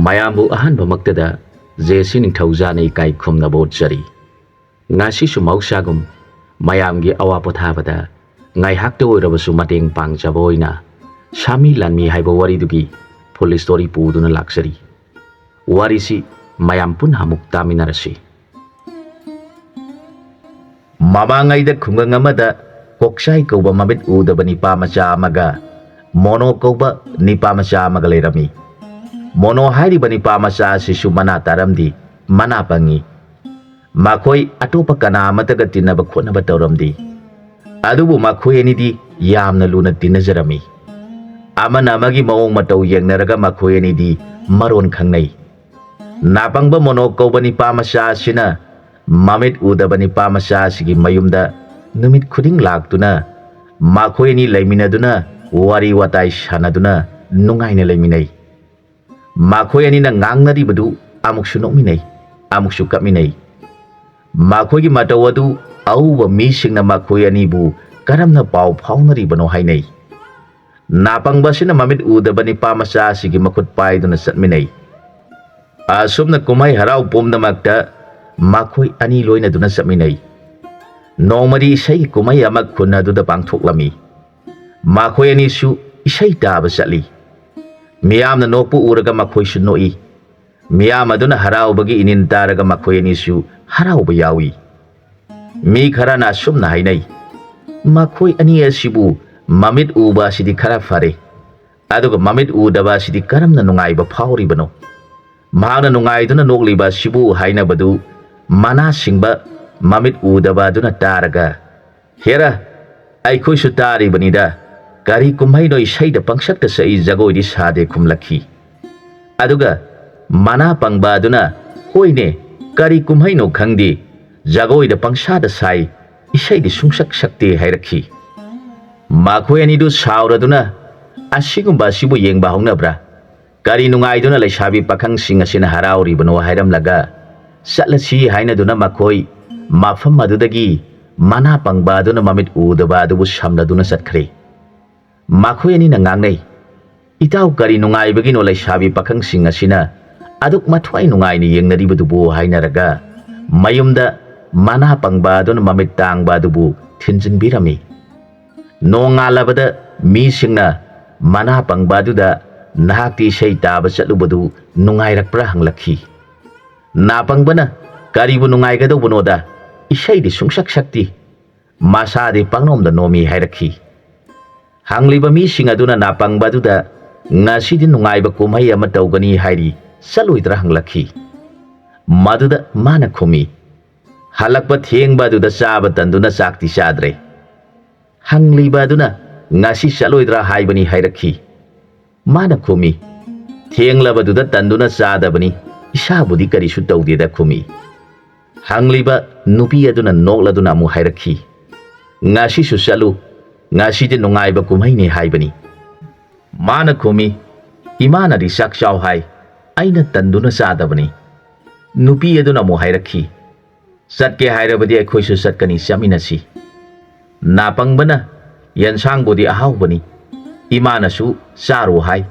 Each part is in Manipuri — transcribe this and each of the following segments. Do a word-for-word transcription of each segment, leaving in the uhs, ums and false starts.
ꯃꯌꯥꯝꯕꯨ ꯑꯍꯥꯟꯕꯃꯛꯇꯗ ꯖꯦ ꯁꯤ ꯅꯤꯡꯊꯧꯖꯥꯅ ꯏꯀꯥꯏ ꯈꯨꯝꯅꯕ ꯎꯠꯆꯔꯤ꯫ ꯉꯁꯤꯁꯨ ꯃꯍꯧꯁꯥꯒꯨꯝ ꯃꯌꯥꯝꯒꯤ ꯑꯋꯥ ꯄꯣꯊꯥꯕꯗ ꯉꯥꯏꯍꯥꯛꯇ ꯑꯣꯏꯔꯕꯁꯨ ꯃꯇꯦꯡ ꯄꯥꯡꯖꯕ ꯑꯣꯏꯅ ꯁꯥꯃꯤ ꯂꯥꯟꯃꯤ ꯍꯥꯏꯕ ꯋꯥꯔꯤꯗꯨꯒꯤ full story ꯄꯨꯗꯨꯅ ꯂꯥꯛꯆꯔꯤ꯫ ꯋꯥꯔꯤꯁꯤ ꯃꯌꯥꯝ ꯄꯨꯟꯅ ꯑꯃꯨꯛ ꯇꯥꯃꯤꯟꯅꯔꯁꯤ꯫ ꯃꯃꯥꯡꯉꯩꯗ ꯈꯨꯡꯒꯪ ꯑꯃꯗ ꯀꯣꯛꯆꯥꯏ ꯀꯧꯕ ꯃꯃꯤꯠ ꯎꯗꯕ ꯅꯤꯄꯥ ꯃꯆꯥ ꯑꯃꯒ ꯃꯣꯅꯣ ꯀꯧꯕ ꯅꯤꯄꯥ ꯃꯆꯥ ꯑꯃꯒ ꯂꯩꯔꯝꯃꯤ꯫ ꯃꯣꯅꯣ ꯍꯥꯏꯔꯤꯕ ꯅꯤꯄꯥ ꯃꯆꯥ ꯑꯁꯤꯁꯨ ꯃꯅꯥ ꯇꯥꯔꯝꯗꯤ, ꯃꯅꯥ ꯄꯪꯉꯤ꯫ ꯃꯈꯣꯏ ꯑꯇꯣꯞꯄ ꯀꯅꯥ ꯑꯃꯠꯇꯒ ꯇꯤꯟꯅꯕ ꯈꯣꯠꯅꯕ ꯇꯧꯔꯝꯗꯤ꯫ ꯑꯗꯨꯕꯨ ꯃꯈꯣꯏ ꯑꯅꯤꯗꯤ ꯌꯥꯝꯅ ꯂꯨꯅ ꯇꯤꯟꯅꯖꯔꯝꯃꯤ꯫ ꯑꯃꯅ ꯑꯃꯒꯤ ꯃꯑꯣꯡ ꯃꯇꯧ ꯌꯦꯡꯅꯔꯒ ꯃꯈꯣꯏ ꯑꯅꯤꯗꯤ ꯃꯔꯣꯟ ꯈꯪꯅꯩ꯫ ꯅꯥꯄꯪꯕ ꯃꯣꯅꯣ ꯀꯧꯕ ꯅꯤꯄꯥ ꯃꯆꯥ ꯑꯁꯤꯅ ꯃꯃꯤꯠ ꯎꯗꯕ ꯅꯤꯄꯥ ꯃꯆꯥ ꯑꯁꯤꯒꯤ ꯃꯌꯨꯝꯗ ꯅꯨꯃꯤꯠ ꯈꯨꯗꯤꯡ ꯂꯥꯛꯇꯨꯅ ꯃꯈꯣꯏ ꯑꯅꯤ ꯂꯩꯃꯤꯟꯅꯗꯨꯅ ꯋꯥꯔꯤ ꯋꯥꯇꯥꯏ ꯁꯥꯟꯅꯗꯨꯅ ꯅꯨꯡꯉꯥꯏꯅ ꯂꯩꯃꯤꯟꯅꯩ꯫ ꯃꯈꯣꯏ ꯑꯅꯤꯅ ꯉꯥꯡꯅꯔꯤꯕꯗꯨ ꯑꯃꯨꯛꯁꯨ ꯅꯣꯛꯃꯤꯟꯅꯩ, ꯑꯃꯨꯛꯁꯨ ꯀꯞꯃꯤꯟꯅꯩ꯫ ꯃꯈꯣꯏꯒꯤ ꯃꯇꯧ ꯑꯗꯨ ꯑꯎꯕ ꯃꯤꯁꯤꯡꯅ ꯃꯈꯣꯏ ꯑꯅꯤꯕꯨ ꯀꯔꯝꯅ ꯄꯥꯎ ꯐꯥꯎꯅꯔꯤꯕꯅꯣ ꯍꯥꯏꯅꯩ꯫ ꯅꯥꯄꯪꯕ ꯑꯁꯤꯅ ꯃꯃꯤꯠ ꯎꯗꯕ ꯅꯤꯄꯥ ꯃꯆꯥ ꯑꯁꯤꯒꯤ ꯃꯈꯨꯠ ꯄꯥꯏꯗꯨꯅ ꯆꯠꯃꯤꯟꯅꯩ꯫ ꯑꯁꯨꯝꯅ ꯀꯨꯝꯍꯩ ꯍꯔꯥꯎ ꯄꯨꯝꯅꯃꯛꯇ ꯃꯈꯣꯏ ꯑꯅꯤ ꯂꯣꯏꯅꯗꯨꯅ ꯆꯠꯃꯤꯟꯅꯩ꯫ ꯅꯣꯡꯃꯗꯤ ꯏꯁꯩꯒꯤ ꯀꯨꯝꯍꯩ ꯑꯃ ꯈꯨꯟ ꯑꯗꯨꯗ ꯄꯥꯡꯊꯣꯛꯂꯝꯃꯤ꯫ ꯃꯈꯣꯏ ꯑꯅꯤꯁꯨ ꯏꯁꯩ ꯇꯥꯕ ꯆꯠꯂꯤ꯫ ꯃꯤꯌꯥꯝꯅ ꯅꯣꯛꯄ ꯎꯔꯒ ꯃꯈꯣꯏꯁꯨ ꯅꯣꯛꯏ꯫ ꯃꯤꯌꯥꯝ ꯑꯗꯨꯅ ꯍꯔꯥꯎꯕꯒꯤ ꯏꯅꯤꯟ ꯇꯥꯔꯒ ꯃꯈꯣꯏ ꯑꯅꯤꯁꯨ ꯍꯔꯥꯎꯕ ꯌꯥꯎꯏ꯫ ꯃꯤ ꯈꯔꯅ ꯑꯁꯨꯝꯅ ꯍꯥꯏꯅꯩ, "ꯃꯈꯣꯏ ꯑꯅꯤ ꯑꯁꯤꯕꯨ ꯃꯃꯤꯠ ꯎꯕ ꯑꯁꯤꯗꯤ ꯈꯔ ꯐꯔꯦ, ꯑꯗꯨꯒ ꯃꯃꯤꯠ ꯎꯗꯕ ꯑꯁꯤꯗꯤ ꯀꯔꯝꯅ ꯅꯨꯡꯉꯥꯏꯕ ꯐꯥꯎꯔꯤꯕꯅꯣ? ꯃꯍꯥꯛꯅ ꯅꯨꯡꯉꯥꯏꯗꯨꯅ ꯅꯣꯛꯂꯤꯕ ꯑꯁꯤꯕꯨ" ꯍꯥꯏꯅꯕꯗꯨ ꯃꯅꯥ ꯁꯤꯡꯕ ꯃꯃꯤꯠ ꯎꯗꯕ ꯑꯗꯨꯅ ꯇꯥꯔꯒ, "ꯍꯦꯔꯥ, ꯑꯩꯈꯣꯏꯁꯨ ꯇꯥꯔꯤꯕꯅꯤꯗ, ꯀꯔꯤ ꯀꯨꯝꯍꯩꯅꯣ ꯏꯁꯩꯗ ꯄꯪꯁꯛꯇ ꯁꯛꯏ, ꯖꯒꯣꯏꯗꯤ ꯁꯥꯗꯦ" ꯈꯨꯝꯂꯛꯈꯤ꯫ ꯑꯗꯨꯒ ꯃꯅꯥ ꯄꯪꯕ ꯑꯗꯨꯅ, "ꯍꯣꯏꯅꯦ, ꯀꯔꯤ ꯀꯨꯝꯍꯩꯅꯣ ꯈꯪꯗꯦ, ꯖꯒꯣꯏꯗ ꯄꯪꯁꯥꯗ ꯁꯥꯏ, ꯏꯁꯩꯗꯤ ꯁꯨꯡꯁꯛ ꯁꯛꯇꯦ" ꯍꯥꯏꯔꯛꯈꯤ꯫ ꯃꯈꯣꯏ ꯑꯅꯤꯗꯨ ꯁꯥꯎꯔꯗꯨꯅ, "ꯑꯁꯤꯒꯨꯝꯕ ꯑꯁꯤꯕꯨ ꯌꯦꯡꯕ ꯍꯧꯅꯕ꯭ꯔꯥ? ꯀꯔꯤ ꯅꯨꯡꯉꯥꯏꯗꯨꯅ ꯂꯩꯁꯥꯕꯤ ꯄꯥꯈꯪꯁꯤꯡ ꯑꯁꯤꯅ ꯍꯔꯥꯎꯔꯤꯕꯅꯣ?" ꯍꯥꯏꯔꯝꯂꯒ, "ꯆꯠꯂꯁꯤ" ꯍꯥꯏꯅꯗꯨꯅ ꯃꯈꯣꯏ ꯃꯐꯝ ꯑꯗꯨꯗꯒꯤ ꯃꯅꯥ ꯄꯪꯕ ꯑꯗꯨꯅ ꯃꯃꯤꯠ ꯎꯗꯕ ꯑꯗꯨꯕꯨ ꯁꯝꯂꯗꯨꯅ ꯆꯠꯈ꯭ꯔꯦ꯫ ꯃꯈꯣꯏ ꯑꯅꯤꯅ ꯉꯥꯡꯅꯩ, "ꯏꯇꯥꯎ, ꯀꯔꯤ ꯅꯨꯡꯉꯥꯏꯕꯒꯤꯅꯣ ꯂꯩꯁꯥꯕꯤ ꯄꯥꯈꯪꯁꯤꯡ ꯑꯁꯤꯅ ꯑꯗꯨꯛ ꯃꯊ꯭ꯋꯥꯏ ꯅꯨꯡꯉꯥꯏꯅ ꯌꯦꯡꯅꯔꯤꯕꯗꯨꯕꯨ?" ꯍꯥꯏꯅꯔꯒ ꯃꯌꯨꯝꯗ ꯃꯅꯥ ꯄꯪꯕ ꯑꯗꯨꯅ ꯃꯃꯤꯠ ꯇꯥꯡꯕ ꯑꯗꯨꯕꯨ ꯊꯤꯟꯖꯤꯟꯕꯤꯔꯝꯃꯤ꯫ ꯅꯣꯡꯉꯥꯜꯂꯕꯗ ꯃꯤꯁꯤꯡꯅ ꯃꯅꯥ ꯄꯪꯕ ꯑꯗꯨꯗ "ꯅꯍꯥꯛꯇꯤ ꯏꯁꯩ ꯇꯥꯕ ꯆꯠꯂꯨꯕꯗꯨ ꯅꯨꯡꯉꯥꯏꯔꯛꯄ꯭ꯔꯥ?" ꯍꯪꯂꯛꯈꯤ꯫ ꯅꯥꯄꯪꯕꯅ "ꯀꯔꯤꯕꯨ ꯅꯨꯡꯉꯥꯏꯒꯗꯧꯕꯅꯣꯗ, ꯏꯁꯩꯗꯤ ꯁꯨꯡꯁꯛ ꯁꯛꯇꯦ, ꯃꯁꯥꯗꯤ ꯄꯪꯅꯣꯝꯗ ꯅꯣꯝꯃꯤ" ꯍꯥꯏꯔꯛꯈꯤ꯫ ꯍꯪꯂꯤꯕ ꯃꯤꯁꯤꯡ ꯑꯗꯨꯅ ꯅꯥꯄꯪꯕ ꯑꯗꯨꯗ "ꯉꯁꯤꯗꯤ ꯅꯨꯡꯉꯥꯏꯕ ꯀꯨꯝꯍꯩ ꯑꯃ ꯇꯧꯒꯅꯤ ꯍꯥꯏꯔꯤ, ꯆꯠꯂꯣꯏꯗ꯭ꯔꯥ?" ꯍꯪꯂꯛꯈꯤ꯫ ꯃꯗꯨꯗ ꯃꯥꯅ ꯈꯨꯝꯃꯤ, "ꯍꯜꯂꯛꯄ ꯊꯦꯡꯕ ꯑꯗꯨꯗ ꯆꯥꯕ ꯇꯟꯗꯨꯅ ꯆꯥꯛꯇꯤ ꯆꯥꯗ꯭ꯔꯦ"꯫ ꯍꯪꯂꯤꯕ ꯑꯗꯨꯅ "ꯉꯁꯤ ꯆꯠꯂꯣꯏꯗ꯭ꯔꯥ ꯍꯥꯏꯕꯅꯤ" ꯍꯥꯏꯔꯛꯈꯤ꯫ ꯃꯥꯅ ꯈꯨꯝꯃꯤ, "ꯊꯦꯡꯂꯕꯗꯨꯗ ꯇꯟꯗꯨꯅ ꯆꯥꯗꯕꯅꯤ, ꯏꯁꯥꯕꯨꯗꯤ ꯀꯔꯤꯁꯨ ꯇꯧꯗꯦꯗ" ꯈꯨꯝꯃꯤ꯫ ꯍꯪꯂꯤꯕ ꯅꯨꯄꯤ ꯑꯗꯨꯅ ꯅꯣꯛꯂꯗꯨꯅ ꯑꯃꯨꯛ ꯍꯥꯏꯔꯛꯈꯤ, "ꯉꯁꯤꯁꯨ ꯆꯠꯂꯨ, ꯉꯁꯤꯗꯤ ꯅꯨꯡꯉꯥꯏꯕ ꯀꯨꯝꯍꯩꯅꯤ" ꯍꯥꯏꯕꯅꯤ꯫ ꯃꯥꯅ ꯈꯨꯝꯃꯤ, "ꯏꯃꯥꯅꯗꯤ ꯆꯥꯛ ꯆꯥꯎ ꯍꯥꯏ, ꯑꯩꯅ ꯇꯟꯗꯨꯅ ꯆꯥꯗꯕꯅꯤ"꯫ ꯅꯨꯄꯤ ꯑꯗꯨꯅ ꯑꯃꯨꯛ ꯍꯥꯏꯔꯛꯈꯤ, "ꯆꯠꯀꯦ ꯍꯥꯏꯔꯕꯗꯤ ꯑꯩꯈꯣꯏꯁꯨ ꯆꯠꯀꯅꯤ, ꯆꯠꯃꯤꯟꯅꯁꯤ꯫ ꯅꯥꯄꯪꯕꯅ ꯌꯦꯟꯁꯥꯡꯕꯨꯗꯤ ꯑꯍꯥꯎꯕꯅꯤ, ꯏꯃꯥꯅꯁꯨ ꯆꯥꯔꯣ ꯍꯥꯏ,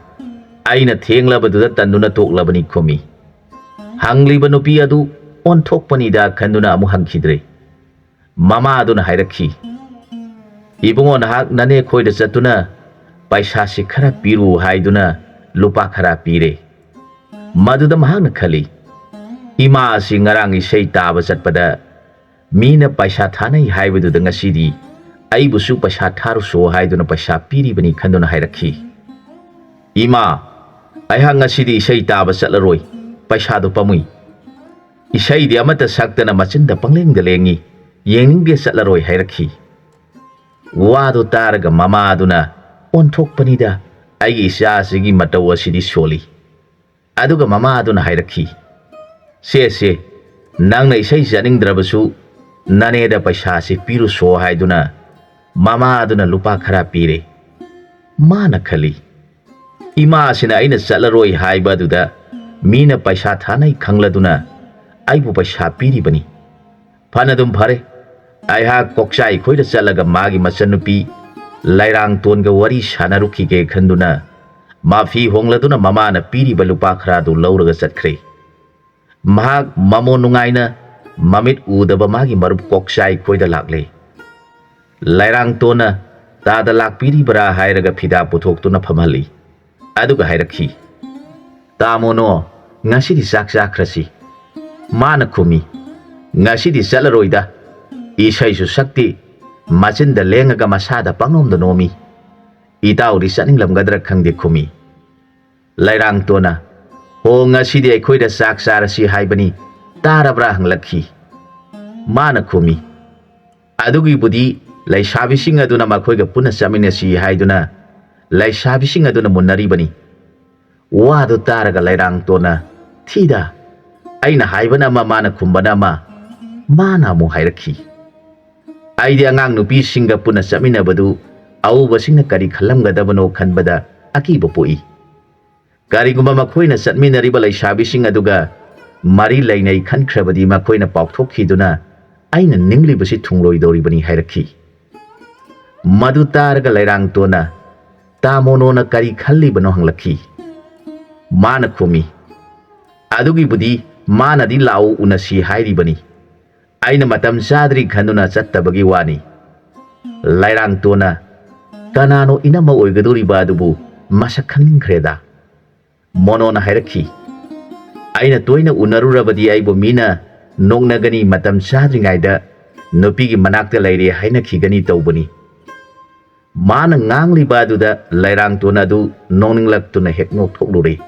ꯑꯩꯅ ꯊꯦꯡꯂꯕꯗꯨꯗ ꯇꯟꯗꯨꯅ ꯇꯣꯛꯂꯕꯅꯤ" ꯈꯨꯝꯃꯤ꯫ ꯍꯪꯂꯤꯕ ꯅꯨꯄꯤ ꯑꯗꯨ ꯑꯣꯟꯊꯣꯛꯄꯅꯤꯗ ꯈꯟꯗꯨꯅ ꯑꯃꯨꯛ ꯍꯪꯈꯤꯗ꯭ꯔꯦ꯫ ꯃꯃꯥ ꯑꯗꯨꯅ ꯍꯥꯏꯔꯛꯈꯤ, "ꯏꯕꯨꯡꯉꯣ, ꯅꯍꯥꯛ ꯅꯅꯦ ꯈꯣꯏꯗ ꯆꯠꯇꯨꯅ ꯄꯩꯁꯥꯁꯤ ꯈꯔ ꯄꯤꯔꯨ" ꯍꯥꯏꯗꯨꯅ ꯂꯨꯄꯥ ꯈꯔ ꯄꯤꯔꯦ꯫ ꯃꯗꯨꯗ ꯃꯍꯥꯛꯅ ꯈꯜꯂꯤ, "ꯏꯃꯥ ꯑꯁꯤ ꯉꯔꯥꯡ ꯏꯁꯩ ꯇꯥꯕ ꯆꯠꯄꯗ ꯃꯤꯅ ꯄꯩꯁꯥ ꯊꯥꯅꯩ ꯍꯥꯏꯕꯗꯨꯗ ꯉꯁꯤꯗꯤ ꯑꯩꯕꯨꯁꯨ ꯄꯩꯁꯥ ꯊꯥꯔꯨꯁꯣ ꯍꯥꯏꯗꯨꯅ ꯄꯩꯁꯥ ꯄꯤꯔꯤꯕꯅꯤ" ꯈꯟꯗꯨꯅ ꯍꯥꯏꯔꯛꯈꯤ, "ꯏꯃꯥ, ꯑꯩꯍꯥꯛ ꯉꯁꯤꯗꯤ ꯏꯁꯩ ꯇꯥꯕ ꯆꯠꯂꯔꯣꯏ, ꯄꯩꯁꯥꯗꯨ ꯄꯥꯝꯃꯨꯏ꯫ ꯏꯁꯩꯗꯤ ꯑꯃꯠꯇ ꯁꯛꯇꯅ ꯃꯆꯤꯟꯗ ꯄꯪꯂꯦꯡꯗ ꯂꯦꯡꯉꯤ, ꯌꯦꯡꯅꯤꯡꯗꯦ, ꯆꯠꯂꯔꯣꯏ" ꯍꯥꯏꯔꯛꯈꯤ꯫ ꯋꯥꯗꯨ ꯇꯥꯔꯒ ꯃꯃꯥ ꯑꯗꯨꯅ, "ꯑꯣꯟꯊꯣꯛꯄꯅꯤꯗ, ꯑꯩꯒꯤ ꯏꯆꯥꯁꯤꯒꯤ ꯃꯇꯧ ꯑꯁꯤꯗꯤ ꯁꯣꯜꯂꯤ"꯫ ꯑꯗꯨꯒ ꯃꯃꯥ ꯑꯗꯨꯅ ꯍꯥꯏꯔꯛꯈꯤ, "ꯁꯦ, ꯁꯦ, ꯅꯪꯅ ꯏꯁꯩ ꯆꯠꯅꯤꯡꯗ꯭ꯔꯕꯁꯨ ꯅꯅꯦꯗ ꯄꯩꯁꯥꯁꯤ ꯄꯤꯔꯨꯁꯣ" ꯍꯥꯏꯗꯨꯅ ꯃꯃꯥ ꯑꯗꯨꯅ ꯂꯨꯄꯥ ꯈꯔ ꯄꯤꯔꯦ꯫ ꯃꯥꯅ ꯈꯜꯂꯤ, "ꯏꯃꯥꯁꯤꯅ ꯑꯩꯅ ꯆꯠꯂꯔꯣꯏ ꯍꯥꯏꯕ ꯑꯗꯨꯗ ꯃꯤꯅ ꯄꯩꯁꯥ ꯊꯥꯅꯩ ꯈꯪꯂꯗꯨꯅ ꯑꯩꯕꯨ ꯄꯩꯁꯥ ꯄꯤꯔꯤꯕꯅꯤ꯫ ꯐꯅꯗꯨꯝ ꯐꯔꯦ, ꯑꯩꯍꯥꯛ ꯀꯣꯛꯆꯥꯏ ꯈꯣꯏꯗ ꯆꯠꯂꯒ ꯃꯥꯒꯤ ꯃꯆꯟꯅꯨꯄꯤ ꯂꯩꯔꯥꯡꯇꯣꯟꯒ ꯋꯥꯔꯤ ꯁꯥꯟꯅꯔꯨꯈꯤꯒꯦ" ꯈꯟꯗꯨꯅ ꯃꯥꯐꯤ ꯍꯣꯡꯂꯗꯨꯅ ꯃꯃꯥꯅ ꯄꯤꯔꯤꯕ ꯂꯨꯄꯥ ꯈꯔꯗꯨ ꯂꯧꯔꯒ ꯆꯠꯈ꯭ꯔꯦ꯫ ꯃꯍꯥꯛ ꯃꯃꯣ ꯅꯨꯡꯉꯥꯏꯅ ꯃꯃꯤꯠ ꯎꯗꯕ ꯃꯥꯒꯤ ꯃꯔꯨꯞ ꯀꯣꯛꯆꯥꯏ ꯈꯣꯏꯗ ꯂꯥꯛꯂꯦ꯫ ꯂꯩꯔꯥꯡꯇꯣꯟꯅ ꯇꯥꯗ ꯂꯥꯛꯄꯤꯔꯤꯕ꯭ꯔꯥ ꯍꯥꯏꯔꯒ ꯐꯤꯗꯥ ꯄꯨꯊꯣꯛꯇꯨꯅ ꯐꯝꯍꯜꯂꯤ꯫ ꯑꯗꯨꯒ ꯍꯥꯏꯔꯛꯈꯤ, "ꯇꯥꯃꯣꯅꯣ, ꯉꯁꯤꯗꯤ ꯆꯥꯛ ꯆꯥꯈ꯭ꯔꯁꯤ꯫ ꯃꯥꯅ ꯈꯨꯝꯃꯤ, "ꯉꯁꯤꯗꯤ ꯆꯠꯂꯔꯣꯏꯗ꯫ ꯏꯁꯩꯁꯨ ꯁꯛꯇꯦ, ꯃꯆꯤꯟꯗ ꯂꯦꯡꯉꯒ ꯃꯁꯥꯗ ꯄꯪꯅꯣꯝꯗ ꯅꯣꯝꯃꯤ꯫ ꯏꯇꯥꯎꯗꯤ ꯆꯠꯅꯤꯡꯂꯝꯒꯗ꯭ꯔꯥ ꯈꯪꯗꯦ" ꯈꯨꯝꯃꯤ꯫ ꯂꯩꯔꯥꯡꯇꯣꯟꯅ, "ꯍꯣ, ꯉꯁꯤꯗꯤ ꯑꯩꯈꯣꯏꯗ ꯆꯥꯛ ꯆꯥꯔꯁꯤ ꯍꯥꯏꯕꯅꯤ, ꯇꯥꯔꯕ꯭ꯔꯥ?" ꯍꯪꯂꯛꯈꯤ꯫ ꯃꯥꯅ ꯈꯨꯝꯃꯤ, "ꯑꯗꯨꯒꯤꯕꯨꯗꯤ ꯂꯩꯁꯥꯕꯤꯁꯤꯡ ꯑꯗꯨꯅ ꯃꯈꯣꯏꯒ ꯄꯨꯟꯅ ꯆꯠꯃꯤꯟꯅꯁꯤ ꯍꯥꯏꯗꯨꯅ ꯂꯩꯁꯥꯕꯤꯁꯤꯡ ꯑꯗꯨꯅ ꯃꯨꯟꯅꯔꯤꯕꯅꯤ"꯫ ꯋꯥꯗꯨ ꯇꯥꯔꯒ ꯂꯩꯔꯥꯡꯇꯣꯟꯅ, "ꯊꯤꯗ, ꯑꯩꯅ ꯍꯥꯏꯕꯅ ꯑꯃ, ꯃꯥꯅ ꯈꯨꯝꯕꯅ ꯑꯃ"꯫ ꯃꯥꯅ ꯑꯃꯨꯛ ꯍꯥꯏꯔꯛꯈꯤ, "ꯑꯩꯗꯤ ꯑꯉꯥꯡ ꯅꯨꯄꯤꯁꯤꯡꯒ ꯄꯨꯟꯅ ꯆꯠꯃꯤꯟꯅꯕꯗꯨ ꯑꯎꯕꯁꯤꯡꯅ ꯀꯔꯤ ꯈꯜꯂꯝꯒꯗꯕꯅꯣ ꯈꯟꯕꯗ ꯑꯀꯤꯕ ꯄꯣꯛꯏ꯫ ꯀꯔꯤꯒꯨꯝꯕ ꯃꯈꯣꯏꯅ ꯆꯠꯃꯤꯟꯅꯔꯤꯕ ꯂꯩꯁꯥꯕꯤꯁꯤꯡ ꯑꯗꯨꯒ ꯃꯔꯤ ꯂꯩꯅꯩ ꯈꯟꯈ꯭ꯔꯕꯗꯤ ꯃꯈꯣꯏꯅ ꯄꯥꯎꯊꯣꯛꯈꯤꯗꯨꯅ ꯑꯩꯅ ꯅꯤꯡꯂꯤꯕꯁꯤ ꯊꯨꯡꯂꯣꯏꯗꯧꯔꯤꯕꯅꯤ" ꯍꯥꯏꯔꯛꯈꯤ꯫ ꯃꯗꯨ ꯇꯥꯔꯒ ꯂꯩꯔꯥꯡꯇꯣꯟꯅ, "ꯇꯥꯃꯣꯅꯣꯅ ꯀꯔꯤ ꯈꯜꯂꯤꯕꯅꯣ?" ꯍꯪꯂꯛꯈꯤ꯫ ꯃꯥꯅ ꯈꯨꯝꯃꯤ, "ꯑꯗꯨꯒꯤꯕꯨꯗꯤ ꯃꯥꯅꯗꯤ ꯂꯥꯛꯎ ꯎꯅꯁꯤ ꯍꯥꯏꯔꯤꯕꯅꯤ꯫ ꯑꯩꯅ ꯃꯇꯝ ꯆꯥꯗ꯭ꯔꯤ ꯈꯟꯗꯨꯅ ꯆꯠꯇꯕꯒꯤ ꯋꯥꯅꯤ"꯫ ꯂꯩꯔꯥꯡꯇꯣꯟꯅ, "ꯀꯅꯥꯅꯣ ꯏꯅꯝꯃ ꯑꯣꯏꯒꯗꯧꯔꯤꯕ ꯑꯗꯨꯕꯨ? ꯃꯁꯛ ꯈꯪꯅꯤꯡꯈ꯭ꯔꯦꯗ"꯫ ꯃꯣꯅꯣꯅ ꯍꯥꯏꯔꯛꯈꯤ, "ꯑꯩꯅ ꯇꯣꯏꯅ ꯎꯅꯔꯨꯔꯕꯗꯤ ꯑꯩꯕꯨ ꯃꯤꯅ ꯅꯣꯛꯅꯒꯅꯤ, ꯃꯇꯝ ꯆꯥꯗ꯭ꯔꯤꯉꯩꯗ ꯅꯨꯄꯤꯒꯤ ꯃꯅꯥꯛꯇ ꯂꯩꯔꯦ ꯍꯥꯏꯅꯈꯤꯒꯅꯤ ꯇꯧꯕꯅꯤ"꯫ ꯃꯥꯅ ꯉꯥꯡꯂꯤꯕ ꯑꯗꯨꯗ ꯂꯩꯔꯥꯡꯇꯣꯟ ꯑꯗꯨ ꯅꯣꯡꯅꯤꯡꯂꯛꯇꯨꯅ ꯍꯦꯛ ꯅꯣꯛꯊꯣꯛꯂꯨꯔꯦ꯫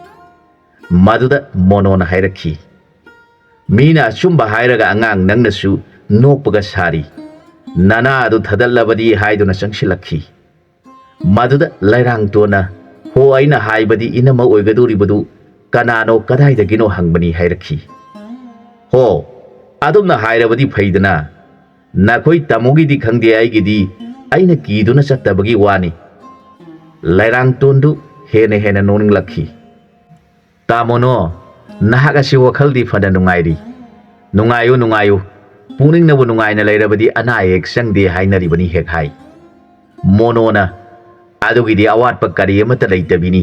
ꯃꯗꯨꯗ ꯃꯣꯅꯣꯅ ꯍꯥꯏꯔꯛꯈꯤ, "ꯃꯤꯅ ꯑꯆꯨꯝꯕ ꯍꯥꯏꯔꯒ ꯑꯉꯥꯡ ꯅꯪꯅꯁꯨ ꯅꯣꯛꯄꯒ ꯁꯥꯔꯤ꯫ ꯅꯅꯥ ꯑꯗꯨ ꯊꯥꯗꯠꯂꯕꯗꯤ" ꯍꯥꯏꯗꯨꯅ ꯆꯪꯁꯤꯜꯂꯛꯈꯤ꯫ ꯃꯗꯨꯗ ꯂꯩꯔꯥꯡꯇꯣꯟꯅ, "ꯍꯣ, ꯑꯩꯅ ꯍꯥꯏꯕꯗꯤ ꯏꯅꯝꯃ ꯑꯣꯏꯒꯗꯧꯔꯤꯕꯗꯨ ꯀꯅꯥꯅꯣ, ꯀꯗꯥꯏꯗꯒꯤꯅꯣ ꯍꯪꯕꯅꯤ" ꯍꯥꯏꯔꯛꯈꯤ꯫ "ꯍꯣ, ꯑꯗꯨꯝꯅ ꯍꯥꯏꯔꯕꯗꯤ ꯐꯩꯗꯅ꯫ ꯅꯈꯣꯏ ꯇꯥꯃꯣꯒꯤꯗꯤ ꯈꯪꯗꯦ, ꯑꯩꯒꯤꯗꯤ ꯑꯩꯅ ꯀꯤꯗꯨꯅ ꯆꯠꯇꯕꯒꯤ ꯋꯥꯅꯤ"꯫ ꯂꯩꯔꯥꯡꯇꯣꯟꯗꯨ ꯍꯦꯟꯅ ꯍꯦꯟꯅ ꯅꯣꯛꯅꯤꯡꯂꯛꯈꯤ꯫ "ꯇꯥꯃꯣꯅꯣ, ꯅꯍꯥꯛ ꯑꯁꯤ ꯋꯥꯈꯜꯗꯤ ꯐꯅ ꯅꯨꯡꯉꯥꯏꯔꯤ꯫ ꯅꯨꯡꯉꯥꯏꯌꯨ, ꯅꯨꯡꯉꯥꯏꯌꯨ꯫ ꯄꯨꯛꯅꯤꯡꯅꯕꯨ ꯅꯨꯡꯉꯥꯏꯅ ꯂꯩꯔꯕꯗꯤ ꯑꯅꯥ ꯑꯌꯦꯛ ꯆꯪꯗꯦ ꯍꯥꯏꯅꯔꯤꯕꯅꯤ" ꯍꯦꯛ ꯍꯥꯏ꯫ ꯃꯣꯅꯣꯅ, "ꯑꯗꯨꯒꯤꯗꯤ ꯑꯋꯥꯠꯄ ꯀꯔꯤ ꯑꯃꯠꯇ ꯂꯩꯇꯕꯤꯅꯤ꯫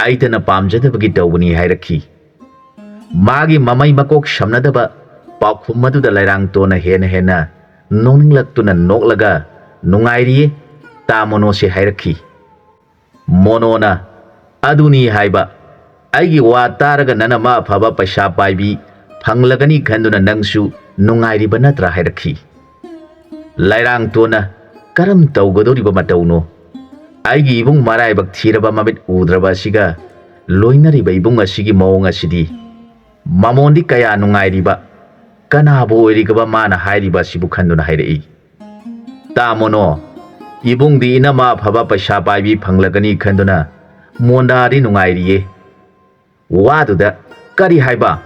"ꯑꯩꯇꯅ ꯄꯥꯝꯖꯗꯕꯒꯤ ꯇꯧꯕꯅꯤ" ꯍꯥꯏꯔꯛꯈꯤ꯫ ꯃꯥꯒꯤ ꯃꯃꯩ ꯃꯀꯣꯛ ꯁꯝꯅꯗꯕ ꯄꯥꯎꯈꯨꯝ ꯑꯗꯨꯗ ꯂꯩꯔꯥꯡꯇꯣꯟꯅ ꯍꯦꯟꯅ ꯍꯦꯟꯅ ꯅꯣꯛꯅꯤꯡꯂꯛꯇꯨꯅ ꯅꯣꯛꯂꯒ "ꯅꯨꯡꯉꯥꯏꯔꯤꯌꯦ, ꯇꯥ ꯃꯣꯅꯣꯁꯦ" ꯍꯥꯏꯔꯛꯈꯤ꯫ ꯃꯣꯅꯣꯅ, "ꯑꯗꯨꯅꯤ ꯍꯥꯏꯕ, ꯑꯩꯒꯤ ꯋꯥ ꯇꯥꯔꯒ ꯅꯅꯝꯃ ꯑꯐꯕ ꯄꯩꯁꯥ ꯄꯥꯏꯕꯤ ꯐꯪꯂꯒꯅꯤ ꯈꯟꯗꯨꯅ ꯅꯪꯁꯨ ꯅꯨꯡꯉꯥꯏꯔꯤꯕ ꯅꯠꯇ꯭ꯔꯥ?" ꯍꯥꯏꯔꯛꯈꯤ꯫ ꯂꯩꯔꯥꯡꯇꯣꯟꯅ, "ꯀꯔꯝ ꯇꯧꯒꯗꯧꯔꯤꯕ ꯃꯇꯧꯅꯣ? ꯑꯩꯒꯤ ꯏꯕꯨꯡ ꯃꯔꯥꯏꯕꯛ ꯊꯤꯔꯕ ꯃꯃꯤꯠ ꯎꯗ꯭ꯔꯕ ꯑꯁꯤꯒ ꯂꯣꯏꯅꯔꯤꯕ ꯏꯕꯨꯡ ꯑꯁꯤꯒꯤ ꯃꯑꯣꯡ ꯑꯁꯤꯗꯤ꯫ ꯃꯃꯣꯟꯗꯤ ꯀꯌꯥ ꯅꯨꯡꯉꯥꯏꯔꯤꯕ, ꯀꯅꯥꯕꯨ ꯑꯣꯏꯔꯤꯒꯕ ꯃꯥꯅ ꯍꯥꯏꯔꯤꯕ ꯑꯁꯤꯕꯨ?" ꯈꯟꯗꯨꯅ ꯍꯥꯏꯔꯛꯏ꯫ "ꯇꯥ ꯃꯣꯅꯣ, ꯏꯕꯨꯡꯗꯤ ꯏꯅꯝꯃ ꯑꯐꯕ ꯄꯩꯁꯥ ꯄꯥꯏꯕꯤ ꯐꯪꯂꯒꯅꯤ ꯈꯟꯗꯨꯅ ꯃꯣꯟꯗꯥꯗꯤ ꯅꯨꯡꯉꯥꯏꯔꯤꯌꯦ꯫ ꯋꯥꯗꯨꯗ ꯀꯔꯤ ꯍꯥꯏꯕ?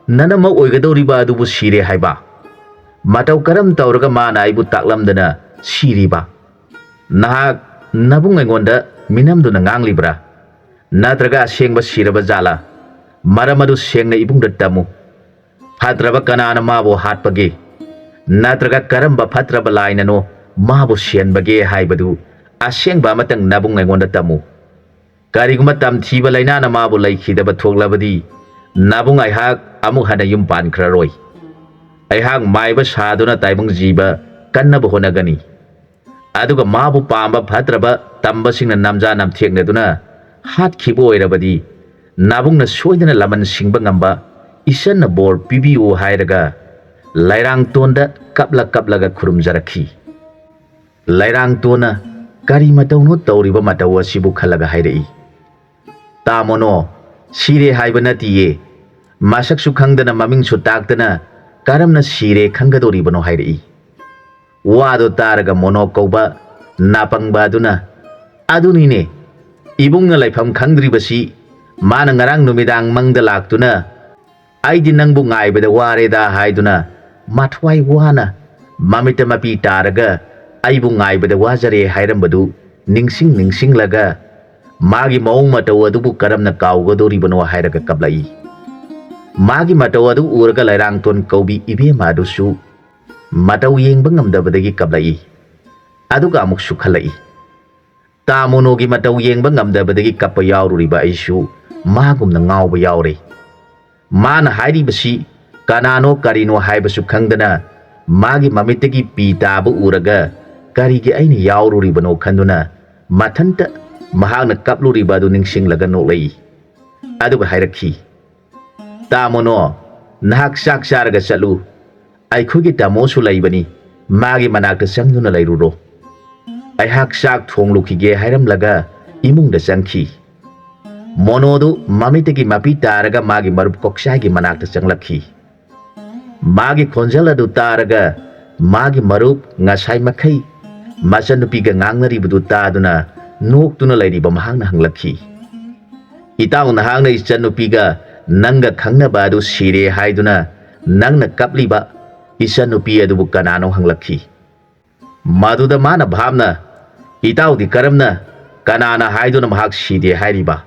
ꯅꯅꯝꯃ ꯑꯣꯏꯒꯗꯧꯔꯤꯕ ꯑꯗꯨꯕꯨ ꯁꯤꯔꯦ ꯍꯥꯏꯕ? ꯃꯇꯧ ꯀꯔꯝ ꯇꯧꯔꯒ ꯃꯥꯅ ꯑꯩꯕꯨ ꯇꯥꯛꯂꯝꯗꯅ ꯁꯤꯔꯤꯕ? ꯅꯍꯥꯛ ꯅꯕꯨꯡ ꯑꯩꯉꯣꯟꯗ ꯃꯤꯅꯝꯗꯨꯅ ꯉꯥꯡꯂꯤꯕ꯭ꯔꯥ? ꯅꯠꯇ꯭ꯔꯒ ꯑꯁꯦꯡꯕ ꯁꯤꯔꯕ ꯖꯥꯠꯂꯥ? ꯃꯔꯝ ꯑꯗꯨ ꯁꯦꯡꯅ ꯏꯕꯨꯡꯗ ꯇꯝꯃꯨ꯫ ꯐꯠꯇ꯭ꯔꯕ ꯀꯅꯥꯅ ꯃꯥꯕꯨ ꯍꯥꯠꯄꯒꯦ? ꯅꯠꯇ꯭ꯔꯒ ꯀꯔꯝꯕ ꯐꯠꯇ꯭ꯔꯕ ꯂꯥꯏꯅꯅꯣ ꯃꯥꯕꯨ ꯁꯤꯍꯟꯕꯒꯦ ꯍꯥꯏꯕꯗꯨ ꯑꯁꯦꯡꯕ ꯑꯃꯇꯪ ꯅꯕꯨꯡ ꯑꯩꯉꯣꯟꯗ ꯇꯝꯃꯨ꯫ ꯀꯔꯤꯒꯨꯝꯕ ꯇꯝꯊꯤꯕ ꯂꯥꯏꯅꯥꯅ ꯃꯥꯕꯨ ꯂꯩꯈꯤꯗꯕ ꯊꯣꯛꯂꯕꯗꯤ ꯅꯕꯨꯡ ꯑꯩꯍꯥꯛ ꯑꯃꯨꯛ ꯍꯟꯅ ꯌꯨꯝ ꯄꯥꯟꯈ꯭ꯔꯔꯣꯏ꯫ ꯑꯩꯍꯥꯛ ꯃꯥꯏꯕ ꯁꯥꯗꯨꯅ ꯇꯥꯏꯕꯪ ꯖꯤꯕ ꯀꯟꯅꯕ ꯍꯣꯠꯅꯒꯅꯤ꯫ ꯑꯗꯨꯒ ꯃꯥꯕꯨ ꯄꯥꯝꯕ ꯐꯠꯇ꯭ꯔꯕ ꯇꯝꯕꯁꯤꯡꯅ ꯅꯝꯖꯥ ꯅꯝꯊꯦꯛꯅꯗꯨꯅ ꯍꯥꯠꯈꯤꯕ ꯑꯣꯏꯔꯕꯗꯤ ꯅꯥꯕꯨꯡꯅ ꯁꯣꯏꯗꯅ ꯂꯃꯟ ꯁꯤꯡꯕ ꯉꯝꯕ ꯏꯆꯟꯅ ꯕꯣꯔ ꯄꯤꯕꯤꯌꯨ" ꯍꯥꯏꯔꯒ ꯂꯩꯔꯥꯡꯇꯣꯟꯗ ꯀꯞꯂ ꯀꯞꯂꯒ ꯈꯨꯔꯨꯝꯖꯔꯛꯈꯤ꯫ ꯂꯩꯔꯥꯡꯇꯣꯟꯅ ꯀꯔꯤ ꯃꯇꯧꯅꯣ ꯇꯧꯔꯤꯕ ꯃꯇꯧ ꯑꯁꯤꯕꯨ ꯈꯜꯂꯒ ꯍꯥꯏꯔꯛꯏ, "ꯇꯥ ꯃꯣꯅꯣ, ꯁꯤꯔꯦ ꯍꯥꯏꯕ ꯅꯠꯇꯤꯌꯦ꯫ ꯃꯁꯛꯁꯨ ꯈꯪꯗꯅ ꯃꯃꯤꯡꯁꯨ ꯇꯥꯛꯇꯅ ꯀꯔꯝꯅ ꯁꯤꯔꯦ ꯈꯪꯒꯗꯧꯔꯤꯕꯅꯣ?" ꯍꯥꯏꯔꯛꯏ꯫ ꯋꯥꯗꯨ ꯇꯥꯔꯒ ꯃꯣꯅꯣ ꯀꯧꯕ ꯅꯥꯄꯪꯕ ꯑꯗꯨꯅ, "ꯑꯗꯨꯅꯤꯅꯦ, ꯏꯕꯨꯡꯅ ꯂꯩꯐꯝ ꯈꯪꯗ꯭ꯔꯤꯕꯁꯤ ꯃꯥꯅ ꯉꯔꯥꯡ ꯅꯨꯃꯤꯗꯥꯡ ꯃꯪꯗ ꯂꯥꯛꯇꯨꯅ 'ꯑꯩꯗꯤ ꯅꯪꯕꯨ ꯉꯥꯏꯕꯗ ꯋꯥꯔꯦꯗ' ꯍꯥꯏꯗꯨꯅ ꯃꯊ꯭ꯋꯥꯏ ꯋꯥꯅ ꯃꯃꯤꯠꯇ ꯃꯄꯤ ꯇꯥꯔꯒ ꯑꯩꯕꯨ ꯉꯥꯏꯕꯗ ꯋꯥꯖꯔꯦ ꯍꯥꯏꯔꯝꯕꯗꯨ ꯅꯤꯡꯁꯤꯡ ꯅꯤꯡꯁꯤꯡꯂꯒ ꯃꯥꯒꯤ ꯃꯑꯣꯡ ꯃꯇꯧ ꯑꯗꯨꯕꯨ ꯀꯔꯝꯅ ꯀꯥꯎꯒꯗꯧꯔꯤꯕꯅꯣ ꯍꯥꯏꯔꯒ ꯀꯞꯂꯛꯏ꯫ ꯃꯥꯒꯤ ꯃꯇꯧ ꯑꯗꯨ ꯎꯔꯒ ꯂꯩꯔꯥꯡꯇꯣꯟ ꯀꯧꯕꯤ ꯏꯕꯦꯝꯃ ꯑꯗꯨꯁꯨ ꯃꯇꯧ ꯌꯦꯡꯕ ꯉꯝꯗꯕꯗꯒꯤ ꯀꯞꯂꯛꯏ꯫ ꯑꯗꯨꯒ ꯑꯃꯨꯛꯁꯨ ꯈꯜꯂꯛꯏ, ꯇꯥ ꯃꯣꯅꯣꯒꯤ ꯃꯇꯧ ꯌꯦꯡꯕ ꯉꯝꯗꯕꯗꯒꯤ ꯀꯞꯄ ꯌꯥꯎꯔꯨꯔꯤꯕ ꯑꯩꯁꯨ ꯃꯥꯒꯨꯝꯅ ꯉꯥꯎꯕ ꯌꯥꯎꯔꯦ꯫ ꯃꯥꯅ ꯍꯥꯏꯔꯤꯕꯁꯤ ꯀꯅꯥꯅꯣ ꯀꯔꯤꯅꯣ ꯍꯥꯏꯕꯁꯨ ꯈꯪꯗꯅ ꯃꯥꯒꯤ ꯃꯃꯤꯠꯇꯒꯤ ꯄꯤ ꯇꯥꯕ ꯎꯔꯒ ꯀꯔꯤꯒꯤ ꯑꯩꯅ ꯌꯥꯎꯔꯨꯔꯤꯕꯅꯣ ꯈꯟꯗꯨꯅ ꯃꯊꯟꯇ ꯃꯍꯥꯛꯅ ꯀꯞꯂꯨꯔꯤꯕ ꯑꯗꯨ ꯅꯤꯡꯁꯤꯡꯂꯒ ꯅꯣꯛꯂꯛꯏ꯫ ꯑꯗꯨꯒ ꯍꯥꯏꯔꯛꯈꯤ, "ꯇꯥ ꯃꯣꯅꯣ, ꯅꯍꯥꯛ ꯆꯥꯛ ꯆꯥꯔꯒ ꯆꯠꯂꯨ꯫ ꯑꯩꯈꯣꯏꯒꯤ ꯇꯥꯃꯣꯁꯨ ꯂꯩꯕꯅꯤ, ꯃꯥꯒꯤ ꯃꯅꯥꯛꯇ ꯆꯪꯗꯨꯅ ꯂꯩꯔꯨꯔꯣ꯫ ꯑꯩꯍꯥꯛ ꯆꯥꯛ ꯊꯣꯡꯂꯨꯈꯤꯒꯦ" ꯍꯥꯏꯔꯝꯂꯒ ꯏꯃꯨꯡꯗ ꯆꯪꯈꯤ꯫ ꯃꯣꯅꯣꯗꯨ ꯃꯃꯤꯠꯇꯒꯤ ꯃꯄꯤ ꯇꯥꯔꯒ ꯃꯥꯒꯤ ꯃꯔꯨꯞ ꯀꯣꯛꯆꯥꯏꯒꯤ ꯃꯅꯥꯛꯇ ꯆꯪꯂꯛꯈꯤ꯫ ꯃꯥꯒꯤ ꯈꯣꯟꯖꯦꯜ ꯑꯗꯨ ꯇꯥꯔꯒ ꯃꯥꯒꯤ ꯃꯔꯨꯞ ꯉꯁꯥꯏ ꯃꯈꯩ ꯃꯆꯟꯅꯨꯄꯤꯒ ꯉꯥꯡꯅꯔꯤꯕꯗꯨ ꯇꯥꯗꯨꯅ ꯅꯣꯛꯇꯨꯅ ꯂꯩꯔꯤꯕ ꯃꯍꯥꯛꯅ ꯍꯪꯂꯛꯈꯤ, "ꯏꯇꯥꯎ, ꯅꯍꯥꯛꯅ ꯏꯆꯟꯅꯨꯄꯤꯒ ꯅꯪꯒ ꯈꯪꯅꯕ ꯑꯗꯨ ꯁꯤꯔꯦ ꯍꯥꯏꯗꯨꯅ ꯅꯪꯅ ꯀꯞꯂꯤꯕ ꯏꯆꯟꯅꯨꯄꯤ ꯑꯗꯨꯕꯨ ꯀꯅꯥꯅꯣ?" ꯍꯪꯂꯛꯈꯤ꯫ ꯃꯗꯨꯗ ꯃꯥꯅ ꯚꯥꯞꯅ, "ꯏꯇꯥꯎꯗꯤ ꯀꯔꯝꯅ, ꯀꯅꯥꯅ ꯍꯥꯏꯗꯨꯅ ꯃꯍꯥꯛ ꯁꯤꯗꯦ ꯍꯥꯏꯔꯤꯕ?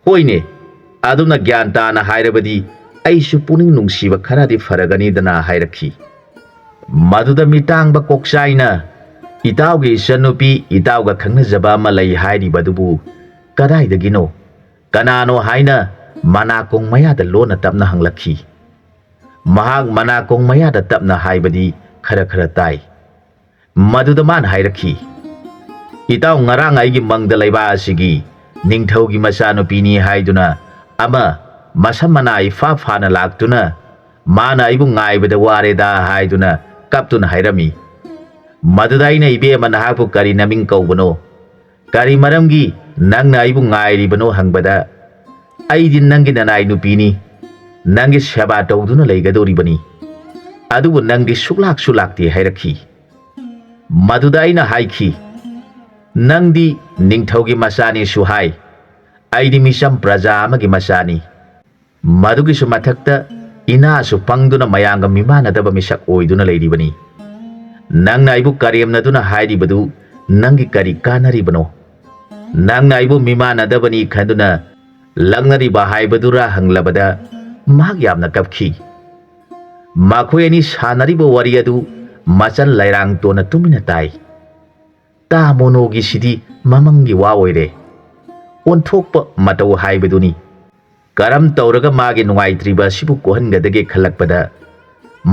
ꯍꯣꯏꯅꯦ, ꯑꯗꯨꯝꯅ ꯒ꯭ꯌꯥꯟ ꯇꯥꯅ ꯍꯥꯏꯔꯕꯗꯤ ꯑꯩꯁꯨ ꯄꯨꯛꯅꯤꯡ ꯅꯨꯡꯁꯤꯕ ꯈꯔꯗꯤ ꯐꯔꯒꯅꯤꯗꯅ" ꯍꯥꯏꯔꯛꯈꯤ꯫ ꯃꯗꯨꯗ ꯃꯤꯇꯥꯡꯕ ꯀꯣꯛꯆꯥꯏꯅ, "ꯏꯇꯥꯎꯒꯤ ꯏꯆꯟꯅꯨꯄꯤ ꯏꯇꯥꯎꯒ ꯈꯪꯅꯖꯕ ꯑꯃ ꯂꯩ ꯍꯥꯏꯔꯤꯕꯗꯨꯕꯨ ꯀꯗꯥꯏꯗꯒꯤꯅꯣ? ꯀꯅꯥꯅꯣ?" ꯍꯥꯏꯅ ꯃꯅꯥꯀꯣꯡ ꯃꯌꯥꯗ ꯂꯣꯟꯅ ꯇꯞꯅ ꯍꯪꯂꯛꯈꯤ꯫ ꯃꯍꯥꯛ ꯃꯅꯥꯀꯣꯡ ꯃꯌꯥꯗ ꯇꯞꯅ ꯍꯥꯏꯕꯗꯤ ꯈꯔ ꯈꯔ ꯇꯥꯏ꯫ ꯃꯗꯨꯗ ꯃꯥꯅ ꯍꯥꯏꯔꯛꯈꯤ, "ꯏꯇꯥꯎ, ꯉꯔꯥꯡ ꯑꯩꯒꯤ ꯃꯪꯗ ꯂꯩꯕꯥꯛ ꯑꯁꯤꯒꯤ ꯅꯤꯡꯊꯧꯒꯤ ꯃꯆꯥꯅꯨꯄꯤꯅꯤ ꯍꯥꯏꯗꯨꯅ ꯑꯃ ꯃꯁꯝ ꯃꯅꯥ ꯏꯐꯥ ꯐꯥꯅ ꯂꯥꯛꯇꯨꯅ ꯃꯥꯅ ꯑꯩꯕꯨ ꯉꯥꯏꯕꯗ ꯋꯥꯔꯦꯗ ꯍꯥꯏꯗꯨꯅ ꯀꯞꯇꯨꯅ ꯍꯥꯏꯔꯝꯃꯤ꯫ ꯃꯗꯨꯗ ꯑꯩꯅ, 'ꯏꯕꯦꯝꯃ, ꯅꯍꯥꯛꯄꯨ ꯀꯔꯤ ꯅꯃꯤꯡ ꯀꯧꯕꯅꯣ? ꯀꯔꯤ ꯃꯔꯝꯒꯤ ꯅꯪꯅ ꯑꯩꯕꯨ ꯉꯥꯏꯔꯤꯕꯅꯣ?' ꯍꯪꯕꯗ, 'ꯑꯩꯗꯤ ꯅꯪꯒꯤ ꯅꯅꯥꯏ ꯅꯨꯄꯤꯅꯤ, ꯅꯪꯒꯤ ꯁꯦꯕꯥ ꯇꯧꯗꯨꯅ ꯂꯩꯒꯗꯧꯔꯤꯕꯅꯤ, ꯑꯗꯨꯕꯨ ꯅꯪꯗꯤ ꯁꯨꯛꯂꯥꯛꯁꯨ ꯂꯥꯛꯇꯦ' ꯍꯥꯏꯔꯛꯈꯤ꯫ ꯃꯗꯨꯗ ꯑꯩꯅ ꯍꯥꯏꯈꯤ, "ꯅꯪꯗꯤ ꯅꯤꯡꯊꯧꯒꯤ ꯃꯆꯥꯅꯤꯁꯨ ꯍꯥꯏ, ꯑꯩꯗꯤ ꯃꯤꯆꯝ ꯄ꯭ꯔꯖꯥ ꯑꯃꯒꯤ ꯃꯆꯥꯅꯤ꯫ ꯃꯗꯨꯒꯤꯁꯨ ꯃꯊꯛꯇ ꯏꯅꯥꯁꯨ ꯄꯪꯗꯨꯅ ꯃꯌꯥꯝꯒ ꯃꯤꯃꯥꯟꯅꯗꯕ ꯃꯤꯁꯛ ꯑꯣꯏꯗꯨꯅ ꯂꯩꯔꯤꯕꯅꯤ꯫ ꯅꯪꯅ ꯑꯩꯕꯨ ꯀꯔꯦꯝꯅꯗꯨꯅ ꯍꯥꯏꯔꯤꯕꯗꯨ ꯅꯪꯒꯤ ꯀꯔꯤ ꯀꯥꯟꯅꯔꯤꯕꯅꯣ? ꯅꯪꯅ ꯑꯩꯕꯨ ꯃꯤꯃꯥꯟꯅꯗꯕꯅꯤ ꯈꯟꯗꯨꯅ ꯂꯛꯅꯔꯤꯕ ꯍꯥꯏꯕꯗꯨꯔꯥ?" ꯍꯪꯂꯕꯗ ꯃꯍꯥꯛ ꯌꯥꯝꯅ ꯀꯞꯈꯤ꯫ ꯃꯈꯣꯏ ꯑꯅꯤ ꯁꯥꯟꯅꯔꯤꯕ ꯋꯥꯔꯤ ꯑꯗꯨ ꯃꯆꯜ ꯂꯩꯔꯥꯡꯇꯣꯟꯅ ꯇꯨꯃꯤꯟꯅ ꯇꯥꯏ꯫ ꯇꯥ ꯃꯣꯅꯣꯒꯤꯁꯤꯗꯤ ꯃꯃꯪꯒꯤ ꯋꯥ ꯑꯣꯏꯔꯦ꯫ ꯑꯣꯟꯊꯣꯛꯄ ꯃꯇꯧ ꯍꯥꯏꯕꯗꯨꯅꯤ꯫ ꯀꯔꯝ ꯇꯧꯔꯒ ꯃꯥꯒꯤ ꯅꯨꯡꯉꯥꯏꯇ꯭ꯔꯤꯕ ꯑꯁꯤꯕꯨ ꯀꯣꯛꯍꯟꯒꯗꯒꯦ ꯈꯜꯂꯛꯄꯗ,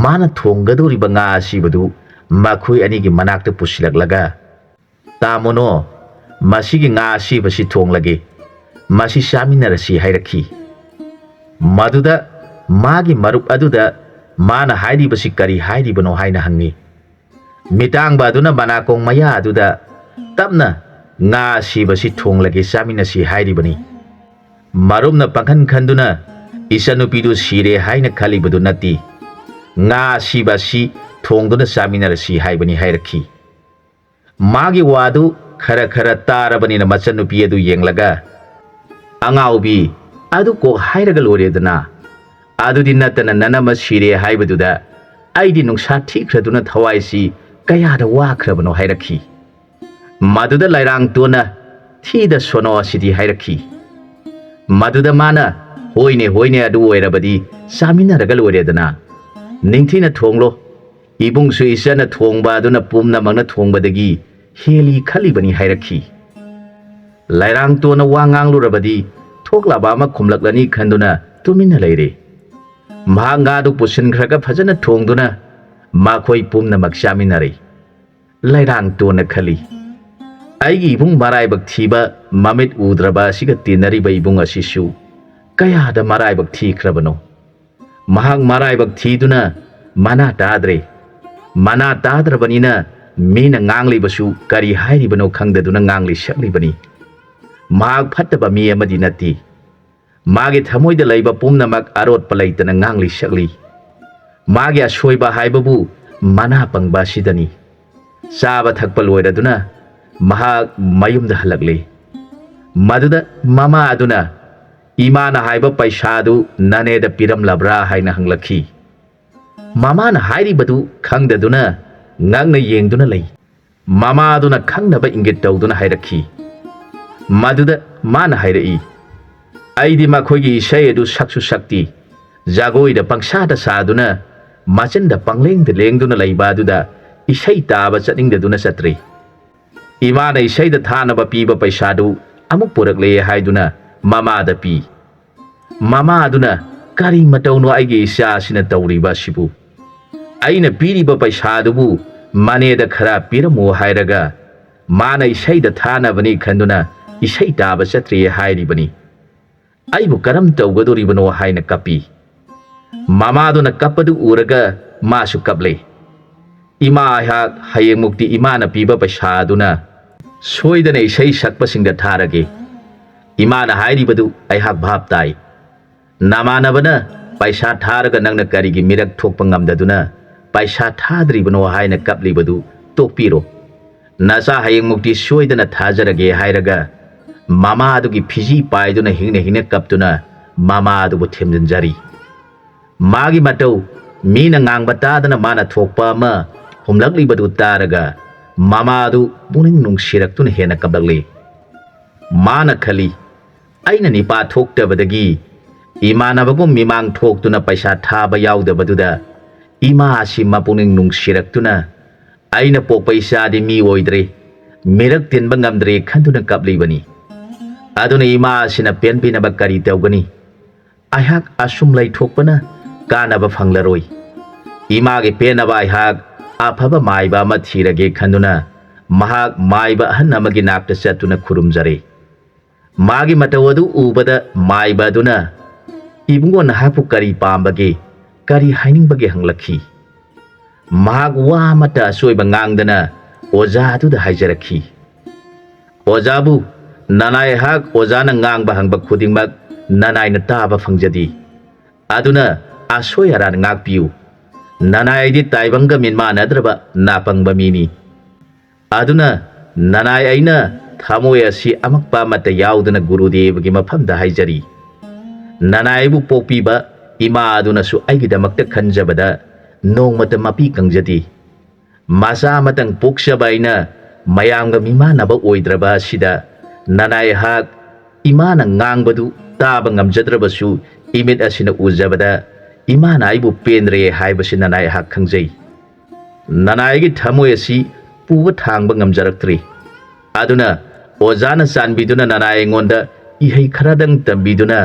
ꯃꯥꯅ ꯊꯣꯡꯒꯗꯧꯔꯤꯕ ꯉꯥ ꯑꯁꯤꯕꯗꯨ ꯃꯈꯣꯏ ꯑꯅꯤꯒꯤ ꯃꯅꯥꯛꯇ ꯄꯨꯁꯤꯜꯂꯛꯂꯒ, "ꯇꯥ ꯃꯣꯅꯣ, ꯃꯁꯤꯒꯤ ꯉꯥ ꯑꯁꯤꯕꯁꯤ ꯊꯣꯡꯂꯒꯦ, ꯃꯁꯤ ꯆꯥꯃꯤꯟꯅꯔꯁꯤ" ꯍꯥꯏꯔꯛꯈꯤ꯫ ꯃꯗꯨꯗ ꯃꯥꯒꯤ ꯃꯔꯨꯞ ꯑꯗꯨꯗ ꯃꯥꯅ ꯍꯥꯏꯔꯤꯕꯁꯤ ꯀꯔꯤ ꯍꯥꯏꯔꯤꯕꯅꯣ ꯍꯥꯏꯅ ꯍꯪꯉꯤ꯫ ꯃꯤꯇꯥꯡꯕ ꯑꯗꯨꯅ ꯃꯅꯥꯀꯣꯡ ꯃꯌꯥ ꯑꯗꯨꯗ ꯇꯞꯅ, "ꯉꯥ ꯑꯁꯤꯕꯁꯤ ꯊꯣꯡꯂꯒꯦ, ꯆꯥꯃꯤꯟꯅꯁꯤ" ꯍꯥꯏꯔꯤꯕꯅꯤ꯫ ꯃꯔꯨꯞꯅ ꯄꯥꯡꯈꯟ ꯈꯟꯗꯨꯅ ꯏꯆꯟꯅꯨꯄꯤꯗꯨ ꯁꯤꯔꯦ ꯍꯥꯏꯅ ꯈꯜꯂꯤꯕꯗꯨ ꯅꯠꯇꯦ, "ꯉꯥ ꯑꯁꯤꯕ ꯑꯁꯤ ꯊꯣꯡꯗꯨꯅ ꯆꯥꯃꯤꯟꯅꯔꯁꯤ" ꯍꯥꯏꯕꯅꯤ ꯍꯥꯏꯔꯛꯈꯤ꯫ ꯃꯥꯒꯤ ꯋꯥꯗꯨ ꯈꯔ ꯈꯔ ꯇꯥꯔꯕꯅꯤꯅ ꯃꯆꯟꯅꯨꯄꯤ ꯑꯗꯨ ꯌꯦꯡꯂꯒ, "ꯑꯉꯥꯎꯕꯤ, ꯑꯗꯨ ꯀꯣꯛ ꯍꯥꯏꯔꯒ ꯂꯣꯏꯔꯦꯗꯅ꯫ ꯑꯗꯨꯗꯤ ꯅꯠꯇꯅ ꯅꯅꯝꯃ ꯁꯤꯔꯦ ꯍꯥꯏꯕꯗꯨꯗ ꯑꯩꯗꯤ ꯅꯨꯡꯁꯥ ꯊꯤꯈ꯭ꯔꯗꯨꯅ ꯊꯋꯥꯏꯁꯤ ꯀꯌꯥꯗ ꯋꯥꯈ꯭ꯔꯕꯅꯣ" ꯍꯥꯏꯔꯛꯈꯤ꯫ ꯃꯗꯨꯗ ꯂꯩꯔꯥꯡꯇꯣꯟꯅ, "ꯊꯤꯗ ꯁꯣꯅꯣ ꯑꯁꯤꯗꯤ" ꯍꯥꯏꯔꯛꯈꯤ꯫ ꯃꯗꯨꯗ ꯃꯥꯅ, "ꯍꯣꯏꯅꯦ, ꯍꯣꯏꯅꯦ, ꯑꯗꯨ ꯑꯣꯏꯔꯕꯗꯤ ꯆꯥꯃꯤꯟꯅꯔꯒ ꯂꯣꯏꯔꯦꯗꯅ꯫ ꯅꯤꯡꯊꯤꯅ ꯊꯣꯡꯂꯣ꯫ ꯏꯕꯨꯡꯁꯨ ꯏꯆꯟꯅ ꯊꯣꯡꯕ ꯑꯗꯨꯅ ꯄꯨꯝꯅꯃꯛꯅ ꯊꯣꯡꯕꯗꯒꯤ ꯍꯦꯜꯂꯤ ꯈꯜꯂꯤꯕꯅꯤ" ꯍꯥꯏꯔꯛꯈꯤ꯫ ꯂꯩꯔꯥꯡꯇꯣꯟꯅ ꯋꯥ ꯉꯥꯡꯂꯨꯔꯕꯗꯤ ꯊꯣꯛꯂꯕ ꯑꯃ ꯈꯨꯝꯂꯛꯂꯅꯤ ꯈꯟꯗꯨꯅ ꯇꯨꯃꯤꯟꯅ ꯂꯩꯔꯦ꯫ ꯃꯍꯥꯛ ꯉꯥꯗꯨ ꯄꯨꯁꯤꯟꯈ꯭ꯔꯒ ꯐꯖꯅ ꯊꯣꯡꯗꯨꯅ ꯃꯈꯣꯏ ꯄꯨꯝꯅꯃꯛ ꯆꯥꯃꯤꯟꯅꯔꯦ꯫ ꯂꯩꯔꯥꯡꯇꯣꯟꯅ ꯈꯜꯂꯤ, "ꯑꯩꯒꯤ ꯏꯕꯨꯡ ꯃꯔꯥꯏꯕꯛ ꯊꯤꯕ, ꯃꯃꯤꯠ ꯎꯗ꯭ꯔꯕ ꯑꯁꯤꯒ ꯇꯤꯟꯅꯔꯤꯕ ꯏꯕꯨꯡ ꯑꯁꯤꯁꯨ ꯀꯌꯥꯗ ꯃꯔꯥꯏꯕꯛ ꯊꯤꯈ꯭ꯔꯕꯅꯣ?" ꯃꯍꯥꯛ ꯃꯔꯥꯏꯕꯛ ꯊꯤꯗꯨꯅ ꯃꯅꯥ ꯇꯥꯗ꯭ꯔꯦ꯫ ꯃꯅꯥ ꯇꯥꯗ꯭ꯔꯕꯅꯤꯅ ꯃꯤꯅ ꯉꯥꯡꯂꯤꯕꯁꯨ ꯀꯔꯤ ꯍꯥꯏꯔꯤꯕꯅꯣ ꯈꯪꯗꯗꯨꯅ ꯉꯥꯡꯂꯤ ꯁꯛꯂꯤꯕꯅꯤ꯫ ꯃꯍꯥꯛ ꯐꯠꯇꯕ ꯃꯤ ꯑꯃꯗꯤ ꯅꯠꯇꯦ꯫ ꯃꯥꯒꯤ ꯊꯃꯣꯏꯗ ꯂꯩꯕ ꯄꯨꯝꯅꯃꯛ ꯑꯔꯣꯠꯄ ꯂꯩꯇꯅ ꯉꯥꯡꯂꯤ ꯁꯛꯂꯤ꯫ ꯃꯥꯒꯤ ꯑꯁꯣꯏꯕ ꯍꯥꯏꯕꯕꯨ ꯃꯅꯥ ꯄꯪꯕ ꯑꯁꯤꯗꯅꯤ꯫ ꯆꯥꯕ ꯊꯛꯄ ꯂꯣꯏꯔꯗꯨꯅ ꯃꯍꯥꯛ ꯃꯌꯨꯝꯗ ꯍꯜꯂꯛꯂꯤ꯫ ꯃꯗꯨꯗ ꯃꯃꯥ ꯑꯗꯨꯅ, "ꯏꯃꯥꯅ ꯍꯥꯏꯕ ꯄꯩꯁꯥꯗꯨ ꯅꯅꯦꯗ ꯄꯤꯔꯝꯂꯕ꯭ꯔꯥ?" ꯍꯥꯏꯅ ꯍꯪꯂꯛꯈꯤ꯫ ꯃꯃꯥꯅ ꯍꯥꯏꯔꯤꯕꯗꯨ ꯈꯪꯗꯗꯨꯅ ꯉꯛꯅ ꯌꯦꯡꯗꯨꯅ ꯂꯩ꯫ ꯃꯃꯥꯗꯨꯅ ꯈꯪꯅꯕ ꯏꯪꯒꯤꯠ ꯇꯧꯗꯨꯅ ꯍꯥꯏꯔꯛꯈꯤ꯫ ꯃꯗꯨꯗ ꯃꯥꯅ ꯍꯥꯏꯔꯛꯏ, "ꯑꯩꯗꯤ ꯃꯈꯣꯏꯒꯤ ꯏꯁꯩ ꯑꯗꯨ ꯁꯛꯁꯨ ꯁꯛꯇꯦ꯫ ꯖꯒꯣꯏꯗ ꯄꯪꯁꯥꯗ ꯁꯥꯗꯨꯅ, ꯃꯆꯤꯟꯗ ꯄꯪꯂꯦꯡꯗ ꯂꯦꯡꯗꯨꯅ ꯂꯩꯕ ꯑꯗꯨꯗ ꯏꯁꯩ ꯇꯥꯕ ꯆꯠꯅꯤꯡꯗꯗꯨꯅ ꯆꯠꯇ꯭ꯔꯤ꯫ ꯏꯃꯥꯅ ꯏꯁꯩꯗ ꯊꯥꯅꯕ ꯄꯤꯕ ꯄꯩꯁꯥꯗꯨ ꯑꯃꯨꯛ ꯄꯨꯔꯛꯂꯦ ꯍꯥꯏꯗꯨꯅ ꯃꯃꯥꯗ ꯄꯤ꯫ ꯃꯃꯥ ꯑꯗꯨꯅ, "ꯀꯔꯤ ꯃꯇꯧꯅꯣ ꯑꯩꯒꯤ ꯏꯆꯥ ꯑꯁꯤꯅ ꯇꯧꯔꯤꯕ ꯑꯁꯤꯕꯨ? ꯑꯩꯅ ꯄꯤꯔꯤꯕ ꯄꯩꯁꯥꯗꯨꯕꯨ ꯃꯅꯦꯗ ꯈꯔ ꯄꯤꯔꯝꯃꯨ ꯍꯥꯏꯔꯒ ꯃꯥꯅ ꯏꯁꯩꯗ ꯊꯥꯅꯕꯅꯤ ꯈꯟꯗꯨꯅ ꯏꯁꯩ ꯇꯥꯕ ꯆꯠꯇ꯭ꯔꯤ ꯍꯥꯏꯔꯤꯕꯅꯤ꯫ ꯑꯩꯕꯨ ꯀꯔꯝ ꯇꯧꯒꯗꯣꯔꯤꯕꯅꯣ?" ꯍꯥꯏꯅ ꯀꯞꯄꯤ꯫ ꯃꯃꯥꯗꯨꯅ ꯀꯞꯄꯗꯨ ꯎꯔꯒ ꯃꯥꯁꯨ ꯀꯞꯂꯦ꯫ "ꯏꯃꯥ, ꯑꯩꯍꯥꯛ ꯍꯌꯦꯡꯃꯨꯛꯇꯤ ꯏꯃꯥꯅ ꯄꯤꯕ ꯄꯩꯁꯥ ꯑꯗꯨꯅ ꯁꯣꯏꯗꯅ ꯏꯁꯩ ꯁꯛꯄꯁꯤꯡꯗ ꯊꯥꯔꯒꯦ꯫ ꯏꯃꯥꯅ ꯍꯥꯏꯔꯤꯕꯗꯨ ꯑꯩꯍꯥꯛ ꯚꯥꯞ ꯇꯥꯏ꯫ ꯅꯃꯥꯟꯅꯕꯅ ꯄꯩꯁꯥ ꯊꯥꯔꯒ ꯅꯪꯅ ꯀꯔꯤꯒꯤ ꯃꯤꯔꯛ ꯊꯣꯛꯄ ꯉꯝꯗꯗꯨꯅ ꯄꯩꯁꯥ ꯊꯥꯗ꯭ꯔꯤꯕꯅꯣ ꯍꯥꯏꯅ ꯀꯞꯂꯤꯕꯗꯨ ꯇꯣꯛꯄꯤꯔꯣ꯫ ꯅꯆꯥ ꯍꯌꯦꯡꯃꯨꯛꯇꯤ ꯁꯣꯏꯗꯅ ꯊꯥꯖꯔꯒꯦ" ꯍꯥꯏꯔꯒ ꯃꯃꯥꯗꯨꯒꯤ ꯐꯤꯖꯤ ꯄꯥꯏꯗꯨꯅ ꯍꯤꯡꯅ ꯍꯤꯡꯅ ꯀꯞꯇꯨꯅ ꯃꯃꯥꯗꯨꯕꯨ ꯊꯦꯝꯖꯤꯟꯖꯔꯤ꯫ ꯃꯥꯒꯤ ꯃꯇꯧ, ꯃꯤꯅ ꯉꯥꯡꯕ ꯇꯥꯗꯅ ꯃꯥꯅ ꯊꯣꯛꯄ ꯑꯃ ꯍꯨꯝꯂꯛꯂꯤꯕꯗꯨ ꯇꯥꯔꯒ ꯃꯃꯥꯗꯨ ꯄꯨꯛꯅꯤꯡ ꯅꯨꯡꯁꯤꯔꯛꯇꯨꯅ ꯍꯦꯟꯅ ꯀꯞꯂꯛꯂꯤ꯫ ꯃꯥꯅ ꯈꯜꯂꯤ, "ꯑꯩꯅ ꯅꯤꯄꯥ ꯊꯣꯛꯇꯕꯗꯒꯤ ꯏꯃꯥꯟꯅꯕꯒꯨꯝ ꯃꯤꯃꯥꯡ ꯊꯣꯛꯇꯨꯅ ꯄꯩꯁꯥ ꯊꯥꯕ ꯌꯥꯎꯗꯕꯗꯨꯗ ꯏꯃꯥ ꯑꯁꯤ ꯃꯄꯨꯛꯅꯤꯡ ꯅꯨꯡꯁꯤꯔꯛꯇꯨꯅ ꯑꯩꯅ ꯄꯣꯛꯄ ꯏꯆꯥꯗꯤ ꯃꯤ ꯑꯣꯏꯗ꯭ꯔꯦ, ꯃꯤꯔꯛ ꯇꯤꯟꯕ ꯉꯝꯗ꯭ꯔꯦ" ꯈꯟꯗꯨꯅ ꯀꯞꯂꯤꯕꯅꯤ꯫ ꯑꯗꯨꯅ ꯏꯃꯥ ꯑꯁꯤꯅ ꯄꯦꯟꯕꯤꯅꯕ ꯀꯔꯤ ꯇꯧꯒꯅꯤ? ꯑꯩꯍꯥꯛ ꯑꯁꯨꯝ ꯂꯩꯊꯣꯛꯄꯅ ꯀꯥꯟꯅꯕ ꯐꯪꯂꯔꯣꯏ꯫ ꯏꯃꯥꯒꯤ ꯄꯦꯟꯅꯕ ꯑꯩꯍꯥꯛ ꯑꯐꯕ ꯃꯥꯏꯕ ꯑꯃ ꯊꯤꯔꯒꯦ ꯈꯟꯗꯨꯅ ꯃꯍꯥꯛ ꯃꯥꯏꯕ ꯑꯍꯟ ꯑꯃꯒꯤ ꯅꯥꯛꯇ ꯆꯠꯇꯨꯅ ꯈꯨꯔꯨꯝꯖꯔꯦ꯫ ꯃꯥꯒꯤ ꯃꯇꯧ ꯑꯗꯨ ꯎꯕꯗ ꯃꯥꯏꯕ ꯑꯗꯨꯅ, "ꯏꯕꯨꯡꯉꯣ, ꯅꯍꯥꯛꯄꯨ ꯀꯔꯤ ꯄꯥꯝꯕꯒꯦ? ꯀꯔꯤ ꯍꯥꯏꯅꯤꯡꯕꯒꯦ?" ꯍꯪꯂꯛꯈꯤ꯫ ꯃꯍꯥꯛ ꯋꯥ ꯑꯃꯠꯇ ꯑꯁꯣꯏꯕ ꯉꯥꯡꯗꯅ ꯑꯣꯖꯥ ꯑꯗꯨꯗ ꯍꯥꯏꯖꯔꯛꯈꯤ, "ꯑꯣꯖꯥꯕꯨ, ꯅꯅꯥꯏ ꯑꯩꯍꯥꯛ ꯑꯣꯖꯥꯅ ꯉꯥꯡꯕ ꯍꯪꯕ ꯈꯨꯗꯤꯡꯃꯛ ꯅꯅꯥꯏꯅ ꯇꯥꯕ ꯐꯪꯖꯗꯦ꯫ ꯑꯗꯨꯅ ꯑꯁꯣꯏ ꯑꯔꯥꯟ ꯉꯥꯛꯄꯤꯌꯨ꯫ ꯅꯅꯥꯏ ꯑꯩꯗꯤ ꯇꯥꯏꯕꯪꯒ ꯃꯤꯠꯃꯥꯟꯅꯗ꯭ꯔꯕ ꯅꯥꯄꯪꯕ ꯃꯤꯅꯤ꯫ ꯑꯗꯨꯅ ꯅꯅꯥꯏ ꯑꯩꯅ ꯊꯃꯣꯏ ꯑꯁꯤ ꯑꯃꯛꯄ ꯑꯃꯠꯇ ꯌꯥꯎꯗꯅ ꯒꯨꯔꯨꯗꯦꯕꯒꯤ ꯃꯐꯝꯗ ꯍꯥꯏꯖꯔꯤ꯫ ꯅꯅꯥꯏ ꯑꯩꯕꯨ ꯄꯣꯛꯄꯤꯕ ꯏꯃꯥ ꯑꯗꯨꯅꯁꯨ ꯑꯩꯒꯤꯗꯃꯛꯇ ꯈꯟꯖꯕꯗ ꯅꯣꯡꯃꯇ ꯃꯄꯤ ꯀꯪꯖꯗꯦ꯫ ꯃꯆꯥ ꯑꯃꯇꯪ ꯄꯣꯛꯆꯕ ꯑꯩꯅ ꯃꯌꯥꯝꯒ ꯃꯤꯃꯥꯟꯅꯕ ꯑꯣꯏꯗ꯭ꯔꯕ ꯑꯁꯤꯗ ꯅꯅꯥꯏ ꯑꯩꯍꯥꯛ ꯏꯃꯥꯅ ꯉꯥꯡꯕꯗꯨ ꯇꯥꯕ ꯉꯝꯖꯗ꯭ꯔꯕꯁꯨ ꯏꯃꯤꯠ ꯑꯁꯤꯅ ꯎꯖꯕꯗ ꯏꯃꯥꯅ ꯑꯩꯕꯨ ꯄꯦꯟꯗ꯭ꯔꯦ ꯍꯥꯏꯕꯁꯤ ꯅꯅꯥꯏ ꯑꯩꯍꯥꯛ ꯈꯪꯖꯩ꯫ ꯅꯅꯥꯏꯒꯤ ꯊꯃꯣꯏ ꯑꯁꯤ ꯄꯨꯕ ꯊꯥꯡꯕ ꯉꯝꯖꯔꯛꯇ꯭ꯔꯤ꯫ ꯑꯗꯨꯅ ꯑꯣꯖꯥꯅ ꯆꯥꯟꯕꯤꯗꯨꯅ ꯅꯅꯥꯏ ꯑꯩꯉꯣꯟꯗ ꯏꯍꯩ ꯈꯔꯗꯪ ꯇꯝꯕꯤꯗꯨꯅ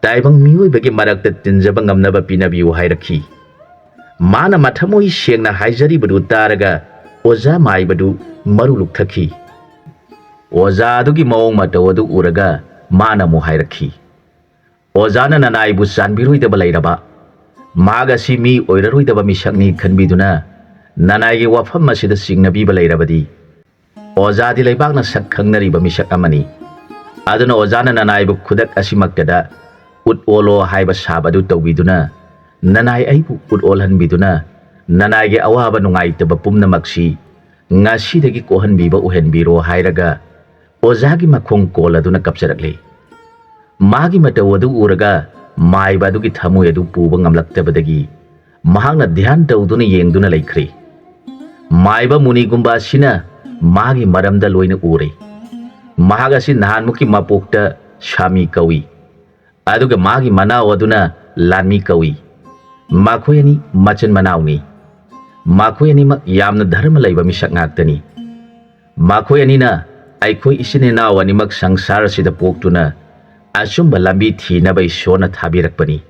ꯇꯥꯏꯕꯪ ꯃꯤꯑꯣꯏꯕꯒꯤ ꯃꯔꯛꯇ ꯇꯤꯟꯖꯕ ꯉꯝꯅꯕ ꯄꯤꯅꯕꯤꯌꯨ ꯍꯥꯏꯔꯛꯈꯤ꯫ ꯃꯥꯅ ꯃꯊꯃꯣꯏ ꯁꯦꯡꯅ ꯍꯥꯏꯖꯔꯤꯕꯗꯨ ꯇꯥꯔꯒ ꯑꯣꯖꯥ ꯃꯥꯏꯕꯗꯨ ꯃꯔꯨ ꯂꯨꯛꯊꯈꯤ꯫ ꯑꯣꯖꯥ ꯑꯗꯨꯒꯤ ꯃꯑꯣꯡ ꯃꯇꯧ ꯑꯗꯨ ꯎꯔꯒ ꯃꯥꯅ ꯑꯃꯨꯛ ꯍꯥꯏꯔꯛꯈꯤ, "ꯑꯣꯖꯥꯅ ꯅꯅꯥꯏꯕꯨ ꯆꯥꯟꯕꯤꯔꯣꯏꯗꯕ ꯂꯩꯔꯕ, ꯃꯍꯥꯛ ꯑꯁꯤ ꯃꯤ ꯑꯣꯏꯔꯔꯣꯏꯗꯕ ꯃꯤꯁꯛꯅꯤ ꯈꯟꯕꯤꯗꯨꯅ ꯅꯅꯥꯏꯒꯤ ꯋꯥꯐꯝ ꯑꯁꯤꯗ ꯆꯤꯡꯅꯕꯤꯕ ꯂꯩꯔꯕꯗꯤ, ꯑꯣꯖꯥꯗꯤ ꯂꯩꯕꯥꯛꯅ ꯁꯛ ꯈꯪꯅꯔꯤꯕ ꯃꯤꯁꯛ ꯑꯃꯅꯤ꯫ ꯑꯗꯨꯅ ꯑꯣꯖꯥꯅ ꯅꯅꯥꯏꯕꯨ ꯈꯨꯗꯛ ꯑꯁꯤꯃꯛꯇꯗ ꯎꯠ ꯑꯣꯜꯂꯣ ꯍꯥꯏꯕ ꯁꯥꯕ ꯑꯗꯨ ꯇꯧꯕꯤꯗꯨꯅ, ꯅꯅꯥꯏ ꯑꯩꯕꯨ ꯎꯠ ꯑꯣꯜꯍꯟꯕꯤꯗꯨꯅ, ꯅꯅꯥꯏꯒꯤ ꯑꯋꯥꯕ ꯅꯨꯡꯉꯥꯏꯇꯕ ꯄꯨꯝꯅꯃꯛꯁꯤ ꯉꯁꯤꯗꯒꯤ ꯀꯣꯛꯍꯟꯕꯤꯕ ꯑꯣꯏꯍꯟꯕꯤꯔꯣ" ꯍꯥꯏꯔꯒ ꯑꯣꯖꯥꯒꯤ ꯃꯈꯣꯡ ꯀꯣꯜ ꯑꯗꯨꯅ ꯀꯞꯆꯔꯛꯂꯤ꯫ ꯃꯥꯒꯤ ꯃꯇꯧ ꯑꯗꯨ ꯎꯔꯒ ꯃꯥꯏꯕ ꯑꯗꯨꯒꯤ ꯊꯃꯣꯏ ꯑꯗꯨ ꯄꯨꯕ ꯉꯝꯂꯛꯇꯕꯗꯒꯤ ꯃꯍꯥꯛꯅ ꯙ꯭ꯌꯥꯟ ꯇꯧꯗꯨꯅ ꯌꯦꯡꯗꯨꯅ ꯂꯩꯈ꯭ꯔꯦ꯫ ꯃꯥꯏꯕ ꯃꯨꯅꯤꯒꯨꯝꯕ ꯑꯁꯤꯅ ꯃꯥꯒꯤ ꯃꯔꯝꯗ ꯂꯣꯏꯅ ꯎꯔꯦ꯫ ꯃꯍꯥꯛ ꯑꯁꯤ ꯅꯍꯥꯟꯃꯨꯛꯀꯤ ꯃꯄꯣꯛꯇ ꯁꯥꯃꯤ ꯀꯧꯏ, ꯑꯗꯨꯒ ꯃꯥꯒꯤ ꯃꯅꯥꯎ ꯑꯗꯨꯅ ꯂꯥꯟꯃꯤ ꯀꯧꯏ꯫ ꯃꯈꯣꯏ ꯑꯅꯤ ꯃꯆꯤꯟ ꯃꯅꯥꯎꯅꯤ꯫ ꯃꯈꯣꯏ ꯑꯅꯤꯃꯛ ꯌꯥꯝꯅ ꯙꯔꯃ ꯂꯩꯕ ꯃꯤꯁꯛ ꯉꯥꯛꯇꯅꯤ꯫ ꯃꯈꯣꯏ ꯑꯅꯤꯅ ꯑꯩꯈꯣꯏ ꯏꯆꯤꯟ ꯏꯅꯥꯎ ꯑꯅꯤꯃꯛ ꯁꯪꯁꯥꯔ ꯑꯁꯤꯗ ꯄꯣꯛꯇꯨꯅ ꯑꯆꯨꯝꯕ ꯂꯝꯕꯤ ꯊꯤꯅꯕ ꯏꯁꯣꯔꯅ ꯊꯥꯕꯤꯔꯛꯄꯅꯤ꯫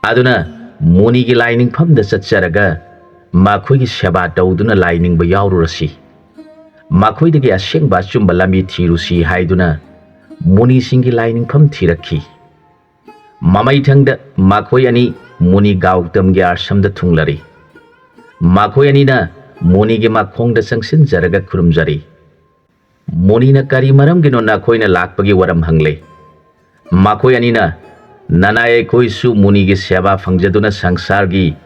ꯑꯗꯨꯅ ꯃꯨꯅꯤꯒꯤ ꯂꯥꯏꯅꯤꯡꯐꯝꯗ ꯆꯠꯆꯔꯒ ꯃꯈꯣꯏꯒꯤ ꯁꯦꯕꯥ ꯇꯧꯗꯨꯅ ꯂꯥꯏ ꯅꯤꯡꯕ ꯌꯥꯎꯔꯨꯔꯁꯤ꯫ ꯃꯈꯣꯏꯗꯒꯤ ꯑꯁꯦꯡꯕ ꯑꯆꯨꯝꯕ ꯂꯝꯕꯤ ꯊꯤꯔꯨꯁꯤ ꯍꯥꯏꯗꯨꯅ ꯃꯨꯅꯤꯁꯤꯡꯒꯤ ꯂꯥꯏꯅꯤꯡꯐꯝ ꯊꯤꯔꯛꯈꯤ꯫ ꯃꯃꯩꯊꯪꯗ ꯃꯈꯣꯏ ꯑꯅꯤ ꯃꯨꯅꯤ ꯒꯧꯇꯝꯒꯤ ꯑꯥꯁ꯭ꯔꯝꯗ ꯊꯨꯡꯂꯔꯤ꯫ ꯃꯈꯣꯏ ꯑꯅꯤꯅ ꯃꯨꯅꯤꯒꯤ ꯃꯈꯣꯡꯗ ꯆꯪꯁꯤꯟꯖꯔꯒ ꯈꯨꯔꯨꯝꯖꯔꯤ꯫ ꯃꯨꯅꯤꯅ ꯀꯔꯤ ꯃꯔꯝꯒꯤꯅꯣ ꯅꯈꯣꯏꯅ ꯂꯥꯛꯄꯒꯤ ꯋꯥꯔꯝ ꯍꯪꯂꯦ꯫ ꯃꯈꯣꯏ ꯑꯅꯤꯅ, "ꯅꯅꯥꯏ ꯑꯩꯈꯣꯏꯁꯨ ꯃꯨꯅꯤꯒꯤ ꯁꯦꯕꯥ ꯐꯪꯖꯗꯨꯅ ꯁꯪꯁꯥꯔꯒꯤ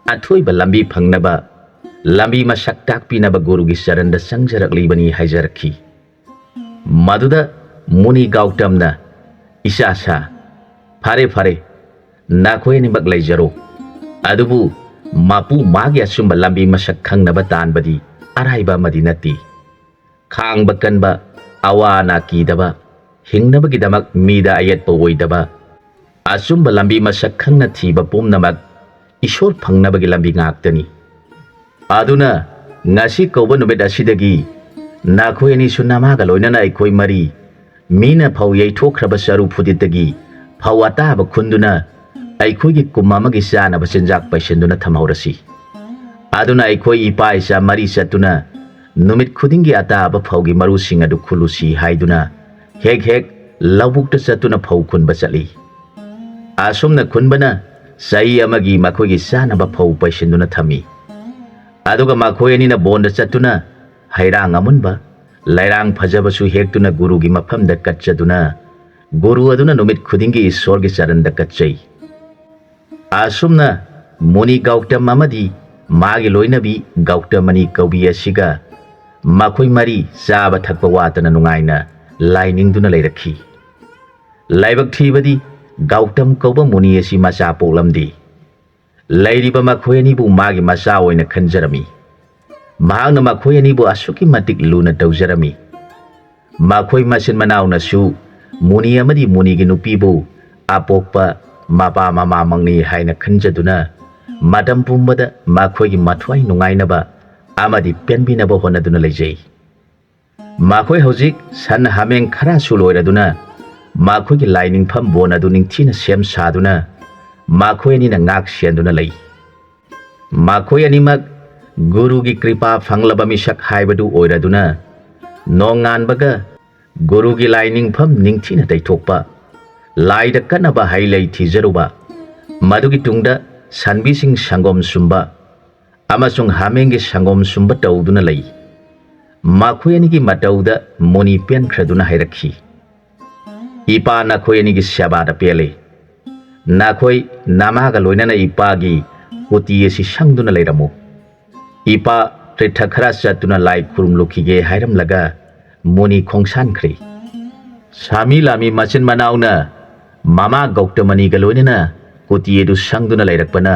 ꯑꯊꯣꯏꯕ ꯂꯝꯕꯤ ꯐꯪꯅꯕ, ꯂꯝꯕꯤ ꯃꯁꯛ ꯇꯥꯛꯄꯤꯅꯕ ꯒꯨꯔꯨꯒꯤ ꯆꯔꯟꯗ ꯆꯪꯖꯔꯛꯂꯤꯕꯅꯤ" ꯍꯥꯏꯖꯔꯛꯈꯤ꯫ ꯃꯗꯨꯗ ꯃꯨꯅꯤ ꯒꯧꯇꯝꯅ, "ꯏꯆꯥꯁꯥ, ꯐꯔꯦ ꯐꯔꯦ, ꯅꯈꯣꯏ ꯑꯅꯤꯃꯛ ꯂꯩꯖꯔꯣ꯫ ꯑꯗꯨꯕꯨ ꯃꯄꯨ ꯃꯥꯒꯤ ꯑꯆꯨꯝꯕ ꯂꯝꯕꯤ ꯃꯁꯛ ꯈꯪꯅꯕ ꯇꯥꯟꯕꯗꯤ ꯑꯔꯥꯏꯕ ꯑꯃꯗꯤ ꯅꯠꯇꯦ꯫ ꯈꯥꯡꯕ ꯀꯟꯕ, ꯑꯋꯥ ꯑꯅꯥ ꯀꯤꯗꯕ, ꯍꯤꯡꯅꯕꯒꯤꯗꯃꯛ ꯃꯤꯗ ꯑꯌꯦꯠꯄ ꯑꯣꯏꯗꯕ, ꯑꯆꯨꯝꯕ ꯂꯝꯕꯤ ꯃꯁꯛ ꯈꯪꯅ ꯊꯤꯕ ꯄꯨꯝꯅꯃꯛ ꯏꯁꯣꯔ ꯐꯪꯅꯕꯒꯤ ꯂꯝꯕꯤ ꯉꯥꯛꯇꯅꯤ꯫ ꯑꯗꯨꯅ ꯉꯁꯤ ꯀꯧꯕ ꯅꯨꯃꯤꯠ ꯑꯁꯤꯗꯒꯤ "ꯅꯈꯣꯏ ꯑꯅꯤꯁꯨ ꯅꯃꯥꯒ ꯂꯣꯏꯅꯅ ꯑꯩꯈꯣꯏ ꯃꯔꯤ ꯃꯤꯅ ꯐꯧ ꯌꯩꯊꯣꯛꯈ꯭ꯔꯕ ꯆꯔꯨ ꯐꯨꯗꯤꯠꯇꯒꯤ ꯐꯧ ꯑꯇꯥꯕ ꯈꯨꯟꯗꯨꯅ ꯑꯩꯈꯣꯏꯒꯤ ꯀꯨꯝ ꯑꯃꯒꯤ ꯆꯥꯅꯕ ꯆꯤꯟꯖꯥꯛ ꯄꯩꯁꯤꯟꯗꯨꯅ ꯊꯝꯍꯧꯔꯁꯤ꯫ ꯑꯗꯨꯅ ꯑꯩꯈꯣꯏ ꯏꯄꯥ ꯏꯆꯥ ꯃꯔꯤ ꯆꯠꯇꯨꯅ ꯅꯨꯃꯤꯠ ꯈꯨꯗꯤꯡꯒꯤ ꯑꯇꯥꯕ ꯐꯧꯒꯤ ꯃꯔꯨꯁꯤꯡ ꯑꯗꯨ ꯈꯨꯜꯂꯨꯁꯤ" ꯍꯥꯏꯗꯨꯅ ꯍꯦꯛ ꯍꯦꯛ ꯂꯧꯕꯨꯛꯇ ꯆꯠꯇꯨꯅ ꯐꯧ ꯈꯨꯟꯕ ꯆꯠꯂꯤ꯫ ꯑꯁꯨꯝꯅ ꯈꯨꯟꯕꯅ ꯆꯍꯤ ꯑꯃꯒꯤ ꯃꯈꯣꯏꯒꯤ ꯆꯥꯅꯕ ꯐꯧ ꯄꯩꯁꯤꯟꯗꯨꯅ ꯊꯝꯃꯤ꯫ ꯑꯗꯨꯒ ꯃꯈꯣꯏ ꯑꯅꯤꯅ ꯕꯣꯟꯗ ꯆꯠꯇꯨꯅ ꯍꯩꯔꯥꯡ ꯑꯃꯨꯟꯕ, ꯂꯩꯔꯥꯡ ꯐꯖꯕꯁꯨ ꯍꯦꯛꯇꯨꯅ ꯒꯨꯔꯨꯒꯤ ꯃꯐꯝꯗ ꯀꯠꯆꯗꯨꯅ, ꯒꯨꯔꯨ ꯑꯗꯨꯅ ꯅꯨꯃꯤꯠ ꯈꯨꯗꯤꯡꯒꯤ ꯏꯁꯣꯔꯒꯤ ꯆꯔꯟꯗ ꯀꯠꯆꯩ꯫ ꯑꯁꯨꯝꯅ ꯃꯨꯅꯤ ꯒꯧꯇꯝ ꯑꯃꯗꯤ ꯃꯥꯒꯤ ꯂꯣꯏꯅꯕꯤ ꯒꯧꯇꯃꯅꯤ ꯀꯧꯕꯤ ꯑꯁꯤꯒ ꯃꯈꯣꯏ ꯃꯔꯤ ꯆꯥꯕ ꯊꯛꯄ ꯋꯥꯠꯇꯅ ꯅꯨꯡꯉꯥꯏꯅ ꯂꯥꯏ ꯅꯤꯡꯗꯨꯅ ꯂꯩꯔꯛꯈꯤ꯫ ꯂꯥꯏꯕꯛ ꯊꯤꯕꯗꯤ ꯒꯧꯇꯝ ꯀꯧꯕ ꯃꯨꯅꯤ ꯑꯁꯤ ꯃꯆꯥ ꯄꯣꯛꯂꯝꯗꯦ꯫ ꯂꯩꯔꯤꯕ ꯃꯈꯣꯏ ꯑꯅꯤꯕꯨ ꯃꯥꯒꯤ ꯃꯆꯥ ꯑꯣꯏꯅ ꯈꯟꯖꯔꯝꯃꯤ꯫ ꯃꯍꯥꯛꯅ ꯃꯈꯣꯏ ꯑꯅꯤꯕꯨ ꯑꯁꯨꯛꯀꯤ ꯃꯇꯤꯛ ꯂꯨꯅ ꯇꯧꯖꯔꯝꯃꯤ꯫ ꯃꯈꯣꯏ ꯃꯆꯤꯟ ꯃꯅꯥꯎꯅꯁꯨ ꯃꯨꯅꯤ ꯑꯃꯗꯤ ꯃꯨꯅꯤꯒꯤ ꯅꯨꯄꯤꯕꯨ ꯑꯄꯣꯛꯄ ꯃꯄꯥ ꯃꯃꯥꯃꯛꯅꯤ ꯍꯥꯏꯅ ꯈꯟꯖꯗꯨꯅ ꯃꯇꯝ ꯄꯨꯝꯕꯗ ꯃꯈꯣꯏꯒꯤ ꯃꯊ꯭ꯋꯥꯏ ꯅꯨꯡꯉꯥꯏꯅꯕ ꯑꯃꯗꯤ ꯄꯦꯟꯕꯤꯅꯕ ꯍꯣꯠꯅꯗꯨꯅ ꯂꯩꯖꯩ꯫ ꯃꯈꯣꯏ ꯍꯧꯖꯤꯛ ꯁꯟ ꯍꯥꯃꯦꯡ ꯈꯔꯁꯨ ꯂꯣꯏꯔꯗꯨꯅ ꯃꯈꯣꯏꯒꯤ ꯂꯥꯏꯅꯤꯡꯐꯝ ꯕꯣꯟ ꯑꯗꯨ ꯅꯤꯡꯊꯤꯅ ꯁꯦꯝ ꯁꯥꯗꯨꯅ ꯃꯈꯣꯏ ꯑꯅꯤꯅ ꯉꯥꯛ ꯁꯦꯟꯗꯨꯅ ꯂꯩ꯫ ꯃꯈꯣꯏ ꯑꯅꯤꯃꯛ ꯒꯨꯔꯨꯒꯤ ꯀ꯭ꯔꯤꯄꯥ ꯐꯪꯂꯕ ꯃꯤꯁꯛ ꯍꯥꯏꯕꯗꯨ ꯑꯣꯏꯔꯗꯨꯅ ꯅꯣꯡꯉꯥꯟꯕꯒ ꯒꯨꯔꯨꯒꯤ ꯂꯥꯏꯅꯤꯡꯐꯝ ꯅꯤꯡꯊꯤꯅ ꯇꯩꯊꯣꯛꯄ, ꯂꯥꯏꯗ ꯀꯠꯅꯕ ꯍꯩ ꯂꯩ ꯊꯤꯖꯔꯨꯕ, ꯃꯗꯨꯒꯤ ꯇꯨꯡꯗ ꯁꯟꯕꯤꯁꯤꯡ ꯁꯪꯒꯣꯝ ꯁꯨꯝꯕ ꯑꯃꯁꯨꯡ ꯍꯥꯃꯦꯡꯒꯤ ꯁꯪꯒꯣꯝ ꯁꯨꯝꯕ ꯇꯧꯗꯨꯅ ꯂꯩ꯫ ꯃꯈꯣꯏ ꯑꯅꯤꯒꯤ ꯃꯇꯧꯗ ꯃꯨꯅꯤ ꯄꯦꯟꯈ꯭ꯔꯗꯨꯅ ꯍꯥꯏꯔꯛꯈꯤ, "ꯏꯄꯥ, ꯅꯈꯣꯏ ꯑꯅꯤꯒꯤ ꯁꯦꯕꯥꯗ ꯄꯦꯜꯂꯤ꯫ ꯅꯈꯣꯏ ꯅꯃꯥꯒ ꯂꯣꯏꯅꯅ ꯏꯄꯥꯒꯤ ꯀꯨꯇꯤ ꯑꯁꯤ ꯁꯪꯗꯨꯅ ꯂꯩꯔꯝꯃꯨ꯫ ꯏꯄꯥ ꯇꯤꯔꯊ ꯈꯔ ꯆꯠꯇꯨꯅ ꯂꯥꯏ ꯈꯨꯔꯨꯝꯂꯨꯈꯤꯒꯦ" ꯍꯥꯏꯔꯝꯂꯒ ꯃꯨꯅꯤ ꯈꯣꯡꯁꯥꯟꯈ꯭ꯔꯦ꯫ ꯁꯥꯃꯤ ꯂꯥꯃꯤ ꯃꯆꯤꯟ ꯃꯅꯥꯎꯅ ꯃꯃꯥ ꯒꯧꯇꯃꯅꯤꯒ ꯂꯣꯏꯅꯅ ꯀꯨꯇꯤ ꯑꯗꯨ ꯁꯪꯗꯨꯅ ꯂꯩꯔꯛꯄꯅ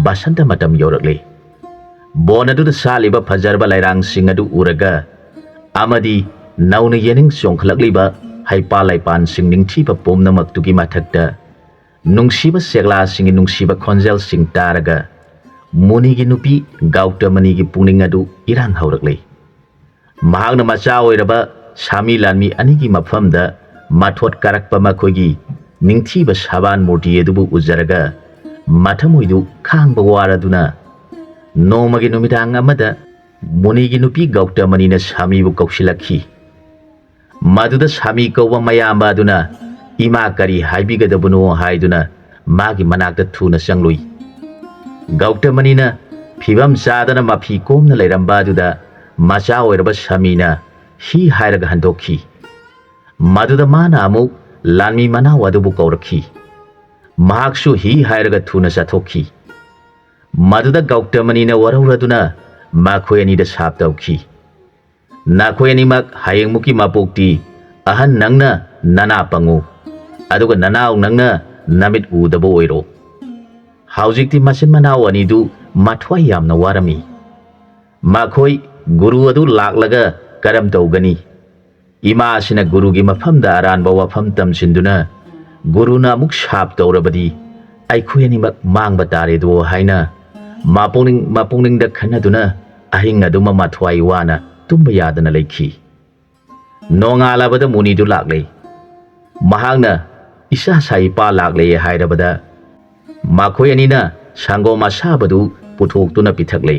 ꯕꯁꯟꯇ ꯃꯇꯝ ꯌꯧꯔꯛꯂꯦ꯫ ꯕꯣꯟ ꯑꯗꯨꯗ ꯁꯥꯠꯂꯤꯕ ꯐꯖꯔꯕ ꯂꯩꯔꯥꯡꯁꯤꯡ ꯑꯗꯨ ꯎꯔꯒ ꯑꯃꯗꯤ ꯅꯧꯅ ꯌꯦꯅꯤꯡ ꯆꯣꯡꯈꯠꯂꯛꯂꯤꯕ ꯍꯩꯄꯥꯜ ꯂꯩꯄꯥꯟꯁꯤꯡ ꯅꯤꯡꯊꯤꯕ ꯄꯨꯝꯅꯃꯛꯇꯨꯒꯤ ꯃꯊꯛꯇ ꯅꯨꯡꯁꯤꯕ ꯁꯦꯛꯂꯥꯁꯤꯡꯒꯤ ꯅꯨꯡꯁꯤꯕ ꯈꯣꯟꯖꯦꯜꯁꯤꯡ ꯇꯥꯔꯒ ꯃꯨꯅꯤꯒꯤ ꯅꯨꯄꯤ ꯒꯧꯇꯃꯅꯤꯒꯤ ꯄꯨꯛꯅꯤꯡ ꯑꯗꯨ ꯏꯔꯥꯡ ꯍꯧꯔꯛꯂꯦ꯫ ꯃꯍꯥꯛꯅ ꯃꯆꯥ ꯑꯣꯏꯔꯕ ꯁꯥꯃꯤ ꯂꯥꯟꯃꯤ ꯑꯅꯤꯒꯤ ꯃꯐꯝꯗ ꯃꯊꯣꯠ ꯀꯥꯔꯛꯄ ꯃꯈꯣꯏꯒꯤ ꯅꯤꯡꯊꯤꯕ ꯁꯥꯕꯥꯟ ꯃꯨꯔꯇꯤ ꯑꯗꯨꯕꯨ ꯎꯖꯔꯒ ꯃꯊꯃꯣꯏꯗꯨ ꯈꯥꯡꯕ ꯋꯥꯔꯗꯨꯅ ꯅꯣꯡꯃꯒꯤ ꯅꯨꯃꯤꯗꯥꯡ ꯑꯃꯗ ꯃꯨꯅꯤꯒꯤ ꯅꯨꯄꯤ ꯒꯧꯇꯃꯅꯤꯅ ꯁꯥꯃꯤꯕꯨ ꯀꯧꯁꯤꯜꯂꯛꯈꯤ꯫ ꯃꯗꯨꯗ ꯁꯥꯃꯤ ꯀꯧꯕ ꯃꯌꯥꯝꯕ ꯑꯗꯨꯅ ꯏꯃꯥ ꯀꯔꯤ ꯍꯥꯏꯕꯤꯒꯗꯕꯅꯣ ꯍꯥꯏꯗꯨꯅ ꯃꯥꯒꯤ ꯃꯅꯥꯛꯇ ꯊꯨꯅ ꯆꯪꯂꯨꯏ꯫ ꯒꯧꯇꯃꯅꯤꯅ ꯐꯤꯕꯝ ꯆꯥꯗꯅ ꯃꯐꯤ ꯀꯣꯝꯅ ꯂꯩꯔꯝꯕ ꯑꯗꯨꯗ ꯃꯆꯥ ꯑꯣꯏꯔꯕ ꯁꯥꯃꯤꯅ ꯍꯤ ꯍꯥꯏꯔꯒ ꯍꯟꯗꯣꯛꯈꯤ꯫ ꯃꯗꯨꯗ ꯃꯥꯅ ꯑꯃꯨꯛ ꯂꯥꯟꯃꯤ ꯃꯅꯥꯎ ꯑꯗꯨꯕꯨ ꯀꯧꯔꯛꯈꯤ꯫ ꯃꯍꯥꯛꯁꯨ ꯍꯤ ꯍꯥꯏꯔꯒ ꯊꯨꯅ ꯆꯠꯊꯣꯛꯈꯤ꯫ ꯃꯗꯨꯗ ꯒꯧꯇꯃꯅꯤꯅ ꯋꯥꯔꯧꯔꯗꯨꯅ ꯃꯈꯣꯏ ꯑꯅꯤꯗ ꯁꯥꯞ ꯇꯧꯈꯤ꯫ ꯅꯈꯣꯏ ꯑꯅꯤꯃꯛ ꯍꯌꯦꯡꯃꯨꯛꯀꯤ ꯃꯄꯣꯛꯇꯤ ꯑꯍꯟ ꯅꯪꯅ ꯅꯅꯥ ꯄꯪꯉꯨ, ꯑꯗꯨꯒ ꯅꯅꯥꯎ ꯅꯪꯅ ꯅꯃꯤꯠ ꯎꯗꯕ ꯑꯣꯏꯔꯣ꯫ ꯍꯧꯖꯤꯛꯇꯤ ꯃꯆꯤꯟ ꯃꯅꯥꯎ ꯑꯅꯤꯗꯨ ꯃꯊ꯭ꯋꯥꯏ ꯌꯥꯝꯅ ꯋꯥꯔꯝꯃꯤ꯫ ꯃꯈꯣꯏ ꯒꯨꯔꯨ ꯑꯗꯨ ꯂꯥꯛꯂꯒ ꯀꯔꯝ ꯇꯧꯒꯅꯤ? ꯏꯃꯥ ꯑꯁꯤꯅ ꯒꯨꯔꯨꯒꯤ ꯃꯐꯝꯗ ꯑꯔꯥꯟꯕ ꯋꯥꯐꯝ ꯇꯝꯁꯤꯟꯗꯨꯅ ꯒꯨꯔꯨꯅ ꯑꯃꯨꯛ ꯁꯥꯞ ꯇꯧꯔꯕꯗꯤ ꯑꯩꯈꯣꯏ ꯑꯅꯤꯃꯛ ꯃꯥꯡꯕ ꯇꯥꯔꯦꯗꯣ ꯍꯥꯏꯅ ꯃꯄꯨꯛꯅꯤꯡ, ꯃꯄꯨꯛꯅꯤꯡꯗ ꯈꯟꯅꯗꯨꯅ ꯑꯍꯤꯡ ꯑꯗꯨꯃ ꯃꯊ꯭ꯋꯥꯏ ꯋꯥꯅ ꯇꯨꯝꯕ ꯌꯥꯗꯅ ꯂꯩꯈꯤ꯫ ꯅꯣꯡꯉꯥꯜꯂꯕꯗ ꯃꯨꯅꯤꯗꯨ ꯂꯥꯛꯂꯦ꯫ ꯃꯍꯥꯛꯅ "ꯏꯆꯥ ꯁꯥꯏ ꯏꯄꯥ ꯂꯥꯛꯂꯦ" ꯍꯥꯏꯔꯕꯗ ꯃꯈꯣꯏ ꯑꯅꯤꯅ ꯁꯪꯒꯣꯝ ꯑꯁꯥꯕꯗꯨ ꯄꯨꯊꯣꯛꯇꯨꯅ ꯄꯤꯊꯛꯂꯦ꯫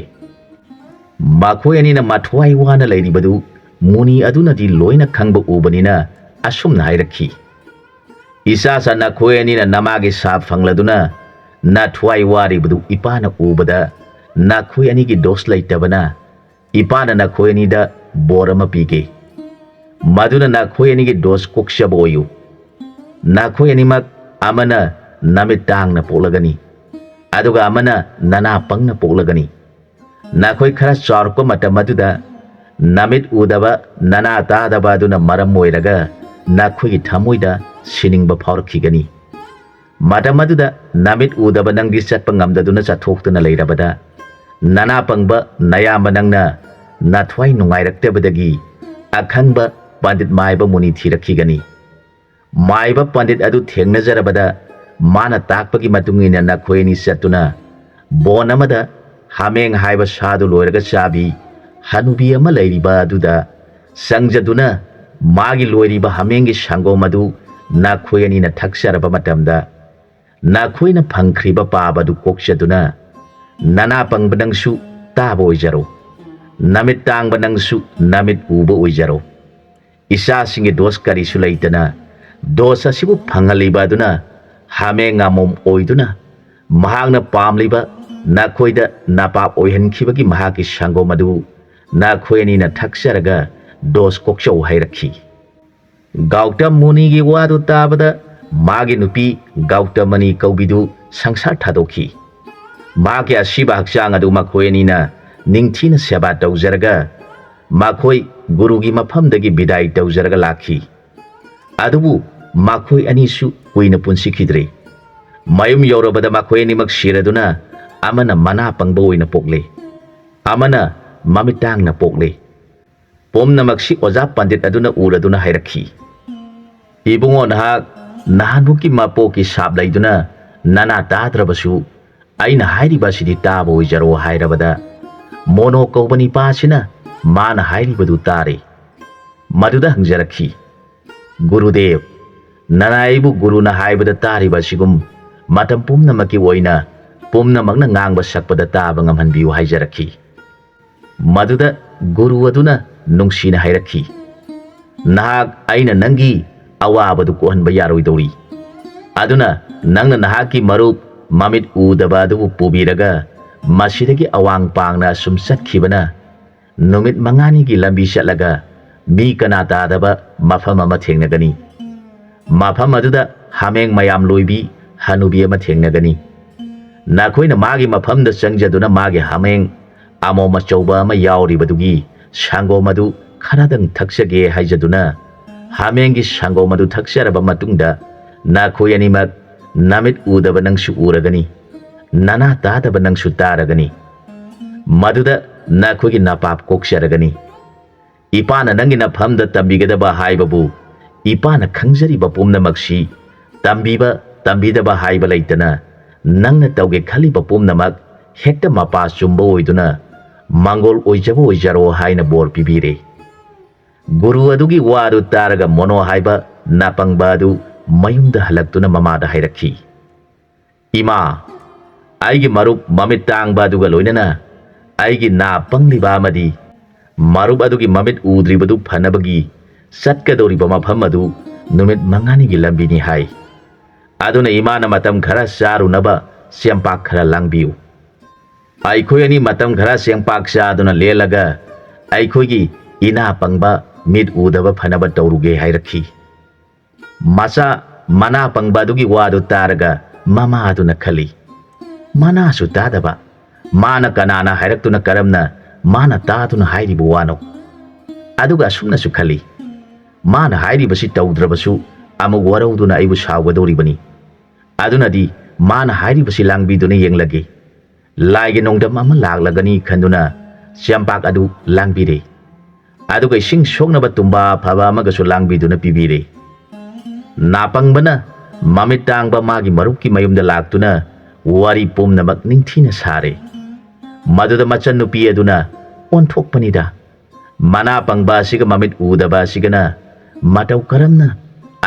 ꯃꯈꯣꯏ ꯑꯅꯤꯅ ꯃꯊ꯭ꯋꯥꯏ ꯋꯥꯅ ꯂꯩꯔꯤꯕꯗꯨ ꯃꯨꯅꯤ ꯑꯗꯨꯅꯗꯤ ꯂꯣꯏꯅ ꯈꯪꯕ ꯎꯕꯅꯤꯅ ꯑꯁꯨꯝꯅ ꯍꯥꯏꯔꯛꯈꯤ, "ꯏꯆꯥꯁꯥ, ꯅꯈꯣꯏ ꯑꯅꯤꯅ ꯅꯃꯥꯒꯤ ꯁꯥꯞ ꯐꯪꯂꯗꯨꯅ ꯅꯊ꯭ꯋꯥꯏ ꯋꯥꯔꯤꯕꯗꯨ ꯏꯄꯥꯅ ꯎꯕꯗ ꯅꯈꯣꯏ ꯑꯅꯤꯒꯤ ꯗꯣꯁ ꯂꯩꯇꯕꯅ ꯏꯄꯥꯅ ꯅꯈꯣꯏ ꯑꯅꯤꯗ ꯕꯣꯔ ꯑꯃ ꯄꯤꯒꯦ꯫ ꯃꯗꯨꯅ ꯅꯈꯣꯏ ꯑꯅꯤꯒꯤ ꯗꯣꯁ ꯀꯣꯛꯆꯕ ꯑꯣꯏꯌꯨ꯫ ꯅꯈꯣꯏ ꯑꯅꯤꯃꯛ ꯑꯃꯅ ꯅꯃꯤꯠ ꯇꯥꯡꯅ ꯄꯣꯛꯂꯒꯅꯤ, ꯑꯗꯨꯒ ꯑꯃꯅ ꯅꯅꯥ ꯄꯪꯅ ꯄꯣꯛꯂꯒꯅꯤ꯫ ꯅꯈꯣꯏ ꯈꯔ ꯆꯥꯎꯔꯛꯄ ꯃꯇꯝ ꯑꯗꯨꯗ ꯅꯃꯤꯠ ꯎꯗꯕ, ꯅꯅꯥ ꯇꯥꯗꯕ ꯑꯗꯨꯅ ꯃꯔꯝ ꯑꯣꯏꯔꯒ ꯅꯈꯣꯏꯒꯤ ꯊꯃꯣꯏꯗ ꯁꯤꯅꯤꯡꯕ ꯐꯥꯎꯔꯛꯈꯤꯒꯅꯤ꯫ ꯃꯇꯝ ꯑꯗꯨꯗ ꯅꯃꯤꯠ ꯎꯗꯕ ꯅꯪꯗꯤ ꯆꯠꯄ ꯉꯝꯗꯗꯨꯅ ꯆꯠꯊꯣꯛꯇꯨꯅ ꯂꯩꯔꯕꯗ, ꯅꯅꯥ ꯄꯪꯕ ꯅꯌꯥꯝꯕ ꯅꯪꯅ ꯅꯊ꯭ꯋꯥꯏ ꯅꯨꯡꯉꯥꯏꯔꯛꯇꯕꯗꯒꯤ ꯑꯈꯪꯕ ꯄꯟꯗꯤꯠ ꯃꯥꯏꯕ ꯃꯨꯅꯤ ꯊꯤꯔꯛꯈꯤꯒꯅꯤ꯫ ꯃꯥꯏꯕ ꯄꯟꯗꯤꯠ ꯑꯗꯨ ꯊꯦꯡꯅꯖꯔꯕꯗ ꯃꯥꯅ ꯇꯥꯛꯄꯒꯤ ꯃꯇꯨꯡ ꯏꯟꯅ ꯅꯈꯣꯏ ꯑꯅꯤ ꯆꯠꯇꯨꯅ ꯕꯣꯟ ꯑꯃꯗ ꯍꯥꯃꯦꯡ ꯍꯥꯏꯕ ꯁꯥꯗꯨ ꯂꯣꯏꯔꯒ ꯆꯥꯕꯤ, ꯍꯅꯨꯕꯤ ꯑꯃ ꯂꯩꯔꯤꯕ ꯑꯗꯨꯗ ꯆꯪꯖꯗꯨꯅ ꯃꯥꯒꯤ ꯂꯣꯏꯔꯤꯕ ꯍꯥꯃꯦꯡꯒꯤ ꯁꯪꯒꯣꯝ ꯑꯗꯨ ꯅꯈꯣꯏ ꯑꯅꯤꯅ ꯊꯛꯆꯔꯕ ꯃꯇꯝꯗ, ꯅꯈꯣꯏꯅ ꯐꯪꯈ꯭ꯔꯤꯕ ꯄꯥꯕ ꯑꯗꯨ ꯀꯣꯛꯆꯗꯨꯅ, ꯅꯅꯥ ꯄꯪꯕ ꯅꯪꯁꯨ ꯇꯥꯕ ꯑꯣꯏꯖꯔꯣ, ꯅꯃꯤꯠ ꯇꯥꯡꯕ ꯅꯪꯁꯨ ꯅꯃꯤꯠ ꯎꯕ ꯑꯣꯏꯖꯔꯣ꯫ ꯏꯆꯥꯁꯤꯡꯒꯤ ꯗꯣꯁ ꯀꯔꯤꯁꯨ ꯂꯩꯇꯅ, ꯗꯣꯁ ꯑꯁꯤꯕꯨ ꯐꯪꯍꯜꯂꯤꯕ ꯑꯗꯨꯅ ꯍꯥꯃꯦꯡ ꯑꯃꯣꯝ ꯑꯣꯏꯗꯨꯅ, ꯃꯍꯥꯛꯅ ꯄꯥꯝꯂꯤꯕ ꯅꯈꯣꯏꯗ ꯅꯄꯥꯞ ꯑꯣꯏꯍꯟꯈꯤꯕꯒꯤ ꯃꯍꯥꯛꯀꯤ ꯁꯪꯒꯣꯝ ꯑꯗꯨ ꯅꯈꯣꯏ ꯑꯅꯤꯅ ꯊꯛꯆꯔꯒ ꯗꯣꯁ ꯀꯣꯛꯆꯧ ꯍꯥꯏꯔꯛꯈꯤ꯫ ꯒꯧꯇꯝ ꯃꯨꯅꯤꯒꯤ ꯋꯥꯗꯨ ꯇꯥꯕꯗ ꯃꯥꯒꯤ ꯅꯨꯄꯤ ꯒꯧꯇꯃꯅꯤ ꯀꯧꯕꯤꯗꯨ ꯁꯪꯁꯥꯔ ꯊꯥꯗꯣꯛꯈꯤ꯫ ꯃꯍꯥꯛꯀꯤ ꯑꯁꯤꯕ ꯍꯛꯆꯥꯡ ꯑꯗꯨ ꯃꯈꯣꯏ ꯑꯅꯤꯅ ꯅꯤꯡꯊꯤꯅ ꯁꯦꯕꯥ ꯇꯧꯖꯔꯒ ꯃꯈꯣꯏ ꯒꯨꯔꯨꯒꯤ ꯃꯐꯝꯗꯒꯤ ꯕꯤꯗꯥꯏ ꯇꯧꯖꯔꯒ ꯂꯥꯛꯈꯤ꯫ ꯑꯗꯨꯕꯨ ꯃꯈꯣꯏ ꯑꯅꯤꯁꯨ ꯀꯨꯏꯅ ꯄꯨꯟꯁꯤꯈꯤꯗ꯭ꯔꯦ꯫ ꯃꯌꯨꯝ ꯌꯧꯔꯕꯗ ꯃꯈꯣꯏ ꯑꯅꯤꯃꯛ ꯁꯤꯔꯗꯨꯅ ꯑꯃꯅ ꯃꯅꯥ ꯄꯪꯕ ꯑꯣꯏꯅ ꯄꯣꯛꯂꯦ, ꯑꯃꯅ ꯃꯃꯤꯠ ꯇꯥꯡꯅ ꯄꯣꯛꯂꯦ꯫ ꯄꯨꯝꯅꯃꯛꯁꯤ ꯑꯣꯖꯥ ꯄꯟꯗꯤꯠ ꯑꯗꯨꯅ ꯎꯔꯗꯨꯅ ꯍꯥꯏꯔꯛꯈꯤ, "ꯏꯕꯨꯡꯉꯣ, ꯅꯍꯥꯛ ꯅꯍꯥꯟꯃꯨꯛꯀꯤ ꯃꯄꯣꯛꯀꯤ ꯁꯥꯞ ꯂꯩꯗꯨꯅ ꯅꯅꯥ ꯇꯥꯗ꯭ꯔꯕꯁꯨ ꯑꯩꯅ ꯍꯥꯏꯔꯤꯕ ꯑꯁꯤꯗꯤ ꯇꯥꯕ ꯑꯣꯏꯖꯔꯣ" ꯍꯥꯏꯔꯕꯗ, ꯃꯣꯅꯣ ꯀꯧꯕ ꯅꯤꯄꯥ ꯑꯁꯤꯅ ꯃꯥꯅ ꯍꯥꯏꯔꯤꯕꯗꯨ ꯇꯥꯔꯦ꯫ ꯃꯗꯨꯗ ꯍꯪꯖꯔꯛꯈꯤ, "ꯒꯨꯔꯨꯗꯦꯕ, ꯅꯅꯥꯏꯕꯨ ꯒꯨꯔꯨꯅ ꯍꯥꯏꯕꯗ ꯇꯥꯔꯤꯕ ꯑꯁꯤꯒꯨꯝ ꯃꯇꯝ ꯄꯨꯝꯅꯃꯛꯀꯤ ꯑꯣꯏꯅ ꯄꯨꯝꯅꯃꯛꯅ ꯉꯥꯡꯕ ꯁꯛꯄꯗ ꯇꯥꯕ ꯉꯝꯍꯟꯕꯤꯌꯨ" ꯍꯥꯏꯖꯔꯛꯈꯤ꯫ ꯃꯗꯨꯗ ꯒꯨꯔꯨ ꯑꯗꯨꯅ ꯅꯨꯡꯁꯤꯅ ꯍꯥꯏꯔꯛꯈꯤ, "ꯅꯍꯥꯛ ꯑꯩꯅ ꯅꯪꯒꯤ ꯑꯋꯥꯕꯗꯨ ꯀꯣꯛꯍꯟꯕ ꯌꯥꯔꯣꯏꯗꯧꯔꯤ꯫ ꯑꯗꯨꯅ ꯅꯪꯅ ꯅꯍꯥꯛꯀꯤ ꯃꯔꯨꯞ ꯃꯃꯤꯠ ꯎꯗꯕ ꯑꯗꯨꯕꯨ ꯄꯨꯕꯤꯔꯒ ꯃꯁꯤꯗꯒꯤ ꯑꯋꯥꯡ ꯄꯥꯡꯅ ꯑꯁꯨꯝ ꯆꯠꯈꯤꯕꯅ ꯅꯨꯃꯤꯠ ꯃꯉꯥꯅꯤꯒꯤ ꯂꯝꯕꯤ ꯆꯠꯂꯒ ꯃꯤ ꯀꯅꯥ ꯇꯥꯗꯕ ꯃꯐꯝ ꯑꯃ ꯊꯦꯡꯅꯒꯅꯤ꯫ ꯃꯐꯝ ꯑꯗꯨꯗ ꯍꯥꯃꯦꯡ ꯃꯌꯥꯝ ꯂꯣꯏꯕꯤ ꯍꯅꯨꯕꯤ ꯑꯃ ꯊꯦꯡꯅꯒꯅꯤ꯫ ꯅꯈꯣꯏꯅ ꯃꯥꯒꯤ ꯃꯐꯝꯗ ꯆꯪꯖꯗꯨꯅ ꯃꯥꯒꯤ ꯍꯥꯃꯦꯡ ꯑꯃꯣꯝ ꯑꯆꯧꯕ ꯑꯃ ꯌꯥꯎꯔꯤꯕꯗꯨꯒꯤ ꯁꯪꯒꯣꯝ ꯑꯗꯨ ꯈꯔꯗꯪ ꯊꯛꯆꯒꯦ ꯍꯥꯏꯖꯗꯨꯅ ꯍꯥꯃꯦꯡꯒꯤ ꯁꯪꯒꯣꯝ ꯑꯗꯨ ꯊꯛꯆꯔꯕ ꯃꯇꯨꯡꯗ ꯅꯈꯣꯏ ꯑꯅꯤꯃꯛ ꯅꯃꯤꯠ ꯎꯗꯕ ꯅꯪꯁꯨ ꯎꯔꯒꯅꯤ, ꯅꯅꯥ ꯇꯥꯗꯕ ꯅꯪꯁꯨ ꯇꯥꯔꯒꯅꯤ꯫ ꯃꯗꯨꯗ ꯅꯈꯣꯏꯒꯤ ꯅꯄꯥꯞ ꯀꯣꯛꯆꯔꯒꯅꯤ꯫ ꯏꯄꯥꯅ ꯅꯪꯒꯤ ꯅꯐꯝꯗ ꯇꯝꯕꯤꯒꯗꯕ ꯍꯥꯏꯕꯕꯨ ꯏꯄꯥꯅ ꯈꯪꯖꯔꯤꯕ ꯄꯨꯝꯅꯃꯛꯁꯤ ꯇꯝꯕꯤꯕ ꯇꯝꯕꯤꯗꯕ ꯍꯥꯏꯕ ꯂꯩꯇꯅ ꯅꯪꯅ ꯇꯧꯒꯦ ꯈꯜꯂꯤꯕ ꯄꯨꯝꯅꯃꯛ ꯍꯦꯛꯇ ꯃꯄꯥ ꯆꯨꯝꯕ ꯑꯣꯏꯗꯨꯅ ꯃꯪꯒꯣꯜ ꯑꯣꯏꯖꯕ ꯑꯣꯏꯖꯔꯣ ꯍꯥꯏꯅ ꯕꯣꯔ ꯄꯤꯕꯤꯔꯦ꯫ ꯒꯨꯔꯨ ꯑꯗꯨꯒꯤ ꯋꯥꯗꯨ ꯇꯥꯔꯒ ꯃꯣꯅꯣ ꯍꯥꯏꯕ ꯅꯥꯄꯪꯕ ꯑꯗꯨ ꯃꯌꯨꯝꯗ ꯍꯜꯂꯛꯇꯨꯅ ꯃꯃꯥꯗ ꯍꯥꯏꯔꯛꯈꯤ, "ꯏꯃꯥ, ꯑꯩꯒꯤ ꯃꯔꯨꯞ ꯃꯃꯤꯠ ꯇꯥꯡꯕ ꯑꯗꯨꯒ ꯂꯣꯏꯅꯅ ꯑꯩꯒꯤ ꯅꯥ ꯄꯪꯂꯤꯕ ꯑꯃꯗꯤ ꯃꯔꯨꯞ ꯑꯗꯨꯒꯤ ꯃꯃꯤꯠ ꯎꯗ꯭ꯔꯤꯕꯗꯨ ꯐꯅꯕꯒꯤ ꯆꯠꯀꯗꯧꯔꯤꯕ ꯃꯐꯝ ꯑꯗꯨ ꯅꯨꯃꯤꯠ ꯃꯉꯥꯅꯤꯒꯤ ꯂꯝꯕꯤꯅꯤ" ꯍꯥꯏ꯫ "ꯑꯗꯨꯅ ꯏꯃꯥꯅ ꯃꯇꯝ ꯈꯔ ꯆꯥꯔꯨꯅꯕ ꯆꯦꯡꯄꯥꯛ ꯈꯔ ꯂꯥꯡꯕꯤꯌꯨ"꯫ ꯑꯩꯈꯣꯏ ꯑꯅꯤ ꯃꯇꯝ ꯈꯔ ꯆꯦꯡꯄꯥꯛ ꯆꯥꯗꯨꯅ ꯂꯦꯜꯂꯒ ꯑꯩꯈꯣꯏꯒꯤ ꯏꯅꯥ ꯄꯪꯕ ꯃꯤꯠ ꯎꯗꯕ ꯐꯅꯕ ꯇꯧꯔꯨꯒꯦ ꯍꯥꯏꯔꯛꯈꯤ꯫ ꯃꯆꯥ ꯃꯅꯥ ꯄꯪꯕ ꯑꯗꯨꯒꯤ ꯋꯥꯗꯨ ꯇꯥꯔꯒ ꯃꯃꯥ ꯑꯗꯨꯅ ꯈꯜꯂꯤ, "ꯃꯅꯥꯁꯨ ꯇꯥꯗꯕ, ꯃꯥꯅ ꯀꯅꯥꯅ ꯍꯥꯏꯔꯛꯇꯨꯅ ꯀꯔꯝꯅ ꯃꯥꯅ ꯇꯥꯗꯨꯅ ꯍꯥꯏꯔꯤꯕ ꯋꯥꯅꯣ?" ꯑꯗꯨꯒ ꯑꯁꯨꯝꯅꯁꯨ ꯈꯜꯂꯤ, "ꯃꯥꯅ ꯍꯥꯏꯔꯤꯕꯁꯤ ꯇꯧꯗ꯭ꯔꯕꯁꯨ ꯑꯃꯨꯛ ꯋꯥꯔꯧꯗꯨꯅ ꯑꯩꯕꯨ ꯁꯥꯎꯒꯗꯧꯔꯤꯕꯅꯤ꯫ ꯑꯗꯨꯅꯗꯤ ꯃꯥꯅ ꯍꯥꯏꯔꯤꯕꯁꯤ ꯂꯥꯡꯕꯤꯗꯨꯅ ꯌꯦꯡꯂꯒꯦ꯫ ꯂꯥꯏꯒꯤ ꯅꯣꯡꯗꯝ ꯑꯃ ꯂꯥꯛꯂꯒꯅꯤ" ꯈꯟꯗꯨꯅ ꯆꯦꯝꯄꯥꯛ ꯑꯗꯨ ꯂꯥꯡꯕꯤꯔꯦ꯫ ꯑꯗꯨꯒ ꯏꯁꯤꯡ ꯁꯣꯛꯅꯕ ꯇꯨꯝꯕꯥ ꯑꯐꯕ ꯑꯃꯒꯁꯨ ꯂꯥꯡꯕꯤꯗꯨꯅ ꯄꯤꯕꯤꯔꯦ꯫ ꯅꯥꯄꯪꯕꯅ ꯃꯃꯤꯠ ꯇꯥꯡꯕ ꯃꯥꯒꯤ ꯃꯔꯨꯞꯀꯤ ꯃꯌꯨꯝꯗ ꯂꯥꯛꯇꯨꯅ ꯋꯥꯔꯤ ꯄꯨꯝꯅꯃꯛ ꯅꯤꯡꯊꯤꯅ ꯁꯥꯔꯦ꯫ ꯃꯗꯨꯗ ꯃꯆꯟꯅꯨꯄꯤ ꯑꯗꯨꯅ ꯑꯣꯟꯊꯣꯛꯄꯅꯤꯗ, ꯃꯅꯥ ꯄꯪꯕ ꯑꯁꯤꯒ ꯃꯃꯤꯠ ꯎꯗꯕ ꯑꯁꯤꯒꯅ ꯃꯇꯧ ꯀꯔꯝꯅ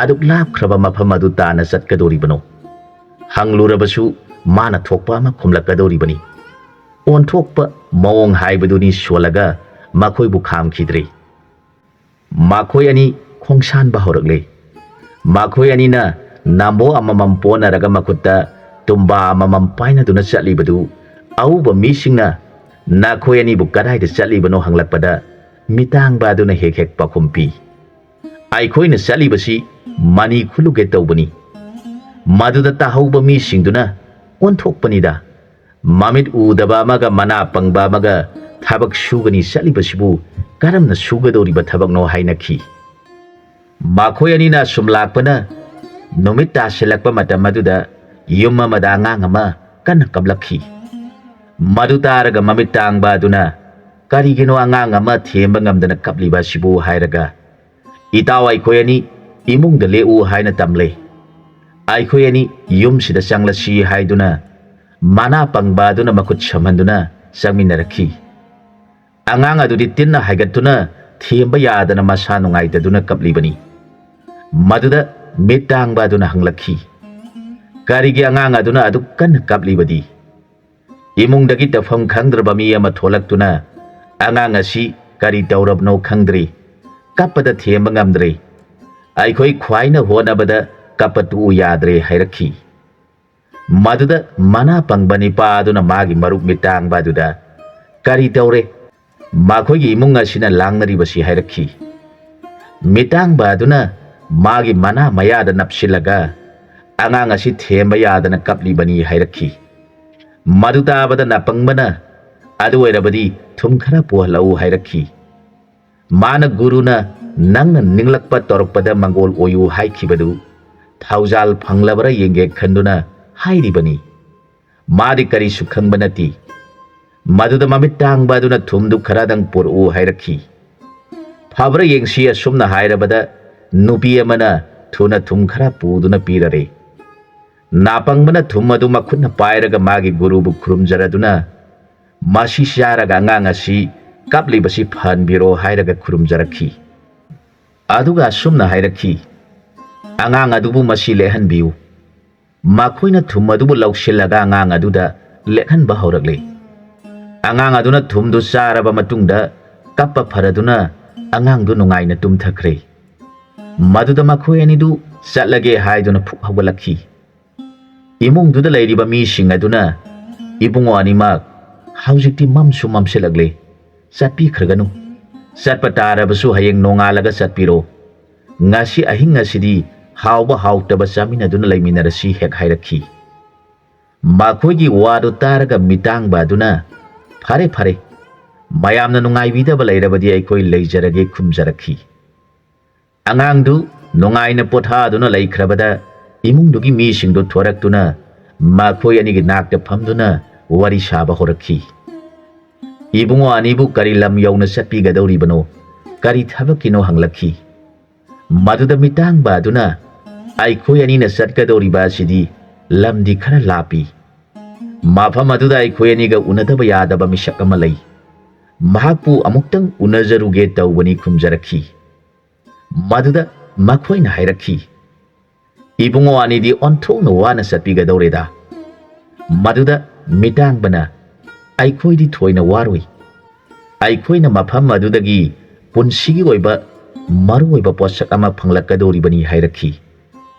ꯑꯗꯨꯛ ꯂꯥꯞꯈ꯭ꯔꯕ ꯃꯐꯝ ꯑꯗꯨ ꯇꯥꯟꯅ ꯆꯠꯀꯗꯧꯔꯤꯕꯅꯣ? ꯍꯪꯂꯨꯔꯕꯁꯨ ꯃꯥꯅ ꯊꯣꯛꯄ ꯑꯃ ꯈꯨꯝꯂꯛꯀꯗꯧꯔꯤꯕꯅꯤ꯫ ꯑꯣꯟꯊꯣꯛꯄ ꯃꯑꯣꯡ ꯍꯥꯏꯕꯗꯨꯅꯤ ꯁꯣꯜꯂꯒ ꯃꯈꯣꯏꯕꯨ ꯈꯥꯝꯈꯤꯗ꯭ꯔꯦ꯫ ꯃꯈꯣꯏ ꯑꯅꯤ ꯈꯣꯡꯁꯥꯟꯕ ꯍꯧꯔꯛꯂꯦ꯫ ꯃꯈꯣꯏ ꯑꯅꯤꯅ ꯅꯥꯝꯕꯣ ꯑꯃꯃꯝ ꯄꯣꯟꯅꯔꯒ ꯃꯈꯨꯠꯇ ꯇꯨꯝꯕꯥ ꯑꯃꯃꯝ ꯄꯥꯏꯅꯗꯨꯅ ꯆꯠꯂꯤꯕꯗꯨ ꯑꯎꯕ ꯃꯤꯁꯤꯡꯅ "ꯅꯈꯣꯏ ꯑꯅꯤꯕꯨ ꯀꯗꯥꯏꯗ ꯆꯠꯂꯤꯕꯅꯣ?" ꯍꯪꯂꯛꯄꯗ ꯃꯤꯇꯥꯡꯕ ꯑꯗꯨꯅ ꯍꯦꯛ ꯍꯦꯛ ꯄꯥꯎꯈꯨꯝ ꯄꯤ, "ꯑꯩꯈꯣꯏꯅ ꯆꯠꯂꯤꯕꯁꯤ ꯃꯅꯤ ꯈꯨꯜꯂꯨꯒꯦ ꯇꯧꯕꯅꯤ"꯫ ꯃꯗꯨꯗ ꯇꯥꯍꯧꯕ ꯃꯤꯁꯤꯡꯗꯨꯅ ꯑꯣꯟꯊꯣꯛꯄꯅꯤꯗ, ꯃꯃꯤꯠ ꯎꯗꯕ ꯑꯃꯒ ꯃꯅꯥ ꯄꯪꯕ ꯑꯃꯒ ꯊꯕꯛ ꯁꯨꯒꯅꯤ ꯆꯠꯂꯤꯕꯁꯤꯕꯨ ꯀꯔꯝꯅ ꯁꯨꯒꯗꯧꯔꯤꯕ ꯊꯕꯛꯅꯣ ꯍꯥꯏꯅꯈꯤ꯫ ꯃꯈꯣꯏ ꯑꯅꯤꯅ ꯁꯨꯝ ꯂꯥꯛꯄꯅ ꯅꯨꯃꯤꯠ ꯇꯥꯁꯤꯜꯂꯛꯄ ꯃꯇꯝ ꯑꯗꯨꯗ ꯌꯨꯝ ꯑꯃꯗ ꯑꯉꯥꯡ ꯑꯃ ꯀꯟꯅ ꯀꯞꯂꯛꯈꯤ꯫ ꯃꯗꯨ ꯇꯥꯔꯒ ꯃꯃꯤꯠ ꯇꯥꯡꯕ ꯑꯗꯨꯅ, "ꯀꯔꯤꯒꯤꯅꯣ ꯑꯉꯥꯡ ꯑꯃ ꯊꯦꯝꯕ ꯉꯝꯗꯅ ꯀꯞꯂꯤꯕ ꯑꯁꯤꯕꯨ?" ꯍꯥꯏꯔꯒ, "ꯏꯇꯥꯎ, ꯑꯩꯈꯣꯏ ꯑꯅꯤ ꯏꯃꯨꯡꯗ ꯂꯦꯛꯎ" ꯍꯥꯏꯅ ꯇꯝꯂꯦ꯫ ꯑꯩꯈꯣꯏ ꯑꯅꯤ ꯌꯨꯝꯁꯤꯗ ꯆꯪꯂꯁꯤ ꯍꯥꯏꯗꯨꯅ ꯃꯅꯥ ꯄꯪꯕ ꯑꯗꯨꯅ ꯃꯈꯨꯠ ꯁꯝꯍꯟꯗꯨꯅ ꯆꯪꯃꯤꯟꯅꯔꯛꯈꯤ꯫ ꯑꯉꯥꯡ ꯑꯗꯨꯗꯤ ꯇꯤꯟꯅ ꯍꯥꯏꯒꯠꯇꯨꯅ ꯊꯦꯝꯕ ꯌꯥꯗꯅ ꯃꯁꯥ ꯅꯨꯡꯉꯥꯏꯇꯗꯨꯅ ꯀꯞꯂꯤꯕꯅꯤ꯫ ꯃꯗꯨꯗ ꯃꯤꯠ ꯇꯥꯡꯕ ꯑꯗꯨꯅ ꯍꯪꯂꯛꯈꯤ, "ꯀꯔꯤꯒꯤ ꯑꯉꯥꯡ ꯑꯗꯨꯅ ꯑꯗꯨꯛ ꯀꯟꯅ ꯀꯞꯂꯤꯕꯗꯤ?" ꯏꯃꯨꯡꯗꯒꯤ ꯇꯧꯐꯝ ꯈꯪꯗ꯭ꯔꯕ ꯃꯤ ꯑꯃ ꯊꯣꯛꯂꯛꯇꯨꯅ, "ꯑꯉꯥꯡ ꯑꯁꯤ ꯀꯔꯤ ꯇꯧꯔꯕꯅꯣ ꯈꯪꯗ꯭ꯔꯦ, ꯀꯞꯄꯗ ꯊꯦꯝꯕ ꯉꯝꯗ꯭ꯔꯦ, ꯑꯩꯈꯣꯏ ꯈ꯭ꯋꯥꯏꯅ ꯍꯣꯠꯅꯕꯗ ꯀꯞꯄ ꯇꯣꯛꯎ ꯌꯥꯗ꯭ꯔꯦ" ꯍꯥꯏꯔꯛꯈꯤ꯫ ꯃꯗꯨꯗ ꯃꯅꯥ ꯄꯪꯕ ꯅꯤꯄꯥ ꯑꯗꯨꯅ ꯃꯥꯒꯤ ꯃꯔꯨꯞ ꯃꯤꯠ ꯇꯥꯡꯕ ꯑꯗꯨꯗ, "ꯀꯔꯤ ꯇꯧꯔꯦ? ꯃꯈꯣꯏꯒꯤ ꯏꯃꯨꯡ ꯑꯁꯤꯅ ꯂꯥꯡꯅꯔꯤꯕꯁꯤ?" ꯍꯥꯏꯔꯛꯈꯤ꯫ ꯃꯤꯠ ꯇꯥꯡꯕ ꯑꯗꯨꯅ ꯃꯥꯒꯤ ꯃꯅꯥ ꯃꯌꯥꯗ ꯅꯞꯁꯤꯜꯂꯒ, "ꯑꯉꯥꯡ ꯑꯁꯤ ꯊꯦꯝꯕ ꯌꯥꯗꯅ ꯀꯞꯂꯤꯕꯅꯤ" ꯍꯥꯏꯔꯛꯈꯤ꯫ ꯃꯗꯨ ꯇꯥꯕꯗ ꯅꯥꯄꯪꯕꯅ, "ꯑꯗꯨ ꯑꯣꯏꯔꯕꯗꯤ ꯊꯨꯝ ꯈꯔ ꯄꯨꯍꯜꯂꯛꯎ" ꯍꯥꯏꯔꯛꯈꯤ꯫ ꯃꯥꯅ ꯒꯨꯔꯨꯅ ꯅꯪꯅ ꯅꯤꯡꯂꯛꯄ ꯇꯧꯔꯛꯄꯗ ꯃꯪꯒꯣꯜ ꯑꯣꯏꯌꯨ ꯍꯥꯏꯈꯤꯕꯗꯨ ꯊꯧꯖꯥꯜ ꯐꯪꯂꯕ꯭ꯔꯥ ꯌꯦꯡꯒꯦ ꯈꯟꯗꯨꯅ ꯍꯥꯏꯔꯤꯕꯅꯤ꯫ ꯃꯥꯗꯤ ꯀꯔꯤꯁꯨ ꯈꯪꯕ ꯅꯠꯇꯦ꯫ ꯃꯗꯨꯗ ꯃꯃꯤꯠ ꯇꯥꯡꯕ ꯑꯗꯨꯅ ꯊꯨꯝꯗꯨ ꯈꯔꯗꯪ ꯄꯨꯔꯛꯎ ꯍꯥꯏꯔꯛꯈꯤ꯫ ꯐꯕ꯭ꯔꯥ ꯌꯦꯡꯁꯤ ꯑꯁꯨꯝꯅ ꯍꯥꯏꯔꯕꯗ ꯅꯨꯄꯤ ꯑꯃꯅ ꯊꯨꯅ ꯊꯨꯝ ꯈꯔ ꯄꯨꯗꯨꯅ ꯄꯤꯔꯔꯦ꯫ ꯅꯥꯄꯪꯕꯅ ꯊꯨꯝ ꯑꯗꯨ ꯃꯈꯨꯠꯅ ꯄꯥꯏꯔꯒ ꯃꯥꯒꯤ ꯒꯨꯔꯨꯕꯨ ꯈꯨꯔꯨꯝꯖꯔꯗꯨꯅ, "ꯃꯁꯤ ꯆꯥꯔꯒ ꯑꯉꯥꯡ ꯑꯁꯤ ꯀꯞꯂꯤꯕꯁꯤ ꯐꯍꯟꯕꯤꯔꯣ" ꯍꯥꯏꯔꯒ ꯈꯨꯔꯨꯝꯖꯔꯛꯈꯤ꯫ ꯑꯗꯨꯒ ꯑꯁꯨꯝꯅ ꯍꯥꯏꯔꯛꯈꯤ, "ꯑꯉꯥꯡ ꯑꯗꯨꯕꯨ ꯃꯁꯤ ꯂꯦꯛꯍꯟꯕꯤꯌꯨ"꯫ ꯃꯈꯣꯏꯅ ꯊꯨꯝ ꯑꯗꯨꯕꯨ ꯂꯧꯁꯤꯜꯂꯒ ꯑꯉꯥꯡ ꯑꯗꯨꯗ ꯂꯦꯛꯍꯟꯕ ꯍꯧꯔꯛꯂꯦ꯫ ꯑꯉꯥꯡ ꯑꯗꯨꯅ ꯊꯨꯝꯗꯨ ꯆꯥꯔꯕ ꯃꯇꯨꯡꯗ ꯀꯞꯄ ꯐꯔꯗꯨꯅ ꯑꯉꯥꯡꯗꯨ ꯅꯨꯡꯉꯥꯏꯅ ꯇꯨꯝꯊꯈ꯭ꯔꯦ꯫ ꯃꯗꯨꯗ ꯃꯈꯣꯏ ꯑꯅꯤꯗꯨ ꯆꯠꯂꯒꯦ ꯍꯥꯏꯗꯨꯅ ꯐꯨꯛ ꯍꯧꯒꯠꯂꯛꯈꯤ꯫ ꯏꯃꯨꯡꯗꯨꯗ ꯂꯩꯔꯤꯕ ꯃꯤꯁꯤꯡ ꯑꯗꯨꯅ, "ꯏꯕꯨꯡꯉꯣ ꯑꯅꯤꯃꯛ, ꯍꯧꯖꯤꯛꯇꯤ ꯃꯝꯁꯨ ꯃꯝꯁꯤꯜꯂꯛꯂꯦ, ꯆꯠꯄꯤꯈ꯭ꯔꯒꯅꯨ꯫ ꯆꯠꯄ ꯇꯥꯔꯕꯁꯨ ꯍꯌꯦꯡ ꯅꯣꯡꯉꯥꯜꯂꯒ ꯆꯠꯄꯤꯔꯣ꯫ ꯉꯁꯤ ꯑꯍꯤꯡ ꯑꯁꯤꯗꯤ ꯍꯥꯎꯕ ꯍꯥꯎꯇꯕ ꯆꯥꯃꯤꯟꯅꯗꯨꯅ ꯂꯩꯃꯤꯟꯅꯔꯁꯤ" ꯍꯦꯛ ꯍꯥꯏꯔꯛꯈꯤ꯫ ꯃꯈꯣꯏꯒꯤ ꯋꯥꯗꯨ ꯇꯥꯔꯒ ꯃꯤꯇꯥꯡꯕ ꯑꯗꯨꯅ, "ꯐꯔꯦ, ꯐꯔꯦ, ꯃꯌꯥꯝꯅ ꯅꯨꯡꯉꯥꯏꯕꯤꯗꯕ ꯂꯩꯔꯕꯗꯤ ꯑꯩꯈꯣꯏ ꯂꯩꯖꯔꯒꯦ" ꯈꯨꯝꯖꯔꯛꯈꯤ꯫ ꯑꯉꯥꯡꯗꯨ ꯅꯨꯡꯉꯥꯏꯅ ꯄꯣꯊꯥꯗꯨꯅ ꯂꯩꯈ꯭ꯔꯕꯗ ꯏꯃꯨꯡꯗꯨꯒꯤ ꯃꯤꯁꯤꯡꯗꯨ ꯊꯣꯔꯛꯇꯨꯅ ꯃꯈꯣꯏ ꯑꯅꯤꯒꯤ ꯅꯥꯛꯇ ꯐꯝꯗꯨꯅ ꯋꯥꯔꯤ ꯁꯥꯕ ꯍꯧꯔꯛꯈꯤ꯫ "ꯏꯕꯨꯡꯉꯣ ꯑꯅꯤꯕꯨ ꯀꯔꯤ ꯂꯝ ꯌꯧꯅ ꯆꯠꯄꯤꯒꯗꯧꯔꯤꯕꯅꯣ? ꯀꯔꯤ ꯊꯕꯛꯀꯤꯅꯣ?" ꯍꯪꯂꯛꯈꯤ꯫ ꯃꯗꯨꯗ ꯃꯤꯇꯥꯡꯕ ꯑꯗꯨꯅ, "ꯑꯩꯈꯣꯏ ꯑꯅꯤꯅ ꯆꯠꯀꯗꯧꯔꯤꯕ ꯑꯁꯤꯗꯤ ꯂꯝꯗꯤ ꯈꯔ ꯂꯥꯞꯄꯤ꯫ ꯃꯐꯝ ꯑꯗꯨꯗ ꯑꯩꯈꯣꯏ ꯑꯅꯤꯒ ꯎꯅꯗꯕ ꯌꯥꯗꯕ ꯃꯤꯁꯛ ꯑꯃ ꯂꯩ꯫ ꯃꯍꯥꯛꯄꯨ ꯑꯃꯨꯛꯇꯪ ꯎꯅꯖꯔꯨꯒꯦ ꯇꯧꯕꯅꯤ" ꯈꯨꯝꯖꯔꯛꯈꯤ꯫ ꯃꯗꯨꯗ ꯃꯈꯣꯏꯅ ꯍꯥꯏꯔꯛꯈꯤ, "ꯏꯕꯨꯡꯉꯣ ꯑꯅꯤꯗꯤ ꯑꯣꯟꯊꯣꯛꯅ ꯋꯥꯅ ꯆꯠꯄꯤꯒꯗꯧꯔꯦꯗ"꯫ ꯃꯗꯨꯗ ꯃꯤꯇꯥꯡꯕꯅ, "ꯑꯩꯈꯣꯏꯗꯤ ꯊꯣꯏꯅ ꯋꯥꯔꯣꯏ꯫ ꯑꯩꯈꯣꯏꯅ ꯃꯐꯝ ꯑꯗꯨꯗꯒꯤ ꯄꯨꯟꯁꯤꯒꯤ ꯑꯣꯏꯕ ꯃꯔꯨꯑꯣꯏꯕ ꯄꯣꯠꯁꯛ ꯑꯃ ꯐꯪꯂꯛꯀꯗꯧꯔꯤꯕꯅꯤ" ꯍꯥꯏꯔꯛꯈꯤ꯫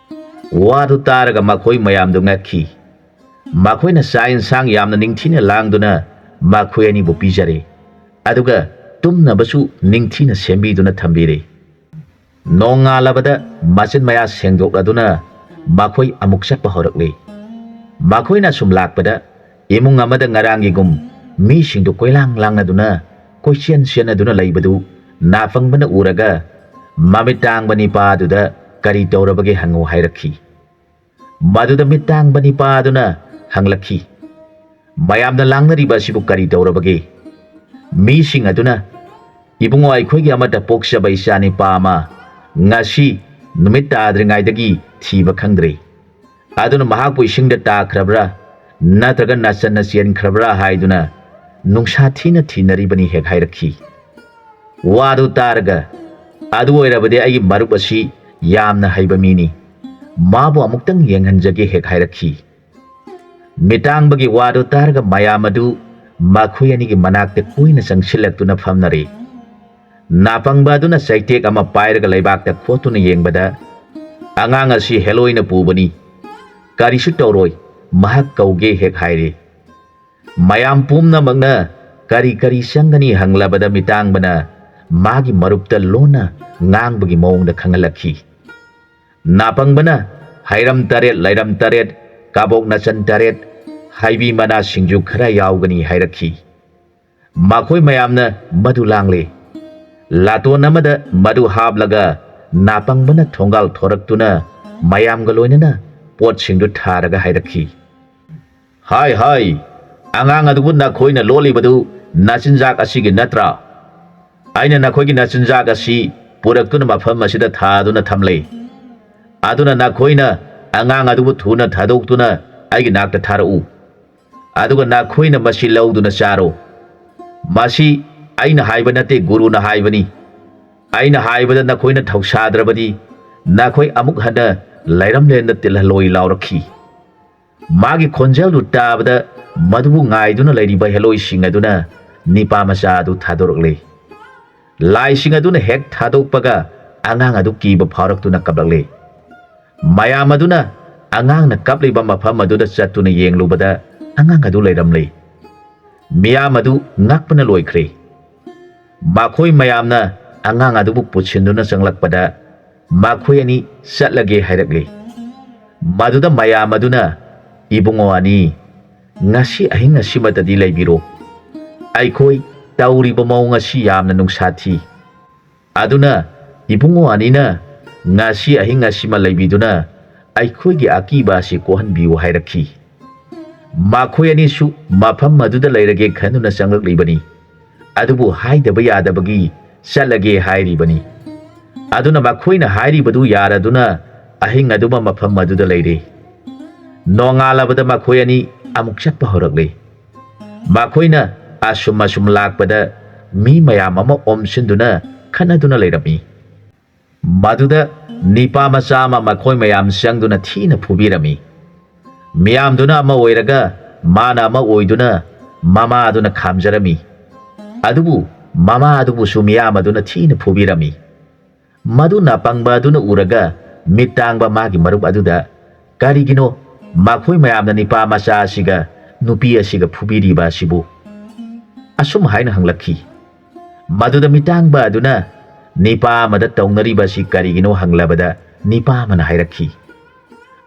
ꯋꯥꯗꯨ ꯇꯥꯔꯒ ꯃꯈꯣꯏ ꯃꯌꯥꯝꯗꯨ ꯉꯛꯈꯤ꯫ ꯃꯈꯣꯏꯅ ꯆꯥꯛ ꯏꯟꯁꯥꯡ ꯌꯥꯝꯅ ꯅꯤꯡꯊꯤꯅ ꯂꯥꯡꯗꯨꯅ ꯃꯈꯣꯏ ꯑꯅꯤꯕꯨ ꯄꯤꯖꯔꯦ꯫ ꯑꯗꯨꯒ ꯇꯨꯝꯅꯕꯁꯨ ꯅꯤꯡꯊꯤꯅ ꯁꯦꯝꯕꯤꯗꯨꯅ ꯊꯝꯕꯤꯔꯦ꯫ ꯅꯣꯡꯉꯥꯜꯂꯕꯗ ꯃꯆꯤꯟ ꯃꯌꯥ ꯁꯦꯡꯗꯣꯛꯂꯗꯨꯅ ꯃꯈꯣꯏ ꯑꯃꯨꯛ ꯆꯠꯄ ꯍꯧꯔꯛꯂꯦ꯫ ꯃꯈꯣꯏꯅ ꯁꯨꯝ ꯂꯥꯛꯄꯗ ꯏꯃꯨꯡ ꯑꯃꯗ ꯉꯔꯥꯡꯒꯤꯒꯨꯝ ꯃꯤꯁꯤꯡꯗꯨ ꯀꯣꯏꯂꯥꯡ ꯂꯥꯡꯅꯗꯨꯅ ꯀꯣꯏꯆꯦꯟ ꯆꯦꯟꯅꯗꯨꯅ ꯂꯩꯕꯗꯨ ꯅꯥꯄꯪꯕꯅ ꯎꯔꯒ ꯃꯃꯤꯠ ꯇꯥꯡꯕ ꯅꯤꯄꯥꯗꯨꯗ "ꯀꯔꯤ ꯇꯧꯔꯕꯒꯦ ꯍꯪꯉꯨ" ꯍꯥꯏꯔꯛꯈꯤ꯫ ꯃꯗꯨꯗ ꯃꯤꯠ ꯇꯥꯡꯕ ꯅꯤꯄꯥꯗꯨꯅ ꯍꯪꯂꯛꯈꯤ, "ꯃꯌꯥꯝꯅ ꯂꯥꯡꯅꯔꯤꯕ ꯑꯁꯤꯕꯨ ꯀꯔꯤ ꯇꯧꯔꯕꯒꯦ?" ꯃꯤꯁꯤꯡ ꯑꯗꯨꯅ, "ꯏꯕꯨꯡꯉꯣ, ꯑꯩꯈꯣꯏꯒꯤ ꯑꯃꯠꯇ ꯄꯣꯛꯆꯕ ꯏꯆꯥ ꯅꯤꯄꯥ ꯑꯃ ꯉꯁꯤ ꯅꯨꯃꯤꯠ ꯇꯥꯗ꯭ꯔꯤꯉꯩꯗꯒꯤ ꯊꯤꯕ ꯈꯪꯗ꯭ꯔꯦ꯫ ꯑꯗꯨꯅ ꯃꯍꯥꯛꯄꯨ ꯏꯁꯤꯡꯗ ꯇꯥꯈ꯭ꯔꯕ꯭ꯔꯥ ꯅꯠꯇ꯭ꯔꯒ ꯅꯥꯆꯟꯅ ꯆꯦꯟꯈ꯭ꯔꯕ꯭ꯔꯥ ꯍꯥꯏꯗꯨꯅ ꯅꯨꯡꯁꯥ ꯊꯤꯅ ꯊꯤꯅꯔꯤꯕꯅꯤ" ꯍꯦꯛ ꯍꯥꯏꯔꯛꯈꯤ꯫ ꯋꯥꯗꯨ ꯇꯥꯔꯒ, "ꯑꯗꯨ ꯑꯣꯏꯔꯕꯗꯤ ꯑꯩꯒꯤ ꯃꯔꯨꯞ ꯑꯁꯤ ꯌꯥꯝꯅ ꯍꯩꯕ ꯃꯤꯅꯤ, ꯃꯥꯕꯨ ꯑꯃꯨꯛꯇꯪ ꯌꯦꯡꯍꯟꯖꯒꯦ" ꯍꯦꯛ ꯍꯥꯏꯔꯛꯈꯤ꯫ ꯃꯤꯇꯥꯡꯕꯒꯤ ꯋꯥꯗꯨ ꯇꯥꯔꯒ ꯃꯌꯥꯝ ꯑꯗꯨ ꯃꯈꯣꯏ ꯑꯅꯤꯒꯤ ꯃꯅꯥꯛꯇ ꯀꯣꯏꯅ ꯆꯪꯁꯤꯜꯂꯛꯇꯨꯅ ꯐꯝꯅꯔꯦ꯫ ꯅꯥꯄꯪꯕ ꯑꯗꯨꯅ ꯆꯩꯇꯦꯛ ꯑꯃ ꯄꯥꯏꯔꯒ ꯂꯩꯕꯥꯛꯇ ꯈꯣꯠꯇꯨꯅ ꯌꯦꯡꯕꯗ, "ꯑꯉꯥꯡ ꯑꯁꯤ ꯍꯦꯂꯣꯏꯅ ꯄꯨꯕꯅꯤ, ꯀꯔꯤꯁꯨ ꯇꯧꯔꯣꯏ, ꯃꯍꯥꯛ ꯀꯧꯒꯦ" ꯍꯦꯛ ꯍꯥꯏꯔꯦ꯫ ꯃꯌꯥꯝ ꯄꯨꯝꯅꯃꯛꯅ ꯀꯔꯤ ꯀꯔꯤ ꯆꯪꯒꯅꯤ ꯍꯪꯂꯕꯗ ꯃꯤꯇꯥꯡꯕꯅ ꯃꯥꯒꯤ ꯃꯔꯨꯞꯇ ꯂꯣꯟꯅ ꯉꯥꯡꯕꯒꯤ ꯃꯑꯣꯡꯗ ꯈꯪꯍꯜꯂꯛꯈꯤ꯫ ꯅꯥꯄꯪꯕꯅ ꯍꯩꯔꯝ ꯇꯔꯦꯠ, ꯂꯩꯔꯝ ꯇꯔꯦꯠ, ꯀꯥꯕꯣꯛ ꯅꯥꯆꯟ ꯇꯔꯦꯠ, ꯍꯩꯕꯤ ꯃꯅꯥ ꯁꯤꯡꯖꯨ ꯈꯔ ꯌꯥꯎꯒꯅꯤ ꯍꯥꯏꯔꯛꯈꯤ꯫ ꯃꯈꯣꯏ ꯃꯌꯥꯝꯅ ꯃꯗꯨ ꯂꯥꯡꯂꯦ꯫ ꯂꯥꯇꯣꯟ ꯑꯃꯗ ꯃꯗꯨ ꯍꯥꯞꯂꯒ ꯅꯥꯄꯪꯕꯅ ꯊꯣꯡꯒꯥꯜ ꯊꯣꯔꯛꯇꯨꯅ ꯃꯌꯥꯝꯒ ꯂꯣꯏꯅꯅ ꯄꯣꯠꯁꯤꯡꯗꯨ ꯊꯥꯔꯒ ꯍꯥꯏꯔꯛꯈꯤ, "ꯍꯥꯏ, ꯍꯥꯏ, ꯑꯉꯥꯡ ꯑꯗꯨꯕꯨ ꯅꯈꯣꯏꯅ ꯂꯣꯠꯂꯤꯕꯗꯨ ꯅꯆꯤꯟꯖꯥꯛ ꯑꯁꯤꯒꯤ ꯅꯠꯇ꯭ꯔꯥ? ꯑꯩꯅ ꯅꯈꯣꯏꯒꯤ ꯅꯆꯤꯟꯖꯥꯛ ꯑꯁꯤ ꯄꯨꯔꯛꯇꯨꯅ ꯃꯐꯝ ꯑꯁꯤꯗ ꯊꯥꯗꯨꯅ ꯊꯝꯂꯦ꯫ ꯑꯗꯨꯅ ꯅꯈꯣꯏꯅ ꯑꯉꯥꯡ ꯑꯗꯨꯕꯨ ꯊꯨꯅ ꯊꯥꯗꯣꯛꯇꯨꯅ ꯑꯩꯒꯤ ꯅꯥꯛꯇ ꯊꯥꯔꯛꯎ꯫ ꯑꯗꯨꯒ ꯅꯈꯣꯏꯅ ꯃꯁꯤ ꯂꯧꯗꯨꯅ ꯆꯥꯔꯣ꯫ ꯃꯁꯤ "ꯑꯩꯅ ꯍꯥꯏꯕ ꯅꯠꯇꯦ, ꯒꯨꯔꯨꯅ ꯍꯥꯏꯕꯅꯤ꯫ ꯑꯩꯅ ꯍꯥꯏꯕꯗ ꯅꯈꯣꯏꯅ ꯊꯧꯁꯥꯗ꯭ꯔꯕꯗꯤ ꯅꯈꯣꯏ ꯑꯃꯨꯛ ꯍꯟꯅ ꯂꯩꯔꯝꯂꯦꯟꯗ ꯇꯤꯜꯍꯜꯂꯣꯏ" ꯂꯥꯎꯔꯛꯈꯤ꯫ ꯃꯥꯒꯤ ꯈꯣꯟꯖꯦꯜꯗꯨ ꯇꯥꯕꯗ ꯃꯗꯨꯕꯨ ꯉꯥꯏꯗꯨꯅ ꯂꯩꯔꯤꯕ ꯍꯦꯂꯣꯏꯁꯤꯡ ꯑꯗꯨꯅ ꯅꯤꯄꯥ ꯃꯆꯥ ꯑꯗꯨ ꯊꯥꯗꯣꯔꯛꯂꯦ꯫ ꯂꯥꯏꯁꯤꯡ ꯑꯗꯨꯅ ꯍꯦꯛ ꯊꯥꯗꯣꯛꯄꯒ ꯑꯉꯥꯡ ꯑꯗꯨ ꯀꯤꯕ ꯐꯥꯎꯔꯛꯇꯨꯅ ꯀꯞꯂꯛꯂꯦ꯫ ꯃꯌꯥꯝ ꯑꯗꯨꯅ ꯑꯉꯥꯡꯅ ꯀꯞꯂꯤꯕ ꯃꯐꯝ ꯑꯗꯨꯗ ꯆꯠꯇꯨꯅ ꯌꯦꯡꯂꯨꯕꯗ ꯑꯉꯥꯡ ꯑꯗꯨ ꯂꯩꯔꯝꯂꯦ꯫ ꯃꯤꯌꯥꯝ ꯑꯗꯨ ꯉꯛꯄꯅ ꯂꯣꯏꯈ꯭ꯔꯦ꯫ ꯃꯈꯣꯏ ꯃꯌꯥꯝꯅ ꯑꯉꯥꯡ ꯑꯗꯨꯕꯨ ꯄꯨꯁꯤꯟꯗꯨꯅ ꯆꯪꯂꯛꯄꯗ ꯃꯈꯣꯏ ꯑꯅꯤ ꯆꯠꯂꯒꯦ ꯍꯥꯏꯔꯛꯂꯤ꯫ ꯃꯗꯨꯗ ꯃꯌꯥꯝ ꯑꯗꯨꯅ, "ꯏꯕꯨꯡꯉꯣ ꯑꯅꯤ, ꯉꯁꯤ ꯑꯍꯤꯡ ꯑꯁꯤꯃꯇꯗꯤ ꯂꯩꯕꯤꯔꯣ꯫ ꯑꯩꯈꯣꯏ ꯇꯧꯔꯤꯕ ꯃꯑꯣꯡ ꯑꯁꯤ ꯌꯥꯝꯅ ꯅꯨꯡꯁꯥ ꯊꯤ꯫ ꯑꯗꯨꯅ ꯏꯕꯨꯡꯉꯣ ꯑꯅꯤꯅ ꯉꯁꯤ ꯑꯍꯤꯡ ꯑꯁꯤꯃ ꯂꯩꯕꯤꯗꯨꯅ ꯑꯩꯈꯣꯏꯒꯤ ꯑꯀꯤꯕ ꯑꯁꯤ ꯀꯣꯛꯍꯟꯕꯤꯌꯨ" ꯍꯥꯏꯔꯛꯈꯤ꯫ ꯃꯈꯣꯏ ꯑꯅꯤꯁꯨ ꯃꯐꯝ ꯑꯗꯨꯗ ꯂꯩꯔꯒꯦ ꯈꯟꯗꯨꯅ ꯆꯪꯂꯛꯂꯤꯕꯅꯤ꯫ ꯑꯗꯨꯕꯨ ꯍꯥꯏꯗꯕ ꯌꯥꯗꯕꯒꯤ ꯆꯠꯂꯒꯦ ꯍꯥꯏꯔꯤꯕꯅꯤ꯫ ꯑꯗꯨꯅ ꯃꯈꯣꯏꯅ ꯍꯥꯏꯔꯤꯕꯗꯨ ꯌꯥꯔꯗꯨꯅ ꯑꯍꯤꯡ ꯑꯗꯨꯃ ꯃꯐꯝ ꯑꯗꯨꯗ ꯂꯩꯔꯦ꯫ ꯅꯣꯡꯉꯥꯜꯂꯕꯗ ꯃꯈꯣꯏ ꯑꯅꯤ ꯑꯃꯨꯛ ꯆꯠꯄ ꯍꯧꯔꯛꯂꯦ꯫ ꯃꯈꯣꯏꯅ ꯑꯁꯨꯝ ꯑꯁꯨꯝ ꯂꯥꯛꯄꯗ ꯃꯤ ꯃꯌꯥꯝ ꯑꯃ ꯑꯣꯝꯁꯤꯟꯗꯨꯅ ꯈꯠꯅꯗꯨꯅ ꯂꯩꯔꯝꯃꯤ꯫ ꯃꯗꯨꯗ ꯅꯤꯄꯥ ꯃꯆꯥ ꯑꯃ ꯃꯈꯣꯏ ꯃꯌꯥꯝ ꯆꯪꯗꯨꯅ ꯊꯤꯅ ꯐꯨꯕꯤꯔꯝꯃꯤ꯫ ꯃꯤꯌꯥꯝꯗꯨꯅ ꯑꯃ ꯑꯣꯏꯔꯒ ꯃꯥꯅ ꯑꯃ ꯑꯣꯏꯗꯨꯅ ꯃꯃꯥ ꯑꯗꯨꯅ ꯈꯥꯝꯖꯔꯝꯃꯤ꯫ ꯑꯗꯨꯕꯨ ꯃꯃꯥ ꯑꯗꯨꯕꯨꯁꯨ ꯃꯤꯌꯥꯝ ꯑꯗꯨꯅ ꯊꯤꯅ ꯐꯨꯕꯤꯔꯝꯃꯤ꯫ ꯃꯗꯨ ꯅꯥꯄꯪꯕ ꯑꯗꯨꯅ ꯎꯔꯒ ꯃꯤꯠ ꯇꯥꯡꯕ ꯃꯥꯒꯤ ꯃꯔꯨꯞ ꯑꯗꯨꯗ, "ꯀꯔꯤꯒꯤꯅꯣ ꯃꯈꯣꯏ ꯃꯌꯥꯝꯅ ꯅꯤꯄꯥ ꯃꯆꯥ ꯑꯁꯤꯒ ꯅꯨꯄꯤ ꯑꯁꯤꯒ ꯐꯨꯕꯤꯔꯤꯕ ꯑꯁꯤꯕꯨ?" ꯑꯁꯨꯝ ꯍꯥꯏꯅ ꯍꯪꯂꯛꯈꯤ꯫ ꯃꯗꯨꯗ ꯃꯤꯇꯥꯡꯕ ꯑꯗꯨꯅ ꯅꯤꯄꯥ ꯑꯃꯗ ꯇꯧꯅꯔꯤꯕ ꯑꯁꯤ ꯀꯔꯤꯒꯤꯅꯣ ꯍꯪꯂꯕꯗ ꯅꯤꯄꯥ ꯑꯃꯅ ꯍꯥꯏꯔꯛꯈꯤ,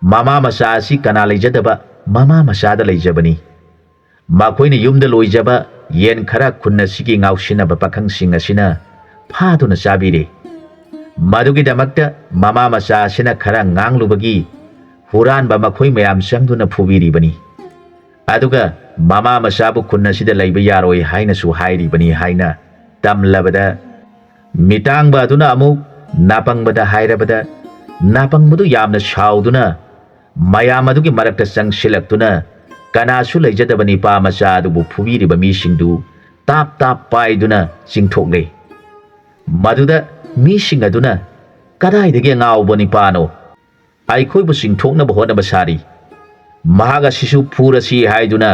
"ꯃꯃꯥ ꯃꯆꯥ ꯑꯁꯤ ꯀꯅꯥ ꯂꯩꯖꯗꯕ ꯃꯃꯥ ꯃꯆꯥꯗ ꯂꯩꯖꯕꯅꯤ꯫ ꯃꯈꯣꯏꯅ ꯌꯨꯝꯗ ꯂꯣꯏꯖꯕ ꯌꯦꯟ ꯈꯔ ꯈꯨꯟ ꯑꯁꯤꯒꯤ ꯉꯥꯎꯁꯤꯟꯅꯕ ꯄꯥꯈꯪꯁꯤꯡ ꯑꯁꯤꯅ ꯐꯥꯗꯨꯅ ꯆꯥꯕꯤꯔꯦ꯫ ꯃꯗꯨꯒꯤꯗꯃꯛꯇ ꯃꯃꯥ ꯃꯆꯥ ꯑꯁꯤꯅ ꯈꯔ ꯉꯥꯡꯂꯨꯕꯒꯤ ꯍꯨꯔꯥꯟꯕ ꯃꯈꯣꯏ ꯃꯌꯥꯝ ꯆꯪꯗꯨꯅ ꯐꯨꯕꯤꯔꯤꯕꯅꯤ꯫ ꯑꯗꯨꯒ ꯃꯃꯥ ꯃꯆꯥꯕꯨ ꯈꯨꯟ ꯑꯁꯤꯗ ꯂꯩꯕ ꯌꯥꯔꯣꯏ ꯍꯥꯏꯅꯁꯨ ꯍꯥꯏꯔꯤꯕꯅꯤ" ꯍꯥꯏꯅ ꯇꯝꯂꯕꯗ, ꯃꯤꯇꯥꯡꯕ ꯑꯗꯨꯅ ꯑꯃꯨꯛ ꯅꯥꯄꯪꯕꯗ ꯍꯥꯏꯔꯕꯗ, ꯅꯥꯄꯪꯕꯗꯨ ꯌꯥꯝꯅ ꯁꯥꯎꯗꯨꯅ ꯃꯌꯥꯝ ꯑꯗꯨꯒꯤ ꯃꯔꯛꯇ ꯆꯪꯁꯤꯜꯂꯛꯇꯨꯅ ꯀꯅꯥꯁꯨ ꯂꯩꯖꯗꯕ ꯅꯤꯄꯥ ꯃꯆꯥ ꯑꯗꯨꯕꯨ ꯐꯨꯕꯤꯔꯤꯕ ꯃꯤꯁꯤꯡꯗꯨ ꯇꯥꯞ ꯇꯥꯞ ꯄꯥꯏꯗꯨꯅ ꯆꯤꯡꯊꯣꯛꯂꯦ꯫ ꯃꯗꯨꯗ ꯃꯤꯁꯤꯡ ꯑꯗꯨꯅ, "ꯀꯗꯥꯏꯗꯒꯤ ꯑꯉꯥꯎꯕ ꯅꯤꯄꯥꯅꯣ? ꯑꯩꯈꯣꯏꯕꯨ ꯆꯤꯡꯊꯣꯛꯅꯕ ꯍꯣꯠꯅꯕ ꯁꯥꯔꯤ꯫ ꯃꯍꯥꯛ ꯑꯁꯤꯁꯨ ꯐꯨꯔꯁꯤ" ꯍꯥꯏꯗꯨꯅ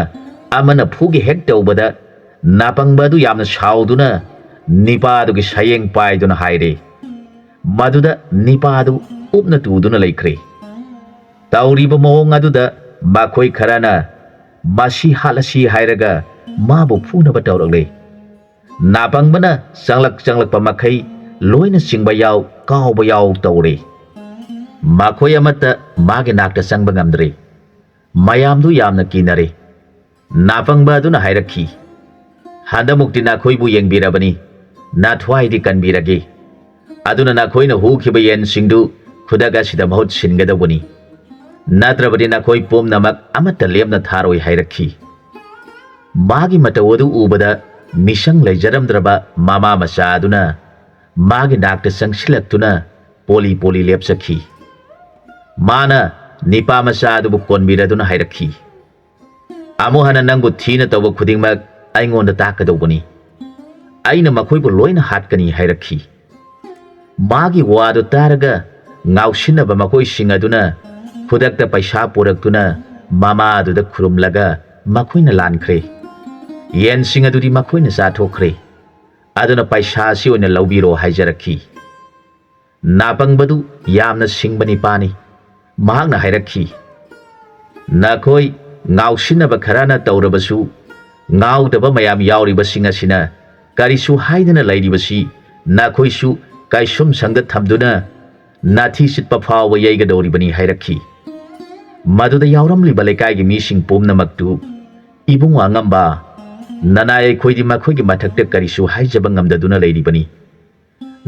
ꯑꯃꯅ ꯐꯨꯒꯦ ꯍꯦꯛ ꯇꯧꯕꯗ, ꯅꯥꯄꯪꯕ ꯑꯗꯨ ꯌꯥꯝꯅ ꯁꯥꯎꯗꯨꯅ ꯅꯤꯄꯥꯗꯨꯒꯤ ꯁꯌꯦꯡ ꯄꯥꯏꯗꯨꯅ ꯍꯥꯏꯔꯦ꯫ ꯃꯗꯨꯗ ꯅꯤꯄꯥꯗꯨ ꯎꯞꯅ ꯇꯨꯗꯨꯅ ꯂꯩꯈ꯭ꯔꯦ꯫ ꯇꯧꯔꯤꯕ ꯃꯑꯣꯡ ꯑꯗꯨꯗ ꯃꯈꯣꯏ ꯈꯔꯅ ꯃꯁꯤ ꯍꯥꯠꯂꯁꯤ ꯍꯥꯏꯔꯒ ꯃꯥꯕꯨ ꯐꯨꯅꯕ ꯇꯧꯔꯛꯂꯦ꯫ ꯅꯥꯄꯪꯕꯅ ꯆꯪꯂꯛ ꯆꯪꯂꯛꯄ ꯃꯈꯩ ꯂꯣꯏꯅ ꯆꯤꯡꯕ ꯌꯥꯎ, ꯀꯥꯎꯕ ꯌꯥꯎ ꯇꯧꯔꯦ꯫ ꯃꯈꯣꯏ ꯑꯃꯠꯇ ꯃꯥꯒꯤ ꯅꯥꯛꯇ ꯆꯪꯕ ꯉꯝꯗ꯭ꯔꯦ꯫ ꯃꯌꯥꯝꯗꯨ ꯌꯥꯝꯅ ꯀꯤꯅꯔꯦ꯫ ꯅꯥꯄꯪꯕ ꯑꯗꯨꯅ ꯍꯥꯏꯔꯛꯈꯤ, "ꯍꯟꯗꯃꯨꯛꯇꯤ ꯅꯈꯣꯏꯕꯨ ꯌꯦꯡꯕꯤꯔꯕꯅꯤ, ꯅꯊ꯭ꯋꯥꯏꯗꯤ ꯀꯟꯕꯤꯔꯒꯦ꯫ ꯑꯗꯨꯅ ꯅꯈꯣꯏꯅ ꯍꯨꯈꯤꯕ ꯌꯦꯟꯁꯤꯡꯗꯨ ꯈꯨꯗꯛ ꯑꯁꯤꯗ ꯃꯍꯨꯠ ꯁꯤꯟꯒꯗꯧꯕꯅꯤ, ꯅꯠꯇ꯭ꯔꯕꯗꯤ ꯅꯈꯣꯏ ꯄꯨꯝꯅꯃꯛ ꯑꯃꯠꯇ ꯂꯦꯝꯅ ꯊꯥꯔꯣꯏ" ꯍꯥꯏꯔꯛꯈꯤ꯫ ꯃꯥꯒꯤ ꯃꯇꯧ ꯑꯗꯨ ꯎꯕꯗ ꯃꯤꯁꯪ ꯂꯩꯖꯔꯝꯗ꯭ꯔꯕ ꯃꯃꯥ ꯃꯆꯥ ꯑꯗꯨꯅ ꯃꯥꯒꯤ ꯅꯥꯛꯇ ꯆꯪꯁꯤꯜꯂꯛꯇꯨꯅ ꯄꯣꯂꯤ ꯄꯣꯂꯤ ꯂꯦꯞꯆꯈꯤ꯫ ꯃꯥꯅ ꯅꯤꯄꯥ ꯃꯆꯥ ꯑꯗꯨꯕꯨ ꯀꯣꯟꯕꯤꯔꯗꯨꯅ ꯍꯥꯏꯔꯛꯈꯤ, "ꯑꯃꯨꯛ ꯍꯟꯅ ꯅꯪꯕꯨ ꯊꯤꯅ ꯇꯧꯕ ꯈꯨꯗꯤꯡꯃꯛ ꯑꯩꯉꯣꯟꯗ ꯇꯥꯛꯀꯗꯧꯕꯅꯤ꯫ ꯑꯩꯅ ꯃꯈꯣꯏꯕꯨ ꯂꯣꯏꯅ ꯍꯥꯠꯀꯅꯤ" ꯍꯥꯏꯔꯛꯈꯤ꯫ ꯃꯥꯒꯤ ꯋꯥꯗꯨ ꯇꯥꯔꯒ ꯉꯥꯎꯁꯤꯟꯅꯕ ꯃꯈꯣꯏꯁꯤꯡ ꯑꯗꯨꯅ ꯈꯨꯗꯛꯇ ꯄꯩꯁꯥ ꯄꯨꯔꯛꯇꯨꯅ ꯃꯃꯥ ꯑꯗꯨꯗ ꯈꯨꯔꯨꯝꯂꯒ ꯃꯈꯣꯏꯅ ꯂꯥꯟꯈ꯭ꯔꯦ꯫ ꯌꯦꯟꯁꯤꯡ ꯑꯗꯨꯗꯤ ꯃꯈꯣꯏꯅ ꯆꯥꯊꯣꯛꯈ꯭ꯔꯦ꯫ ꯑꯗꯨꯅ ꯄꯩꯁꯥ ꯑꯁꯤ ꯑꯣꯏꯅ ꯂꯧꯕꯤꯔꯣ ꯍꯥꯏꯖꯔꯛꯈꯤ꯫ ꯅꯥꯄꯪꯕꯗꯨ ꯌꯥꯝꯅ ꯁꯤꯡꯕ ꯅꯤꯄꯥꯅꯤ꯫ ꯃꯍꯥꯛꯅ ꯍꯥꯏꯔꯛꯈꯤ, "ꯅꯈꯣꯏ ꯉꯥꯎꯁꯤꯟꯅꯕ ꯈꯔꯅ ꯇꯧꯔꯕꯁꯨ, ꯉꯥꯎꯗꯕ ꯃꯌꯥꯝ ꯌꯥꯎꯔꯤꯕꯁꯤꯡ ꯑꯁꯤꯅ ꯀꯔꯤꯁꯨ ꯍꯥꯏꯗꯅ ꯂꯩꯔꯤꯕꯁꯤ ꯅꯈꯣꯏꯁꯨ ꯀꯥꯏꯁꯨꯝ ꯁꯪꯗ ꯊꯝꯗꯨꯅ ꯅꯥꯊꯤ ꯆꯤꯠꯄ ꯐꯥꯎꯕ ꯌꯩꯒꯗꯧꯔꯤꯕꯅꯤ" ꯍꯥꯏꯔꯛꯈꯤ꯫ ꯃꯗꯨꯗ ꯌꯥꯎꯔꯝꯂꯤꯕ ꯂꯩꯀꯥꯏꯒꯤ ꯃꯤꯁꯤꯡ ꯄꯨꯝꯅꯃꯛꯇꯨ, "ꯏꯕꯨꯡ ꯑꯉꯝꯕ, ꯅꯅꯥꯏ ꯑꯩꯈꯣꯏꯗꯤ ꯃꯈꯣꯏꯒꯤ ꯃꯊꯛꯇ ꯀꯔꯤꯁꯨ ꯍꯥꯏꯖꯕ ꯉꯝꯗꯗꯨꯅ ꯂꯩꯔꯤꯕꯅꯤ꯫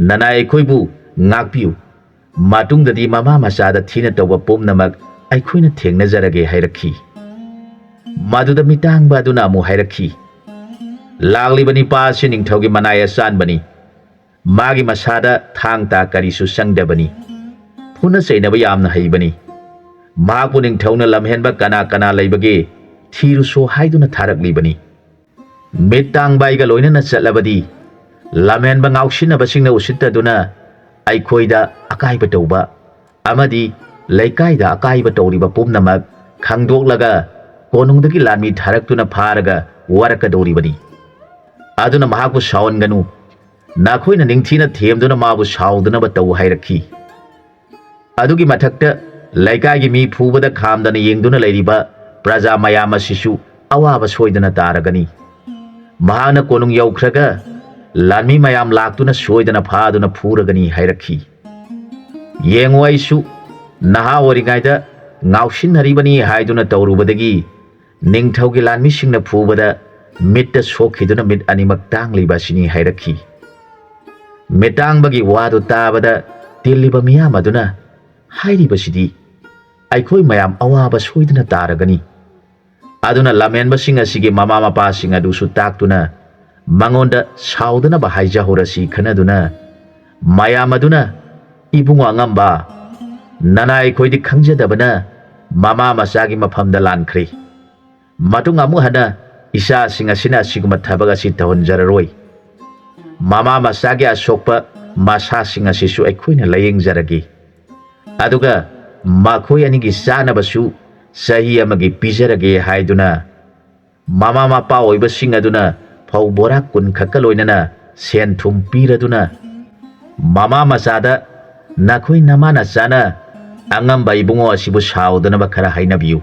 ꯅꯅꯥꯏ ꯑꯩꯈꯣꯏꯕꯨ ꯉꯥꯛꯄꯤꯌꯨ꯫ ꯃꯇꯨꯡꯗꯗꯤ ꯃꯃꯥ ꯃꯆꯥꯗ ꯊꯤꯅ ꯇꯧꯕ ꯄꯨꯝꯅꯃꯛ ꯑꯩꯈꯣꯏꯅ ꯊꯦꯡꯅꯖꯔꯒꯦ" ꯍꯥꯏꯔꯛꯈꯤ꯫ ꯃꯗꯨꯗ ꯃꯤꯇꯥꯡꯕ ꯑꯗꯨꯅ ꯑꯃꯨꯛ ꯍꯥꯏꯔꯛꯈꯤ, "ꯂꯥꯛꯂꯤꯕ ꯅꯤꯄꯥ ꯑꯁꯤ ꯅꯤꯡꯊꯧꯒꯤ ꯃꯅꯥꯏ ꯑꯆꯥꯟꯕꯅꯤ꯫ ꯃꯥꯒꯤ ꯃꯁꯥꯗ ꯊꯥꯡ ꯇꯥ ꯀꯔꯤꯁꯨ ꯆꯪꯗꯕꯅꯤ꯫ ꯐꯨꯅ ꯆꯩꯅꯕ ꯌꯥꯝꯅ ꯍꯩꯕꯅꯤ꯫ ꯃꯍꯥꯛꯄꯨ ꯅꯤꯡꯊꯧꯅ ꯂꯝꯍꯦꯟꯕ ꯀꯅꯥ ꯀꯅꯥ ꯂꯩꯕꯒꯦ ꯊꯤꯔꯨꯁꯣ ꯍꯥꯏꯗꯨꯅ ꯊꯥꯔꯛꯂꯤꯕꯅꯤ꯫ ꯃꯤꯠ ꯇꯥꯡꯕ ꯑꯩꯒ ꯂꯣꯏꯅꯅ ꯆꯠꯂꯕꯗꯤ, ꯂꯝꯍꯦꯟꯕ ꯉꯥꯎꯁꯤꯟꯅꯕꯁꯤꯡꯅ ꯎꯁꯤꯠꯇꯗꯨꯅ ꯑꯩꯈꯣꯏꯗ ꯑꯀꯥꯏꯕ ꯇꯧꯕ ꯑꯃꯗꯤ ꯂꯩꯀꯥꯏꯗ ꯑꯀꯥꯏꯕ ꯇꯧꯔꯤꯕ ꯄꯨꯝꯅꯃꯛ ꯈꯪꯗꯣꯛꯂꯒ ꯀꯣꯅꯨꯡꯗꯒꯤ ꯂꯥꯟꯃꯤ ꯊꯥꯔꯛꯇꯨꯅ ꯐꯥꯔꯒ ꯋꯥꯔꯛꯀꯗꯧꯔꯤꯕꯅꯤ꯫ ꯑꯗꯨꯅ ꯃꯍꯥꯛꯄꯨ ꯁꯥꯎꯍꯟꯒꯅꯨ꯫ ꯅꯈꯣꯏꯅ ꯅꯤꯡꯊꯤꯅ ꯊꯦꯝꯗꯨꯅ ꯃꯥꯕꯨ ꯁꯥꯎꯗꯅꯕ ꯇꯧ ꯍꯥꯏꯔꯛꯈꯤ꯫ ꯑꯗꯨꯒꯤ ꯃꯊꯛꯇ ꯂꯩꯀꯥꯏꯒꯤ ꯃꯤ ꯐꯨꯕꯗ ꯈꯥꯝꯗꯅ ꯌꯦꯡꯗꯨꯅ ꯂꯩꯔꯤꯕ ꯄ꯭ꯔꯖꯥ ꯃꯌꯥꯝ ꯑꯁꯤꯁꯨ ꯑꯋꯥꯕ ꯁꯣꯏꯗꯅ ꯇꯥꯔꯒꯅꯤ꯫ ꯃꯍꯥꯛꯅ ꯀꯣꯅꯨꯡ ꯌꯧꯈ꯭ꯔꯒ ꯂꯥꯟꯃꯤ ꯃꯌꯥꯝ ꯂꯥꯛꯇꯨꯅ ꯁꯣꯏꯗꯅ ꯐꯥꯗꯨꯅ ꯐꯨꯔꯒꯅꯤ ꯍꯥꯏꯔꯛꯈꯤ꯫ ꯌꯦꯡꯉꯨ, ꯑꯩꯁꯨ ꯅꯍꯥ ꯑꯣꯏꯔꯤꯉꯩꯗ ꯉꯥꯎꯁꯤꯟꯅꯔꯤꯕꯅꯤ ꯍꯥꯏꯗꯨꯅ ꯇꯧꯔꯨꯕꯗꯒꯤ ꯅꯤꯡꯊꯧꯒꯤ ꯂꯥꯟꯃꯤꯁꯤꯡꯅ ꯐꯨꯕꯗ ꯃꯤꯠꯇ ꯁꯣꯛꯈꯤꯗꯨꯅ ꯃꯤꯠ ꯑꯅꯤꯃꯛ ꯇꯥꯡꯂꯤꯕ ꯑꯁꯤꯅꯤ ꯍꯥꯏꯔꯛꯈꯤ꯫ ꯃꯤꯇꯥꯡꯕꯒꯤ ꯋꯥꯗꯨ ꯇꯥꯕꯗ ꯇꯤꯜꯂꯤꯕ ꯃꯤꯌꯥꯝ ꯑꯗꯨꯅ ꯍꯥꯏꯔꯤꯕꯁꯤꯗꯤ ꯑꯩꯈꯣꯏ ꯃꯌꯥꯝ ꯑꯋꯥꯕ ꯁꯣꯏꯗꯅ ꯇꯥꯔꯒꯅꯤ꯫ ꯑꯗꯨꯅ ꯂꯝꯍꯦꯟꯕꯁꯤꯡ ꯑꯁꯤꯒꯤ ꯃꯃꯥ ꯃꯄꯥꯁꯤꯡ ꯑꯗꯨꯁꯨ ꯇꯥꯛꯇꯨꯅ ꯃꯉꯣꯟꯗ ꯁꯥꯎꯗꯅꯕ ꯍꯥꯏꯖꯍꯧꯔꯁꯤ ꯈꯟꯅꯗꯨꯅ ꯃꯌꯥꯝ ꯑꯗꯨꯅ, "ꯏꯕꯨꯡꯉꯣ ꯑꯉꯝꯕ, ꯅꯅꯥꯏ ꯑꯩꯈꯣꯏꯗꯤ ꯈꯪꯖꯗꯕꯅ ꯃꯃꯥ ꯃꯆꯥꯒꯤ ꯃꯐꯝꯗ ꯂꯥꯟꯈ꯭ꯔꯦ꯫ ꯃꯇꯨꯡ ꯑꯃꯨꯛ ꯍꯟꯅ ꯏꯆꯥꯁꯤꯡ ꯑꯁꯤꯅ ꯑꯁꯤꯒꯨꯝꯕ ꯊꯕꯛ ꯑꯁꯤ ꯇꯧꯍꯟꯖꯔꯔꯣꯏ꯫ ꯃꯃꯥ ꯃꯆꯥꯒꯤ ꯑꯁꯣꯛꯄ ꯃꯁꯥꯁꯤꯡ ꯑꯁꯤꯁꯨ ꯑꯩꯈꯣꯏꯅ ꯂꯥꯌꯦꯡꯖꯔꯒꯦ꯫ ꯑꯗꯨꯒ ꯃꯈꯣꯏ ꯑꯅꯤꯒꯤ ꯆꯥꯅꯕꯁꯨ ꯆꯍꯤ ꯑꯃꯒꯤ ꯄꯤꯖꯔꯒꯦ" ꯍꯥꯏꯗꯨꯅ ꯃꯃꯥ ꯃꯄꯥ ꯑꯣꯏꯕꯁꯤꯡ ꯑꯗꯨꯅ ꯐꯧ ꯕꯣꯔꯥ ꯀꯨꯟ ꯈꯛꯀ ꯂꯣꯏꯅꯅ ꯁꯦꯟ ꯊꯨꯝ ꯄꯤꯔꯗꯨꯅ ꯃꯃꯥ ꯃꯆꯥꯗ, "ꯅꯈꯣꯏ ꯅꯃꯥ ꯅꯆꯥꯅ ꯑꯉꯝꯕ ꯏꯕꯨꯡꯉꯣ ꯑꯁꯤꯕꯨ ꯁꯥꯎꯗꯅꯕ ꯈꯔ ꯍꯥꯏꯅꯕꯤꯌꯨ꯫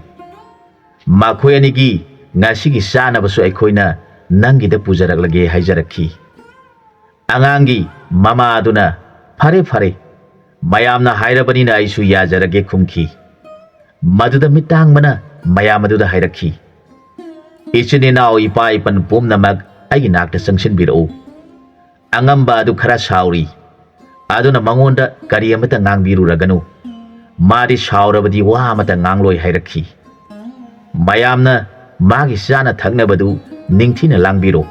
ꯃꯈꯣꯏ ꯑꯅꯤꯒꯤ ꯉꯁꯤꯒꯤ ꯆꯥꯅꯕꯁꯨ ꯑꯩꯈꯣꯏꯅ ꯅꯪꯒꯤꯗ ꯄꯨꯖꯔꯛꯂꯒꯦ" ꯍꯥꯏꯖꯔꯛꯈꯤ꯫ ꯑꯉꯥꯡꯒꯤ ꯃꯃꯥ ꯑꯗꯨꯅ, "ꯐꯔꯦ, ꯐꯔꯦ, ꯃꯌꯥꯝꯅ ꯍꯥꯏꯔꯕꯅꯤꯅ ꯑꯩꯁꯨ ꯌꯥꯖꯔꯒꯦ" ꯈꯨꯝꯈꯤ꯫ ꯃꯗꯨꯗ ꯃꯤꯠꯇꯥꯡꯕꯅ ꯃꯌꯥꯝ ꯑꯗꯨꯗ ꯍꯥꯏꯔꯛꯈꯤ, "ꯏꯆꯤꯟ ꯏꯅꯥꯎ ꯏꯄꯥ ꯏꯄꯟ ꯄꯨꯝꯅꯃꯛ ꯑꯩꯒꯤ ꯅꯥꯛꯇ ꯆꯪꯁꯤꯟꯕꯤꯔꯛꯎ꯫ ꯑꯉꯝꯕ ꯑꯗꯨ ꯈꯔ ꯁꯥꯎꯔꯤ, ꯑꯗꯨꯅ ꯃꯉꯣꯟꯗ ꯀꯔꯤ ꯑꯃꯠꯇ ꯉꯥꯡꯕꯤꯔꯨꯔꯒꯅꯨ꯫ ꯃꯥꯗꯤ ꯁꯥꯎꯔꯕꯗꯤ ꯋꯥ ꯑꯃꯠꯇ ꯉꯥꯡꯂꯣꯏ" ꯍꯥꯏꯔꯛꯈꯤ꯫ ꯃꯌꯥꯝꯅ ꯃꯥꯒꯤ ꯆꯥꯅ ꯊꯛꯅꯕꯗꯨ ꯅꯤꯡꯊꯤꯅ ꯂꯥꯡꯕꯤꯔꯣ꯫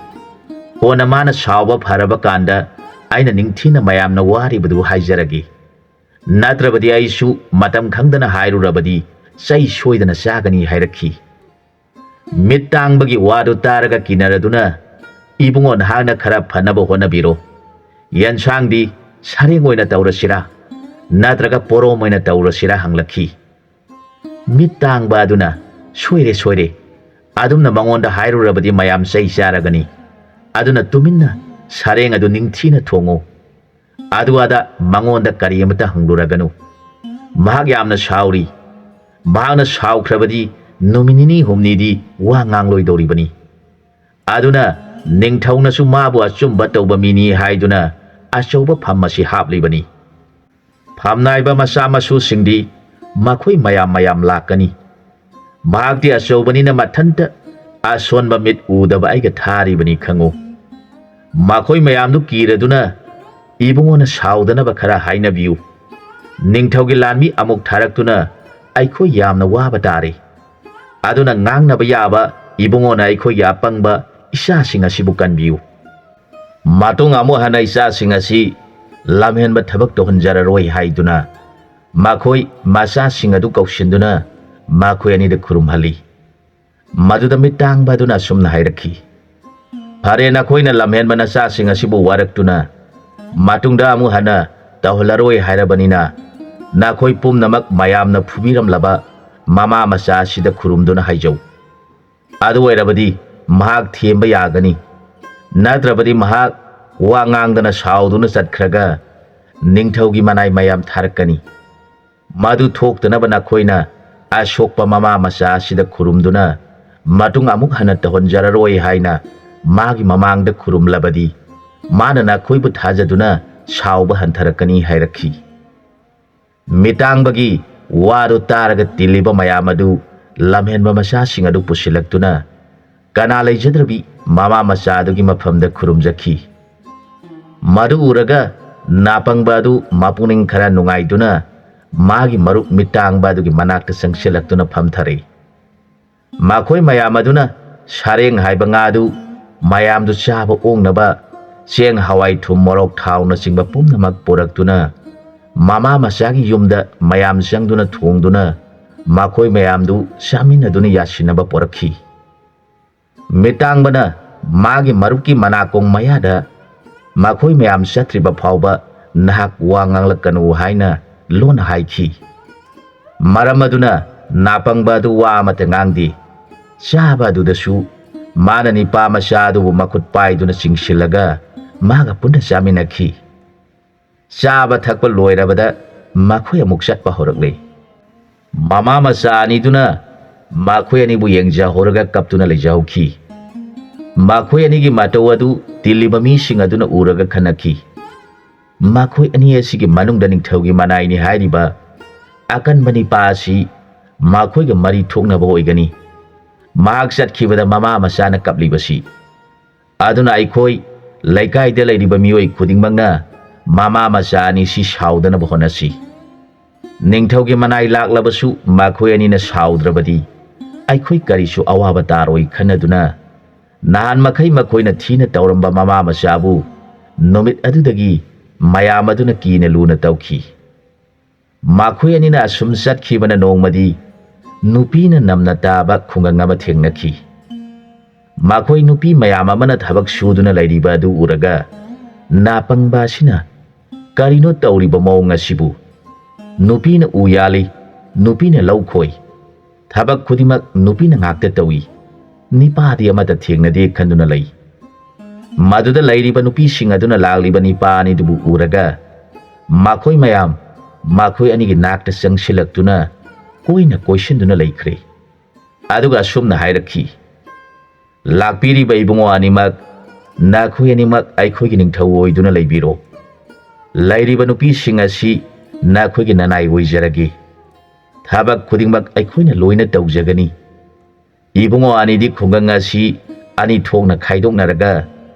ꯀꯣꯟꯅ ꯃꯥꯅ ꯁꯥꯎꯕ ꯐꯔꯕ ꯀꯥꯟꯗ ꯑꯩꯅ ꯅꯤꯡꯊꯤꯅ ꯃꯌꯥꯝꯅ ꯋꯥꯔꯤꯕꯗꯨ ꯍꯥꯏꯖꯔꯒꯦ꯫ ꯅꯠꯇ꯭ꯔꯕꯗꯤ ꯑꯩꯁꯨ ꯃꯇꯝ ꯈꯪꯗꯅ ꯍꯥꯏꯔꯨꯔꯕꯗꯤ ꯆꯩ ꯁꯣꯏꯗꯅ ꯆꯥꯒꯅꯤ ꯍꯥꯏꯔꯛꯈꯤ꯫ ꯃꯤꯠ ꯇꯥꯡꯕꯒꯤ ꯋꯥꯗꯨ ꯇꯥꯔꯒ ꯀꯤꯅꯔꯗꯨꯅ, "ꯏꯕꯨꯡꯉꯣ, ꯅꯍꯥꯛꯅ ꯈꯔ ꯐꯅꯕ ꯍꯣꯠꯅꯕꯤꯔꯣ꯫ ꯌꯦꯟꯁꯥꯡꯗꯤ ꯁꯔꯦꯡ ꯑꯣꯏꯅ ꯇꯧꯔꯁꯤꯔꯥ, ꯅꯠꯇ꯭ꯔꯒ ꯄꯣꯔꯣꯝ ꯑꯣꯏꯅ ꯇꯧꯔꯁꯤꯔꯥ?" ꯍꯪꯂꯛꯈꯤ꯫ ꯃꯤꯠ ꯇꯥꯡꯕ ꯑꯗꯨꯅ, "ꯁꯣꯏꯔꯦ, ꯁꯣꯏꯔꯦ꯫ ꯑꯗꯨꯝꯅ ꯃꯉꯣꯟꯗ ꯍꯥꯏꯔꯨꯔꯕꯗꯤ ꯃꯌꯥꯝ ꯆꯩ ꯆꯥꯔꯒꯅꯤ꯫ ꯑꯗꯨꯅ ꯇꯨꯃꯤꯟꯅ ꯁꯔꯦꯡ ꯑꯗꯨ ꯅꯤꯡꯊꯤꯅ ꯊꯣꯡꯉꯨ꯫ ꯑꯗꯨ ꯑꯗꯥ ꯃꯉꯣꯟꯗ ꯀꯔꯤ ꯑꯃꯠꯇ ꯍꯪꯂꯨꯔꯒꯅꯨ꯫ ꯃꯍꯥꯛ ꯌꯥꯝꯅ ꯁꯥꯎꯔꯤ꯫ ꯃꯍꯥꯛꯅ ꯁꯥꯎꯈ꯭ꯔꯕꯗꯤ ꯅꯨꯃꯤꯠ ꯅꯤꯅꯤ ꯍꯨꯝꯅꯤꯗꯤ ꯋꯥ ꯉꯥꯡꯂꯣꯏꯗꯧꯔꯤꯕꯅꯤ꯫ ꯑꯗꯨꯅ ꯅꯤꯡꯊꯧꯅꯁꯨ ꯃꯥꯕꯨ ꯑꯆꯨꯝꯕ ꯇꯧꯕ ꯃꯤꯅꯤ ꯍꯥꯏꯗꯨꯅ ꯑꯆꯧꯕ ꯐꯝ ꯑꯁꯤ ꯍꯥꯞꯂꯤꯕꯅꯤ꯫ ꯐꯝꯅꯥꯏꯕ ꯃꯆꯥ ꯃꯁꯨꯁꯤꯡꯗꯤ ꯃꯈꯣꯏ ꯃꯌꯥꯝ ꯃꯌꯥꯝ ꯂꯥꯛꯀꯅꯤ꯫ ꯃꯍꯥꯛꯇꯤ ꯑꯆꯧꯕꯅꯤꯅ ꯃꯊꯟꯇ ꯑꯁꯣꯟꯕ ꯃꯤꯠ ꯎꯗꯕ ꯑꯩꯒ ꯊꯥꯔꯤꯕꯅꯤ ꯈꯪꯉꯨ꯫ ꯃꯈꯣꯏ ꯃꯌꯥꯝꯗꯨ ꯀꯤꯔꯗꯨꯅ ꯏꯕꯨꯡꯉꯣꯅ ꯁꯥꯎꯗꯅꯕ ꯈꯔ ꯍꯥꯏꯅꯕꯤꯌꯨ꯫ ꯅꯤꯡꯊꯧꯒꯤ ꯂꯥꯟꯃꯤ ꯑꯃꯨꯛ ꯊꯥꯔꯛꯇꯨꯅ ꯑꯩꯈꯣꯏ ꯌꯥꯝꯅ ꯋꯥꯕ ꯇꯥꯔꯦ꯫ ꯑꯗꯨꯅ ꯉꯥꯡꯅꯕ ꯌꯥꯕ ꯏꯕꯨꯡꯉꯣꯅ ꯑꯩꯈꯣꯏꯒꯤ ꯑꯄꯪꯕ ꯏꯆꯥꯁꯤꯡ ꯑꯁꯤꯕꯨ ꯀꯟꯕꯤꯌꯨ꯫ ꯃꯇꯨꯡ ꯑꯃꯨꯛ ꯍꯟꯅ ꯏꯆꯥꯁꯤꯡ ꯑꯁꯤ ꯂꯝꯍꯦꯟꯕ ꯊꯕꯛ ꯇꯧꯍꯟꯖꯔꯔꯣꯏ" ꯍꯥꯏꯗꯨꯅ ꯃꯈꯣꯏ ꯃꯆꯥꯁꯤꯡ ꯑꯗꯨ ꯀꯧꯁꯤꯟꯗꯨꯅ ꯃꯈꯣꯏ ꯑꯅꯤꯗ ꯈꯨꯔꯨꯝꯍꯜꯂꯤ꯫ ꯃꯗꯨꯗ ꯃꯤꯠ ꯇꯥꯡꯕ ꯑꯗꯨꯅ ꯑꯁꯨꯝꯅ ꯍꯥꯏꯔꯛꯈꯤ, "ꯐꯔꯦ, ꯅꯈꯣꯏꯅ ꯂꯝꯍꯦꯟꯕ ꯅꯆꯥꯁꯤꯡ ꯑꯁꯤꯕꯨ ꯋꯥꯔꯛꯇꯨꯅ ꯃꯇꯨꯡꯗ ꯑꯃꯨꯛ ꯍꯟꯅ ꯇꯧꯍꯜꯂꯔꯣꯏ ꯍꯥꯏꯔꯕꯅꯤꯅ, ꯅꯈꯣꯏ ꯄꯨꯝꯅꯃꯛ ꯃꯌꯥꯝꯅ ꯐꯨꯕꯤꯔꯝꯂꯕ ꯃꯃꯥ ꯃꯆꯥ ꯑꯁꯤꯗ ꯈꯨꯔꯨꯝꯗꯨꯅ ꯍꯥꯏꯖꯧ꯫ ꯑꯗꯨ ꯑꯣꯏꯔꯕꯗꯤ ꯃꯍꯥꯛ ꯊꯦꯝꯕ ꯌꯥꯒꯅꯤ꯫ ꯅꯠꯇ꯭ꯔꯕꯗꯤ ꯃꯍꯥꯛ ꯋꯥ ꯉꯥꯡꯗꯅ ꯁꯥꯎꯗꯨꯅ ꯆꯠꯈ꯭ꯔꯒ ꯅꯤꯡꯊꯧꯒꯤ ꯃꯅꯥꯏ ꯃꯌꯥꯝ ꯊꯥꯔꯛꯀꯅꯤ꯫ ꯃꯗꯨ ꯊꯣꯛꯇꯅꯕ ꯅꯈꯣꯏꯅ ꯑꯁꯣꯛꯄ ꯃꯃꯥ ꯃꯆꯥ ꯑꯁꯤꯗ ꯈꯨꯔꯨꯝꯗꯨꯅ ꯃꯇꯨꯡ ꯑꯃꯨꯛ ꯍꯟꯅ ꯇꯧꯍꯟꯖꯔꯔꯣꯏ ꯍꯥꯏꯅ ꯃꯥꯒꯤ ꯃꯃꯥꯡꯗ ꯈꯨꯔꯨꯝꯂꯕꯗꯤ, ꯃꯥꯅ ꯅꯈꯣꯏꯕꯨ ꯊꯥꯖꯗꯨꯅ ꯁꯥꯎꯕ ꯍꯟꯊꯔꯛꯀꯅꯤ" ꯍꯥꯏꯔꯛꯈꯤ꯫ ꯃꯤꯇꯥꯡꯕꯒꯤ ꯋꯥꯗꯨ ꯇꯥꯔꯒ ꯇꯤꯜꯂꯤꯕ ꯃꯌꯥꯝ ꯑꯗꯨ ꯂꯝꯍꯦꯟꯕ ꯃꯆꯥꯁꯤꯡ ꯑꯗꯨ ꯄꯨꯁꯤꯜꯂꯛꯇꯨꯅ ꯀꯅꯥ ꯂꯩꯖꯗ꯭ꯔꯕꯤ ꯃꯃꯥ ꯃꯆꯥ ꯑꯗꯨꯒꯤ ꯃꯐꯝꯗ ꯈꯨꯔꯨꯝꯖꯈꯤ꯫ ꯃꯗꯨ ꯎꯔꯒ ꯅꯥꯄꯪꯕ ꯑꯗꯨ ꯃꯄꯨꯛꯅꯤꯡ ꯈꯔ ꯅꯨꯡꯉꯥꯏꯗꯨꯅ ꯃꯥꯒꯤ ꯃꯔꯨꯞ ꯃꯤꯇꯥꯡꯕ ꯑꯗꯨꯒꯤ ꯃꯅꯥꯛꯇ ꯆꯪꯁꯤꯜꯂꯛꯇꯨꯅ ꯐꯝꯊꯔꯦ꯫ ꯃꯈꯣꯏ ꯃꯌꯥꯝ ꯑꯗꯨꯅ ꯁꯔꯦꯡ ꯍꯥꯏꯕ ꯉꯥ ꯑꯗꯨ ꯃꯌꯥꯝꯗꯨ ꯆꯥꯕ ꯑꯣꯛꯅꯕ ꯆꯦꯡ, ꯍꯋꯥꯏ, ꯊꯨꯝ, ꯃꯣꯔꯣꯛ, ꯊꯥꯎꯅꯆꯤꯡꯕ ꯄꯨꯝꯅꯃꯛ ꯄꯨꯔꯛꯇꯨꯅ ꯃꯃꯥ ꯃꯆꯥꯒꯤ ꯌꯨꯝꯗ ꯃꯌꯥꯝ ꯆꯪꯗꯨꯅ ꯊꯣꯡꯗꯨꯅ ꯃꯈꯣꯏ ꯃꯌꯥꯝꯗꯨ ꯆꯥꯃꯤꯟꯅꯗꯨꯅ ꯌꯥꯁꯤꯟꯅꯕ ꯄꯣꯔꯛꯈꯤ꯫ ꯃꯤꯠꯇꯥꯡꯕꯅ ꯃꯥꯒꯤ ꯃꯔꯨꯞꯀꯤ ꯃꯅꯥꯀꯣꯡ ꯃꯌꯥꯗ ꯃꯈꯣꯏ ꯃꯌꯥꯝ ꯆꯠꯇ꯭ꯔꯤꯕ ꯐꯥꯎꯕ ꯅꯍꯥꯛ ꯋꯥ ꯉꯥꯡꯂꯛꯀꯅꯨ ꯍꯥꯏꯅ ꯂꯣꯟꯅ ꯍꯥꯏꯈꯤ꯫ ꯃꯔꯝ ꯑꯗꯨꯅ ꯅꯥꯄꯪꯕ ꯑꯗꯨ ꯋꯥ ꯑꯃꯠꯇ ꯉꯥꯡꯗꯦ꯫ ꯆꯥꯕ ꯑꯗꯨꯗꯁꯨ ꯃꯥꯅ ꯅꯤꯄꯥ ꯃꯆꯥ ꯑꯗꯨꯕꯨ ꯃꯈꯨꯠ ꯄꯥꯏꯗꯨꯅ ꯆꯤꯡꯁꯤꯜꯂꯒ ꯃꯥꯒ ꯄꯨꯟꯅ ꯆꯥꯃꯤꯟꯅꯈꯤ꯫ ꯆꯥꯕ ꯊꯛꯄ ꯂꯣꯏꯔꯕꯗ ꯃꯈꯣꯏ ꯑꯃꯨꯛ ꯆꯠꯄ ꯍꯧꯔꯛꯂꯦ꯫ ꯃꯃꯥ ꯃꯆꯥ ꯑꯅꯤꯗꯨꯅ ꯃꯈꯣꯏ ꯑꯅꯤꯕꯨ ꯌꯦꯡꯖꯍꯧꯔꯒ ꯀꯞꯇꯨꯅ ꯂꯩꯖꯍꯧꯈꯤ꯫ ꯃꯈꯣꯏ ꯑꯅꯤꯒꯤ ꯃꯇꯧ ꯑꯗꯨ ꯇꯤꯜꯂꯤꯕ ꯃꯤꯁꯤꯡ ꯑꯗꯨꯅ ꯎꯔꯒ ꯈꯟꯅꯈꯤ꯫ ꯃꯈꯣꯏ ꯑꯅꯤ ꯑꯁꯤꯒꯤ ꯃꯅꯨꯡꯗ ꯅꯤꯡꯊꯧꯒꯤ ꯃꯅꯥꯏꯅꯤ ꯍꯥꯏꯔꯤꯕ ꯑꯀꯟꯕ ꯅꯤꯄꯥ ꯑꯁꯤ ꯃꯈꯣꯏꯒ ꯃꯔꯤ ꯊꯣꯛꯅꯕ ꯑꯣꯏꯒꯅꯤ꯫ ꯃꯍꯥꯛ ꯆꯠꯈꯤꯕꯗ ꯃꯃꯥ ꯃꯆꯥꯅ ꯀꯞꯂꯤꯕꯁꯤ꯫ ꯑꯗꯨꯅ ꯑꯩꯈꯣꯏ ꯂꯩꯀꯥꯏꯗ ꯂꯩꯔꯤꯕ ꯃꯤꯑꯣꯏ ꯈꯨꯗꯤꯡꯃꯛꯅ ꯃꯃꯥ ꯃꯆꯥ ꯑꯅꯤꯁꯤ ꯁꯥꯎꯗꯅꯕ ꯍꯣꯠꯅꯁꯤ꯫ ꯅꯤꯡꯊꯧꯒꯤ ꯃꯅꯥꯏ ꯂꯥꯛꯂꯕꯁꯨ ꯃꯈꯣꯏ ꯑꯅꯤꯅ ꯁꯥꯎꯗ꯭ꯔꯕꯗꯤ ꯑꯩꯈꯣꯏ ꯀꯔꯤꯁꯨ ꯑꯋꯥꯕ ꯇꯥꯔꯣꯏ ꯈꯟꯅꯗꯨꯅ ꯅꯍꯥꯟ ꯃꯈꯩ ꯃꯈꯣꯏꯅ ꯊꯤꯅ ꯇꯧꯔꯝꯕ ꯃꯃꯥ ꯃꯆꯥꯕꯨ ꯅꯨꯃꯤꯠ ꯑꯗꯨꯗꯒꯤ ꯃꯌꯥꯝ ꯑꯗꯨꯅ ꯀꯤꯅ ꯂꯨꯅ ꯇꯧꯈꯤ꯫ ꯃꯈꯣꯏ ꯑꯅꯤꯅ ꯑꯁꯨꯝ ꯆꯠꯈꯤꯕꯅ ꯅꯣꯡꯃꯗꯤ ꯅꯨꯄꯤꯅ ꯅꯝꯅ ꯇꯥꯕ ꯈꯨꯡꯒꯪ ꯑꯃ ꯊꯦꯡꯅꯈꯤ꯫ ꯃꯈꯣꯏ ꯅꯨꯄꯤ ꯃꯌꯥꯝ ꯑꯃꯅ ꯊꯕꯛ ꯁꯨꯗꯨꯅ ꯂꯩꯔꯤꯕ ꯑꯗꯨ ꯎꯔꯒ ꯅꯥꯄꯪꯕ ꯑꯁꯤꯅ ꯀꯔꯤꯅꯣ ꯇꯧꯔꯤꯕ ꯃꯑꯣꯡ ꯑꯁꯤꯕꯨ? ꯅꯨꯄꯤꯅ ꯎ ꯌꯥꯜꯂꯤ, ꯅꯨꯄꯤꯅ ꯂꯧ ꯈꯣꯏ, ꯊꯕꯛ ꯈꯨꯗꯤꯡꯃꯛ ꯅꯨꯄꯤꯅ ꯉꯥꯛꯇ ꯇꯧꯏ, ꯅꯤꯄꯥꯗꯤ ꯑꯃꯠꯇ ꯊꯦꯡꯅꯗꯦ ꯈꯟꯗꯨꯅ ꯂꯩ꯫ ꯃꯗꯨꯗ ꯂꯩꯔꯤꯕ ꯅꯨꯄꯤꯁꯤꯡ ꯑꯗꯨꯅ ꯂꯥꯛꯂꯤꯕ ꯅꯤꯄꯥ ꯑꯅꯤꯗꯨꯕꯨ ꯎꯔꯒ ꯃꯈꯣꯏ ꯃꯌꯥꯝ ꯃꯈꯣꯏ ꯑꯅꯤꯒꯤ ꯅꯥꯛꯇ ꯆꯪꯁꯤꯜꯂꯛꯇꯨꯅ ꯀꯣꯏꯅ ꯀꯣꯏꯁꯤꯟꯗꯨꯅ ꯂꯩꯈ꯭ꯔꯦ꯫ ꯑꯗꯨꯒ ꯑꯁꯨꯝꯅ ꯍꯥꯏꯔꯛꯈꯤ, "ꯂꯥꯛꯄꯤꯔꯤꯕ ꯏꯕꯨꯡꯉꯣ ꯑꯅꯤꯃꯛ, ꯅꯈꯣꯏ ꯑꯅꯤꯃꯛ ꯑꯩꯈꯣꯏꯒꯤ ꯅꯤꯡꯊꯧ ꯑꯣꯏꯗꯨꯅ ꯂꯩꯕꯤꯔꯣ꯫ ꯂꯩꯔꯤꯕ ꯅꯨꯄꯤꯁꯤꯡ ꯑꯁꯤ ꯅꯈꯣꯏꯒꯤ ꯅꯅꯥꯏ ꯑꯣꯏꯖꯔꯒꯦ꯫ ꯊꯕꯛ ꯈꯨꯗꯤꯡꯃꯛ ꯑꯩꯈꯣꯏꯅ ꯂꯣꯏꯅ ꯇꯧꯖꯒꯅꯤ꯫ ꯏꯕꯨꯡꯉꯣ ꯑꯅꯤꯗꯤ ꯈꯨꯡꯒꯪ ꯑꯁꯤ ꯑꯅꯤ ꯊꯣꯛꯅ ꯈꯥꯏꯗꯣꯛꯅꯔꯒ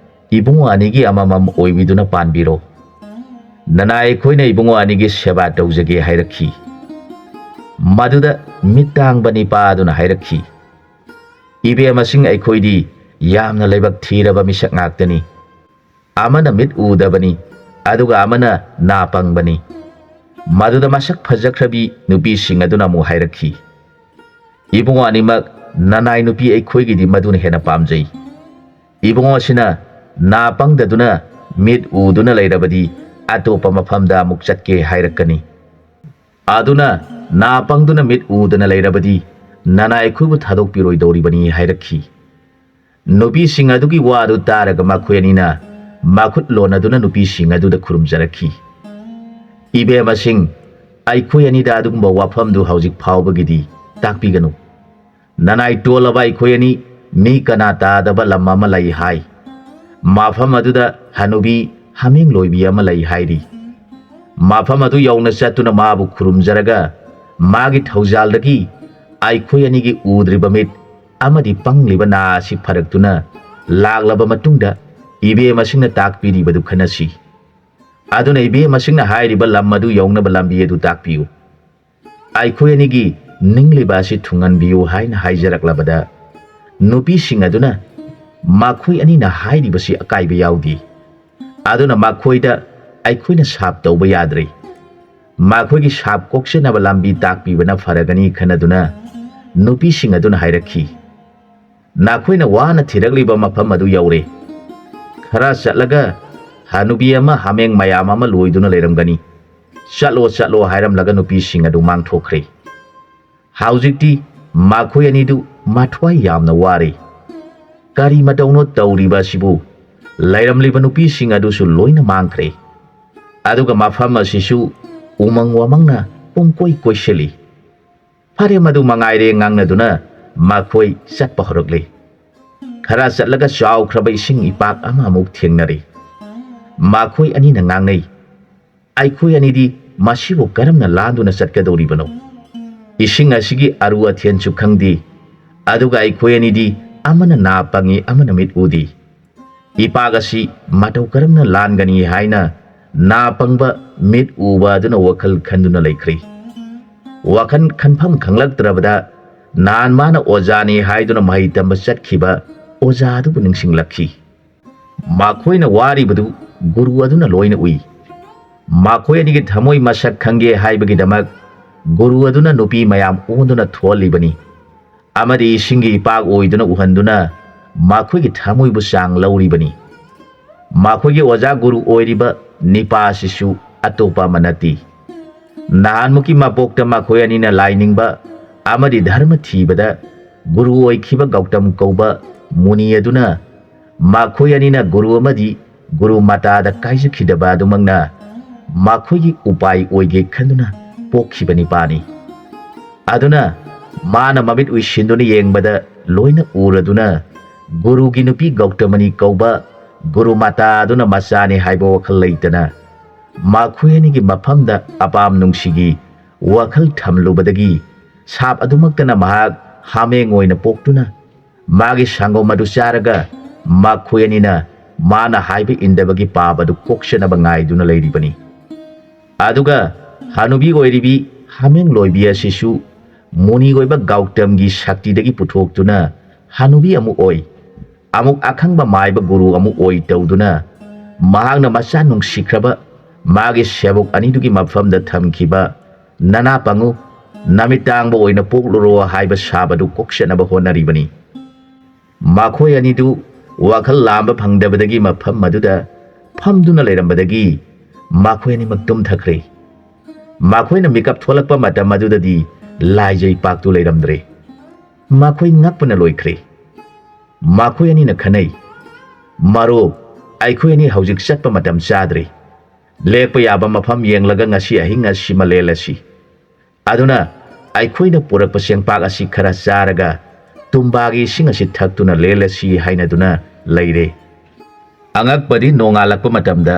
ꯏꯕꯨꯡꯉꯣ ꯑꯅꯤꯒꯤ ꯑꯃꯃꯝ ꯑꯣꯏꯕꯤꯗꯨꯅ ꯄꯥꯟꯕꯤꯔꯣ꯫ ꯅꯅꯥꯏ ꯑꯩꯈꯣꯏꯅ ꯏꯕꯨꯡꯉꯣ ꯑꯅꯤꯒꯤ ꯁꯦꯕꯥ ꯇꯧꯖꯒꯦ" ꯍꯥꯏꯔꯛꯈꯤ꯫ ꯃꯗꯨꯗ ꯃꯤꯠ ꯇꯥꯡꯕ ꯅꯤꯄꯥ ꯑꯗꯨꯅ ꯍꯥꯏꯔꯛꯈꯤ, "ꯏꯕꯦꯝꯃꯁꯤꯡ, ꯑꯩꯈꯣꯏꯗꯤ ꯌꯥꯝꯅ ꯂꯥꯏꯕꯛ ꯊꯤꯔꯕ ꯃꯤꯁꯛ ꯉꯥꯛꯇꯅꯤ꯫ ꯑꯃꯅ ꯃꯤꯠ ꯎꯗꯕꯅꯤ, ꯑꯗꯨꯒ ꯑꯃꯅ ꯅꯥ ꯄꯪꯕꯅꯤ"꯫ ꯃꯗꯨꯗ ꯃꯁꯛ ꯐꯖꯈ꯭ꯔꯕꯤ ꯅꯨꯄꯤꯁꯤꯡ ꯑꯗꯨꯅ ꯑꯃꯨꯛ ꯍꯥꯏꯔꯛꯈꯤ, "ꯏꯕꯨꯡꯉꯣ ꯑꯅꯤꯃꯛ, "ꯅꯅꯥꯏ ꯅꯨꯄꯤ ꯑꯩꯈꯣꯏꯒꯤꯗꯤ ꯃꯗꯨꯅ ꯍꯦꯟꯅ ꯄꯥꯝꯖꯩ꯫ ꯏꯕꯨꯡꯉꯣꯁꯤꯅ ꯅꯥ ꯄꯪꯗꯗꯨꯅ ꯃꯤꯠ ꯎꯗꯨꯅ ꯂꯩꯔꯕꯗꯤ ꯑꯇꯣꯞꯄ ꯃꯐꯝꯗ ꯑꯃꯨꯛ ꯆꯠꯀꯦ ꯍꯥꯏꯔꯛꯀꯅꯤ꯫ ꯑꯗꯨꯅ ꯅꯥ ꯄꯪꯗꯨꯅ ꯃꯤꯠ ꯎꯗꯅ ꯂꯩꯔꯕꯗꯤ ꯅꯅꯥꯏ ꯑꯩꯈꯣꯏꯕꯨ ꯊꯥꯗꯣꯛꯄꯤꯔꯣꯏꯗꯧꯔꯤꯕꯅꯤ" ꯍꯥꯏꯔꯛꯈꯤ꯫ ꯅꯨꯄꯤꯁꯤꯡ ꯑꯗꯨꯒꯤ ꯋꯥꯗꯨ ꯇꯥꯔꯒ ꯃꯈꯣꯏ ꯑꯅꯤꯅ ꯃꯈꯨꯠ ꯂꯣꯟꯅꯗꯨꯅ ꯅꯨꯄꯤꯁꯤꯡ ꯑꯗꯨꯗ ꯈꯨꯔꯨꯝꯖꯔꯛꯈꯤ꯫ "ꯏꯕꯦꯝꯃꯁꯤꯡ, ꯑꯩꯈꯣꯏ ꯑꯅꯤꯗ ꯑꯗꯨꯒꯨꯝꯕ ꯋꯥꯐꯝꯗꯨ ꯍꯧꯖꯤꯛ ꯐꯥꯎꯕꯒꯤꯗꯤ ꯇꯥꯛꯄꯤꯒꯅꯨ꯫ ꯅꯅꯥꯏ ꯇꯣꯜꯂꯕ ꯑꯩꯈꯣꯏ ꯑꯅꯤ ꯃꯤ ꯀꯅꯥ ꯇꯥꯗꯕ ꯂꯝ ꯑꯃ ꯂꯩ ꯍꯥꯏ꯫ ꯃꯐꯝ ꯑꯗꯨꯗ ꯍꯅꯨꯕꯤ ꯍꯥꯃꯦꯡ ꯂꯣꯏꯕꯤ ꯑꯃ ꯂꯩ ꯍꯥꯏꯔꯤ꯫ ꯃꯐꯝ ꯑꯗꯨ ꯌꯧꯅ ꯆꯠꯇꯨꯅ ꯃꯥꯕꯨ ꯈꯨꯔꯨꯝꯖꯔꯒ ꯃꯥꯒꯤ ꯊꯧꯖꯥꯜꯗꯒꯤ ꯑꯩꯈꯣꯏ ꯑꯅꯤꯒꯤ ꯎꯗ꯭ꯔꯤꯕ ꯃꯤꯠ ꯑꯃꯗꯤ ꯄꯪꯂꯤꯕ ꯅꯥ ꯑꯁꯤ ꯐꯔꯛꯇꯨꯅ ꯂꯥꯛꯂꯕ ꯃꯇꯨꯡꯗ ꯏꯕꯦꯝꯃꯁꯤꯡꯅ ꯇꯥꯛꯄꯤꯔꯤꯕꯗꯨ ꯈꯟꯅꯁꯤ꯫ ꯑꯗꯨꯅ ꯏꯕꯦꯝꯃꯁꯤꯡꯅ ꯍꯥꯏꯔꯤꯕ ꯂꯝ ꯑꯗꯨ ꯌꯧꯅꯕ ꯂꯝꯕꯤ ꯑꯗꯨ ꯇꯥꯛꯄꯤꯌꯨ꯫ ꯑꯩꯈꯣꯏ ꯑꯅꯤꯒꯤ ꯅꯤꯡꯂꯤꯕ ꯑꯁꯤ ꯊꯨꯡꯍꯟꯕꯤꯌꯨ" ꯍꯥꯏꯅ ꯍꯥꯏꯖꯔꯛꯂꯕꯗ ꯅꯨꯄꯤꯁꯤꯡ ꯑꯗꯨꯅ ꯃꯈꯣꯏ ꯑꯅꯤꯅ ꯍꯥꯏꯔꯤꯕꯁꯤ ꯑꯀꯥꯏꯕ ꯌꯥꯎꯗꯦ꯫ ꯑꯗꯨꯅ ꯃꯈꯣꯏꯗ ꯑꯩꯈꯣꯏꯅ ꯁꯥꯞ ꯇꯧꯕ ꯌꯥꯗ꯭ꯔꯦ꯫ ꯃꯈꯣꯏꯒꯤ ꯁꯥꯞ ꯀꯣꯛꯆꯅꯕ ꯂꯝꯕꯤ ꯇꯥꯛꯄꯤꯕꯅ ꯐꯔꯒꯅꯤ ꯈꯟꯅꯗꯨꯅ ꯅꯨꯄꯤꯁꯤꯡ ꯑꯗꯨꯅ ꯍꯥꯏꯔꯛꯈꯤ, "ꯅꯈꯣꯏꯅ ꯋꯥꯅ ꯊꯤꯔꯛꯂꯤꯕ ꯃꯐꯝ ꯑꯗꯨ ꯌꯧꯔꯦ꯫ ꯈꯔ ꯆꯠꯂꯒ ꯍꯅꯨꯕꯤ ꯑꯃ ꯍꯥꯃꯦꯡ ꯃꯌꯥꯝ ꯑꯃ ꯂꯣꯏꯗꯨꯅ ꯂꯩꯔꯝꯒꯅꯤ꯫ ꯆꯠꯂꯣ, ꯆꯠꯂꯣ" ꯍꯥꯏꯔꯝꯂꯒ ꯅꯨꯄꯤꯁꯤꯡ ꯑꯗꯨ ꯃꯥꯡꯊꯣꯛꯈ꯭ꯔꯦ꯫ ꯍꯧꯖꯤꯛꯇꯤ ꯃꯈꯣꯏ ꯑꯅꯤꯗꯨ ꯃꯊ꯭ꯋꯥꯏ ꯌꯥꯝꯅ ꯋꯥꯔꯦ꯫ ꯀꯔꯤ ꯃꯇꯧꯅꯣ ꯇꯧꯔꯤꯕ ꯑꯁꯤꯕꯨ? ꯂꯩꯔꯝꯂꯤꯕ ꯅꯨꯄꯤꯁꯤꯡ ꯑꯗꯨꯁꯨ ꯂꯣꯏꯅ ꯃꯥꯡꯈ꯭ꯔꯦ꯫ ꯑꯗꯨꯒ ꯃꯐꯝ ꯑꯁꯤꯁꯨ ꯎꯃꯪ ꯋꯥꯃꯪꯅ ꯄꯨꯡꯀꯣꯏ ꯀꯣꯏꯁꯤꯜꯂꯤ꯫ "ꯐꯔꯦ, ꯃꯗꯨ ꯃꯉꯥꯏꯔꯦ" ꯉꯥꯡꯅꯗꯨꯅ ꯃꯈꯣꯏ ꯆꯠꯄ ꯍꯧꯔꯛꯂꯦ꯫ ꯈꯔ ꯆꯠꯂꯒ ꯆꯥꯎꯈ꯭ꯔꯕ ꯏꯁꯤꯡ ꯏꯄꯥꯛ ꯑꯃ ꯑꯃꯨꯛ ꯊꯦꯡꯅꯔꯦ꯫ ꯃꯈꯣꯏ ꯑꯅꯤꯅ ꯉꯥꯡꯅꯩ, "ꯑꯩꯈꯣꯏ ꯑꯅꯤꯗꯤ ꯃꯁꯤꯕꯨ ꯀꯔꯝꯅ ꯂꯥꯟꯗꯨꯅ ꯆꯠꯀꯗꯧꯔꯤꯕꯅꯣ? ꯏꯁꯤꯡ ꯑꯁꯤꯒꯤ ꯑꯔꯨ ꯑꯊꯦꯟꯁꯨ ꯈꯪꯗꯦ, ꯑꯗꯨꯒ ꯑꯩꯈꯣꯏ ꯑꯅꯤꯗꯤ ꯑꯃꯅ ꯅꯥ ꯄꯪꯉꯤ, ꯑꯃꯅ ꯃꯤꯠ ꯎꯗꯦ꯫ ꯏꯄꯥꯛ ꯑꯁꯤ ꯃꯇꯧ ꯀꯔꯝꯅ ꯂꯥꯟꯒꯅꯤ?" ꯍꯥꯏꯅ ꯅꯥ ꯄꯪꯕ ꯃꯤꯠ ꯎꯕ ꯑꯗꯨꯅ ꯋꯥꯈꯜ ꯈꯟꯗꯨꯅ ꯂꯩꯈ꯭ꯔꯦ꯫ ꯋꯥꯈꯜ ꯈꯟꯐꯝ ꯈꯪꯂꯛꯇ꯭ꯔꯕꯗ ꯅꯍꯥꯟ ꯃꯥꯅ ꯑꯣꯖꯥꯅꯤ ꯍꯥꯏꯗꯨꯅ ꯃꯍꯩ ꯇꯝꯕ ꯆꯠꯈꯤꯕ ꯑꯣꯖꯥ ꯑꯗꯨꯕꯨ ꯅꯤꯡꯁꯤꯡꯂꯛꯈꯤ꯫ ꯃꯈꯣꯏꯅ ꯋꯥꯔꯤꯕꯗꯨ ꯒꯨꯔꯨ ꯑꯗꯨꯅ ꯂꯣꯏꯅ ꯎꯏ꯫ ꯃꯈꯣꯏ ꯑꯅꯤꯒꯤ ꯊꯃꯣꯏ ꯃꯁꯛ ꯈꯪꯒꯦ ꯍꯥꯏꯕꯒꯤꯗꯃꯛ ꯒꯨꯔꯨ ꯑꯗꯨꯅ ꯅꯨꯄꯤ ꯃꯌꯥꯝ ꯑꯣꯟꯗꯨꯅ ꯊꯣꯛꯍꯜꯂꯤꯕꯅꯤ꯫ ꯑꯃꯗꯤ ꯏꯁꯤꯡꯒꯤ ꯏꯄꯥꯛ ꯑꯣꯏꯗꯨꯅ ꯎꯍꯟꯗꯨꯅ ꯃꯈꯣꯏꯒꯤ ꯊꯃꯣꯏꯕꯨ ꯆꯥꯡ ꯂꯧꯔꯤꯕꯅꯤ꯫ ꯃꯈꯣꯏꯒꯤ ꯑꯣꯖꯥ ꯒꯨꯔꯨ ꯑꯣꯏꯔꯤꯕ ꯅꯤꯄꯥ ꯑꯁꯤꯁꯨ ꯑꯇꯣꯞꯄ ꯑꯃ ꯅꯠꯇꯦ꯫ ꯅꯍꯥꯟꯃꯨꯛꯀꯤ ꯃꯄꯣꯛꯇ ꯃꯈꯣꯏ ꯑꯅꯤꯅ ꯂꯥꯏꯅꯤꯡꯕ ꯑꯃꯗꯤ ꯙꯔꯃ ꯊꯤꯕꯗ ꯒꯨꯔꯨ ꯑꯣꯏꯈꯤꯕ ꯒꯧꯇꯝ ꯀꯧꯕ ꯃꯨꯅꯤ ꯑꯗꯨꯅ ꯃꯈꯣꯏ ꯑꯅꯤꯅ ꯒꯨꯔꯨ ꯑꯃꯗꯤ ꯒꯨꯔꯨ ꯃꯇꯥꯗ ꯀꯥꯏꯖꯈꯤꯗꯕ ꯑꯗꯨꯃꯛꯅ ꯃꯈꯣꯏꯒꯤ ꯎꯄꯥꯏ ꯑꯣꯏꯒꯦ ꯈꯟꯗꯨꯅ ꯄꯣꯛꯈꯤꯕ ꯅꯤꯄꯥꯅꯤ꯫ ꯑꯗꯨꯅ ꯃꯥꯅ ꯃꯃꯤꯠ ꯎꯏꯁꯤꯟꯗꯨꯅ ꯌꯦꯡꯕꯗ ꯂꯣꯏꯅ ꯎꯔꯗꯨꯅ ꯒꯨꯔꯨꯒꯤ ꯅꯨꯄꯤ ꯒꯧꯇꯃꯅꯤ ꯀꯧꯕ ꯒꯨꯔꯨ ꯃꯇꯥ ꯑꯗꯨꯅ ꯃꯆꯥꯅꯤ ꯍꯥꯏꯕ ꯋꯥꯈꯜ ꯂꯩꯇꯅ ꯃꯈꯣꯏ ꯑꯅꯤꯒꯤ ꯃꯐꯝꯗ ꯑꯄꯥꯝ ꯅꯨꯡꯁꯤꯒꯤ ꯋꯥꯈꯜ ꯊꯝꯂꯨꯕꯗꯒꯤ ꯁꯥꯞ ꯑꯗꯨꯃꯛꯇꯅ ꯃꯍꯥꯛ ꯍꯥꯃꯦꯡ ꯑꯣꯏꯅ ꯄꯣꯛꯇꯨꯅ ꯃꯥꯒꯤ ꯁꯪꯒꯣꯝ ꯑꯗꯨ ꯆꯥꯔꯒ ꯃꯈꯣꯏ ꯑꯅꯤꯅ ꯃꯥꯅ ꯍꯥꯏꯕ ꯏꯟꯗꯕꯒꯤ ꯄꯥꯞ ꯑꯗꯨ ꯀꯣꯛꯆꯅꯕ ꯉꯥꯏꯗꯨꯅ ꯂꯩꯔꯤꯕꯅꯤ꯫ ꯑꯗꯨꯒ ꯍꯅꯨꯕꯤ ꯑꯣꯏꯔꯤꯕꯤ ꯍꯥꯃꯦꯡ ꯂꯣꯏꯕꯤ ꯑꯁꯤꯁꯨ ꯃꯨꯅꯤ ꯑꯣꯏꯕ ꯒꯧꯇꯝꯒꯤ ꯁꯛꯇꯤꯗꯒꯤ ꯄꯨꯊꯣꯛꯇꯨꯅ ꯍꯅꯨꯕꯤ ꯑꯃꯨꯛ ꯑꯣꯏ, ꯑꯃꯨꯛ ꯑꯈꯪꯕ ꯃꯥꯏꯕ ꯒꯨꯔꯨ ꯑꯃꯨꯛ ꯑꯣꯏ ꯇꯧꯗꯨꯅ ꯃꯍꯥꯛꯅ ꯃꯆꯥ ꯅꯨꯡꯁꯤꯈ꯭ꯔꯕ ꯃꯥꯒꯤ ꯁꯦꯕꯣꯛ ꯑꯅꯤꯗꯨꯒꯤ ꯃꯐꯝꯗ ꯊꯝꯈꯤꯕ "ꯅꯅꯥ ꯄꯪꯉꯨ, ꯅꯃꯤꯠ ꯇꯥꯡꯕ ꯑꯣꯏꯅ ꯄꯣꯛꯂꯨꯔꯣ" ꯍꯥꯏꯕ ꯁꯥꯕꯗꯨ ꯀꯣꯛꯆꯠꯅꯕ ꯍꯣꯠꯅꯔꯤꯕꯅꯤ꯫ ꯃꯈꯣꯏ ꯑꯅꯤꯗꯨ ꯋꯥꯈꯜ ꯂꯥꯝꯕ ꯐꯪꯗꯕꯗꯒꯤ ꯃꯐꯝ ꯑꯗꯨꯗ ꯐꯝꯗꯨꯅ ꯂꯩꯔꯝꯕꯗꯒꯤ ꯃꯈꯣꯏ ꯑꯅꯤꯃꯛ ꯇꯨꯝꯊꯈ꯭ꯔꯦ꯫ ꯃꯈꯣꯏꯅ ꯃꯤꯀꯞ ꯊꯣꯛꯂꯛꯄ ꯃꯇꯝ ꯑꯗꯨꯗꯗꯤ ꯂꯥꯏꯖꯩ ꯄꯥꯛꯇꯨ ꯂꯩꯔꯝꯗ꯭ꯔꯦ꯫ ꯃꯈꯣꯏ ꯉꯛꯄꯅ ꯂꯣꯏꯈ꯭ꯔꯦ꯫ ꯃꯈꯣꯏ ꯑꯅꯤꯅ ꯈꯟꯅꯩ, "ꯃꯔꯨꯞ, ꯑꯩꯈꯣꯏ ꯑꯅꯤ ꯍꯧꯖꯤꯛ ꯆꯠꯄ ꯃꯇꯝ ꯆꯥꯗ꯭ꯔꯦ꯫ ꯂꯦꯛꯄ ꯌꯥꯕ ꯃꯐꯝ ꯌꯦꯡꯂꯒ ꯉꯁꯤ ꯑꯍꯤꯡ ꯑꯁꯤꯃ ꯂꯦꯜꯂꯁꯤ꯫ ꯑꯗꯨꯅ ꯑꯩꯈꯣꯏꯅ ꯄꯨꯔꯛꯄ ꯆꯦꯡꯄꯥꯛ ꯑꯁꯤ ꯈꯔ ꯆꯥꯔꯒ ꯇꯨꯝꯕꯥꯒꯤ ꯏꯁꯤꯡ ꯑꯁꯤ ꯊꯛꯇꯨꯅ ꯂꯦꯜꯂꯁꯤ" ꯍꯥꯏꯅꯗꯨꯅ ꯂꯩꯔꯦ꯫ ꯑꯉꯛꯄꯗꯤ ꯅꯣꯡꯉꯥꯜꯂꯛꯄ ꯃꯇꯝꯗ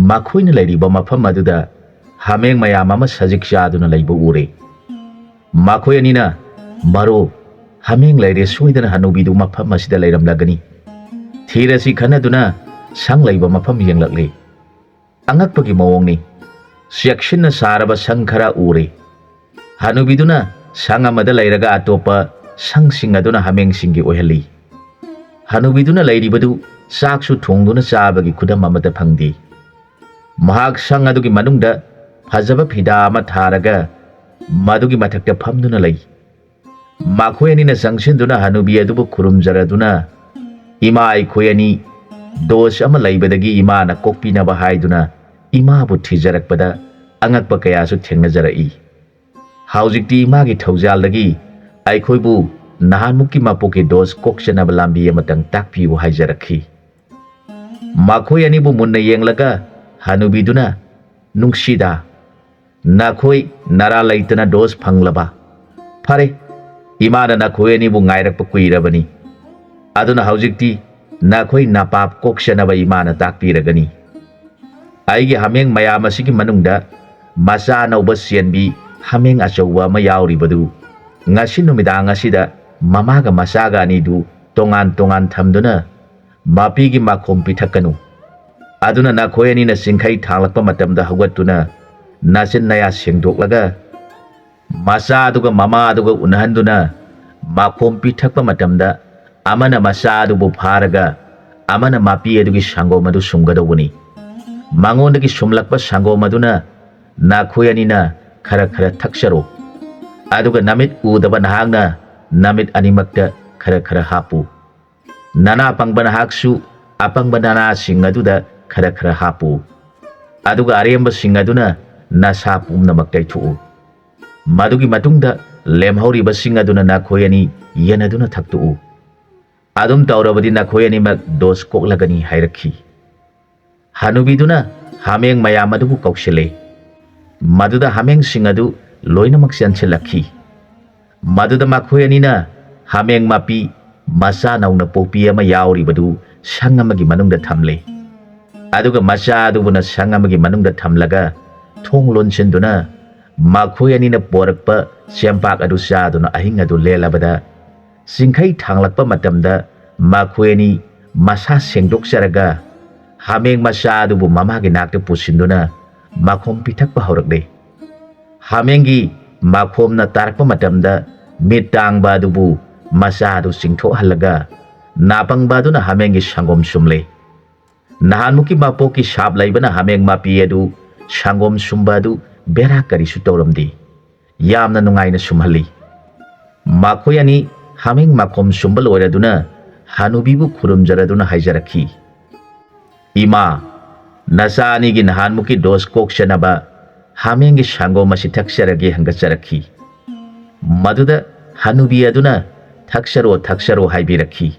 ꯃꯈꯣꯏꯅ ꯂꯩꯔꯤꯕ ꯃꯐꯝ ꯑꯗꯨꯗ ꯍꯥꯃꯦꯡ ꯃꯌꯥꯝ ꯑꯃ ꯁꯖꯤꯛ ꯆꯥꯗꯨꯅ ꯂꯩꯕ ꯎꯔꯦ꯫ ꯃꯈꯣꯏ ꯑꯅꯤꯅ, "ꯃꯔꯨꯞ, ꯍꯥꯃꯦꯡ ꯂꯩꯔꯦ, ꯁꯣꯏꯗꯅ ꯍꯅꯨꯕꯤꯗꯨ ꯃꯐꯝ ꯑꯁꯤꯗ ꯂꯩꯔꯝꯂꯒꯅꯤ꯫ ꯊꯤꯔꯁꯤ" ꯈꯟꯅꯗꯨꯅ ꯁꯪ ꯂꯩꯕ ꯃꯐꯝ ꯌꯦꯡꯂꯛꯂꯤ꯫ ꯑꯉꯛꯄꯒꯤ ꯃꯑꯣꯡꯅꯤ꯫ ꯆꯦꯛꯁꯤꯟꯅ ꯁꯥꯔꯕ ꯁꯪ ꯈꯔ ꯎꯔꯦ꯫ ꯍꯅꯨꯕꯤꯗꯨꯅ ꯁꯪ ꯑꯃꯗ ꯂꯩꯔꯒ ꯑꯇꯣꯞꯄ ꯁꯪꯁꯤꯡ ꯑꯗꯨꯅ ꯍꯥꯃꯦꯡꯁꯤꯡꯒꯤ ꯑꯣꯏꯍꯜꯂꯤ꯫ ꯍꯅꯨꯕꯤꯗꯨꯅ ꯂꯩꯔꯤꯕꯗꯨ ꯆꯥꯛꯁꯨ ꯊꯣꯡꯗꯨꯅ ꯆꯥꯕꯒꯤ ꯈꯨꯗꯝ ꯑꯃꯠꯇ ꯐꯪꯗꯦ꯫ ꯃꯍꯥꯛ ꯁꯪ ꯑꯗꯨꯒꯤ ꯃꯅꯨꯡꯗ ꯐꯖꯕ ꯐꯤꯗꯥ ꯑꯃ ꯊꯥꯔꯒ ꯃꯗꯨꯒꯤ ꯃꯊꯛꯇ ꯐꯝꯗꯨꯅ ꯂꯩ꯫ ꯃꯈꯣꯏ ꯑꯅꯤꯅ ꯆꯪꯁꯤꯟꯗꯨꯅ ꯍꯅꯨꯕꯤ ꯑꯗꯨꯕꯨ ꯈꯨꯔꯨꯝꯖꯔꯗꯨꯅ, "ꯏꯃꯥ, ꯑꯩꯈꯣꯏ ꯑꯅꯤ ꯗꯣꯁ ꯑꯃ ꯂꯩꯕꯗꯒꯤ ꯏꯃꯥꯅ ꯀꯣꯛꯄꯤꯅꯕ ꯍꯥꯏꯗꯨꯅ ꯏꯃꯥꯕꯨ ꯊꯤꯖꯔꯛꯄꯗ ꯑꯉꯛꯄ ꯀꯌꯥꯁꯨ ꯊꯦꯡꯅꯖꯔꯛꯏ꯫ ꯍꯧꯖꯤꯛꯇꯤ ꯏꯃꯥꯒꯤ ꯊꯧꯖꯥꯜꯗꯒꯤ ꯑꯩꯈꯣꯏꯕꯨ ꯅꯍꯥꯟꯃꯨꯛꯀꯤ ꯃꯄꯣꯛꯀꯤ ꯗꯣꯁ ꯀꯣꯛꯆꯅꯕ ꯂꯝꯕꯤ ꯑꯃꯇꯪ ꯇꯥꯛꯄꯤꯌꯨ" ꯍꯥꯏꯖꯔꯛꯈꯤ꯫ ꯃꯈꯣꯏ ꯑꯅꯤꯕꯨ ꯃꯨꯟꯅ ꯌꯦꯡꯂꯒ ꯍꯅꯨꯕꯤꯗꯨꯅ, "ꯅꯨꯡꯁꯤꯗ, ꯅꯈꯣꯏ ꯅꯔꯥ ꯂꯩꯇꯅ ꯗꯣꯁ ꯐꯪꯂꯕ? ꯐꯔꯦ, ꯏꯃꯥꯅ ꯅꯈꯣꯏ ꯑꯅꯤꯕꯨ ꯉꯥꯏꯔꯛꯄ ꯀꯨꯏꯔꯕꯅꯤ꯫ ꯑꯗꯨꯅ ꯍꯧꯖꯤꯛꯇꯤ ꯅꯈꯣꯏ ꯅꯄꯥꯞ ꯀꯣꯛꯆꯅꯕ ꯏꯃꯥꯅ ꯇꯥꯛꯄꯤꯔꯒꯅꯤ꯫ ꯑꯩꯒꯤ ꯍꯥꯃꯦꯡ ꯃꯌꯥꯝ ꯑꯁꯤꯒꯤ ꯃꯅꯨꯡꯗ ꯃꯆꯥ ꯑꯅꯧꯕ ꯆꯦꯟꯕꯤ ꯍꯥꯃꯦꯡ ꯑꯆꯧꯕ ꯑꯃ ꯌꯥꯎꯔꯤꯕꯗꯨ ꯉꯁꯤ ꯅꯨꯃꯤꯗꯥꯡ ꯑꯁꯤꯗ ꯃꯃꯥꯒ ꯃꯆꯥꯒ ꯑꯅꯤꯗꯨ ꯇꯣꯉꯥꯟ ꯇꯣꯉꯥꯟ ꯊꯝꯗꯨꯅ ꯃꯄꯤꯒꯤ ꯃꯈꯣꯝ ꯄꯤꯊꯛꯀꯅꯨ꯫ ꯑꯗꯨꯅ ꯅꯈꯣꯏ ꯑꯅꯤꯅ ꯆꯤꯡꯈꯩ ꯊꯥꯡꯂꯛꯄ ꯃꯇꯝꯗ ꯍꯧꯒꯠꯇꯨꯅ ꯅꯆꯤꯟ ꯅꯌꯥ ꯁꯦꯡꯗꯣꯛꯂꯒ ꯃꯆꯥ ꯑꯗꯨꯒ ꯃꯃꯥ ꯑꯗꯨꯒ ꯎꯅꯍꯟꯗꯨꯅ ꯃꯈꯣꯝ ꯄꯤꯊꯛꯄ ꯃꯇꯝꯗ ꯑꯃꯅ ꯃꯆꯥ ꯑꯗꯨꯕꯨ ꯐꯥꯔꯒ ꯑꯃꯅ ꯃꯄꯤ ꯑꯗꯨꯒꯤ ꯁꯪꯒꯣꯝ ꯑꯗꯨ ꯁꯨꯝꯒꯗꯧꯕꯅꯤ꯫ ꯃꯉꯣꯟꯗꯒꯤ ꯁꯨꯝꯂꯛꯄ ꯁꯪꯒꯣꯝ ꯑꯗꯨꯅ ꯅꯈꯣꯏ ꯑꯅꯤꯅ ꯈꯔ ꯈꯔ ꯊꯛꯆꯔꯣ꯫ ꯑꯗꯨꯒ ꯅꯃꯤꯠ ꯎꯗꯕ ꯅꯍꯥꯛꯅ ꯅꯃꯤꯠ ꯑꯅꯤꯃꯛꯇ ꯈꯔ ꯈꯔ ꯍꯥꯞꯄꯨ꯫ ꯅꯅꯥ ꯄꯪꯕ ꯅꯍꯥꯛꯁꯨ ꯑꯄꯪꯕ ꯅꯅꯥꯁꯤꯡ ꯑꯗꯨꯗ ꯈꯔ ꯈꯔ ꯍꯥꯞꯄꯨ꯫ ꯑꯗꯨꯒ ꯑꯔꯦꯝꯕꯁꯤꯡ ꯑꯗꯨꯅ ꯅꯁꯥ ꯄꯨꯝꯅꯃꯛ ꯇꯩꯊꯣꯛꯎ꯫ ꯃꯗꯨꯒꯤ ꯃꯇꯨꯡꯗ ꯂꯦꯝꯍꯧꯔꯤꯕꯁꯤꯡ ꯑꯗꯨꯅ ꯅꯈꯣꯏ ꯑꯅꯤ ꯌꯦꯟꯅꯗꯨꯅ ꯊꯛꯇꯣꯛꯎ꯫ ꯑꯗꯨꯝ ꯇꯧꯔꯕꯗꯤ ꯅꯈꯣꯏ ꯑꯅꯤꯃꯛ ꯗꯣꯁ ꯀꯣꯛꯂꯒꯅꯤ" ꯍꯥꯏꯔꯛꯈꯤ꯫ ꯍꯅꯨꯕꯤꯗꯨꯅ ꯍꯥꯃꯦꯡ ꯃꯌꯥꯝ ꯑꯗꯨꯕꯨ ꯀꯧꯁꯤꯜꯂꯦ꯫ ꯃꯗꯨꯗ ꯍꯥꯃꯦꯡꯁꯤꯡ ꯑꯗꯨ ꯂꯣꯏꯅꯃꯛ ꯆꯦꯟꯁꯤꯜꯂꯛꯈꯤ꯫ ꯃꯗꯨꯗ ꯃꯈꯣꯏ ꯑꯅꯤꯅ ꯍꯥꯃꯦꯡ ꯃꯄꯤ ꯃꯆꯥ ꯅꯧꯅ ꯄꯣꯛꯄꯤ ꯑꯃ ꯌꯥꯎꯔꯤꯕꯗꯨ ꯁꯪ ꯑꯃꯒꯤ ꯃꯅꯨꯡꯗ ꯊꯝꯂꯦ꯫ ꯑꯗꯨꯒ ꯃꯆꯥ ꯑꯗꯨꯕꯨꯅ ꯁꯪ ꯑꯃꯒꯤ ꯃꯅꯨꯡꯗ ꯊꯝꯂꯒ ꯊꯣꯡ ꯂꯣꯟꯁꯤꯟꯗꯨꯅ ꯃꯈꯣꯏ ꯑꯅꯤꯅ ꯄꯣꯔꯛꯄ ꯆꯦꯡꯄꯥꯛ ꯑꯗꯨ ꯆꯥꯗꯨꯅ ꯑꯍꯤꯡ ꯑꯗꯨ ꯂꯦꯜꯂꯕꯗ, ꯆꯤꯡꯈꯩ ꯊꯥꯡꯂꯛꯄ ꯃꯇꯝꯗ ꯃꯈꯣꯏ ꯑꯅꯤ ꯃꯁꯥ ꯁꯦꯡꯗꯣꯛꯆꯔꯒ ꯍꯥꯃꯦꯡ ꯃꯆꯥ ꯑꯗꯨꯕꯨ ꯃꯃꯥꯒꯤ ꯅꯥꯛꯇ ꯄꯨꯁꯤꯟꯗꯨꯅ ꯃꯈꯣꯝ ꯄꯤꯊꯛꯄ ꯍꯧꯔꯛꯂꯦ꯫ ꯍꯥꯃꯦꯡꯒꯤ ꯃꯈꯣꯝꯅ ꯇꯥꯔꯛꯄ ꯃꯇꯝꯗ ꯃꯤꯠ ꯇꯥꯡꯕ ꯑꯗꯨꯕꯨ ꯃꯆꯥ ꯑꯗꯨ ꯆꯤꯡꯊꯣꯛꯍꯜꯂꯒ ꯅꯥꯄꯪꯕ ꯑꯗꯨꯅ ꯍꯥꯃꯦꯡꯒꯤ ꯁꯪꯒꯣꯝ ꯁꯨꯝꯂꯦ꯫ ꯅꯍꯥꯟꯃꯨꯛꯀꯤ ꯃꯄꯣꯛꯀꯤ ꯁꯥꯞ ꯂꯩꯕꯅ ꯍꯥꯃꯦꯡ ꯃꯄꯤ ꯑꯗꯨ ꯁꯪꯒꯣꯝ ꯁꯨꯝꯕ ꯑꯗꯨ ꯕꯦꯔꯥ ꯀꯔꯤꯁꯨ ꯇꯧꯔꯝꯗꯦ꯫ ꯌꯥꯝꯅ ꯅꯨꯡꯉꯥꯏꯅ ꯁꯨꯝꯍꯜꯂꯤ꯫ ꯃꯈꯣꯏ ꯑꯅꯤ ꯍꯥꯃꯦꯡ ꯃꯈꯣꯝ ꯁꯨꯝꯕ ꯂꯣꯏꯔꯗꯨꯅ ꯍꯅꯨꯕꯤꯕꯨ ꯈꯨꯔꯨꯝꯖꯔꯗꯨꯅ ꯍꯥꯏꯖꯔꯛꯈꯤ, "ꯏꯃꯥ, ꯅꯆꯥ ꯑꯅꯤꯒꯤ ꯅꯍꯥꯟꯃꯨꯛꯀꯤ ꯗꯣꯁ ꯀꯣꯛꯆꯅꯕ ꯍꯥꯃꯦꯡꯒꯤ ꯁꯪꯒꯣꯝ ꯑꯁꯤ ꯊꯛꯆꯔꯒꯦ" ꯍꯪꯒꯠꯆꯔꯛꯈꯤ꯫ ꯃꯗꯨꯗ ꯍꯅꯨꯕꯤ ꯑꯗꯨꯅ "ꯊꯛꯆꯔꯣ, ꯊꯛꯆꯔꯣ" ꯍꯥꯏꯕꯤꯔꯛꯈꯤ꯫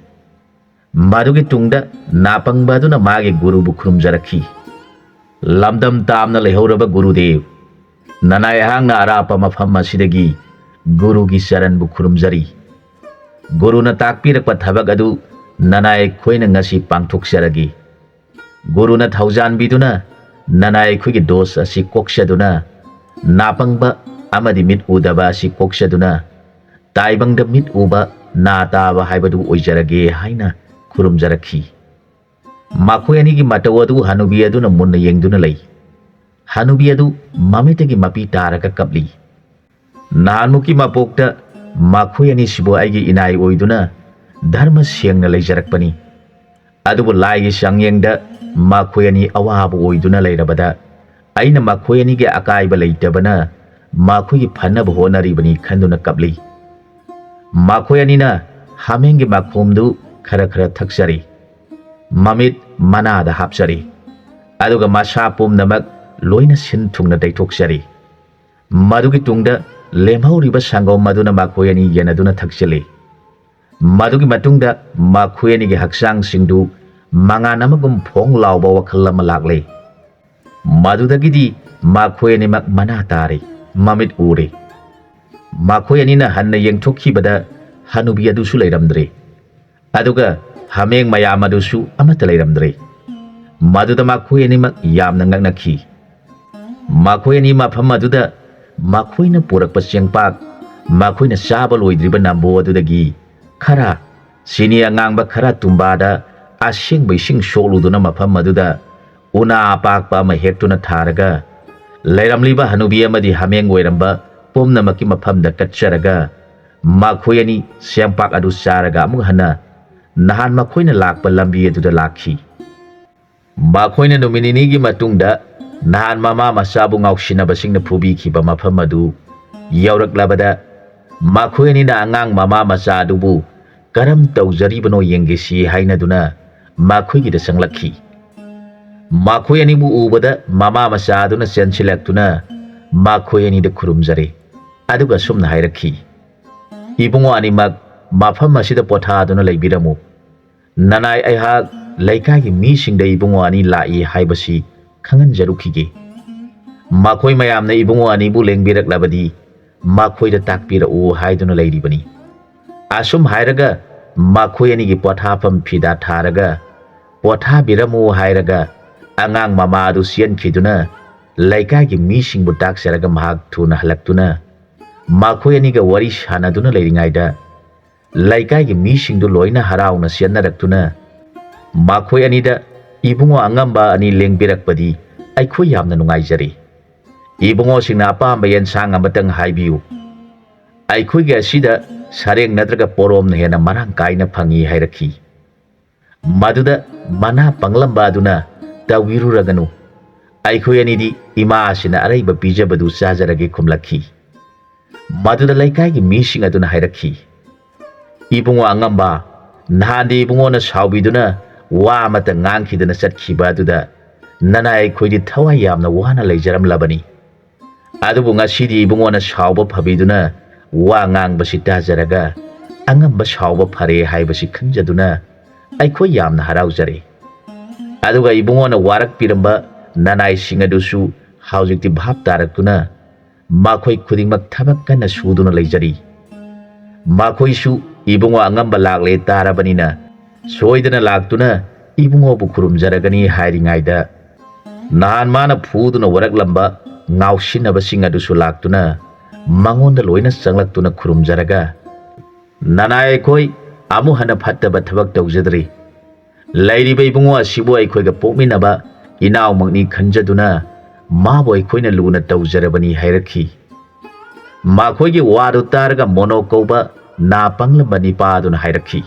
ꯃꯗꯨꯒꯤ ꯇꯨꯡꯗ ꯅꯥꯄꯪꯕ ꯑꯗꯨꯅ ꯃꯥꯒꯤ ꯒꯨꯔꯨꯕꯨ ꯈꯨꯔꯨꯝꯖꯔꯛꯈꯤ꯫ "ꯂꯝꯗꯝ ꯇꯥꯝꯅ ꯂꯩꯍꯧꯔꯕ ꯒꯨꯔꯨꯗꯦꯕ, ꯅꯅꯥꯏ ꯑꯩꯍꯥꯛꯅ ꯑꯔꯥꯞꯄ ꯃꯐꯝ ꯑꯁꯤꯗꯒꯤ ꯒꯨꯔꯨꯒꯤ ꯆꯔꯟꯕꯨ ꯈꯨꯔꯨꯝꯖꯔꯤ꯫ ꯒꯨꯔꯨꯅ ꯇꯥꯛꯄꯤꯔꯛꯄ ꯊꯕꯛ ꯑꯗꯨ ꯅꯅꯥꯏ ꯑꯩꯈꯣꯏꯅ ꯉꯁꯤ ꯄꯥꯡꯊꯣꯛꯆꯔꯒꯦ꯫ ꯒꯨꯔꯨꯅ ꯊꯧꯖꯥꯟꯕꯤꯗꯨꯅ ꯅꯅꯥꯏ ꯑꯩꯈꯣꯏꯒꯤ ꯗꯣꯁ ꯑꯁꯤ ꯀꯣꯛꯆꯗꯨꯅ, ꯅꯥꯄꯪꯕ ꯑꯃꯗꯤ ꯃꯤꯠ ꯎꯗꯕ ꯑꯁꯤ ꯀꯣꯛꯆꯗꯨꯅ, ꯇꯥꯏꯕꯪꯗ ꯃꯤꯠ ꯎꯕ, ꯅꯥ ꯇꯥꯕ ꯍꯥꯏꯕꯗꯨ ꯑꯣꯏꯖꯔꯒꯦ" ꯍꯥꯏꯅ ꯈꯨꯔꯨꯝꯖꯔꯛꯈꯤ꯫ ꯃꯈꯣꯏ ꯑꯅꯤꯒꯤ ꯃꯇꯧ ꯑꯗꯨ ꯍꯅꯨꯕꯤ ꯑꯗꯨꯅ ꯃꯨꯟꯅ ꯌꯦꯡꯗꯨꯅ ꯂꯩ꯫ ꯍꯅꯨꯕꯤ ꯑꯗꯨ ꯃꯃꯤꯠꯇꯒꯤ ꯃꯄꯤ ꯇꯥꯔꯒ ꯀꯞꯂꯤ꯫ ꯅꯍꯥꯟꯃꯨꯛꯀꯤ ꯃꯄꯣꯛꯇ ꯃꯈꯣꯏ ꯑꯅꯤꯁꯤꯕꯨ ꯑꯩꯒꯤ ꯏꯅꯥꯏ ꯑꯣꯏꯗꯨꯅ ꯙꯔꯃ ꯁꯦꯡꯅ ꯂꯩꯖꯔꯛꯄꯅꯤ꯫ ꯑꯗꯨꯕꯨ ꯂꯥꯏꯒꯤ ꯆꯥꯡꯌꯦꯡꯗ ꯃꯈꯣꯏ ꯑꯅꯤ ꯑꯋꯥꯕ ꯑꯣꯏꯗꯨꯅ ꯂꯩꯔꯕꯗ, ꯑꯩꯅ ꯃꯈꯣꯏ ꯑꯅꯤꯒꯤ ꯑꯀꯥꯏꯕ ꯂꯩꯇꯕꯅ ꯃꯈꯣꯏꯒꯤ ꯐꯅꯕ ꯍꯣꯠꯅꯔꯤꯕꯅꯤ ꯈꯟꯗꯨꯅ ꯀꯞꯂꯤ꯫ ꯃꯈꯣꯏ ꯑꯅꯤꯅ ꯍꯥꯃꯦꯡꯒꯤ ꯃꯈꯣꯝꯗꯨ ꯈꯔ ꯈꯔ ꯊꯛꯆꯔꯤ꯫ ꯃꯃꯤꯠ ꯃꯅꯥꯗ ꯍꯥꯞꯆꯔꯤ꯫ ꯑꯗꯨꯒ ꯃꯁꯥ ꯄꯨꯝꯅꯃꯛ ꯂꯣꯏꯅ ꯁꯤꯟ ꯊꯨꯡꯅ ꯇꯩꯊꯣꯛꯆꯔꯤ꯫ ꯃꯗꯨꯒꯤ ꯇꯨꯡꯗ ꯂꯦꯝꯍꯧꯔꯤꯕ ꯁꯪꯒꯣꯝ ꯑꯗꯨꯅ ꯃꯈꯣꯏ ꯑꯅꯤ ꯌꯦꯟꯅꯗꯨꯅ ꯊꯛꯆꯤꯜꯂꯤ꯫ ꯃꯗꯨꯒꯤ ꯃꯇꯨꯡꯗ ꯃꯈꯣꯏ ꯑꯅꯤꯒꯤ ꯍꯛꯆꯥꯡꯁꯤꯡꯗꯨ ꯃꯉꯥꯟ ꯑꯃꯒꯨꯝ ꯐꯣꯡ ꯂꯥꯎꯕ ꯋꯥꯈꯜ ꯑꯃ ꯂꯥꯛꯂꯦ꯫ ꯃꯗꯨꯗꯒꯤꯗꯤ ꯃꯈꯣꯏ ꯑꯅꯤꯃꯛ ꯃꯅꯥ ꯇꯥꯔꯦ, ꯃꯃꯤꯠ ꯎꯔꯦ꯫ ꯃꯈꯣꯏ ꯑꯅꯤꯅ ꯍꯟꯅ ꯌꯦꯡꯊꯣꯛꯈꯤꯕꯗ ꯍꯅꯨꯕꯤ ꯑꯗꯨꯁꯨ ꯂꯩꯔꯝꯗ꯭ꯔꯦ꯫ ꯑꯗꯨꯒ ꯍꯥꯃꯦꯡ ꯃꯌꯥꯝ ꯑꯗꯨꯁꯨ ꯑꯃꯠꯇ ꯂꯩꯔꯝꯗ꯭ꯔꯦ꯫ ꯃꯗꯨꯗ ꯃꯈꯣꯏ ꯑꯅꯤꯃꯛ ꯌꯥꯝꯅ ꯉꯛꯅꯈꯤ꯫ ꯃꯈꯣꯏ ꯑꯅꯤ ꯃꯐꯝ ꯑꯗꯨꯗ ꯃꯈꯣꯏꯅ ꯄꯨꯔꯛꯄ ꯆꯦꯡꯄꯥꯛ, ꯃꯈꯣꯏꯅ ꯆꯥꯕ ꯂꯣꯏꯗ꯭ꯔꯤꯕ ꯅꯝꯕꯣ ꯑꯗꯨꯗꯒꯤ ꯈꯔ, ꯆꯤꯅꯤ ꯑꯉꯥꯡꯕ ꯈꯔ ꯇꯨꯝꯕꯥꯗ ꯑꯁꯦꯡꯕ ꯏꯁꯤꯡ ꯁꯣꯛꯂꯨꯗꯨꯅ ꯃꯐꯝ ꯑꯗꯨꯗ ꯎꯅꯥ ꯑꯄꯥꯛꯄ ꯑꯃ ꯍꯦꯛꯇꯨꯅ ꯊꯥꯔꯒ, ꯂꯩꯔꯝꯂꯤꯕ ꯍꯅꯨꯕꯤ ꯑꯃꯗꯤ ꯍꯥꯃꯦꯡ ꯑꯣꯏꯔꯝꯕ ꯄꯨꯝꯅꯃꯛꯀꯤ ꯃꯐꯝꯗ ꯀꯠꯆꯔꯒ, ꯃꯈꯣꯏ ꯑꯅꯤ ꯆꯦꯡꯄꯥꯛ ꯑꯗꯨ ꯆꯥꯔꯒ ꯑꯃꯨꯛ ꯍꯟꯅ ꯅꯍꯥꯟ ꯃꯈꯣꯏꯅ ꯂꯥꯛꯄ ꯂꯝꯕꯤ ꯑꯗꯨꯗ ꯂꯥꯛꯈꯤ꯫ ꯃꯈꯣꯏꯅ ꯅꯨꯃꯤꯠ ꯅꯤꯅꯤꯒꯤ ꯃꯇꯨꯡꯗ ꯅꯍꯥꯟ ꯃꯃꯥ ꯃꯆꯥꯕꯨ ꯉꯥꯎꯁꯤꯟꯅꯕꯁꯤꯡꯅ ꯐꯨꯕꯤꯈꯤꯕ ꯃꯐꯝ ꯑꯗꯨ ꯌꯧꯔꯛꯂꯕꯗ, ꯃꯈꯣꯏ ꯑꯅꯤꯅ ꯑꯉꯥꯡ ꯃꯃꯥ ꯃꯆꯥ ꯑꯗꯨꯕꯨ ꯀꯔꯝ ꯇꯧꯖꯔꯤꯕꯅꯣ ꯌꯦꯡꯒꯦꯁꯤ ꯍꯥꯏꯅꯗꯨꯅ ꯃꯈꯣꯏꯒꯤꯗ ꯆꯪꯂꯛꯈꯤ꯫ ꯃꯈꯣꯏ ꯑꯅꯤꯕꯨ ꯎꯕꯗ ꯃꯃꯥ ꯃꯆꯥ ꯑꯗꯨꯅ ꯆꯦꯟꯁꯤꯜꯂꯛꯇꯨꯅ ꯃꯈꯣꯏ ꯑꯅꯤꯗ ꯈꯨꯔꯨꯝꯖꯔꯦ꯫ ꯑꯗꯨꯒ ꯑꯁꯨꯝꯅ ꯍꯥꯏꯔꯛꯈꯤ, "ꯏꯕꯨꯡꯉꯣ ꯑꯅꯤꯃꯛ ꯃꯐꯝ ꯑꯁꯤꯗ ꯄꯣꯊꯥꯗꯨꯅ ꯂꯩꯕꯤꯔꯝꯃꯨ꯫ ꯅꯅꯥꯏ ꯑꯩꯍꯥꯛ ꯂꯩꯀꯥꯏꯒꯤ ꯃꯤꯁꯤꯡꯗ ꯏꯕꯨꯡꯉꯣ ꯑꯅꯤ ꯂꯥꯛꯏ ꯍꯥꯏꯕꯁꯤ ꯈꯪꯍꯟꯖꯔꯨꯈꯤꯒꯦ꯫ ꯃꯈꯣꯏ ꯃꯌꯥꯝꯅ ꯏꯕꯨꯡꯉꯣ ꯑꯅꯤꯕꯨ ꯂꯦꯡꯕꯤꯔꯛꯂꯕꯗꯤ ꯃꯈꯣꯏꯗ ꯇꯥꯛꯄꯤꯔꯛꯎ" ꯍꯥꯏꯗꯨꯅ ꯂꯩꯔꯤꯕꯅꯤ꯫ ꯑꯁꯨꯝ ꯍꯥꯏꯔꯒ ꯃꯈꯣꯏ ꯑꯅꯤꯒꯤ ꯄꯣꯊꯥꯐꯝ ꯐꯤꯗꯥ ꯊꯥꯔꯒ "ꯄꯣꯊꯥꯕꯤꯔꯝꯃꯨ" ꯍꯥꯏꯔꯒ ꯑꯉꯥꯡ ꯃꯃꯥ ꯑꯗꯨ ꯆꯦꯟꯈꯤꯗꯨꯅ ꯂꯩꯀꯥꯏꯒꯤ ꯃꯤꯁꯤꯡꯕꯨ ꯇꯥꯛꯆꯔꯒ ꯃꯍꯥꯛ ꯊꯨꯅ ꯍꯜꯂꯛꯇꯨꯅ ꯃꯈꯣꯏ ꯑꯅꯤꯒ ꯋꯥꯔꯤ ꯁꯥꯟꯅꯗꯨꯅ ꯂꯩꯔꯤꯉꯩꯗ ꯂꯩꯀꯥꯏꯒꯤ ꯃꯤꯁꯤꯡꯗꯨ ꯂꯣꯏꯅ ꯍꯔꯥꯎꯅ ꯆꯦꯟꯅꯔꯛꯇꯨꯅ ꯃꯈꯣꯏ ꯑꯅꯤꯗ "ꯏꯕꯨꯡꯉꯣ ꯑꯉꯝꯕ ꯑꯅꯤ ꯂꯦꯡꯕꯤꯔꯛꯄꯗꯤ ꯑꯩꯈꯣꯏ ꯌꯥꯝꯅ ꯅꯨꯡꯉꯥꯏꯖꯔꯦ꯫ ꯏꯕꯨꯡꯉꯣꯁꯤꯡꯅ ꯑꯄꯥꯝꯕ ꯌꯦꯟꯁꯥꯡ ꯑꯃꯇꯪ ꯍꯥꯏꯕꯤꯌꯨ꯫ ꯑꯩꯈꯣꯏꯒꯤ ꯑꯁꯤꯗ ꯁꯔꯦꯡ ꯅꯠꯇ꯭ꯔꯒ ꯄꯣꯔꯣꯝꯅ ꯍꯦꯟꯅ ꯃꯔꯥꯡ ꯀꯥꯏꯅ ꯐꯪꯏ" ꯍꯥꯏꯔꯛꯈꯤ꯫ ꯃꯗꯨꯗ ꯃꯅꯥ ꯄꯪꯂꯝꯕ ꯑꯗꯨꯅ "ꯇꯧꯕꯤꯔꯨꯔꯒꯅꯨ, ꯑꯩꯈꯣꯏ ꯑꯅꯤꯗꯤ ꯏꯃꯥ ꯑꯁꯤꯅ ꯑꯔꯩꯕ ꯄꯤꯖꯕꯗꯨ ꯆꯥꯖꯔꯒꯦ" ꯈꯨꯝꯂꯛꯈꯤ꯫ ꯃꯗꯨꯗ ꯂꯩꯀꯥꯏꯒꯤ ꯃꯤꯁꯤꯡ ꯑꯗꯨꯅ ꯍꯥꯏꯔꯛꯈꯤ, "ꯏꯕꯨꯡꯉꯣ ꯑꯉꯝꯕ, ꯅꯍꯥꯟꯗꯤ ꯏꯕꯨꯡꯉꯣꯅ ꯁꯥꯎꯕꯤꯗꯨꯅ ꯋꯥ ꯑꯃꯠꯇ ꯉꯥꯡꯈꯤꯗꯅ ꯆꯠꯈꯤꯕ ꯑꯗꯨꯗ ꯅꯅꯥꯏ ꯑꯩꯈꯣꯏꯗꯤ ꯊꯋꯥꯏ ꯌꯥꯝꯅ ꯋꯥꯅ ꯂꯩꯖꯔꯝꯂꯕꯅꯤ꯫ ꯑꯗꯨꯕꯨ ꯉꯁꯤꯗꯤ ꯏꯕꯨꯡꯉꯣꯅ ꯁꯥꯎꯕ ꯐꯕꯤꯗꯨꯅ ꯋꯥ ꯉꯥꯡꯕꯁꯤ ꯇꯥꯖꯔꯒ ꯑꯉꯝꯕ ꯁꯥꯎꯕ ꯐꯔꯦ ꯍꯥꯏꯕꯁꯤ ꯈꯪꯖꯗꯨꯅ ꯑꯩꯈꯣꯏ ꯌꯥꯝꯅ ꯍꯔꯥꯎꯖꯔꯦ꯫ ꯑꯗꯨꯒ ꯏꯕꯨꯡꯉꯣꯅ ꯋꯥꯔꯛꯄꯤꯔꯝꯕ ꯅꯅꯥꯏꯁꯤꯡ ꯑꯗꯨꯁꯨ ꯍꯧꯖꯤꯛꯇꯤ ꯚꯥꯞ ꯇꯥꯔꯛꯇꯨꯅ ꯃꯈꯣꯏ ꯈꯨꯗꯤꯡꯃꯛ ꯊꯕꯛ ꯀꯟꯅ ꯁꯨꯗꯨꯅ ꯂꯩꯖꯔꯤ꯫ ꯃꯈꯣꯏꯁꯨ ꯏꯕꯨꯡꯉꯣ ꯑꯉꯝꯕ ꯂꯥꯛꯂꯦ ꯇꯥꯔꯕꯅꯤꯅ ꯁꯣꯏꯗꯅ ꯂꯥꯛꯇꯨꯅ ꯏꯕꯨꯡꯉꯣꯕꯨ ꯈꯨꯔꯨꯝꯖꯔꯒꯅꯤ" ꯍꯥꯏꯔꯤꯉꯩꯗ ꯅꯍꯥꯟ ꯃꯥꯅ ꯐꯨꯗꯨꯅ ꯋꯥꯔꯛꯂꯝꯕ ꯉꯥꯎꯁꯤꯟꯅꯕꯁꯤꯡ ꯑꯗꯨꯁꯨ ꯂꯥꯛꯇꯨꯅ ꯃꯉꯣꯟꯗ ꯂꯣꯏꯅ ꯆꯪꯂꯛꯇꯨꯅ ꯈꯨꯔꯨꯝꯖꯔꯒ, "ꯅꯅꯥꯏ ꯑꯩꯈꯣꯏ ꯑꯃꯨꯛ ꯍꯟꯅ ꯐꯠꯇꯕ ꯊꯕꯛ ꯇꯧꯖꯗ꯭ꯔꯤ꯫ ꯂꯩꯔꯤꯕ ꯏꯕꯨꯡꯉꯣ ꯑꯁꯤꯕꯨ ꯑꯩꯈꯣꯏꯒ ꯄꯣꯛꯃꯤꯟꯅꯕ ꯏꯅꯥꯎꯃꯛꯅꯤ ꯈꯟꯖꯗꯨꯅ ꯃꯥꯕꯨ ꯑꯩꯈꯣꯏꯅ ꯂꯨꯅ ꯇꯧꯖꯔꯕꯅꯤ" ꯍꯥꯏꯔꯛꯈꯤ꯫ ꯃꯈꯣꯏꯒꯤ ꯋꯥꯗꯨ ꯇꯥꯔꯒ ꯃꯣꯅꯣ ꯀꯧꯕ ꯅꯥ ꯄꯪꯂꯝꯕ ꯅꯤꯄꯥ ꯑꯗꯨꯅ ꯍꯥꯏꯔꯛꯈꯤ,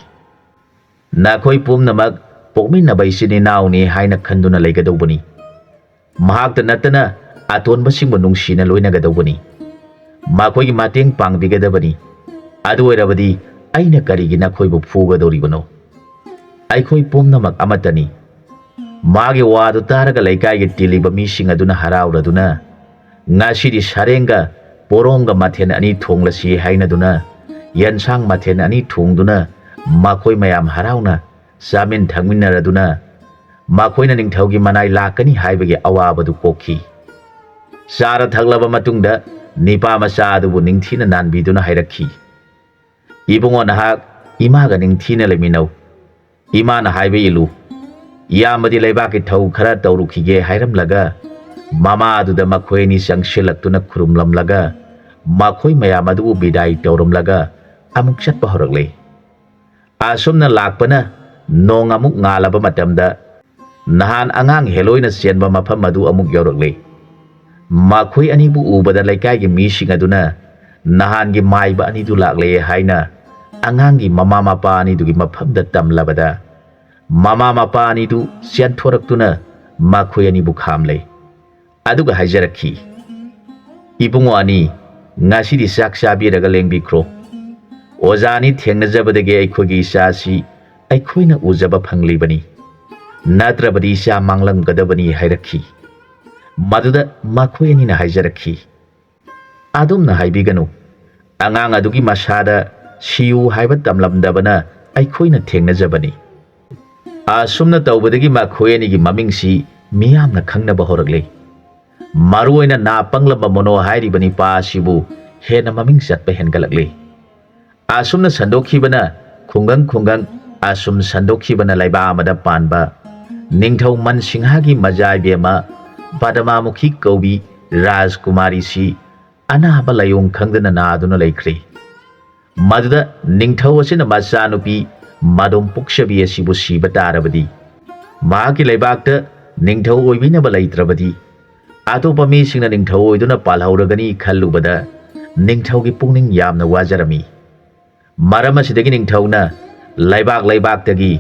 "ꯅꯈꯣꯏ ꯄꯨꯝꯅꯃꯛ ꯄꯣꯛꯃꯤꯟꯅꯕ ꯏꯆꯤꯟ ꯏꯅꯥꯎꯅꯤ ꯍꯥꯏꯅ ꯈꯟꯗꯨꯅ ꯂꯩꯒꯗꯧꯕꯅꯤ꯫ ꯃꯍꯥꯛꯇ ꯅꯠꯇꯅ ꯑꯇꯣꯟꯕꯁꯤꯡꯕꯨ ꯅꯨꯡꯁꯤꯅ ꯂꯣꯏꯅꯒꯗꯧꯕꯅꯤ꯫ ꯃꯈꯣꯏꯒꯤ ꯃꯇꯦꯡ ꯄꯥꯡꯕꯤꯒꯗꯕꯅꯤ꯫ ꯑꯗꯨ ꯑꯣꯏꯔꯕꯗꯤ ꯑꯩꯅ ꯀꯔꯤꯒꯤ ꯅꯈꯣꯏꯕꯨ ꯐꯨꯒꯗꯧꯔꯤꯕꯅꯣ? ꯑꯩꯈꯣꯏ ꯄꯨꯝꯅꯃꯛ ꯑꯃꯠꯇꯅꯤ꯫ ꯃꯥꯒꯤ ꯋꯥꯗꯨ ꯇꯥꯔꯒ ꯂꯩꯀꯥꯏꯒꯤ ꯇꯤꯜꯂꯤꯕ ꯃꯤꯁꯤꯡ ꯑꯗꯨꯅ ꯍꯔꯥꯎꯔꯗꯨꯅ, "ꯉꯁꯤꯗꯤ ꯁꯔꯦꯡꯒ ꯄꯣꯔꯣꯝꯒ ꯃꯊꯦꯜ ꯑꯅꯤ ꯊꯣꯡꯂꯁꯤ" ꯍꯥꯏꯅꯗꯨꯅ, ꯌꯦꯟꯁꯥꯡ ꯃꯊꯦꯜ ꯑꯅꯤ ꯊꯣꯡꯗꯨꯅ ꯃꯈꯣꯏ ꯃꯌꯥꯝ ꯍꯔꯥꯎꯅ ꯆꯥꯃꯤꯟ ꯊꯛꯃꯤꯟꯅꯔꯗꯨꯅ ꯃꯈꯣꯏꯅ ꯅꯤꯡꯊꯧꯒꯤ ꯃꯅꯥꯏ ꯂꯥꯛꯀꯅꯤ ꯍꯥꯏꯕꯒꯤ ꯑꯋꯥꯕꯗꯨ ꯀꯣꯛꯈꯤ꯫ ꯆꯥꯔ ꯊꯛꯂꯕ ꯃꯇꯨꯡꯗ ꯅꯤꯄꯥ ꯃꯆꯥ ꯑꯗꯨꯕꯨ ꯅꯤꯡꯊꯤꯅ ꯅꯥꯟꯕꯤꯗꯨꯅ ꯍꯥꯏꯔꯛꯈꯤ, "ꯏꯕꯨꯡꯉꯣ, ꯅꯍꯥꯛ ꯏꯃꯥꯒ ꯅꯤꯡꯊꯤꯅ ꯂꯩꯃꯤꯟꯅꯧ꯫ ꯏꯃꯥꯅ ꯍꯥꯏꯕ ꯏꯜꯂꯨ꯫ ꯏꯌꯥꯝꯕꯗꯤ ꯂꯩꯕꯥꯛꯀꯤ ꯊꯧ ꯈꯔ ꯇꯧꯔꯨꯈꯤꯒꯦ" ꯍꯥꯏꯔꯝꯂꯒ, ꯃꯃꯥ ꯑꯗꯨꯗ ꯃꯈꯣꯏ ꯑꯅꯤ ꯆꯪꯁꯤꯜꯂꯛꯇꯨꯅ ꯈꯨꯔꯨꯝꯂꯝꯂꯒ, ꯃꯈꯣꯏ ꯃꯌꯥꯝ ꯑꯗꯨꯕꯨ ꯕꯤꯗꯥꯏ ꯇꯧꯔꯝꯂꯒ ꯑꯃꯨꯛ ꯆꯠꯄ ꯍꯧꯔꯛꯂꯦ꯫ ꯑꯁꯨꯝꯅ ꯂꯥꯛꯄꯅ ꯅꯣꯡ ꯑꯃꯨꯛ ꯉꯥꯜꯂꯕ ꯃꯇꯝꯗ, ꯅꯍꯥꯟ ꯑꯉꯥꯡ ꯍꯦꯂꯣꯏꯅ ꯆꯦꯟꯕ ꯃꯐꯝ ꯑꯗꯨ ꯑꯃꯨꯛ ꯌꯧꯔꯛꯂꯦ꯫ ꯃꯈꯣꯏ ꯑꯅꯤꯕꯨ ꯎꯕꯗ ꯂꯩꯀꯥꯏꯒꯤ ꯃꯤꯁꯤꯡ ꯑꯗꯨꯅ ꯅꯍꯥꯟꯒꯤ ꯃꯥꯏꯕ ꯑꯅꯤꯗꯨ ꯂꯥꯛꯂꯦ ꯍꯥꯏꯅ ꯑꯉꯥꯡꯒꯤ ꯃꯃꯥ ꯃꯄꯥ ꯑꯅꯤꯗꯨꯒꯤ ꯃꯐꯝꯗ ꯇꯝꯂꯕꯗ, ꯃꯃꯥ ꯃꯄꯥ ꯑꯅꯤꯗꯨ ꯆꯦꯟꯊꯣꯔꯛꯇꯨꯅ ꯃꯈꯣꯏ ꯑꯅꯤꯕꯨ ꯈꯥꯝꯂꯦ꯫ ꯑꯗꯨꯒ ꯍꯥꯏꯖꯔꯛꯈꯤ, "ꯏꯕꯨꯡꯉꯣ ꯑꯅꯤ, ꯉꯁꯤꯗꯤ ꯆꯥꯛ ꯆꯥꯕꯤꯔꯒ ꯂꯦꯡꯕꯤꯈ꯭ꯔꯣ꯫ ꯑꯣꯖꯥ ꯑꯅꯤ ꯊꯦꯡꯅꯖꯕꯗꯒꯤ ꯑꯩꯈꯣꯏꯒꯤ ꯏꯆꯥ ꯑꯁꯤ ꯑꯩꯈꯣꯏꯅ ꯎꯖꯕ ꯐꯪꯂꯤꯕꯅꯤ, ꯅꯠꯇ꯭ꯔꯕꯗꯤ ꯏꯆꯥ ꯃꯥꯡꯂꯝꯒꯗꯕꯅꯤ" ꯍꯥꯏꯔꯛꯈꯤ꯫ ꯃꯗꯨꯗ ꯃꯈꯣꯏ ꯑꯅꯤꯅ ꯍꯥꯏꯖꯔꯛꯈꯤ, "ꯑꯗꯨꯝꯅ ꯍꯥꯏꯕꯤꯒꯅꯨ꯫ ꯑꯉꯥꯡ ꯑꯗꯨꯒꯤ ꯃꯁꯥꯗ ꯁꯤꯌꯨ ꯍꯥꯏꯕ ꯇꯝꯂꯝꯗꯕꯅ ꯑꯩꯈꯣꯏꯅ ꯊꯦꯡꯅꯖꯕꯅꯤ"꯫ ꯑꯁꯨꯝꯅ ꯇꯧꯕꯗꯒꯤ ꯃꯈꯣꯏ ꯑꯅꯤꯒꯤ ꯃꯃꯤꯡꯁꯤ ꯃꯤꯌꯥꯝꯅ ꯈꯪꯅꯕ ꯍꯧꯔꯛꯂꯦ꯫ ꯃꯔꯨꯑꯣꯏꯅ ꯅꯥ ꯄꯪꯂꯝꯕ ꯃꯣꯅꯣ ꯍꯥꯏꯔꯤꯕ ꯅꯤꯄꯥ ꯑꯁꯤꯕꯨ ꯍꯦꯟꯅ ꯃꯃꯤꯡ ꯆꯠꯄ ꯍꯦꯟꯒꯠꯂꯛꯂꯦ꯫ ꯑꯁꯨꯝꯅ ꯁꯟꯗꯣꯛꯈꯤꯕꯅ ꯈꯨꯡꯒꯪ ꯈꯨꯡꯒꯪ, ꯑꯁꯨꯝ ꯁꯟꯗꯣꯛꯈꯤꯕꯅ ꯂꯩꯕꯥꯛ ꯑꯃꯗ ꯄꯥꯟꯕ ꯅꯤꯡꯊꯧ ꯃꯟꯁꯤꯡꯍꯒꯤ ꯃꯖꯥ ꯏꯕꯦꯝꯃ ꯄꯗꯃꯥꯃꯨꯈꯤ ꯀꯧꯕꯤ ꯔꯥꯖꯀꯨꯃꯥꯔꯤꯁꯤ ꯑꯅꯥꯕ ꯂꯥꯏꯑꯣꯡ ꯈꯪꯗꯅ ꯅꯥꯗꯨꯅ ꯂꯩꯈ꯭ꯔꯦ꯫ ꯃꯗꯨꯗ ꯅꯤꯡꯊꯧ ꯑꯁꯤꯅ ꯃꯆꯥꯅꯨꯄꯤ ꯃꯗꯣꯝ ꯄꯣꯛꯆꯕꯤ ꯑꯁꯤꯕꯨ ꯁꯤꯕ ꯇꯥꯔꯕꯗꯤ, ꯃꯍꯥꯛꯀꯤ ꯂꯩꯕꯥꯛꯇ ꯅꯤꯡꯊꯧ ꯑꯣꯏꯕꯤꯅꯕ ꯂꯩꯇ꯭ꯔꯕꯗꯤ, ꯑꯇꯣꯞꯄ ꯃꯤꯁꯤꯡꯅ ꯅꯤꯡꯊꯧ ꯑꯣꯏꯗꯨꯅ ꯄꯥꯜꯍꯧꯔꯒꯅꯤ ꯈꯜꯂꯨꯕꯗ ꯅꯤꯡꯊꯧꯒꯤ ꯄꯨꯛꯅꯤꯡ ꯌꯥꯝꯅ ꯋꯥꯖꯔꯝꯃꯤ꯫ ꯃꯔꯝ ꯑꯁꯤꯗꯒꯤ ꯅꯤꯡꯊꯧꯅ ꯂꯩꯕꯥꯛ ꯂꯩꯕꯥꯛꯇꯒꯤ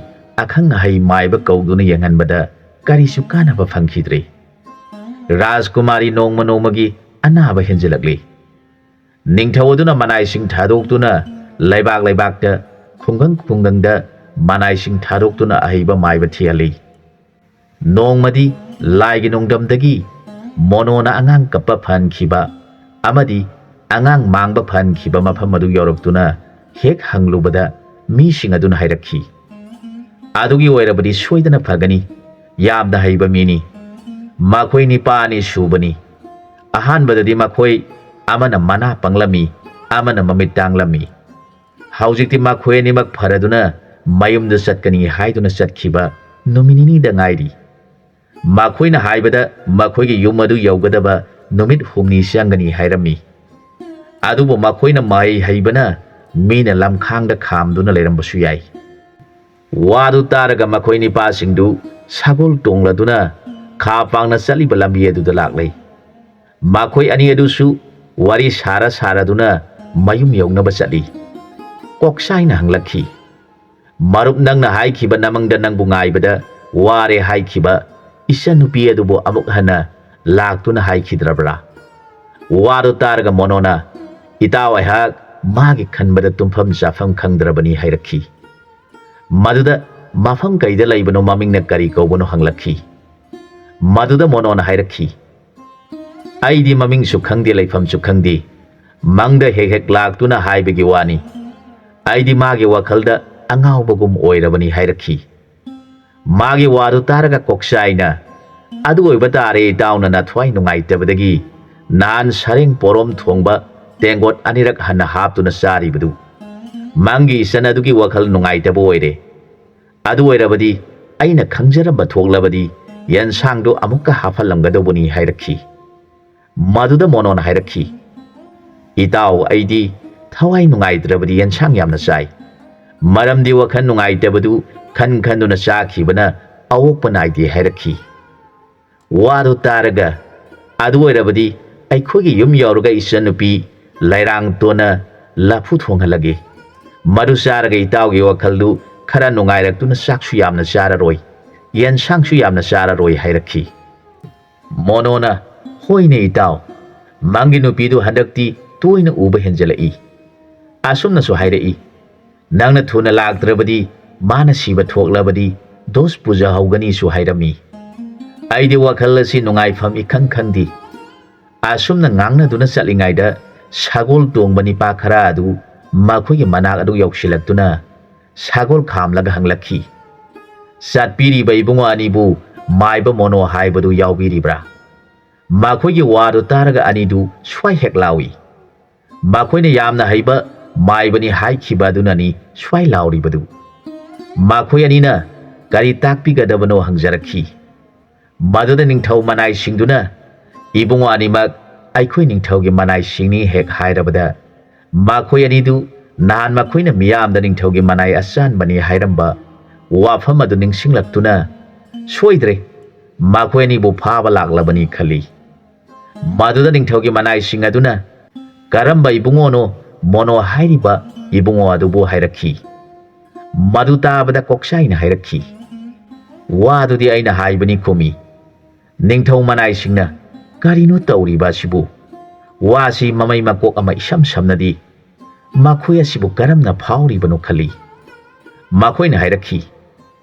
ꯑꯈꯪ ꯑꯍꯩ ꯃꯥꯏꯕ ꯀꯧꯗꯨꯅ ꯌꯦꯡꯍꯟꯕꯗ ꯀꯔꯤꯁꯨ ꯀꯥꯟꯅꯕ ꯐꯪꯈꯤꯗ꯭ꯔꯦ꯫ ꯔꯥꯖꯀꯨꯃꯥꯔꯤ ꯅꯣꯡꯃ ꯅꯣꯡꯃꯒꯤ ꯑꯅꯥꯕ ꯍꯦꯟꯖꯤꯜꯂꯛꯂꯤ꯫ ꯅꯤꯡꯊꯧ ꯑꯗꯨꯅ ꯃꯅꯥꯏꯁꯤꯡ ꯊꯥꯗꯣꯛꯇꯨꯅ ꯂꯩꯕꯥꯛ ꯂꯩꯕꯥꯛꯇ, ꯈꯨꯡꯒꯪ ꯈꯨꯡꯒꯪꯗ ꯃꯅꯥꯏꯁꯤꯡ ꯊꯥꯗꯣꯛꯇꯨꯅ ꯑꯍꯩꯕ ꯃꯥꯏꯕ ꯊꯤꯍꯜꯂꯤ꯫ ꯅꯣꯡꯃꯗꯤ ꯂꯥꯏꯒꯤ ꯅꯣꯡꯗꯝꯗꯒꯤ ꯃꯣꯅꯣꯅ ꯑꯉꯥꯡ ꯀꯞꯄ ꯐꯍꯟꯈꯤꯕ ꯑꯃꯗꯤ ꯑꯉꯥꯡ ꯃꯥꯡꯕ ꯐꯍꯟꯈꯤꯕ ꯃꯐꯝ ꯑꯗꯨ ꯌꯧꯔꯛꯇꯨꯅ ꯍꯦꯛ ꯍꯪꯂꯨꯕꯗ ꯃꯤꯁꯤꯡ ꯑꯗꯨꯅ ꯍꯥꯏꯔꯛꯈꯤ, "ꯑꯗꯨꯒꯤ ꯑꯣꯏꯔꯕꯗꯤ ꯁꯣꯏꯗꯅ ꯐꯒꯅꯤ꯫ ꯌꯥꯝꯅ ꯍꯩꯕ ꯃꯤꯅꯤ꯫ ꯃꯈꯣꯏ ꯅꯤꯄꯥ ꯑꯅꯤ ꯁꯨꯕꯅꯤ꯫ ꯑꯍꯥꯟꯕꯗꯗꯤ ꯃꯈꯣꯏ ꯑꯃꯅ ꯃꯅꯥ ꯄꯪꯂꯝꯃꯤ, ꯑꯃꯅ ꯃꯃꯤꯠ ꯇꯥꯡꯂꯝꯃꯤ꯫ ꯍꯧꯖꯤꯛꯇꯤ ꯃꯈꯣꯏ ꯑꯅꯤꯃꯛ ꯐꯔꯗꯨꯅ ꯃꯌꯨꯝꯗ ꯆꯠꯀꯅꯤ ꯍꯥꯏꯗꯨꯅ ꯆꯠꯈꯤꯕ ꯅꯨꯃꯤꯠ ꯅꯤꯅꯤꯗ ꯉꯥꯏꯔꯤ꯫ ꯃꯈꯣꯏꯅ ꯍꯥꯏꯕꯗ ꯃꯈꯣꯏꯒꯤ ꯌꯨꯝ ꯑꯗꯨ ꯌꯧꯒꯗꯕ ꯅꯨꯃꯤꯠ ꯍꯨꯝꯅꯤ ꯆꯪꯒꯅꯤ ꯍꯥꯏꯔꯝꯃꯤ꯫ ꯑꯗꯨꯕꯨ ꯃꯈꯣꯏꯅ ꯃꯍꯩ ꯍꯩꯕꯅ ꯃꯤꯅ ꯂꯝꯈꯥꯡꯗ ꯈꯥꯝꯗꯨꯅ ꯂꯩꯔꯝꯕꯁꯨ ꯌꯥꯏ꯫" ꯋꯥꯗꯨ ꯇꯥꯔꯒ ꯃꯈꯣꯏ ꯅꯤꯄꯥꯁꯤꯡꯗꯨ ꯁꯒꯣꯜ ꯇꯣꯡꯂꯗꯨꯅ ꯈꯥ ꯄꯥꯡꯅ ꯆꯠꯂꯤꯕ ꯂꯝꯕꯤ ꯑꯗꯨꯗ ꯂꯥꯛꯂꯦ꯫ ꯃꯈꯣꯏ ꯑꯅꯤ ꯑꯗꯨꯁꯨ ꯋꯥꯔꯤ ꯁꯥꯔ ꯁꯥꯔꯗꯨꯅ ꯃꯌꯨꯝ ꯌꯧꯅꯕ ꯆꯠꯂꯤ꯫ ꯀꯣꯛꯆꯥꯏꯅ ꯍꯪꯂꯛꯈꯤ, "ꯃꯔꯨꯞ, ꯅꯪꯅ ꯍꯥꯏꯈꯤꯕ ꯅꯃꯪꯗ ꯅꯪꯕꯨ ꯉꯥꯏꯕꯗ ꯋꯥꯔꯦ ꯍꯥꯏꯈꯤꯕ ꯏꯆꯟꯅꯨꯄꯤ ꯑꯗꯨꯕꯨ ꯑꯃꯨꯛ ꯍꯟꯅ ꯂꯥꯛꯇꯨꯅ ꯍꯥꯏꯈꯤꯗ꯭ꯔꯕ꯭ꯔꯥ?" ꯋꯥꯗꯨ ꯇꯥꯔꯒ ꯃꯣꯅꯣꯅ, "ꯏꯇꯥꯎ, ꯑꯩꯍꯥꯛ ꯃꯥꯒꯤ ꯈꯟꯕꯗ ꯇꯨꯝꯐꯝ ꯆꯥꯐꯝ ꯈꯪꯗ꯭ꯔꯕꯅꯤ" ꯍꯥꯏꯔꯛꯈꯤ꯫ ꯃꯗꯨꯗ ꯃꯐꯝ ꯀꯩꯗ ꯂꯩꯕꯅꯣ, ꯃꯃꯤꯡꯅ ꯀꯔꯤ ꯀꯧꯕꯅꯣ ꯍꯪꯂꯛꯈꯤ꯫ ꯃꯗꯨꯗ ꯃꯣꯅꯣꯅ ꯍꯥꯏꯔꯛꯈꯤ, "ꯑꯩꯗꯤ ꯃꯃꯤꯡꯁꯨ ꯈꯪꯗꯦ, ꯂꯩꯐꯝꯁꯨ ꯈꯪꯗꯦ꯫ ꯃꯪꯗ ꯍꯦꯛ ꯍꯦꯛ ꯂꯥꯛꯇꯨꯅ ꯍꯥꯏꯕꯒꯤ ꯋꯥꯅꯤ꯫ ꯑꯩꯗꯤ ꯃꯥꯒꯤ ꯋꯥꯈꯜꯗ ꯑꯉꯥꯎꯕꯒꯨꯝ ꯑꯣꯏꯔꯕꯅꯤ" ꯍꯥꯏꯔꯛꯈꯤ꯫ ꯃꯥꯒꯤ ꯋꯥꯗꯨ ꯇꯥꯔꯒ ꯀꯣꯛꯆꯥꯏꯅ, "ꯑꯗꯨ ꯑꯣꯏꯕ ꯇꯥꯔꯦ, ꯏꯇꯥꯎꯅ ꯅꯊ꯭ꯋꯥꯏ ꯅꯨꯡꯉꯥꯏꯇꯕꯗꯒꯤ ꯅꯍꯥꯟ ꯁꯔꯦꯡ ꯄꯣꯔꯣꯝ ꯊꯣꯡꯕ ꯇꯦꯡꯒꯣꯠ ꯑꯅꯤꯔꯛ ꯍꯟꯅ ꯍꯥꯞꯇꯨꯅ ꯆꯥꯔꯤꯕꯗꯨ꯫ ꯃꯪꯒꯤ ꯏꯆꯟ ꯑꯗꯨꯒꯤ ꯋꯥꯈꯜ ꯅꯨꯡꯉꯥꯏꯇꯕ ꯑꯣꯏꯔꯦ꯫ ꯑꯗꯨ ꯑꯣꯏꯔꯕꯗꯤ ꯑꯩꯅ ꯈꯪꯖꯔꯝꯕ ꯊꯣꯛꯂꯕꯗꯤ ꯌꯦꯟꯁꯥꯡꯗꯨ ꯑꯃꯨꯛꯀ ꯍꯥꯞꯍꯜꯂꯝꯒꯗꯧꯕꯅꯤ" ꯍꯥꯏꯔꯛꯈꯤ꯫ ꯃꯗꯨꯗ ꯃꯣꯅꯣꯅ ꯍꯥꯏꯔꯛꯈꯤ, "ꯏꯇꯥꯎ, ꯑꯩꯗꯤ ꯊꯋꯥꯏ ꯅꯨꯡꯉꯥꯏꯇ꯭ꯔꯕꯗꯤ ꯌꯦꯟꯁꯥꯡ ꯌꯥꯝꯅ ꯆꯥꯏ꯫ ꯃꯔꯝꯗꯤ ꯋꯥꯈꯜ ꯅꯨꯡꯉꯥꯏꯇꯕꯗꯨ ꯈꯟ ꯈꯟꯗꯨꯅ ꯆꯥꯈꯤꯕꯅ ꯑꯑꯣꯛꯄ ꯅꯥꯏꯗꯦ" ꯍꯥꯏꯔꯛꯈꯤ꯫ ꯋꯥꯗꯨ ꯇꯥꯔꯒ, "ꯑꯗꯨ ꯑꯣꯏꯔꯕꯗꯤ ꯑꯩꯈꯣꯏꯒꯤ ꯌꯨꯝ ꯌꯧꯔꯒ ꯏꯆꯟꯅꯨꯄꯤ ꯂꯩꯔꯥꯡꯇꯣꯟꯅ ꯂꯐꯨ ꯊꯣꯡꯍꯜꯂꯒꯦ꯫ ꯃꯗꯨ ꯆꯥꯔꯒ ꯏꯇꯥꯎꯒꯤ ꯋꯥꯈꯜꯗꯨ ꯈꯔ ꯅꯨꯡꯉꯥꯏꯔꯛꯇꯨꯅ ꯆꯥꯛꯁꯨ ꯌꯥꯝꯅ ꯆꯥꯔꯔꯣꯏ, ꯌꯦꯟꯁꯥꯡꯁꯨ ꯌꯥꯝꯅ ꯆꯥꯔꯔꯣꯏ" ꯍꯥꯏꯔꯛꯈꯤ꯫ ꯃꯣꯅꯣꯅ, "ꯍꯣꯏꯅꯦ ꯏꯇꯥꯎ, ꯃꯪꯒꯤ ꯅꯨꯄꯤꯗꯨ ꯍꯟꯗꯛꯇꯤ ꯇꯣꯏꯅ ꯎꯕ ꯍꯦꯟꯖꯜꯂꯛꯏ꯫ ꯑꯁꯨꯝꯅꯁꯨ ꯍꯥꯏꯔꯛꯏ, "ꯅꯪꯅ ꯊꯨꯅ ꯂꯥꯛꯇ꯭ꯔꯕꯗꯤ ꯃꯥꯅ ꯁꯤꯕ ꯊꯣꯛꯂꯕꯗꯤ ꯗꯣꯁ ꯄꯨꯖꯍꯧꯒꯅꯤꯁꯨ ꯍꯥꯏꯔꯝꯃꯤ"꯫ ꯑꯩꯗꯤ ꯋꯥꯈꯜ ꯑꯁꯤ ꯅꯨꯡꯉꯥꯏꯐꯝ ꯏꯈꯪ ꯈꯪꯗꯦ꯫ ꯑꯁꯨꯝꯅ ꯉꯥꯡꯅꯗꯨꯅ ꯆꯠꯂꯤꯉꯩꯗ ꯁꯒꯣꯜ ꯇꯣꯡꯕ ꯅꯤꯄꯥ ꯈꯔ ꯑꯗꯨ ꯃꯈꯣꯏꯒꯤ ꯃꯅꯥꯛ ꯑꯗꯨ ꯌꯧꯁꯤꯜꯂꯛꯇꯨꯅ ꯁꯒꯣꯜ ꯈꯥꯝꯂꯒ ꯍꯪꯂꯛꯈꯤ, "ꯆꯠꯄꯤꯔꯤꯕ ꯏꯕꯨꯡꯉꯣ ꯑꯅꯤꯕꯨ ꯃꯥꯏꯕ ꯃꯣꯅꯣ ꯍꯥꯏꯕꯗꯨ ꯌꯥꯎꯕꯤꯔꯤꯕ꯭ꯔꯥ?" ꯃꯈꯣꯏꯒꯤ ꯋꯥꯗꯨ ꯇꯥꯔꯒ ꯑꯅꯤꯗꯨ ꯁ꯭ꯋꯥꯏ ꯍꯦꯛ ꯂꯥꯎꯏ꯫ ꯃꯈꯣꯏꯅ ꯌꯥꯝꯅ ꯍꯩꯕ ꯃꯥꯏꯕꯅꯤ ꯍꯥꯏꯈꯤꯕ ꯑꯗꯨꯅꯅꯤ ꯁ꯭ꯋꯥꯏ ꯂꯥꯎꯔꯤꯕꯗꯨ꯫ ꯃꯈꯣꯏ ꯑꯅꯤꯅ ꯀꯔꯤ ꯇꯥꯛꯄꯤꯒꯗꯕꯅꯣ ꯍꯪꯖꯔꯛꯈꯤ꯫ ꯃꯗꯨꯗ ꯅꯤꯡꯊꯧ ꯃꯅꯥꯏꯁꯤꯡꯗꯨꯅ, "ꯏꯕꯨꯡꯉꯣ ꯑꯅꯤꯃꯛ ꯑꯩꯈꯣꯏ ꯅꯤꯡꯊꯧꯒꯤ ꯃꯅꯥꯏꯁꯤꯡꯅꯤ" ꯍꯦꯛ ꯍꯥꯏꯔꯕꯗ, ꯃꯈꯣꯏ ꯑꯅꯤꯗꯨ ꯅꯍꯥꯟ ꯃꯈꯣꯏꯅ ꯃꯤꯌꯥꯝꯗ ꯅꯤꯡꯊꯧꯒꯤ ꯃꯅꯥꯏ ꯑꯆꯥꯟꯕꯅꯤ ꯍꯥꯏꯔꯝꯕ ꯋꯥꯐꯝ ꯑꯗꯨ ꯅꯤꯡꯁꯤꯡꯂꯛꯇꯨꯅ, ꯁꯣꯏꯗ꯭ꯔꯦ, ꯃꯈꯣꯏ ꯑꯅꯤꯕꯨ ꯐꯥꯕ ꯂꯥꯛꯂꯕꯅꯤ ꯈꯜꯂꯤ꯫ ꯃꯗꯨꯗ ꯅꯤꯡꯊꯧꯒꯤ ꯃꯅꯥꯏꯁꯤꯡ ꯑꯗꯨꯅ, "ꯀꯔꯝꯕ ꯏꯕꯨꯡꯉꯣꯅꯣ ꯃꯣꯅꯣ ꯍꯥꯏꯔꯤꯕ ꯏꯕꯨꯡꯉꯣ ꯑꯗꯨꯕꯨ?" ꯍꯥꯏꯔꯛꯈꯤ꯫ ꯃꯗꯨ ꯇꯥꯕꯗ ꯀꯣꯛꯆꯥꯏꯅ ꯍꯥꯏꯔꯛꯈꯤ, "ꯋꯥꯗꯨꯗꯤ ꯑꯩꯅ ꯍꯥꯏꯕꯅꯤ" ꯈꯨꯝꯃꯤ꯫ ꯅꯤꯡꯊꯧ ꯃꯅꯥꯏꯁꯤꯡꯅ, "ꯀꯔꯤꯅꯣ ꯇꯧꯔꯤꯕ ꯑꯁꯤꯕꯨ? ꯋꯥꯁꯤ ꯃꯃꯩ ꯃꯀꯣꯛ ꯑꯃ ꯏꯁꯝ ꯁꯝꯅꯗꯦ꯫ ꯃꯈꯣꯏ ꯑꯁꯤꯕꯨ ꯀꯔꯝꯅ ꯐꯥꯎꯔꯤꯕꯅꯣ?" ꯈꯜꯂꯤ꯫ ꯃꯈꯣꯏꯅ ꯍꯥꯏꯔꯛꯈꯤ,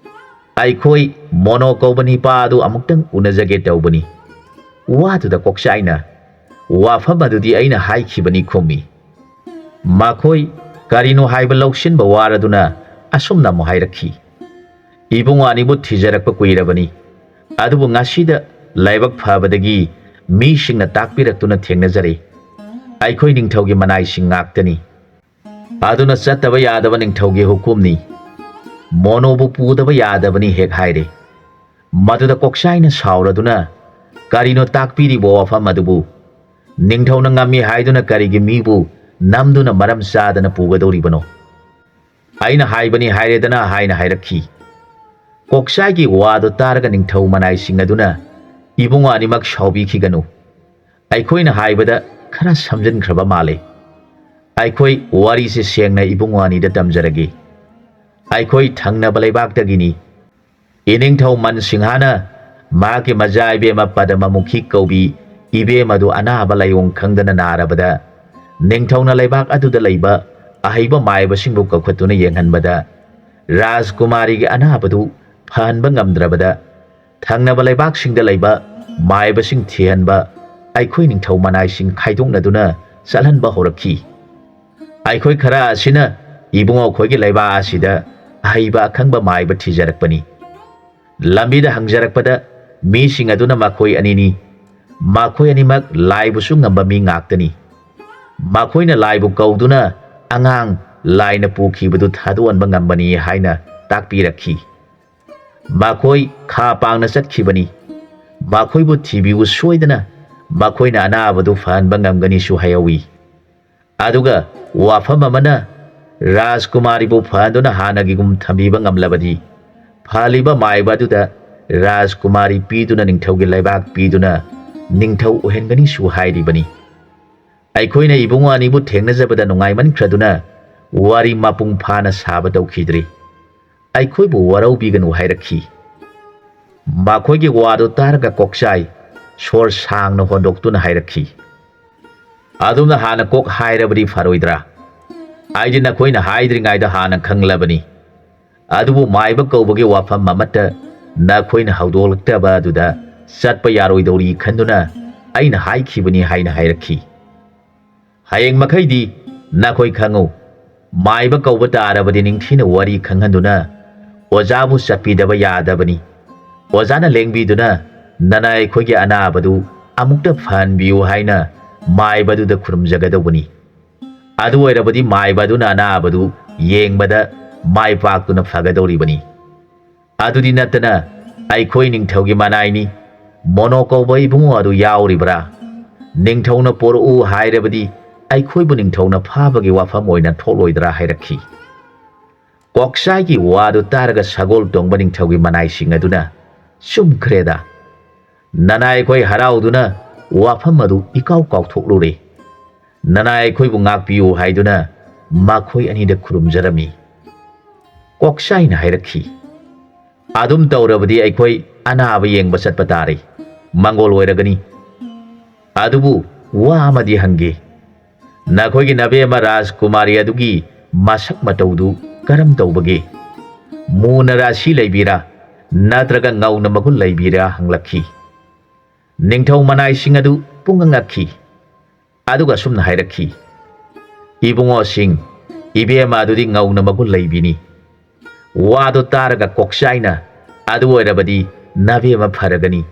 "ꯑꯩꯈꯣꯏ ꯃꯣꯅꯣ ꯀꯧꯕ ꯅꯤꯄꯥ ꯑꯗꯨ ꯑꯃꯨꯛꯇꯪ ꯎꯅꯖꯒꯦ ꯇꯧꯕꯅꯤ"꯫ ꯋꯥꯗꯨꯗ ꯀꯣꯛꯆꯥꯏꯅ, "ꯋꯥꯐꯝ ꯑꯗꯨꯗꯤ ꯑꯩꯅ ꯍꯥꯏꯈꯤꯕꯅꯤ" ꯈꯨꯝꯃꯤ꯫ ꯃꯈꯣꯏ ꯀꯔꯤꯅꯣ ꯍꯥꯏꯕ ꯂꯧꯁꯤꯟꯕ ꯋꯥꯔꯗꯨꯅ ꯑꯁꯨꯝꯅ ꯑꯃꯨꯛ ꯍꯥꯏꯔꯛꯈꯤ, "ꯏꯕꯨꯡꯉꯣ ꯑꯅꯤꯕꯨ ꯊꯤꯖꯔꯛꯄ ꯀꯨꯏꯔꯕꯅꯤ, ꯑꯗꯨꯕꯨ ꯉꯁꯤꯗ ꯂꯥꯏꯕꯛ ꯐꯕꯗꯒꯤ ꯃꯤꯁꯤꯡꯅ ꯇꯥꯛꯄꯤꯔꯛꯇꯨꯅ ꯊꯦꯡꯅꯖꯔꯦ꯫ ꯑꯩꯈꯣꯏ ꯅꯤꯡꯊꯧꯒꯤ ꯃꯅꯥꯏꯁꯤꯡ ꯉꯥꯛꯇꯅꯤ꯫ ꯑꯗꯨꯅ ꯆꯠꯇꯕ ꯌꯥꯗꯕ ꯅꯤꯡꯊꯧꯒꯤ ꯍꯨꯀꯨꯝꯅꯤ꯫ ꯃꯣꯅꯣꯕꯨ ꯄꯨꯗꯕ ꯌꯥꯗꯕꯅꯤ" ꯍꯦꯛ ꯍꯥꯏꯔꯦ꯫ ꯃꯗꯨꯗ ꯀꯣꯛꯆꯥꯏꯅ ꯁꯥꯎꯔꯗꯨꯅ, "ꯀꯔꯤꯅꯣ ꯇꯥꯛꯄꯤꯔꯤꯕ ꯋꯥꯐꯝ ꯑꯗꯨꯕꯨ? ꯅꯤꯡꯊꯧꯅ ꯉꯝꯃꯤ ꯍꯥꯏꯗꯨꯅ ꯀꯔꯤꯒꯤ ꯃꯤꯕꯨ ꯅꯝꯗꯨꯅ ꯃꯔꯝ ꯆꯥꯗꯅ ꯄꯨꯒꯗꯧꯔꯤꯕꯅꯣ? ꯑꯩꯅ ꯍꯥꯏꯕꯅꯤ ꯍꯥꯏꯔꯦꯗꯅ" ꯍꯥꯏꯅ ꯍꯥꯏꯔꯛꯈꯤ꯫ ꯀꯣꯛꯆꯥꯏꯒꯤ ꯋꯥꯗꯨ ꯇꯥꯔꯒ ꯅꯤꯡꯊꯧ ꯃꯅꯥꯏꯁꯤꯡ ꯑꯗꯨꯅ, "ꯏꯕꯨꯡꯉꯣ ꯑꯅꯤꯃꯛ ꯁꯥꯎꯕꯤꯈꯤꯒꯅꯨ꯫ ꯑꯩꯈꯣꯏꯅ ꯍꯥꯏꯕꯗ ꯈꯔ ꯁꯝꯖꯤꯟꯈ꯭ꯔꯕ ꯃꯥꯜꯂꯦ꯫ ꯑꯩꯈꯣꯏ ꯋꯥꯔꯤꯁꯦ ꯁꯦꯡꯅ ꯏꯕꯨꯡꯉꯣ ꯑꯅꯤꯗ ꯇꯝꯖꯔꯒꯦ꯫ ꯑꯩꯈꯣꯏ ꯊꯪꯅꯕ ꯂꯩꯕꯥꯛꯇꯒꯤꯅꯤ꯫ ꯏꯅꯤꯡꯊꯧ ꯃꯟꯁꯤꯡꯍꯅ ꯃꯍꯥꯛꯀꯤ ꯃꯆꯥ ꯏꯕꯦꯝꯃ ꯄꯗꯃꯃꯨꯈꯤ ꯀꯧꯕꯤ ꯏꯕꯦꯝ ꯑꯗꯨ ꯑꯅꯥꯕ ꯂꯥꯏꯑꯣꯡ ꯈꯪꯗꯅ ꯅꯥꯔꯕꯗ, ꯅꯤꯡꯊꯧꯅ ꯂꯩꯕꯥꯛ ꯑꯗꯨꯗ ꯂꯩꯕ ꯑꯍꯩꯕ ꯃꯥꯏꯕꯁꯤꯡꯕꯨ ꯀꯧꯈꯠꯇꯨꯅ ꯌꯦꯡꯍꯟꯕꯗ, ꯔꯥꯖꯀꯨꯃꯥꯔꯤꯒꯤ ꯑꯅꯥꯕꯗꯨ ꯐꯍꯟꯕ ꯉꯝꯗ꯭ꯔꯕꯗ, ꯊꯪꯅꯕ ꯂꯩꯕꯥꯛꯁꯤꯡꯗ ꯂꯩꯕ ꯃꯥꯏꯕꯁꯤꯡ ꯊꯤꯍꯟꯕ ꯑꯩꯈꯣꯏ ꯅꯤꯡꯊꯧ ꯃꯅꯥꯏꯁꯤꯡ ꯈꯥꯏꯗꯣꯛꯅꯗꯨꯅ ꯆꯠꯍꯟꯕ ꯍꯧꯔꯛꯈꯤ꯫ ꯑꯩꯈꯣꯏ ꯈꯔ ꯑꯁꯤꯅ ꯏꯕꯨꯡꯉꯣ ꯑꯩꯈꯣꯏꯒꯤ ꯂꯩꯕꯥꯛ ꯑꯁꯤꯗ ꯑꯍꯩꯕ ꯑꯈꯪꯕ ꯃꯥꯏꯕ ꯊꯤꯖꯔꯛꯄꯅꯤ꯫ ꯂꯝꯕꯤꯗ ꯍꯪꯖꯔꯛꯄꯗ ꯃꯤꯁꯤꯡ ꯑꯗꯨꯅ ꯃꯈꯣꯏ ꯑꯅꯤꯅꯤ, ꯃꯈꯣꯏ ꯑꯅꯤꯃꯛ ꯂꯥꯏꯕꯨꯁꯨ ꯉꯝꯕ ꯃꯤ ꯉꯥꯛꯇꯅꯤ꯫ ꯃꯈꯣꯏꯅ ꯂꯥꯏꯕꯨ ꯀꯧꯗꯨꯅ ꯑꯉꯥꯡ ꯂꯥꯏꯅ ꯄꯨꯈꯤꯕꯗꯨ ꯊꯥꯗꯣꯛꯍꯟꯕ ꯉꯝꯕꯅꯤ ꯍꯥꯏꯅ ꯇꯥꯛꯄꯤꯔꯛꯈꯤ꯫ ꯃꯈꯣꯏ ꯈꯥ ꯄꯥꯡꯅ ꯆꯠꯈꯤꯕꯅꯤ꯫ ꯃꯈꯣꯏꯕꯨ ꯊꯤꯕꯤꯌꯨ ꯁꯣꯏꯗꯅ, ꯃꯈꯣꯏꯅ ꯑꯅꯥꯕꯗꯨ ꯐꯍꯟꯕ ꯉꯝꯒꯅꯤꯁꯨ ꯍꯥꯏꯍꯧꯏ꯫ ꯑꯗꯨꯒ ꯋꯥꯐꯝ ꯑꯃꯅ, ꯔꯥꯖꯀꯨꯃꯥꯔꯤꯕꯨ ꯐꯍꯟꯗꯨꯅ ꯍꯥꯟꯅꯒꯤꯒꯨꯝ ꯊꯝꯕꯤꯕ ꯉꯝꯂꯕꯗꯤ, ꯐꯍꯜꯂꯤꯕ ꯃꯥꯏꯕ ꯑꯗꯨꯗ ꯔꯥꯖꯀꯨꯃꯥꯔꯤ ꯄꯤꯗꯨꯅ ꯅꯤꯡꯊꯧꯒꯤ ꯂꯩꯕꯥꯛ ꯄꯤꯗꯨꯅ ꯅꯤꯡꯊꯧ ꯑꯣꯏꯍꯟꯒꯅꯤꯁꯨ ꯍꯥꯏꯔꯤꯕꯅꯤ꯫ ꯑꯩꯈꯣꯏꯅ ꯏꯕꯨꯡꯉꯣ ꯑꯅꯤꯕꯨ ꯊꯦꯡꯅꯖꯕꯗ ꯅꯨꯡꯉꯥꯏꯃꯟꯈ꯭ꯔꯗꯨꯅ ꯋꯥꯔꯤ ꯃꯄꯨꯡ ꯐꯥꯅ ꯁꯥꯕ ꯇꯧꯈꯤꯗ꯭ꯔꯤ꯫ ꯑꯩꯈꯣꯏꯕꯨ ꯋꯥꯔꯧꯕꯤꯒꯅꯨ ꯍꯥꯏꯔꯛꯈꯤ꯫ ꯃꯈꯣꯏꯒꯤ ꯋꯥꯗꯨ ꯇꯥꯔꯒ ꯀꯣꯛꯆꯥꯏ ꯁꯣꯔ ꯁꯥꯡꯅ ꯍꯣꯟꯗꯣꯛꯇꯨꯅ ꯍꯥꯏꯔꯛꯈꯤ, "ꯑꯗꯨꯝꯅ ꯍꯥꯟꯅ ꯀꯣꯛ ꯍꯥꯏꯔꯕꯗꯤ ꯐꯔꯣꯏꯗ꯭ꯔꯥ? ꯑꯩꯗꯤ ꯅꯈꯣꯏꯅ ꯍꯥꯏꯗ꯭ꯔꯤꯉꯩꯗ ꯍꯥꯟꯅ ꯈꯪꯂꯕꯅꯤ꯫ ꯑꯗꯨꯕꯨ ꯃꯥꯏꯕ ꯀꯧꯕꯒꯤ ꯋꯥꯐꯝ ꯑꯃꯠꯇ ꯅꯈꯣꯏꯅ ꯍꯧꯗꯣꯛꯂꯛꯇꯕ ꯑꯗꯨꯗ ꯆꯠꯄ ꯌꯥꯔꯣꯏꯗꯧꯔꯤ ꯈꯟꯗꯨꯅ ꯑꯩꯅ ꯍꯥꯏꯈꯤꯕꯅꯤ" ꯍꯥꯏꯅ ꯍꯥꯏꯔꯛꯈꯤ꯫ "ꯍꯌꯦꯡ ꯃꯈꯩꯗꯤ ꯅꯈꯣꯏ ꯈꯪꯉꯨ, ꯃꯥꯏꯕ ꯀꯧꯕ ꯇꯥꯔꯕꯗꯤ ꯅꯤꯡꯊꯤꯅ ꯋꯥꯔꯤ ꯈꯪꯍꯟꯗꯨꯅ ꯑꯣꯖꯥꯕꯨ ꯆꯠꯄꯤꯗꯕ ꯌꯥꯗꯕꯅꯤ꯫ ꯑꯣꯖꯥꯅ ꯂꯦꯡꯕꯤꯗꯨꯅ ꯅꯅꯥꯏ ꯑꯩꯈꯣꯏꯒꯤ ꯑꯅꯥꯕꯗꯨ ꯑꯃꯨꯛꯇ ꯐꯍꯟꯕꯤꯌꯨ ꯍꯥꯏꯅ ꯃꯥꯏꯕꯗꯨꯗ ꯈꯨꯔꯨꯝꯖꯒꯗꯧꯕꯅꯤ꯫ ꯑꯗꯨ ꯑꯣꯏꯔꯕꯗꯤ ꯃꯥꯏꯕ ꯑꯗꯨꯅ ꯑꯅꯥꯕꯗꯨ ꯌꯦꯡꯕꯗ ꯃꯥꯏ ꯄꯥꯛꯇꯨꯅ ꯐꯒꯗꯧꯔꯤꯕꯅꯤ꯫ ꯑꯗꯨꯗꯤ ꯅꯠꯇꯅ ꯑꯩꯈꯣꯏ ꯅꯤꯡꯊꯧꯒꯤ ꯃꯅꯥꯏꯅꯤ꯫ ꯃꯣꯅꯣ ꯀꯧꯕ ꯏꯕꯨꯡꯉꯣ ꯑꯗꯨ ꯌꯥꯎꯔꯤꯕ꯭ꯔꯥ? ꯅꯤꯡꯊꯧꯅ ꯄꯣꯔꯛꯎ ꯍꯥꯏꯔꯕꯗꯤ ꯑꯩꯈꯣꯏꯕꯨ ꯅꯤꯡꯊꯧꯅ ꯐꯥꯕꯒꯤ ꯋꯥꯐꯝ ꯑꯣꯏꯅ ꯊꯣꯛꯂꯣꯏꯗ꯭ꯔꯥ?" ꯍꯥꯏꯔꯛꯈꯤ꯫ ꯀꯣꯛꯆꯥꯏꯒꯤ ꯋꯥꯗꯨ ꯇꯥꯔꯒ ꯁꯒꯣꯜ ꯇꯣꯡꯕ ꯅꯤꯡꯊꯧꯒꯤ ꯃꯅꯥꯏꯁꯤꯡ ꯑꯗꯨꯅ, "ꯆꯨꯝꯈ꯭ꯔꯦꯗ꯫ ꯅꯅꯥꯏ ꯑꯩꯈꯣꯏ ꯍꯔꯥꯎꯗꯨꯅ ꯋꯥꯐꯝ ꯑꯗꯨ ꯏꯀꯥꯎ ꯀꯥꯎꯊꯣꯛꯂꯨꯔꯦ꯫ ꯅꯅꯥꯏ ꯑꯩꯈꯣꯏꯕꯨ ꯉꯥꯛꯄꯤꯌꯨ" ꯍꯥꯏꯗꯨꯅ ꯃꯈꯣꯏ ꯑꯅꯤꯗ ꯈꯨꯔꯨꯝꯖꯔꯝꯃꯤ꯫ ꯀꯣꯛꯆꯥꯏꯅ ꯍꯥꯏꯔꯛꯈꯤ, "ꯑꯗꯨꯝ ꯇꯧꯔꯕꯗꯤ ꯑꯩꯈꯣꯏ ꯑꯅꯥꯕ ꯌꯦꯡꯕ ꯆꯠꯄ ꯇꯥꯔꯦ꯫ ꯃꯪꯒꯣꯜ ꯑꯣꯏꯔꯒꯅꯤ꯫ ꯑꯗꯨꯕꯨ ꯋꯥ ꯑꯃꯗꯤ ꯍꯪꯒꯦ꯫ ꯅꯈꯣꯏꯒꯤ ꯅꯕꯦꯝꯃ ꯔꯥꯖꯀꯨꯃꯥꯔꯤ ꯑꯗꯨꯒꯤ ꯃꯁꯛ ꯃꯇꯧꯗꯨ ꯀꯔꯝ ꯇꯧꯕꯒꯦ? ꯃꯨꯅ ꯔꯥꯁꯤ ꯂꯩꯕꯤꯔꯥ, ꯅꯠꯇ꯭ꯔꯒ ꯉꯧꯅ ꯃꯒꯨꯟ ꯂꯩꯕꯤꯔꯥ?" ꯍꯪꯂꯛꯈꯤ꯫ ꯅꯤꯡꯊꯧ ꯃꯅꯥꯏꯁꯤꯡ ꯑꯗꯨ ꯄꯨꯡꯉꯛ ꯉꯛꯈꯤ꯫ ꯑꯗꯨꯒ ꯑꯁꯨꯝꯅ ꯍꯥꯏꯔꯛꯈꯤ, "ꯏꯕꯨꯡꯉꯣꯁꯤꯡ, ꯏꯕꯦꯝꯃ ꯑꯗꯨꯗꯤ ꯉꯧꯅ ꯃꯒꯨꯟ ꯂꯩꯕꯤꯅꯤ꯫ ꯋꯥꯗꯨ ꯇꯥꯔꯒ ꯀꯣꯛꯆꯥꯏꯅ, 'ꯑꯗꯨ ꯑꯣꯏꯔꯕꯗꯤ ꯅꯕꯦꯝꯃ ꯐꯔꯒꯅꯤ,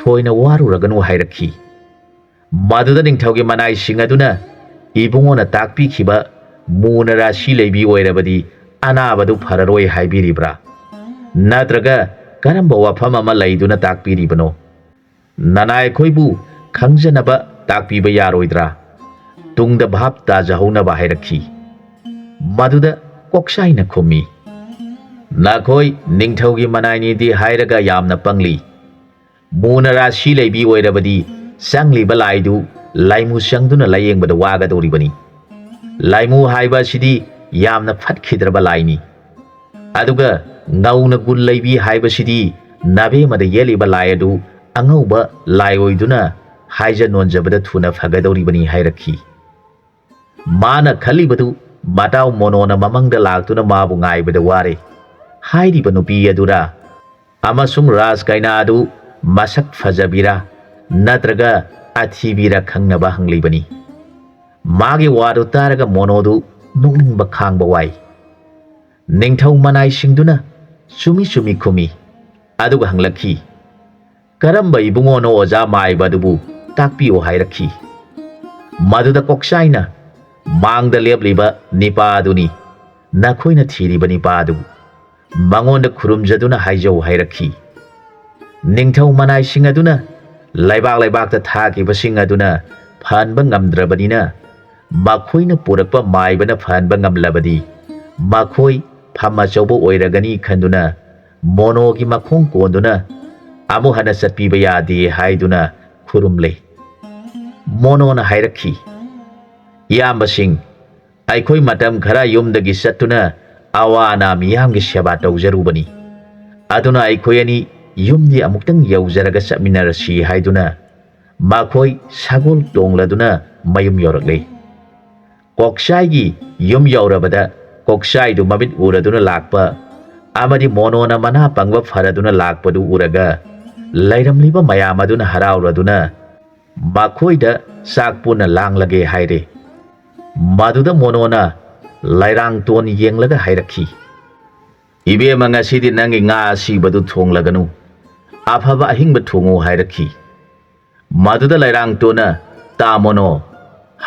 ꯊꯣꯏꯅ ꯋꯥꯔꯨꯔꯒꯅꯨ' ꯍꯥꯏꯔꯛꯈꯤ꯫ ꯃꯗꯨꯗ ꯅꯤꯡꯊꯧꯒꯤ ꯃꯅꯥꯏꯁꯤꯡ ꯑꯗꯨꯅ ꯏꯕꯨꯡꯉꯣꯅ ꯇꯥꯛꯄꯤꯈꯤꯕ ꯃꯨꯅ ꯔꯥꯁꯤ ꯂꯩꯕꯤ ꯑꯣꯏꯔꯕꯗꯤ ꯑꯅꯥꯕꯗꯨ ꯐꯔꯔꯣꯏ ꯍꯥꯏꯕꯤꯔꯤꯕ꯭ꯔꯥ? ꯅꯠꯇ꯭ꯔꯒ ꯀꯔꯝꯕ ꯋꯥꯐꯝ ꯑꯃ ꯂꯩꯗꯨꯅ ꯇꯥꯛꯄꯤꯔꯤꯕꯅꯣ? ꯅꯅꯥꯏ ꯑꯩꯈꯣꯏꯕꯨ ꯈꯪꯖꯅꯕ ꯇꯥꯛꯄꯤꯕ ꯌꯥꯔꯣꯏꯗ꯭ꯔꯥ?" ꯇꯨꯡꯗ ꯚꯥꯞ ꯇꯥꯖꯍꯧꯅꯕ ꯍꯥꯏꯔꯛꯈꯤ꯫ ꯃꯗꯨꯗ ꯀꯣꯛꯆꯥꯏꯅ ꯈꯨꯝꯃꯤ, "ꯅꯈꯣꯏ ꯅꯤꯡꯊꯧꯒꯤ ꯃꯅꯥꯏꯅꯤꯗꯤ ꯍꯥꯏꯔꯒ ꯌꯥꯝꯅ ꯄꯪꯂꯤ꯫ ꯃꯨꯅ ꯔꯥꯁꯤ ꯂꯩꯕꯤ ꯑꯣꯏꯔꯕꯗꯤ ꯆꯪꯂꯤꯕ ꯂꯥꯏꯗꯨ ꯂꯥꯏꯃꯨ ꯆꯪꯗꯨꯅ ꯂꯥꯌꯦꯡꯕꯗ ꯋꯥꯒꯗꯧꯔꯤꯕꯅꯤ꯫ ꯂꯥꯏꯃꯨ ꯍꯥꯏꯕ ꯑꯁꯤꯗꯤ ꯌꯥꯝꯅ ꯐꯠꯈꯤꯗ꯭ꯔꯕ ꯂꯥꯏꯅꯤ꯫ ꯑꯗꯨꯒ ꯉꯧꯅ ꯒꯨꯟ ꯂꯩꯕꯤ ꯍꯥꯏꯕꯁꯤꯗꯤ ꯅꯥꯕꯦꯝꯃꯗ ꯌꯦꯠꯂꯤꯕ ꯂꯥꯏ ꯑꯗꯨ ꯑꯉꯧꯕ ꯂꯥꯏ ꯑꯣꯏꯗꯨꯅ ꯍꯥꯏꯖ ꯅꯣꯟꯖꯕꯗ ꯊꯨꯅ ꯐꯒꯗꯧꯔꯤꯕꯅꯤ" ꯍꯥꯏꯔꯛꯈꯤ꯫ ꯃꯥꯅ ꯈꯜꯂꯤꯕꯗꯨ ꯃꯇꯥꯎ ꯃꯣꯅꯣꯅ ꯃꯃꯪꯗ ꯂꯥꯛꯇꯨꯅ ꯃꯥꯕꯨ ꯉꯥꯏꯕꯗ ꯋꯥꯔꯦ ꯍꯥꯏꯔꯤꯕ ꯅꯨꯄꯤ ꯑꯗꯨꯔꯥ? ꯑꯃꯁꯨꯡ ꯔꯥꯖ ꯀꯩꯅꯥ ꯑꯗꯨ ꯃꯁꯛ ꯐꯖꯕꯤꯔꯥ ꯅꯠꯇ꯭ꯔꯒ ꯑꯊꯤꯕꯤꯔꯥ ꯈꯪꯅꯕ ꯍꯪꯂꯤꯕꯅꯤ꯫ ꯃꯥꯒꯤ ꯋꯥꯗꯨ ꯇꯥꯔꯒ ꯃꯣꯅꯣꯗꯨ ꯅꯣꯛꯅꯤꯡꯕ ꯈꯥꯡꯕ ꯋꯥꯏ꯫ ꯅꯤꯡꯊꯧ ꯃꯅꯥꯏꯁꯤꯡꯗꯨꯅ ꯆꯨꯝꯃꯤ ꯆꯨꯝꯃꯤ ꯈꯨꯝꯃꯤ, ꯑꯗꯨꯒ ꯍꯪꯂꯛꯈꯤ, "ꯀꯔꯝꯕ ꯏꯕꯨꯡꯉꯣꯅꯣ ꯑꯣꯖꯥ ꯃꯥꯏꯕ ꯑꯗꯨꯕꯨ ꯇꯥꯛꯄꯤꯌꯨ ꯍꯥꯏꯔꯛꯈꯤ?" ꯃꯗꯨꯗ ꯀꯣꯛꯆꯥꯏꯅ, "ꯃꯥꯡꯗ ꯂꯦꯞꯂꯤꯕ ꯅꯤꯄꯥ ꯑꯗꯨꯅꯤ, ꯅꯈꯣꯏꯅ ꯊꯤꯔꯤꯕ ꯅꯤꯄꯥ ꯑꯗꯨ꯫ ꯃꯉꯣꯟꯗ ꯈꯨꯔꯨꯝꯖꯗꯨꯅ ꯍꯥꯏꯖꯧ" ꯍꯥꯏꯔꯛꯈꯤ꯫ ꯅꯤꯡꯊꯧ ꯃꯅꯥꯏꯁꯤꯡ ꯑꯗꯨꯅ ꯂꯩꯕꯥꯛ ꯂꯩꯕꯥꯛꯇ ꯊꯥꯈꯤꯕꯁꯤꯡ ꯑꯗꯨꯅ ꯐꯍꯟꯕ ꯉꯝꯗ꯭ꯔꯕꯅꯤꯅ, ꯃꯈꯣꯏꯅ ꯄꯨꯔꯛꯄ ꯃꯥꯏꯕꯅ ꯐꯍꯟꯕ ꯉꯝꯂꯕꯗꯤ ꯃꯈꯣꯏ ꯐꯝ ꯑꯆꯧꯕ ꯑꯣꯏꯔꯒꯅꯤ ꯈꯟꯗꯨꯅ ꯃꯣꯅꯣꯒꯤ ꯃꯈꯣꯡ ꯀꯣꯟꯗꯨꯅ ꯑꯃꯨꯛ ꯍꯟꯅ ꯆꯠꯄꯤꯕ ꯌꯥꯗꯦ ꯍꯥꯏꯗꯨꯅ ꯈꯨꯔꯨꯝꯂꯦ꯫ ꯃꯣꯅꯣꯅ ꯍꯥꯏꯔꯛꯈꯤ, "ꯏꯌꯥꯝꯕꯁꯤꯡ, ꯑꯩꯈꯣꯏ ꯃꯇꯝ ꯈꯔ ꯌꯨꯝꯗꯒꯤ ꯆꯠꯇꯨꯅ ꯑꯋꯥ ꯑꯅꯥ ꯃꯤꯌꯥꯝꯒꯤ ꯁꯦꯕꯥ ꯇꯧꯖꯔꯨꯕꯅꯤ꯫ ꯑꯗꯨꯅ ꯑꯩꯈꯣꯏ ꯑꯅꯤ ꯌꯨꯝꯗꯤ ꯑꯃꯨꯛꯇꯪ ꯌꯧꯖꯔꯒ ꯆꯠꯃꯤꯟꯅꯔꯁꯤ" ꯍꯥꯏꯗꯨꯅ ꯃꯈꯣꯏ ꯁꯒꯣꯜ ꯇꯣꯡꯂꯗꯨꯅ ꯃꯌꯨꯝ ꯌꯧꯔꯛꯂꯦ꯫ ꯀꯣꯛꯆꯥꯏꯒꯤ ꯌꯨꯝ ꯌꯧꯔꯕꯗ ꯀꯣꯛꯆꯥꯏꯗꯨ ꯃꯃꯤꯠ ꯎꯔꯗꯨꯅ ꯂꯥꯛꯄ ꯑꯃꯗꯤ ꯃꯣꯅꯣꯅ ꯃꯅꯥ ꯄꯪꯕ ꯐꯔꯗꯨꯅ ꯂꯥꯛꯄꯗꯨ ꯎꯔꯒ ꯂꯩꯔꯝꯂꯤꯕ ꯃꯌꯥꯝ ꯑꯗꯨꯅ ꯍꯔꯥꯎꯔꯗꯨꯅ ꯃꯈꯣꯏꯗ ꯆꯥꯛ ꯄꯨꯟꯅ ꯂꯥꯡꯂꯒꯦ ꯍꯥꯏꯔꯦ꯫ ꯃꯗꯨꯗ ꯃꯣꯅꯣꯅ ꯂꯩꯔꯥꯡꯇꯣꯟ ꯌꯦꯡꯂꯒ ꯍꯥꯏꯔꯛꯈꯤ, "ꯏꯕꯦꯝꯃ, ꯉꯁꯤꯗꯤ ꯅꯪꯒꯤ ꯉꯥ ꯑꯁꯤꯕꯗꯨ ꯊꯣꯡꯂꯒꯅꯨ, ꯑꯐꯕ ꯑꯍꯤꯡꯕ ꯊꯣꯡꯉꯨ" ꯍꯥꯏꯔꯛꯈꯤ꯫ ꯃꯗꯨꯗ ꯂꯩꯔꯥꯡꯇꯣꯟꯅ, "ꯇꯥ ꯃꯣꯅꯣ,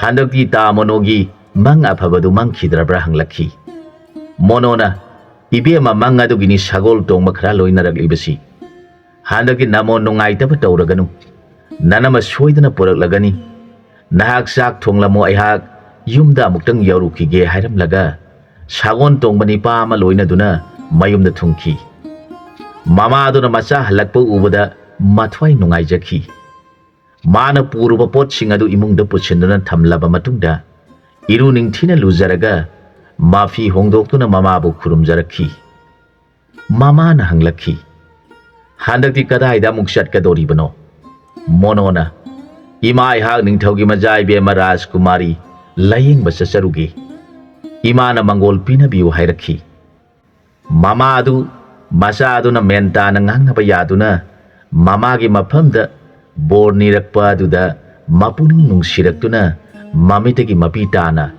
ꯍꯟꯗꯛꯇꯤ ꯇꯥ ꯃꯣꯅꯣꯒꯤ ꯃꯪ ꯑꯐꯕꯗꯨ ꯃꯪꯈꯤꯗ꯭ꯔꯕ꯭ꯔꯥ?" ꯍꯪꯂꯛꯈꯤ꯫ ꯃꯣꯅꯣꯅ, "ꯏꯕꯦꯝꯃ, ꯃꯪ ꯑꯗꯨꯒꯤꯅꯤ ꯁꯒꯣꯜ ꯇꯣꯡꯕ ꯈꯔ ꯂꯣꯏꯅꯔꯛꯂꯤꯕꯁꯤ꯫ ꯍꯟꯗꯛꯇꯤ ꯅꯃꯣꯟ ꯅꯨꯡꯉꯥꯏꯇꯕ ꯇꯧꯔꯒꯅꯨ, ꯅꯅꯝꯃ ꯁꯣꯏꯗꯅ ꯄꯨꯔꯛꯂꯒꯅꯤ꯫ ꯅꯍꯥꯛ ꯆꯥꯛ ꯊꯣꯡꯂꯝꯃꯣ, ꯑꯩꯍꯥꯛ ꯌꯨꯝꯗ ꯑꯃꯨꯛꯇꯪ ꯌꯧꯔꯨꯈꯤꯒꯦ" ꯍꯥꯏꯔꯝꯂꯒ ꯁꯒꯣꯜ ꯇꯣꯡꯕ ꯅꯤꯄꯥ ꯑꯃ ꯂꯣꯏꯅꯗꯨꯅ ꯃꯌꯨꯝꯗ ꯊꯨꯡꯈꯤ꯫ ꯃꯃꯥꯗꯨꯅ ꯃꯆꯥ ꯍꯜꯂꯛꯄ ꯎꯕꯗ ꯃꯊ꯭ꯋꯥꯏ ꯅꯨꯡꯉꯥꯏꯖꯈꯤ꯫ ꯃꯥꯅ ꯄꯨꯔꯨꯕ ꯄꯣꯠꯁꯤꯡ ꯑꯗꯨ ꯏꯃꯨꯡꯗ ꯄꯨꯁꯤꯟꯗꯨꯅ ꯊꯝꯂꯕ ꯃꯇꯨꯡꯗ ꯏꯔꯨ ꯅꯤꯡꯊꯤꯅ ꯂꯨꯖꯔꯒ ꯃꯐꯤ ꯍꯣꯡꯗꯣꯛꯇꯨꯅ ꯃꯃꯥꯕꯨ ꯈꯨꯔꯨꯝꯖꯔꯛꯈꯤ꯫ ꯃꯃꯥꯅ ꯍꯪꯂꯛꯈꯤ, "ꯍꯟꯗꯛꯇꯤ ꯀꯗꯥꯏꯗ ꯑꯃꯨꯛ ꯆꯠꯀꯗꯧꯔꯤꯕꯅꯣ?" ꯃꯣꯅꯣꯅ, "ꯏꯃꯥ, ꯑꯩꯍꯥꯛ ꯅꯤꯡꯊꯧꯒꯤ ꯃꯆꯥ ꯏꯕꯦꯝꯃ ꯔꯥꯖꯀꯨꯃꯥꯔꯤ ꯂꯥꯌꯦꯡꯕ ꯆꯠꯆꯔꯨꯒꯦ꯫ ꯏꯃꯥꯅ ꯃꯪꯒꯣꯜ ꯄꯤꯅꯕꯤꯌꯨ" ꯍꯥꯏꯔꯛꯈꯤ꯫ ꯃꯃꯥ ꯑꯗꯨ ꯃꯆꯥ ꯑꯗꯨꯅ ꯃꯦꯟ ꯇꯥꯅ ꯉꯥꯡꯅꯕ ꯌꯥꯗꯨꯅ ꯃꯃꯥꯒꯤ ꯃꯐꯝꯗ ꯕꯣꯔ ꯅꯤꯔꯛꯄ ꯑꯗꯨꯗ ꯃꯄꯨꯛꯅꯤꯡ ꯅꯨꯡꯁꯤꯔꯛꯇꯨꯅ ꯃꯃꯤꯠꯇꯒꯤ ꯃꯄꯤ ꯇꯥꯅ,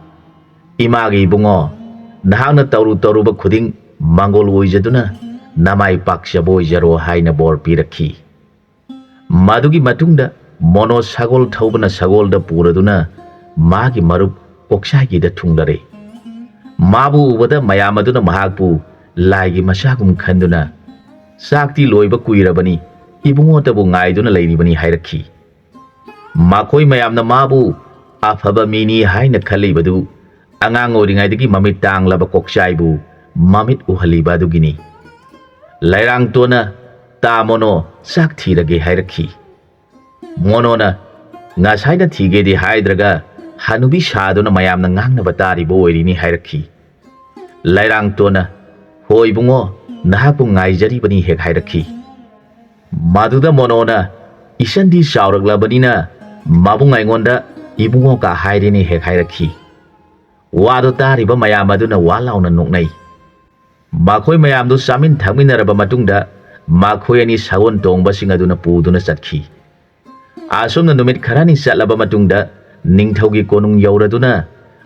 "ꯏꯃꯥꯒꯤ ꯏꯕꯨꯡꯉꯣ, ꯅꯍꯥꯛꯅ ꯇꯧꯔꯨ ꯇꯧꯔꯨꯕ ꯈꯨꯗꯤꯡ ꯃꯪꯒꯣꯜ ꯑꯣꯏꯖꯗꯨꯅ ꯅꯃꯥꯏ ꯄꯥꯛꯆꯕ ꯑꯣꯏꯖꯔꯣ" ꯍꯥꯏꯅ ꯕꯣꯔ ꯄꯤꯔꯛꯈꯤ꯫ ꯃꯗꯨꯒꯤ ꯃꯇꯨꯡꯗ ꯃꯣꯅꯣ ꯁꯒꯣꯜ ꯊꯧꯕꯅ ꯁꯒꯣꯜꯗ ꯄꯨꯔꯗꯨꯅ ꯃꯥꯒꯤ ꯃꯔꯨꯞ ꯀꯣꯛꯆꯥꯏꯒꯤꯗ ꯊꯨꯡꯂꯔꯦ꯫ ꯃꯥꯕꯨ ꯎꯕꯗ ꯃꯌꯥꯝ ꯑꯗꯨꯅ ꯃꯍꯥꯛꯄꯨ ꯂꯥꯏꯒꯤ ꯃꯆꯥꯒꯨꯝ ꯈꯟꯗꯨꯅ, "ꯆꯥꯛꯇꯤ ꯂꯣꯏꯕ ꯀꯨꯏꯔꯕꯅꯤ, ꯏꯕꯨꯡꯉꯣꯇꯕꯨ ꯉꯥꯏꯗꯨꯅ ꯂꯩꯔꯤꯕꯅꯤ" ꯍꯥꯏꯔꯛꯈꯤ꯫ ꯃꯈꯣꯏ ꯃꯌꯥꯝꯅ ꯃꯥꯕꯨ ꯑꯐꯕ ꯃꯤꯅꯤ ꯍꯥꯏꯅ ꯈꯜꯂꯤꯕꯗꯨ ꯑꯉꯥꯡ ꯑꯣꯏꯔꯤꯉꯩꯗꯒꯤ ꯃꯃꯤꯠ ꯇꯥꯡꯂꯕ ꯀꯣꯛꯆꯥꯏꯕꯨ ꯃꯃꯤꯠ ꯎꯍꯜꯂꯤꯕ ꯑꯗꯨꯒꯤꯅꯤ꯫ ꯂꯩꯔꯥꯡꯇꯣꯟꯅ, "ꯇꯥ ꯃꯣꯅꯣ, ꯆꯥꯛ ꯊꯤꯔꯒꯦ" ꯍꯥꯏꯔꯛꯈꯤ꯫ ꯃꯣꯅꯣꯅ, "ꯉꯁꯥꯏꯅ ꯊꯤꯒꯦꯗꯤ ꯍꯥꯏꯗ꯭ꯔꯒ ꯍꯅꯨꯕꯤ ꯁꯥꯗꯨꯅ ꯃꯌꯥꯝꯅ ꯉꯥꯡꯅꯕ ꯇꯥꯔꯤꯕ ꯑꯣꯏꯔꯤꯅꯤ" ꯍꯥꯏꯔꯛꯈꯤ꯫ ꯂꯩꯔꯥꯡꯇꯣꯟꯅ, "ꯍꯣꯏ ꯏꯕꯨꯡꯉꯣ, ꯅꯍꯥꯛꯄꯨ ꯉꯥꯏꯖꯔꯤꯕꯅꯤ" ꯍꯦꯛ ꯍꯥꯏꯔꯛꯈꯤ꯫ ꯃꯗꯨꯗ ꯃꯣꯅꯣꯅ, "ꯏꯆꯟꯗꯤ ꯆꯥꯎꯔꯛꯂꯕꯅꯤꯅ ꯃꯕꯨꯡ ꯑꯩꯉꯣꯟꯗ ꯏꯕꯨꯡꯉꯣ ꯀꯥ ꯍꯥꯏꯔꯦꯅꯦ" ꯍꯦꯛ ꯍꯥꯏꯔꯛꯈꯤ꯫ ꯋꯥꯗꯨ ꯇꯥꯔꯤꯕ ꯃꯌꯥꯝ ꯑꯗꯨꯅ ꯋꯥ ꯂꯥꯎꯅ ꯅꯣꯛꯅꯩ꯫ ꯃꯈꯣꯏ ꯃꯌꯥꯝꯗꯨ ꯆꯥꯃꯤꯟ ꯊꯛꯃꯤꯟꯅꯔꯕ ꯃꯇꯨꯡꯗ ꯃꯈꯣꯏ ꯑꯅꯤ ꯁꯒꯣꯜ ꯇꯣꯡꯕꯁꯤꯡ ꯑꯗꯨꯅ ꯄꯨꯗꯨꯅ ꯆꯠꯈꯤ꯫ ꯑꯁꯨꯝꯅ ꯅꯨꯃꯤꯠ ꯈꯔꯅꯤ ꯆꯠꯂꯕ ꯃꯇꯨꯡꯗ ꯅꯤꯡꯊꯧꯒꯤ ꯀꯣꯅꯨꯡ ꯌꯧꯔꯗꯨꯅ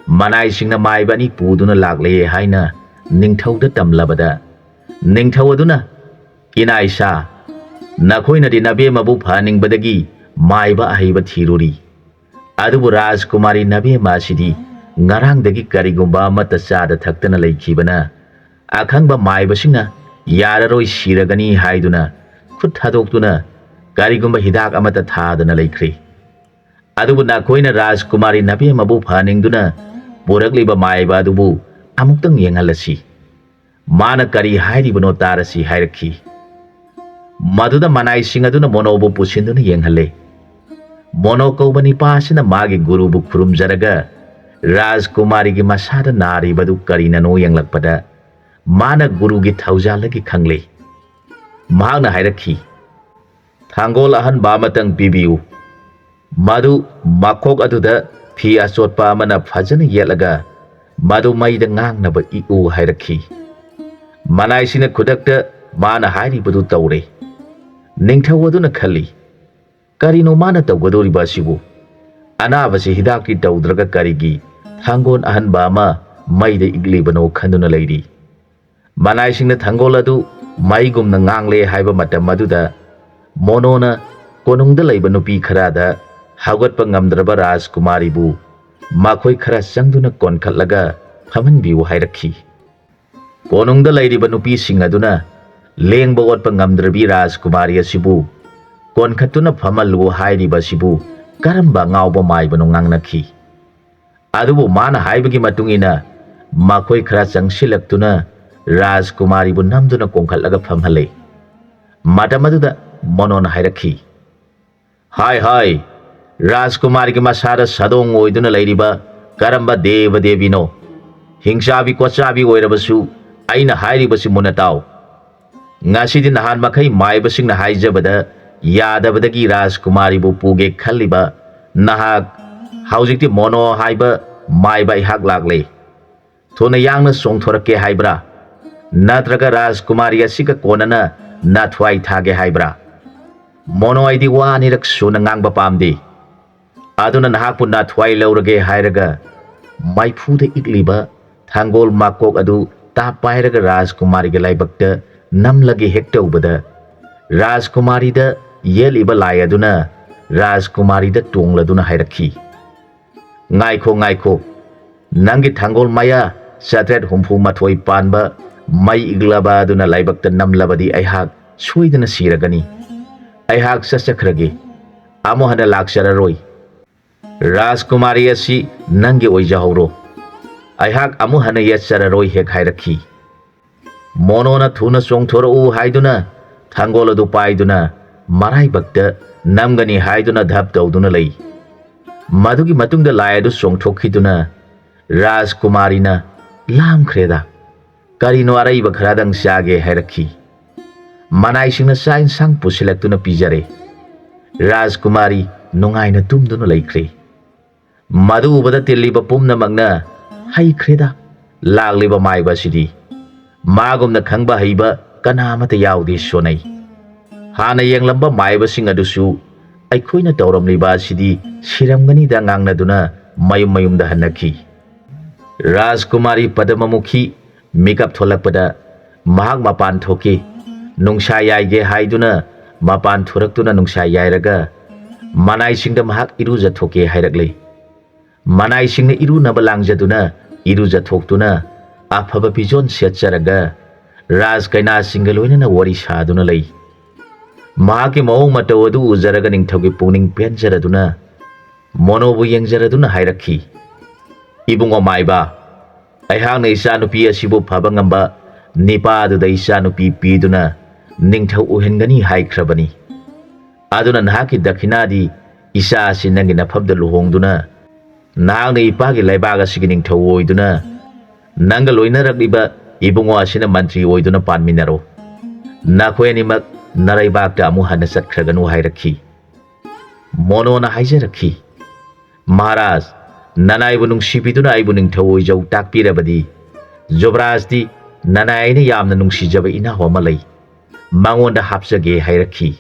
ꯃꯅꯥꯏꯁꯤꯡꯅ ꯃꯥꯏꯕ ꯑꯅꯤ ꯄꯨꯗꯨꯅ ꯂꯥꯛꯂꯦ ꯍꯥꯏꯅ ꯅꯤꯡꯊꯧꯗ ꯇꯝꯂꯕꯗ, ꯅꯤꯡꯊꯧ ꯑꯗꯨꯅ, "ꯏꯅꯥ ꯏꯁꯥ, ꯅꯈꯣꯏꯅꯗꯤ ꯅꯕꯦꯝꯃꯕꯨ ꯐꯍꯟꯅꯤꯡꯕꯗꯒꯤ ꯃꯥꯏꯕ ꯑꯍꯩꯕ ꯊꯤꯔꯨꯔꯤ꯫ ꯑꯗꯨꯕꯨ ꯔꯥꯖꯀꯨꯃꯥꯔꯤ ꯅꯕꯦꯝꯃ ꯑꯁꯤꯗꯤ ꯉꯔꯥꯡꯗꯒꯤ ꯀꯔꯤꯒꯨꯝꯕ ꯑꯃꯠꯇ ꯆꯥꯗ ꯊꯛꯇꯅ ꯂꯩꯈꯤꯕꯅ ꯑꯈꯪꯕ ꯃꯥꯏꯕꯁꯤꯡꯅ ꯌꯥꯔꯔꯣꯏ, ꯁꯤꯔꯒꯅꯤ ꯍꯥꯏꯗꯨꯅ ꯈꯨꯠ ꯊꯥꯗꯣꯛꯇꯨꯅ ꯀꯔꯤꯒꯨꯝꯕ ꯍꯤꯗꯥꯛ ꯑꯃꯠꯇ ꯊꯥꯗꯅ ꯂꯩꯈ꯭ꯔꯦ꯫ ꯑꯗꯨꯕꯨ ꯅꯈꯣꯏꯅ ꯔꯥꯖꯀꯨꯃꯥꯔꯤ ꯅꯕꯦꯝꯃꯕꯨ ꯐꯍꯟꯅꯤꯡꯗꯨꯅ ꯄꯨꯔꯛꯂꯤꯕ ꯃꯥꯏꯕ ꯑꯗꯨꯕꯨ ꯑꯃꯨꯛꯇꯪ ꯌꯦꯡꯍꯜꯂꯁꯤ꯫ ꯃꯥꯅ ꯀꯔꯤ ꯍꯥꯏꯔꯤꯕꯅꯣ ꯇꯥꯔꯁꯤ" ꯍꯥꯏꯔꯛꯈꯤ꯫ ꯃꯗꯨꯗ ꯃꯅꯥꯏꯁꯤꯡ ꯑꯗꯨꯅ ꯃꯣꯅꯣꯕꯨ ꯄꯨꯁꯤꯟꯗꯨꯅ ꯌꯦꯡꯍꯜꯂꯦ꯫ ꯃꯣꯅꯣ ꯀꯧꯕ ꯅꯤꯄꯥ ꯑꯁꯤꯅ ꯃꯥꯒꯤ ꯒꯨꯔꯨꯕꯨ ꯈꯨꯔꯨꯝꯖꯔꯒ ꯔꯥꯖꯀꯨꯃꯥꯔꯤꯒꯤ ꯃꯁꯥꯗ ꯅꯥꯔꯤꯕꯗꯨ ꯀꯔꯤꯅꯅꯣ ꯌꯦꯡꯂꯛꯄꯗ, ꯃꯥꯅ ꯒꯨꯔꯨꯒꯤ ꯊꯧꯖꯥꯜꯗꯒꯤ ꯈꯪꯂꯦ꯫ ꯃꯍꯥꯛꯅ ꯍꯥꯏꯔꯛꯈꯤ, "ꯊꯥꯡꯒꯣꯜ ꯑꯍꯟꯕ ꯑꯃꯇꯪ ꯄꯤꯕꯤꯌꯨ꯫ ꯃꯗꯨ ꯃꯈꯣꯛ ꯑꯗꯨꯗ ꯐꯤ ꯑꯆꯣꯠꯄ ꯑꯃꯅ ꯐꯖꯅ ꯌꯦꯠꯂꯒ ꯃꯗꯨ ꯃꯩꯗ ꯉꯥꯡꯅꯕ ꯏꯛꯎ" ꯍꯥꯏꯔꯛꯈꯤ꯫ ꯃꯅꯥꯏꯁꯤꯡꯅ ꯈꯨꯗꯛꯇ ꯃꯥꯅ ꯍꯥꯏꯔꯤꯕꯗꯨ ꯇꯧꯔꯦ꯫ ꯅꯤꯡꯊꯧ ꯑꯗꯨꯅ ꯈꯜꯂꯤ, "ꯀꯔꯤꯅꯣ ꯃꯥꯅ ꯇꯧꯒꯗꯧꯔꯤꯕ ꯑꯁꯤꯕꯨ? ꯑꯅꯥꯕꯁꯤ ꯍꯤꯗꯥꯛꯇꯤ ꯇꯧꯗ꯭ꯔꯒ ꯀꯔꯤꯒꯤ ꯊꯥꯡꯒꯣꯜ ꯑꯍꯟꯕ ꯑꯃ ꯃꯩꯗ ꯏꯛꯂꯤꯕꯅꯣ?" ꯈꯟꯗꯨꯅ ꯂꯩꯔꯤ꯫ ꯃꯅꯥꯏꯁꯤꯡꯅ ꯊꯥꯡꯒꯣꯜ ꯑꯗꯨ ꯃꯩꯒꯨꯝꯅ ꯉꯥꯡꯂꯦ ꯍꯥꯏꯕ ꯃꯇꯝ ꯑꯗꯨꯗ ꯃꯣꯅꯣꯅ ꯀꯣꯅꯨꯡꯗ ꯂꯩꯕ ꯅꯨꯄꯤ ꯈꯔꯗ ꯍꯧꯒꯠꯄ ꯉꯝꯗ꯭ꯔꯕ ꯔꯥꯖꯀꯨꯃꯥꯔꯤꯕꯨ ꯃꯈꯣꯏ ꯈꯔ ꯆꯪꯗꯨꯅ ꯀꯣꯟꯈꯠꯂꯒ ꯐꯝꯍꯟꯕꯤꯌꯨ ꯍꯥꯏꯔꯛꯈꯤ꯫ ꯀꯣꯅꯨꯡꯗ ꯂꯩꯔꯤꯕ ꯅꯨꯄꯤꯁꯤꯡ ꯑꯗꯨꯅ ꯂꯦꯡꯕ ꯑꯣꯠꯄ ꯉꯝꯗ꯭ꯔꯕꯤ ꯔꯥꯖꯀꯨꯃꯥꯔꯤ ꯑꯁꯤꯕꯨ ꯀꯣꯟꯈꯠꯇꯨꯅ ꯐꯝꯍꯜꯂꯨ ꯍꯥꯏꯔꯤꯕ ꯑꯁꯤꯕꯨ ꯀꯔꯝꯕ ꯑꯉꯥꯎꯕ ꯃꯥꯏꯕꯅꯣ ꯉꯥꯡꯅꯈꯤ꯫ ꯑꯗꯨꯕꯨ ꯃꯥꯅ ꯍꯥꯏꯕꯒꯤ ꯃꯇꯨꯡ ꯏꯟꯅ ꯃꯈꯣꯏ ꯈꯔ ꯆꯪꯁꯤꯜꯂꯛꯇꯨꯅ ꯔꯥꯖꯀꯨꯃꯥꯔꯤꯕꯨ ꯅꯝꯗꯨꯅ ꯀꯣꯟꯈꯠꯂꯒ ꯐꯝꯍꯜꯂꯦ꯫ ꯃꯇꯝ ꯑꯗꯨꯗ ꯃꯣꯅꯣꯅ ꯍꯥꯏꯔꯛꯈꯤ, "ꯍꯥꯏ ꯍꯥꯏ, ꯔꯥꯖꯀꯨꯃꯥꯔꯤꯒꯤ ꯃꯁꯥꯗ ꯁꯥꯗꯣꯡ ꯑꯣꯏꯗꯨꯅ ꯂꯩꯔꯤꯕ ꯀꯔꯝꯕ ꯗꯦꯕ ꯗꯦꯕꯤꯅꯣ? ꯍꯤꯡꯆꯥꯕꯤ ꯀꯣꯠꯆꯥꯕꯤ ꯑꯣꯏꯔꯕꯁꯨ ꯑꯩꯅ ꯍꯥꯏꯔꯤꯕꯁꯤ ꯃꯨꯟꯅ ꯇꯥꯎ꯫ ꯉꯁꯤꯗꯤ ꯅꯍꯥꯟ ꯃꯈꯩ ꯃꯥꯏꯕꯁꯤꯡꯅ ꯍꯥꯏꯖꯕꯗ ꯌꯥꯗꯕꯗꯒꯤ ꯔꯥꯖꯀꯨꯃꯥꯔꯤꯕꯨ ꯄꯨꯒꯦ ꯈꯜꯂꯤꯕ ꯅꯍꯥꯛ ꯍꯧꯖꯤꯛꯇꯤ ꯃꯣꯅꯣ ꯍꯥꯏꯕ "ꯃꯥꯏꯕ, ꯑꯩꯍꯥꯛ ꯂꯥꯛꯂꯦ꯫ ꯊꯨꯅ ꯌꯥꯡꯅ ꯆꯣꯡꯊꯣꯔꯛꯀꯦ ꯍꯥꯏꯕ꯭ꯔꯥ? ꯅꯠꯇ꯭ꯔꯒ ꯔꯥꯖꯀꯨꯃꯥꯔꯤ ꯑꯁꯤꯒ ꯀꯣꯟꯅꯅ ꯅꯥꯊ꯭ꯋꯥꯏ ꯊꯥꯒꯦ ꯍꯥꯏꯕ꯭ꯔꯥ?" "ꯃꯣꯅꯣ, ꯑꯩꯗꯤ ꯋꯥ ꯑꯅꯤꯔꯛ ꯁꯨꯅ ꯉꯥꯡꯕ ꯄꯥꯝꯗꯦ꯫ ꯑꯗꯨꯅ ꯅꯍꯥꯛꯄꯨ ꯅꯥꯊ꯭ꯋꯥꯏ ꯂꯧꯔꯒꯦ ꯍꯥꯏꯔꯒ" ꯃꯩꯐꯨꯗ ꯏꯛꯂꯤꯕ ꯊꯥꯡꯒꯣꯜ ꯃꯀꯣꯛ ꯑꯗꯨ ꯇꯥꯞ ꯄꯥꯏꯔꯒ ꯔꯥꯖꯀꯨꯃꯥꯔꯤꯒꯤ ꯂꯥꯏꯕꯛꯇ ꯅꯝꯂꯒꯦ ꯍꯦꯛ ꯇꯧꯕꯗ, ꯔꯥꯖꯀꯨꯃꯥꯔꯤꯗ ꯌꯦꯠꯂꯤꯕ ꯂꯥꯏ ꯑꯗꯨꯅ ꯔꯥꯖꯀꯨꯃꯥꯔꯤꯗ ꯇꯣꯡꯂꯗꯨꯅ ꯍꯥꯏꯔꯛꯈꯤ, "ꯉꯥꯏꯈꯣ, ꯉꯥꯏꯈꯣ꯫ ꯅꯪꯒꯤ ꯊꯥꯡꯒꯣꯜ ꯃꯌꯥ ꯆꯥꯇ꯭ꯔꯦꯠ ꯍꯨꯝꯐꯨ ꯃꯥꯊꯣꯏ ꯄꯥꯟꯕ ꯃꯩ ꯏꯛꯂꯕ ꯑꯗꯨꯅ ꯂꯥꯏꯕꯛꯇ ꯅꯝꯂꯕꯗꯤ ꯑꯩꯍꯥꯛ ꯁꯣꯏꯗꯅ ꯁꯤꯔꯒꯅꯤ꯫ ꯑꯩꯍꯥꯛ ꯆꯠꯆꯈ꯭ꯔꯒꯦ꯫ ꯑꯃꯨꯛ ꯍꯟꯅ ꯂꯥꯛꯆꯔꯔꯣꯏ꯫ ꯔꯥꯖꯀꯨꯃꯥꯔꯤ ꯑꯁꯤ ꯅꯪꯒꯤ ꯑꯣꯏꯖꯍꯧꯔꯣ꯫ ꯑꯩꯍꯥꯛ ꯑꯃꯨꯛ ꯍꯟꯅ ꯌꯦꯠꯆꯔꯔꯣꯏ" ꯍꯦꯛ ꯍꯥꯏꯔꯛꯈꯤ꯫ ꯃꯣꯅꯣꯅ ꯊꯨꯅ ꯆꯣꯡꯊꯣꯔꯛꯎ ꯍꯥꯏꯗꯨꯅ ꯊꯥꯡꯒꯣꯜ ꯑꯗꯨ ꯄꯥꯏꯗꯨꯅ ꯃꯔꯥꯏꯕꯛꯇ ꯅꯝꯒꯅꯤ ꯍꯥꯏꯗꯨꯅ ꯙꯞ ꯇꯧꯗꯨꯅ ꯂꯩ꯫ ꯃꯗꯨꯒꯤ ꯃꯇꯨꯡꯗ ꯂꯥꯏ ꯑꯗꯨ ꯆꯣꯡꯊꯣꯛꯈꯤꯗꯨꯅ ꯔꯥꯖꯀꯨꯃꯥꯔꯤꯅ "ꯂꯥꯝꯈ꯭ꯔꯦꯗ, ꯀꯔꯤꯅꯣ ꯑꯔꯩꯕ ꯈꯔꯗꯪ ꯆꯥꯒꯦ" ꯍꯥꯏꯔꯛꯈꯤ꯫ ꯃꯅꯥꯏꯁꯤꯡꯅ ꯆꯥꯛ ꯏꯟꯁꯥꯡ ꯄꯨꯁꯤꯜꯂꯛꯇꯨꯅ ꯄꯤꯖꯔꯦ꯫ ꯔꯥꯖꯀꯨꯃꯥꯔꯤ ꯅꯨꯡꯉꯥꯏꯅ ꯇꯨꯝꯗꯨꯅ ꯂꯩꯈ꯭ꯔꯦ꯫ ꯃꯗꯨ ꯎꯕꯗ ꯇꯤꯜꯂꯤꯕ ꯄꯨꯝꯅꯃꯛꯅ "ꯍꯩꯈ꯭ꯔꯦꯗ, ꯂꯥꯛꯂꯤꯕ ꯃꯥꯏꯕ ꯑꯁꯤꯗꯤ꯫ ꯃꯥꯒꯨꯝꯅ ꯈꯪꯕ ꯍꯩꯕ ꯀꯅꯥ ꯑꯃꯠꯇ ꯌꯥꯎꯗꯦ" ꯁꯣꯟꯅꯩ꯫ ꯍꯥꯟꯅ ꯌꯦꯡꯂꯝꯕ ꯃꯥꯏꯕꯁꯤꯡ ꯑꯗꯨꯁꯨ "ꯑꯩꯈꯣꯏꯅ ꯇꯧꯔꯝꯂꯤꯕ ꯑꯁꯤꯗꯤ ꯁꯤꯔꯝꯒꯅꯤꯗ" ꯉꯥꯡꯅꯗꯨꯅ ꯃꯌꯨꯝ ꯃꯌꯨꯝꯗ ꯍꯟꯅꯈꯤ꯫ ꯔꯥꯖꯀꯨꯃꯥꯔꯤ ꯄꯗꯃꯃꯨꯈꯤ ꯃꯤꯀꯞ ꯊꯣꯛꯂꯛꯄꯗ ꯃꯍꯥꯛ ꯃꯄꯥꯟ ꯊꯣꯛꯈꯤ꯫ ꯅꯨꯡꯁꯥ ꯌꯥꯏꯒꯦ ꯍꯥꯏꯗꯨꯅ ꯃꯄꯥꯟ ꯊꯣꯔꯛꯇꯨꯅ ꯅꯨꯡꯁꯥ ꯌꯥꯏꯔꯒ ꯃꯅꯥꯏꯁꯤꯡꯗ ꯃꯍꯥꯛ ꯏꯔꯨꯖꯊꯣꯛꯀꯦ ꯍꯥꯏꯔꯛꯂꯦ꯫ ꯃꯅꯥꯏꯁꯤꯡꯅ ꯏꯔꯨꯅꯕ ꯂꯥꯡꯖꯗꯨꯅ ꯏꯔꯨꯖꯊꯣꯛꯇꯨꯅ ꯑꯐꯕ ꯐꯤꯖꯣꯜ ꯁꯦꯠꯆꯔꯒ ꯔꯥꯖ ꯀꯩꯅꯥꯁꯤꯡꯒ ꯂꯣꯏꯅꯅ ꯋꯥꯔꯤ ꯁꯥꯗꯨꯅ ꯂꯩ꯫ ꯃꯍꯥꯛꯀꯤ ꯃꯑꯣꯡ ꯃꯇꯧ ꯑꯗꯨ ꯎꯖꯔꯒ ꯅꯤꯡꯊꯧꯒꯤ ꯄꯨꯛꯅꯤꯡ ꯄꯦꯟꯖꯔꯗꯨꯅ ꯃꯣꯅꯣꯕꯨ ꯌꯦꯡꯖꯔꯗꯨꯅ ꯍꯥꯏꯔꯛꯈꯤ, "ꯏꯕꯨꯡꯉꯣ ꯃꯥꯏꯕ, ꯑꯩꯍꯥꯛꯅ ꯏꯆꯥꯅꯨꯄꯤ ꯑꯁꯤꯕꯨ ꯐꯕ ꯉꯝꯕ ꯅꯤꯄꯥ ꯑꯗꯨꯗ ꯏꯆꯥꯅꯨꯄꯤ ꯄꯤꯗꯨꯅ ꯅꯤꯡꯊꯧ ꯑꯣꯏꯍꯟꯒꯅꯤ ꯍꯥꯏꯈ꯭ꯔꯕꯅꯤ꯫ ꯑꯗꯨꯅ ꯅꯍꯥꯛꯀꯤ ꯗꯈꯤꯅꯥꯗꯤ ꯏꯆꯥ ꯑꯁꯤ ꯅꯪꯒꯤ ꯅꯐꯝꯗ ꯂꯨꯍꯣꯡꯗꯨꯅ ꯅꯍꯥꯛꯅ ꯏꯄꯥꯒꯤ ꯂꯩꯕꯥꯛ ꯑꯁꯤꯒꯤ ꯅꯤꯡꯊꯧ ꯑꯣꯏꯗꯨꯅ ꯅꯪꯒ ꯂꯣꯏꯅꯔꯛꯂꯤꯕ ꯏꯕꯨꯡꯉꯣ ꯑꯁꯤꯅ ꯃꯟꯇ꯭ꯔꯤ ꯑꯣꯏꯗꯨꯅ ꯄꯥꯟꯃꯤꯟꯅꯔꯣ꯫ ꯅꯈꯣꯏ ꯑꯅꯤꯃꯛ ꯅꯔꯩꯕꯥꯛꯇ ꯑꯃꯨꯛ ꯍꯟꯅ ꯆꯠꯈ꯭ꯔꯒꯅꯨ" ꯍꯥꯏꯔꯛꯈꯤ꯫ ꯃꯣꯅꯣꯅ ꯍꯥꯏꯖꯔꯛꯈꯤ, "ꯃꯍꯥꯔꯥꯖ, "ꯅꯅꯥꯏꯕꯨ ꯅꯨꯡꯁꯤꯕꯤꯗꯨꯅ ꯑꯩꯕꯨ ꯅꯤꯡꯊꯧ ꯑꯣꯏꯖꯧ ꯇꯥꯛꯄꯤꯔꯕꯗꯤ, ꯖꯨꯕꯔꯥꯖꯇꯤ ꯅꯅꯥꯏ ꯑꯩꯅ ꯌꯥꯝꯅ ꯅꯨꯡꯁꯤꯖꯕ ꯏꯅꯥꯎ ꯑꯃ ꯂꯩ, ꯃꯉꯣꯟꯗ ꯍꯥꯞꯆꯒꯦ" ꯍꯥꯏꯔꯛꯈꯤ꯫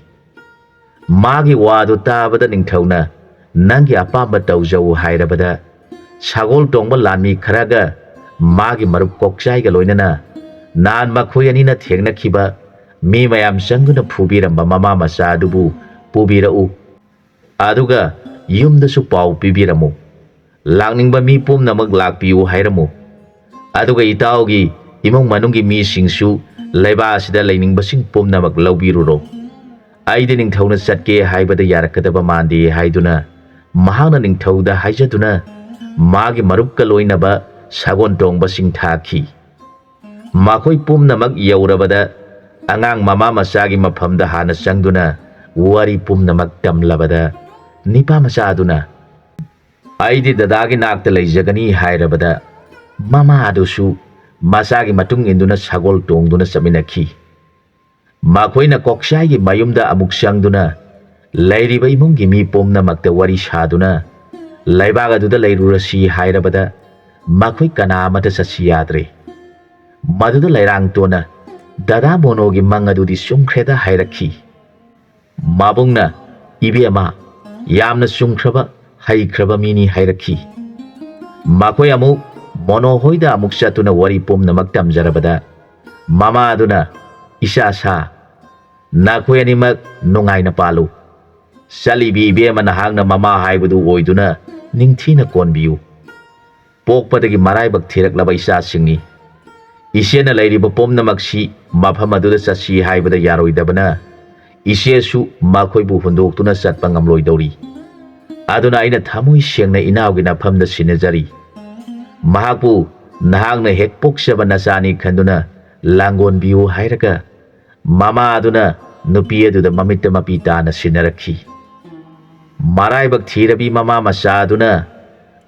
ꯃꯥꯒꯤ ꯋꯥꯗꯨ ꯇꯥꯕꯗ ꯅꯤꯡꯊꯧꯅ "ꯅꯪꯒꯤ ꯑꯄꯥꯝꯕ ꯇꯧꯖꯧ" ꯍꯥꯏꯔꯕꯗ, ꯁꯒꯣꯜ ꯇꯣꯡꯕ ꯂꯥꯟꯃꯤ ꯈꯔꯒ ꯃꯥꯒꯤ ꯃꯔꯨꯞ ꯀꯣꯛꯆꯥꯏꯒ ꯂꯣꯏꯅꯅ ꯅꯍꯥꯟ ꯃꯈꯣꯏ ꯑꯅꯤꯅ ꯊꯦꯡꯅꯈꯤꯕ ꯃꯤ ꯃꯌꯥꯝ ꯆꯪꯗꯨꯅ ꯐꯨꯕꯤꯔꯝꯕ ꯃꯃꯥ ꯃꯆꯥ ꯑꯗꯨꯕꯨ ꯄꯨꯕꯤꯔꯛꯎ, ꯑꯗꯨꯒ ꯌꯨꯝꯗꯁꯨ ꯄꯥꯎ ꯄꯤꯕꯤꯔꯝꯃꯨ꯫ ꯂꯥꯛꯅꯤꯡꯕ ꯃꯤ ꯄꯨꯝꯅꯃꯛ ꯂꯥꯛꯄꯤꯌꯨ ꯍꯥꯏꯔꯝꯃꯨ꯫ ꯑꯗꯨꯒ ꯏꯇꯥꯎꯒꯤ ꯏꯃꯨꯡ ꯃꯅꯨꯡꯒꯤ ꯃꯤꯁꯤꯡꯁꯨ ꯂꯩꯕꯥꯛ ꯑꯁꯤꯗ ꯂꯩꯅꯤꯡꯕꯁꯤꯡ ꯄꯨꯝꯅꯃꯛ ꯂꯧꯕꯤꯔꯨꯔꯣ꯫ ꯑꯩꯗꯤ ꯅꯤꯡꯊꯧꯅ ꯆꯠꯀꯦ ꯍꯥꯏꯕꯗ ꯌꯥꯔꯛꯀꯗꯕ ꯃꯥꯟꯗꯦ ꯍꯥꯏꯗꯨꯅ ꯃꯍꯥꯛꯅ ꯅꯤꯡꯊꯧꯗ ꯍꯥꯏꯖꯗꯨꯅ ꯃꯥꯒꯤ ꯃꯔꯨꯞꯀ ꯂꯣꯏꯅꯕ ꯁꯒꯣꯜ ꯇꯣꯡꯕꯁꯤꯡ ꯊꯥꯈꯤ꯫ ꯃꯈꯣꯏ ꯄꯨꯝꯅꯃꯛ ꯌꯧꯔꯕꯗ ꯑꯉꯥꯡ ꯃꯃꯥ ꯃꯆꯥꯒꯤ ꯃꯐꯝꯗ ꯍꯥꯟꯅ ꯆꯪꯗꯨꯅ ꯋꯥꯔꯤ ꯄꯨꯝꯅꯃꯛ ꯇꯝꯂꯕꯗ ꯅꯤꯄꯥ ꯃꯆꯥ ꯑꯗꯨꯅ, "ꯑꯩꯗꯤ ꯗꯗꯥꯒꯤ ꯅꯥꯛꯇ ꯂꯩꯖꯒꯅꯤ" ꯍꯥꯏꯔꯕꯗ ꯃꯃꯥ ꯑꯗꯨꯁꯨ ꯃꯆꯥꯒꯤ ꯃꯇꯨꯡ ꯏꯟꯗꯨꯅ ꯁꯒꯣꯜ ꯇꯣꯡꯗꯨꯅ ꯆꯠꯃꯤꯟꯅꯈꯤ꯫ ꯃꯈꯣꯏꯅ ꯀꯣꯛꯆꯥꯏꯒꯤ ꯃꯌꯨꯝꯗ ꯑꯃꯨꯛ ꯆꯪꯗꯨꯅ ꯂꯩꯔꯤꯕ ꯏꯃꯨꯡꯒꯤ ꯃꯤ ꯄꯨꯝꯅꯃꯛꯇ ꯋꯥꯔꯤ ꯁꯥꯗꯨꯅ ꯂꯩꯕꯥꯛ ꯑꯗꯨꯗ ꯂꯩꯔꯨꯔꯁꯤ ꯍꯥꯏꯔꯕꯗ ꯃꯈꯣꯏ ꯀꯅꯥ ꯑꯃꯠꯇ ꯆꯠꯁꯤ ꯌꯥꯗ꯭ꯔꯦ꯫ ꯃꯗꯨꯗ ꯂꯩꯔꯥꯡꯇꯣꯟꯅ ꯗꯗꯥ ꯃꯣꯅꯣꯒꯤ ꯃꯪ ꯑꯗꯨꯗꯤ ꯆꯨꯝꯈ꯭ꯔꯦꯗ ꯍꯥꯏꯔꯛꯈꯤ꯫ ꯃꯕꯨꯡꯅ, "ꯏꯕꯦꯝꯃ, ꯌꯥꯝꯅ ꯆꯨꯝꯈ꯭ꯔꯕ, ꯍꯩꯈ꯭ꯔꯕ ꯃꯤꯅꯤ" ꯍꯥꯏꯔꯛꯈꯤ꯫ ꯃꯈꯣꯏ ꯑꯃꯨꯛ ꯃꯣꯅꯣ ꯍꯣꯏꯗ ꯑꯃꯨꯛ ꯆꯠꯇꯨꯅ ꯋꯥꯔꯤ ꯄꯨꯝꯅꯃꯛ ꯇꯝꯖꯔꯕꯗ ꯃꯃꯥ ꯑꯗꯨꯅ, "ꯏꯆꯥ ꯁꯥ, ꯅꯈꯣꯏ ꯑꯅꯤꯃꯛ ꯅꯨꯡꯉꯥꯏꯅ ꯄꯥꯜꯂꯨ꯫ ꯆꯠꯂꯤꯕꯤ ꯏꯕꯦꯝꯃ ꯅꯍꯥꯛꯅ ꯃꯃꯥ ꯍꯥꯏꯕꯗꯨ ꯑꯣꯏꯗꯨꯅ ꯅꯤꯡꯊꯤꯅ ꯀꯣꯟꯕꯤꯌꯨ꯫ ꯄꯣꯛꯄꯗꯒꯤ ꯃꯔꯥꯏꯕꯛ ꯊꯤꯔꯛꯂꯕ ꯏꯆꯥꯁꯤꯡꯅꯤ꯫ ꯏꯆꯦꯅ ꯂꯩꯔꯤꯕ ꯄꯨꯝꯅꯃꯛꯁꯤ ꯃꯐꯝ ꯑꯗꯨꯗ ꯆꯠꯁꯤ ꯍꯥꯏꯕꯗ ꯌꯥꯔꯣꯏꯗꯕꯅ ꯏꯆꯦꯁꯨ ꯃꯈꯣꯏꯕꯨ ꯍꯨꯟꯗꯣꯛꯇꯨꯅ ꯆꯠꯄ ꯉꯝꯂꯣꯏꯗꯧꯔꯤ꯫ ꯑꯗꯨꯅ ꯑꯩꯅ ꯊꯃꯣꯏ ꯁꯦꯡꯅ ꯏꯅꯥꯎꯒꯤ ꯅꯐꯝꯗ ꯁꯤꯟꯅꯖꯔꯤ꯫ ꯃꯍꯥꯛꯄꯨ ꯅꯍꯥꯛꯅ ꯍꯦꯛ ꯄꯣꯛꯆꯕ ꯅꯆꯥꯅꯤ ꯈꯟꯗꯨꯅ ꯂꯥꯡꯒꯣꯟꯕꯤꯌꯨ" ꯍꯥꯏꯔꯒ ꯃꯃꯥ ꯑꯗꯨꯅ ꯅꯨꯄꯤ ꯑꯗꯨꯗ ꯃꯃꯤꯠꯇ ꯃꯄꯤ ꯇꯥꯅ ꯁꯤꯟꯅꯔꯛꯈꯤ꯫ ꯃꯔꯥꯏꯕꯛ ꯊꯤꯔꯕꯤ ꯃꯃꯥ ꯃꯆꯥ ꯑꯗꯨꯅ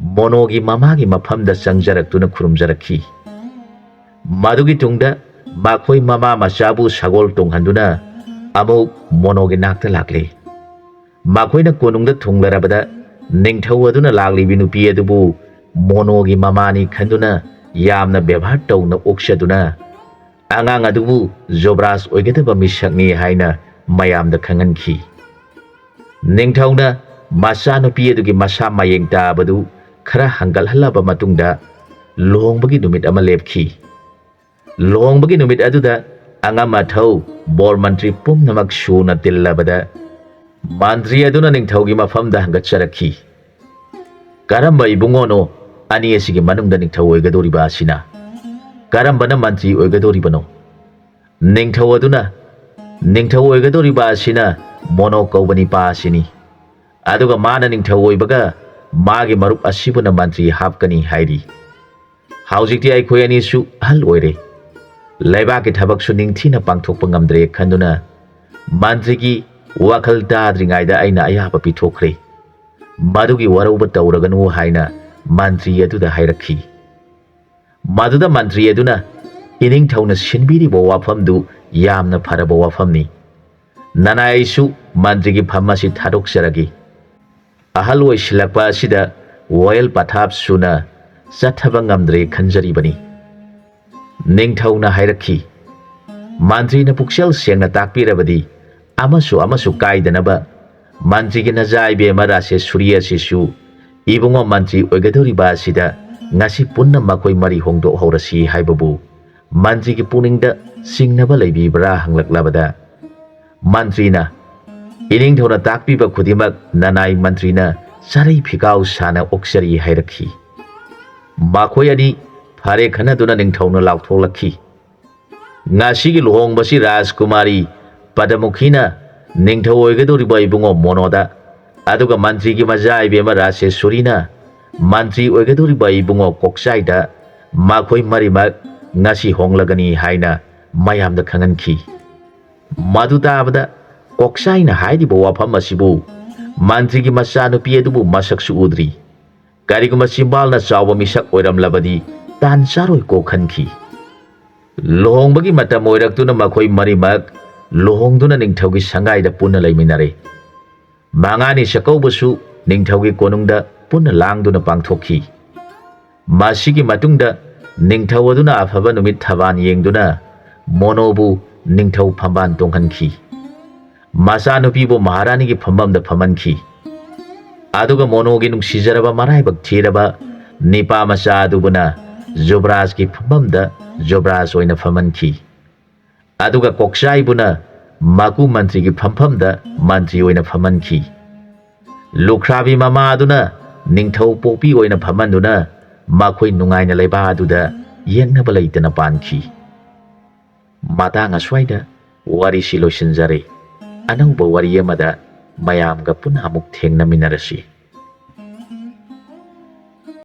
ꯃꯣꯅꯣꯒꯤ ꯃꯃꯥꯒꯤ ꯃꯐꯝꯗ ꯆꯪꯖꯔꯛꯇꯨꯅ ꯈꯨꯔꯨꯝꯖꯔꯛꯈꯤ꯫ ꯃꯗꯨꯒꯤ ꯇꯨꯡꯗ ꯃꯈꯣꯏ ꯃꯃꯥ ꯃꯆꯥꯕꯨ ꯁꯒꯣꯜ ꯇꯣꯡꯍꯟꯗꯨꯅ ꯑꯃꯨꯛ ꯃꯣꯅꯣꯒꯤ ꯅꯥꯛꯇ ꯂꯥꯛꯂꯦ꯫ ꯃꯈꯣꯏꯅ ꯀꯣꯅꯨꯡꯗ ꯊꯨꯡꯂꯔꯕꯗ ꯅꯤꯡꯊꯧ ꯑꯗꯨꯅ ꯂꯥꯛꯂꯤꯕꯤ ꯅꯨꯄꯤ ꯑꯗꯨꯕꯨ ꯃꯣꯅꯣꯒꯤ ꯃꯃꯥꯅꯤ ꯈꯟꯗꯨꯅ ꯌꯥꯝꯅ ꯕꯦꯕꯥꯔ ꯇꯧꯅ ꯑꯣꯛꯆꯗꯨꯅ ꯑꯉꯥꯡ ꯑꯗꯨꯕꯨ ꯖꯣꯕ꯭ꯔꯥꯖ ꯑꯣꯏꯒꯗꯕ ꯃꯤꯁꯛꯅꯤ ꯍꯥꯏꯅ ꯃꯌꯥꯝꯗ ꯈꯪꯍꯟꯈꯤ꯫ ꯅꯤꯡꯊꯧꯅ ꯃꯆꯥꯅꯨꯄꯤ ꯑꯗꯨꯒꯤ ꯃꯁꯥ ꯃꯌꯦꯡ ꯇꯥꯕꯗꯨ ꯈꯔ ꯍꯪꯒꯠꯍꯜꯂꯕ ꯃꯇꯨꯡꯗ ꯂꯨꯍꯣꯡꯕꯒꯤ ꯅꯨꯃꯤꯠ ꯑꯃ ꯂꯦꯞꯈꯤ꯫ ꯂꯨꯍꯣꯡꯕꯒꯤ ꯅꯨꯃꯤꯠ ꯑꯗꯨꯗ ꯑꯉꯝ ꯑꯊꯧ ꯕꯣꯔ ꯃꯟꯇ꯭ꯔꯤ ꯄꯨꯝꯅꯃꯛ ꯁꯨꯅ ꯇꯤꯜꯂꯕꯗ ꯃꯟꯇ꯭ꯔꯤ ꯑꯗꯨꯅ ꯅꯤꯡꯊꯧꯒꯤ ꯃꯐꯝꯗ ꯍꯪꯒꯠꯆꯔꯛꯈꯤ, "ꯀꯔꯝꯕ ꯏꯕꯨꯡꯉꯣꯅꯣ ꯑꯅꯤ ꯑꯁꯤꯒꯤ ꯃꯅꯨꯡꯗ ꯅꯤꯡꯊꯧ ꯑꯣꯏꯒꯗꯧꯔꯤꯕ ꯑꯁꯤꯅ? ꯀꯔꯝꯕꯅ ꯃꯟꯇ꯭ꯔꯤ ꯑꯣꯏꯒꯗꯧꯔꯤꯕꯅꯣ?" ꯅꯤꯡꯊꯧ ꯑꯗꯨꯅ, "ꯅꯤꯡꯊꯧ ꯑꯣꯏꯒꯗꯧꯔꯤꯕ ꯑꯁꯤꯅ ꯃꯣꯅꯣ ꯀꯧꯕ ꯅꯤꯄꯥ ꯑꯁꯤꯅꯤ꯫ ꯑꯗꯨꯒ ꯃꯥꯅ ꯅꯤꯡꯊꯧ ꯑꯣꯏꯕꯒ ꯃꯥꯒꯤ ꯃꯔꯨꯞ ꯑꯁꯤꯕꯨꯅ ꯃꯟꯇ꯭ꯔꯤ ꯍꯥꯞꯀꯅꯤ ꯍꯥꯏꯔꯤ꯫ ꯍꯧꯖꯤꯛꯇꯤ ꯑꯩꯈꯣꯏ ꯑꯅꯤꯁꯨ ꯑꯍꯜ ꯑꯣꯏꯔꯦ꯫ ꯂꯩꯕꯥꯛꯀꯤ ꯊꯕꯛꯁꯨ ꯅꯤꯡꯊꯤꯅ ꯄꯥꯡꯊꯣꯛꯄ ꯉꯝꯗ꯭ꯔꯦ ꯈꯟꯗꯨꯅ ꯃꯟꯇ꯭ꯔꯤꯒꯤ ꯋꯥꯈꯜ ꯇꯥꯗ꯭ꯔꯤꯉꯩꯗ ꯑꯩꯅ ꯑꯌꯥꯕ ꯄꯤꯊꯣꯛꯈ꯭ꯔꯦ꯫" ꯃꯗꯨꯒꯤ ꯋꯥꯔꯧꯕ ꯇꯧꯔꯒꯅꯨ ꯍꯥꯏꯅ ꯃꯟꯇ꯭ꯔꯤ ꯑꯗꯨꯗ ꯍꯥꯏꯔꯛꯈꯤ꯫ ꯃꯗꯨꯗ ꯃꯟꯇ꯭ꯔꯤ ꯑꯗꯨꯅ, "ꯏꯅꯤꯡꯊꯧꯅ ꯁꯤꯟꯕꯤꯔꯤꯕ ꯋꯥꯐꯝꯗꯨ ꯌꯥꯝꯅ ꯐꯔꯕ ꯋꯥꯐꯝꯅꯤ꯫ ꯅꯅꯥꯏ ꯑꯩꯁꯨ ꯃꯟꯇ꯭ꯔꯤꯒꯤ ꯐꯝ ꯑꯁꯤ ꯊꯥꯗꯣꯛꯆꯔꯒꯦ꯫ ꯑꯍꯜ ꯑꯣꯏꯁꯤꯜꯂꯛꯄ ꯑꯁꯤꯗ ꯋꯥꯌꯦꯜ ꯄꯊꯥꯞ ꯁꯨꯅ ꯆꯠꯊꯕ ꯉꯝꯗ꯭ꯔꯦ ꯈꯟꯖꯔꯤꯕꯅꯤ꯫" ꯅꯤꯡꯊꯧꯅ ꯍꯥꯏꯔꯛꯈꯤ, "ꯃꯟꯇ꯭ꯔꯤꯅ ꯄꯨꯛꯆꯦꯜ ꯁꯦꯡꯅ ꯇꯥꯛꯄꯤꯔꯕꯗꯤ ꯑꯃꯁꯨ ꯑꯃꯁꯨ ꯀꯥꯏꯗꯅꯕ ꯃꯟꯇ꯭ꯔꯤꯒꯤ ꯅꯖꯥ ꯏꯕꯦꯝꯃ ꯔꯥꯁꯦꯁꯨꯔꯤ ꯑꯁꯤꯁꯨ ꯏꯕꯨꯡꯉꯣ ꯃꯟꯇ꯭ꯔꯤ ꯑꯣꯏꯒꯗꯧꯔꯤꯕ ꯑꯁꯤꯗ ꯉꯁꯤ ꯄꯨꯟꯅ ꯃꯈꯣꯏ ꯃꯔꯤ ꯍꯣꯡꯗꯣꯛꯍꯧꯔꯁꯤ ꯍꯥꯏꯕꯕꯨ ꯃꯟꯇ꯭ꯔꯤꯒꯤ ꯄꯨꯛꯅꯤꯡꯗ ꯆꯤꯡꯅꯕ ꯂꯩꯕꯤꯕ꯭ꯔꯥ?" ꯍꯪꯂꯛꯂꯕꯗ ꯃꯟꯇ꯭ꯔꯤꯅ, "ꯏꯅꯤꯡꯊꯧꯅ ꯇꯥꯛꯄꯤꯕ ꯈꯨꯗꯤꯡꯃꯛ ꯅꯅꯥꯏ ꯃꯟꯇ꯭ꯔꯤꯅ ꯆꯥꯔꯩ ꯐꯤꯀꯥꯎ ꯁꯥꯅ ꯑꯣꯛꯆꯔꯤ" ꯍꯥꯏꯔꯛꯈꯤ꯫ ꯃꯈꯣꯏ ꯑꯅꯤ ꯐꯔꯦ ꯈꯟꯅꯗꯨꯅ ꯅꯤꯡꯊꯧꯅ ꯂꯥꯎꯊꯣꯛꯂꯛꯈꯤ, "ꯉꯁꯤꯒꯤ ꯂꯨꯍꯣꯡꯕꯁꯤ ꯔꯥꯖꯀꯨꯃꯥꯔꯤ ꯄꯗꯃꯨꯈꯤꯅ ꯅꯤꯡꯊꯧ ꯑꯣꯏꯒꯗꯧꯔꯤꯕ ꯏꯕꯨꯡꯉꯣ ꯃꯣꯅꯣꯗ, ꯑꯗꯨꯒ ꯃꯟꯇ꯭ꯔꯤꯒꯤ ꯃꯆꯥ ꯏꯕꯦꯝꯃ ꯔꯥꯖꯦꯁꯣꯔꯤꯅ ꯃꯟꯇ꯭ꯔꯤ ꯑꯣꯏꯒꯗꯧꯔꯤꯕ ꯏꯕꯨꯡꯉꯣ ꯀꯣꯛꯆꯥꯏꯗ ꯃꯈꯣꯏ ꯃꯔꯤꯃꯛ ꯉꯁꯤ ꯍꯣꯡꯂꯒꯅꯤ" ꯍꯥꯏꯅ ꯃꯌꯥꯝꯗ ꯈꯪꯍꯟꯈꯤ꯫ ꯃꯗꯨ ꯇꯥꯕꯗ ꯀꯣꯛꯆꯥꯏꯅ ꯍꯥꯏꯔꯤꯕ ꯋꯥꯐꯝ ꯑꯁꯤꯕꯨ ꯃꯟꯇ꯭ꯔꯤꯒꯤ ꯃꯆꯥꯅꯨꯄꯤ ꯑꯗꯨꯕꯨ ꯃꯁꯛꯁꯨ ꯎꯗ꯭ꯔꯤ꯫ ꯀꯔꯤꯒꯨꯝꯕ ꯆꯤꯝꯕꯥꯜꯅ ꯆꯥꯎꯕ ꯃꯤꯁꯛ ꯑꯣꯏꯔꯝꯂꯕꯗꯤ ꯇꯥꯟ ꯆꯥꯔꯣꯏꯀꯣ ꯈꯟꯈꯤ꯫ ꯂꯨꯍꯣꯡꯕꯒꯤ ꯃꯇꯝ ꯑꯣꯏꯔꯛꯇꯨꯅ ꯃꯈꯣꯏ ꯃꯔꯤꯃꯛ ꯂꯨꯍꯣꯡꯗꯨꯅ ꯅꯤꯡꯊꯧꯒꯤ ꯁꯪꯒꯥꯏꯗ ꯄꯨꯟꯅ ꯂꯩꯃꯤꯟꯅꯔꯦ꯫ ꯃꯉꯥꯅꯤ ꯆꯥꯛꯀꯧꯕꯁꯨ ꯅꯤꯡꯊꯧꯒꯤ ꯀꯣꯅꯨꯡꯗ ꯄꯨꯟꯅ ꯂꯥꯡꯗꯨꯅ ꯄꯥꯡꯊꯣꯛꯈꯤ꯫ ꯃꯁꯤꯒꯤ ꯃꯇꯨꯡꯗ ꯅꯤꯡꯊꯧ ꯑꯗꯨꯅ ꯑꯐꯕ ꯅꯨꯃꯤꯠ ꯊꯕꯥꯟ ꯌꯦꯡꯗꯨꯅ ꯃꯣꯅꯣꯕꯨ ꯅꯤꯡꯊꯧ ꯐꯝꯕꯥꯜ ꯇꯣꯡꯍꯟꯈꯤ꯫ ꯃꯆꯥꯅꯨꯄꯤꯕꯨ ꯃꯍꯥꯔꯥꯅꯤꯒꯤ ꯐꯝꯐꯝꯗ ꯐꯝꯍꯟꯈꯤ꯫ ꯑꯗꯨꯒ ꯃꯣꯅꯣꯒꯤ ꯅꯨꯡꯁꯤꯖꯔꯕ ꯃꯔꯥꯏꯕꯛ ꯊꯤꯔꯕ ꯅꯤꯄꯥ ꯃꯆꯥ ꯑꯗꯨꯕꯨꯅ ꯖꯨꯕ꯭ꯔꯥꯖꯀꯤ ꯐꯝꯐꯝꯗ ꯖꯨꯕ꯭ꯔꯥꯖ ꯑꯣꯏꯅ ꯐꯝꯍꯟꯈꯤ꯫ ꯑꯗꯨꯒ ꯀꯣꯛꯆꯥꯏꯕꯨꯅ ꯃꯀꯨ ꯃꯟꯇ꯭ꯔꯤꯒꯤ ꯐꯝꯐꯝꯗ ꯃꯟꯇ꯭ꯔꯤ ꯑꯣꯏꯅ ꯐꯝꯍꯟꯈꯤ꯫ ꯂꯨꯈ꯭ꯔꯥꯕꯤ ꯃꯃꯥ ꯑꯗꯨꯅ ꯅꯤꯡꯊꯧ ꯄꯣꯛꯄꯤ ꯑꯣꯏꯅ ꯐꯝꯍꯟꯗꯨꯅ ꯃꯈꯣꯏ ꯅꯨꯡꯉꯥꯏꯅ ꯂꯩꯕꯥꯛ ꯑꯗꯨꯗ ꯌꯦꯡꯅꯕ ꯂꯩꯇꯅ ꯄꯥꯟꯈꯤ꯫ ꯃꯇꯥꯡ ꯑꯁ꯭ꯋꯥꯏꯗ ꯋꯥꯔꯤꯁꯤ ꯂꯣꯏꯁꯤꯟꯖꯔꯦ꯫ ꯑꯅꯧꯕ ꯋꯥꯔꯤ ꯑꯃꯗ ꯃꯌꯥꯝꯒ ꯄꯨꯟꯅ ꯑꯃꯨꯛ ꯊꯦꯡꯅꯃꯤꯟꯅꯔꯁꯤ꯫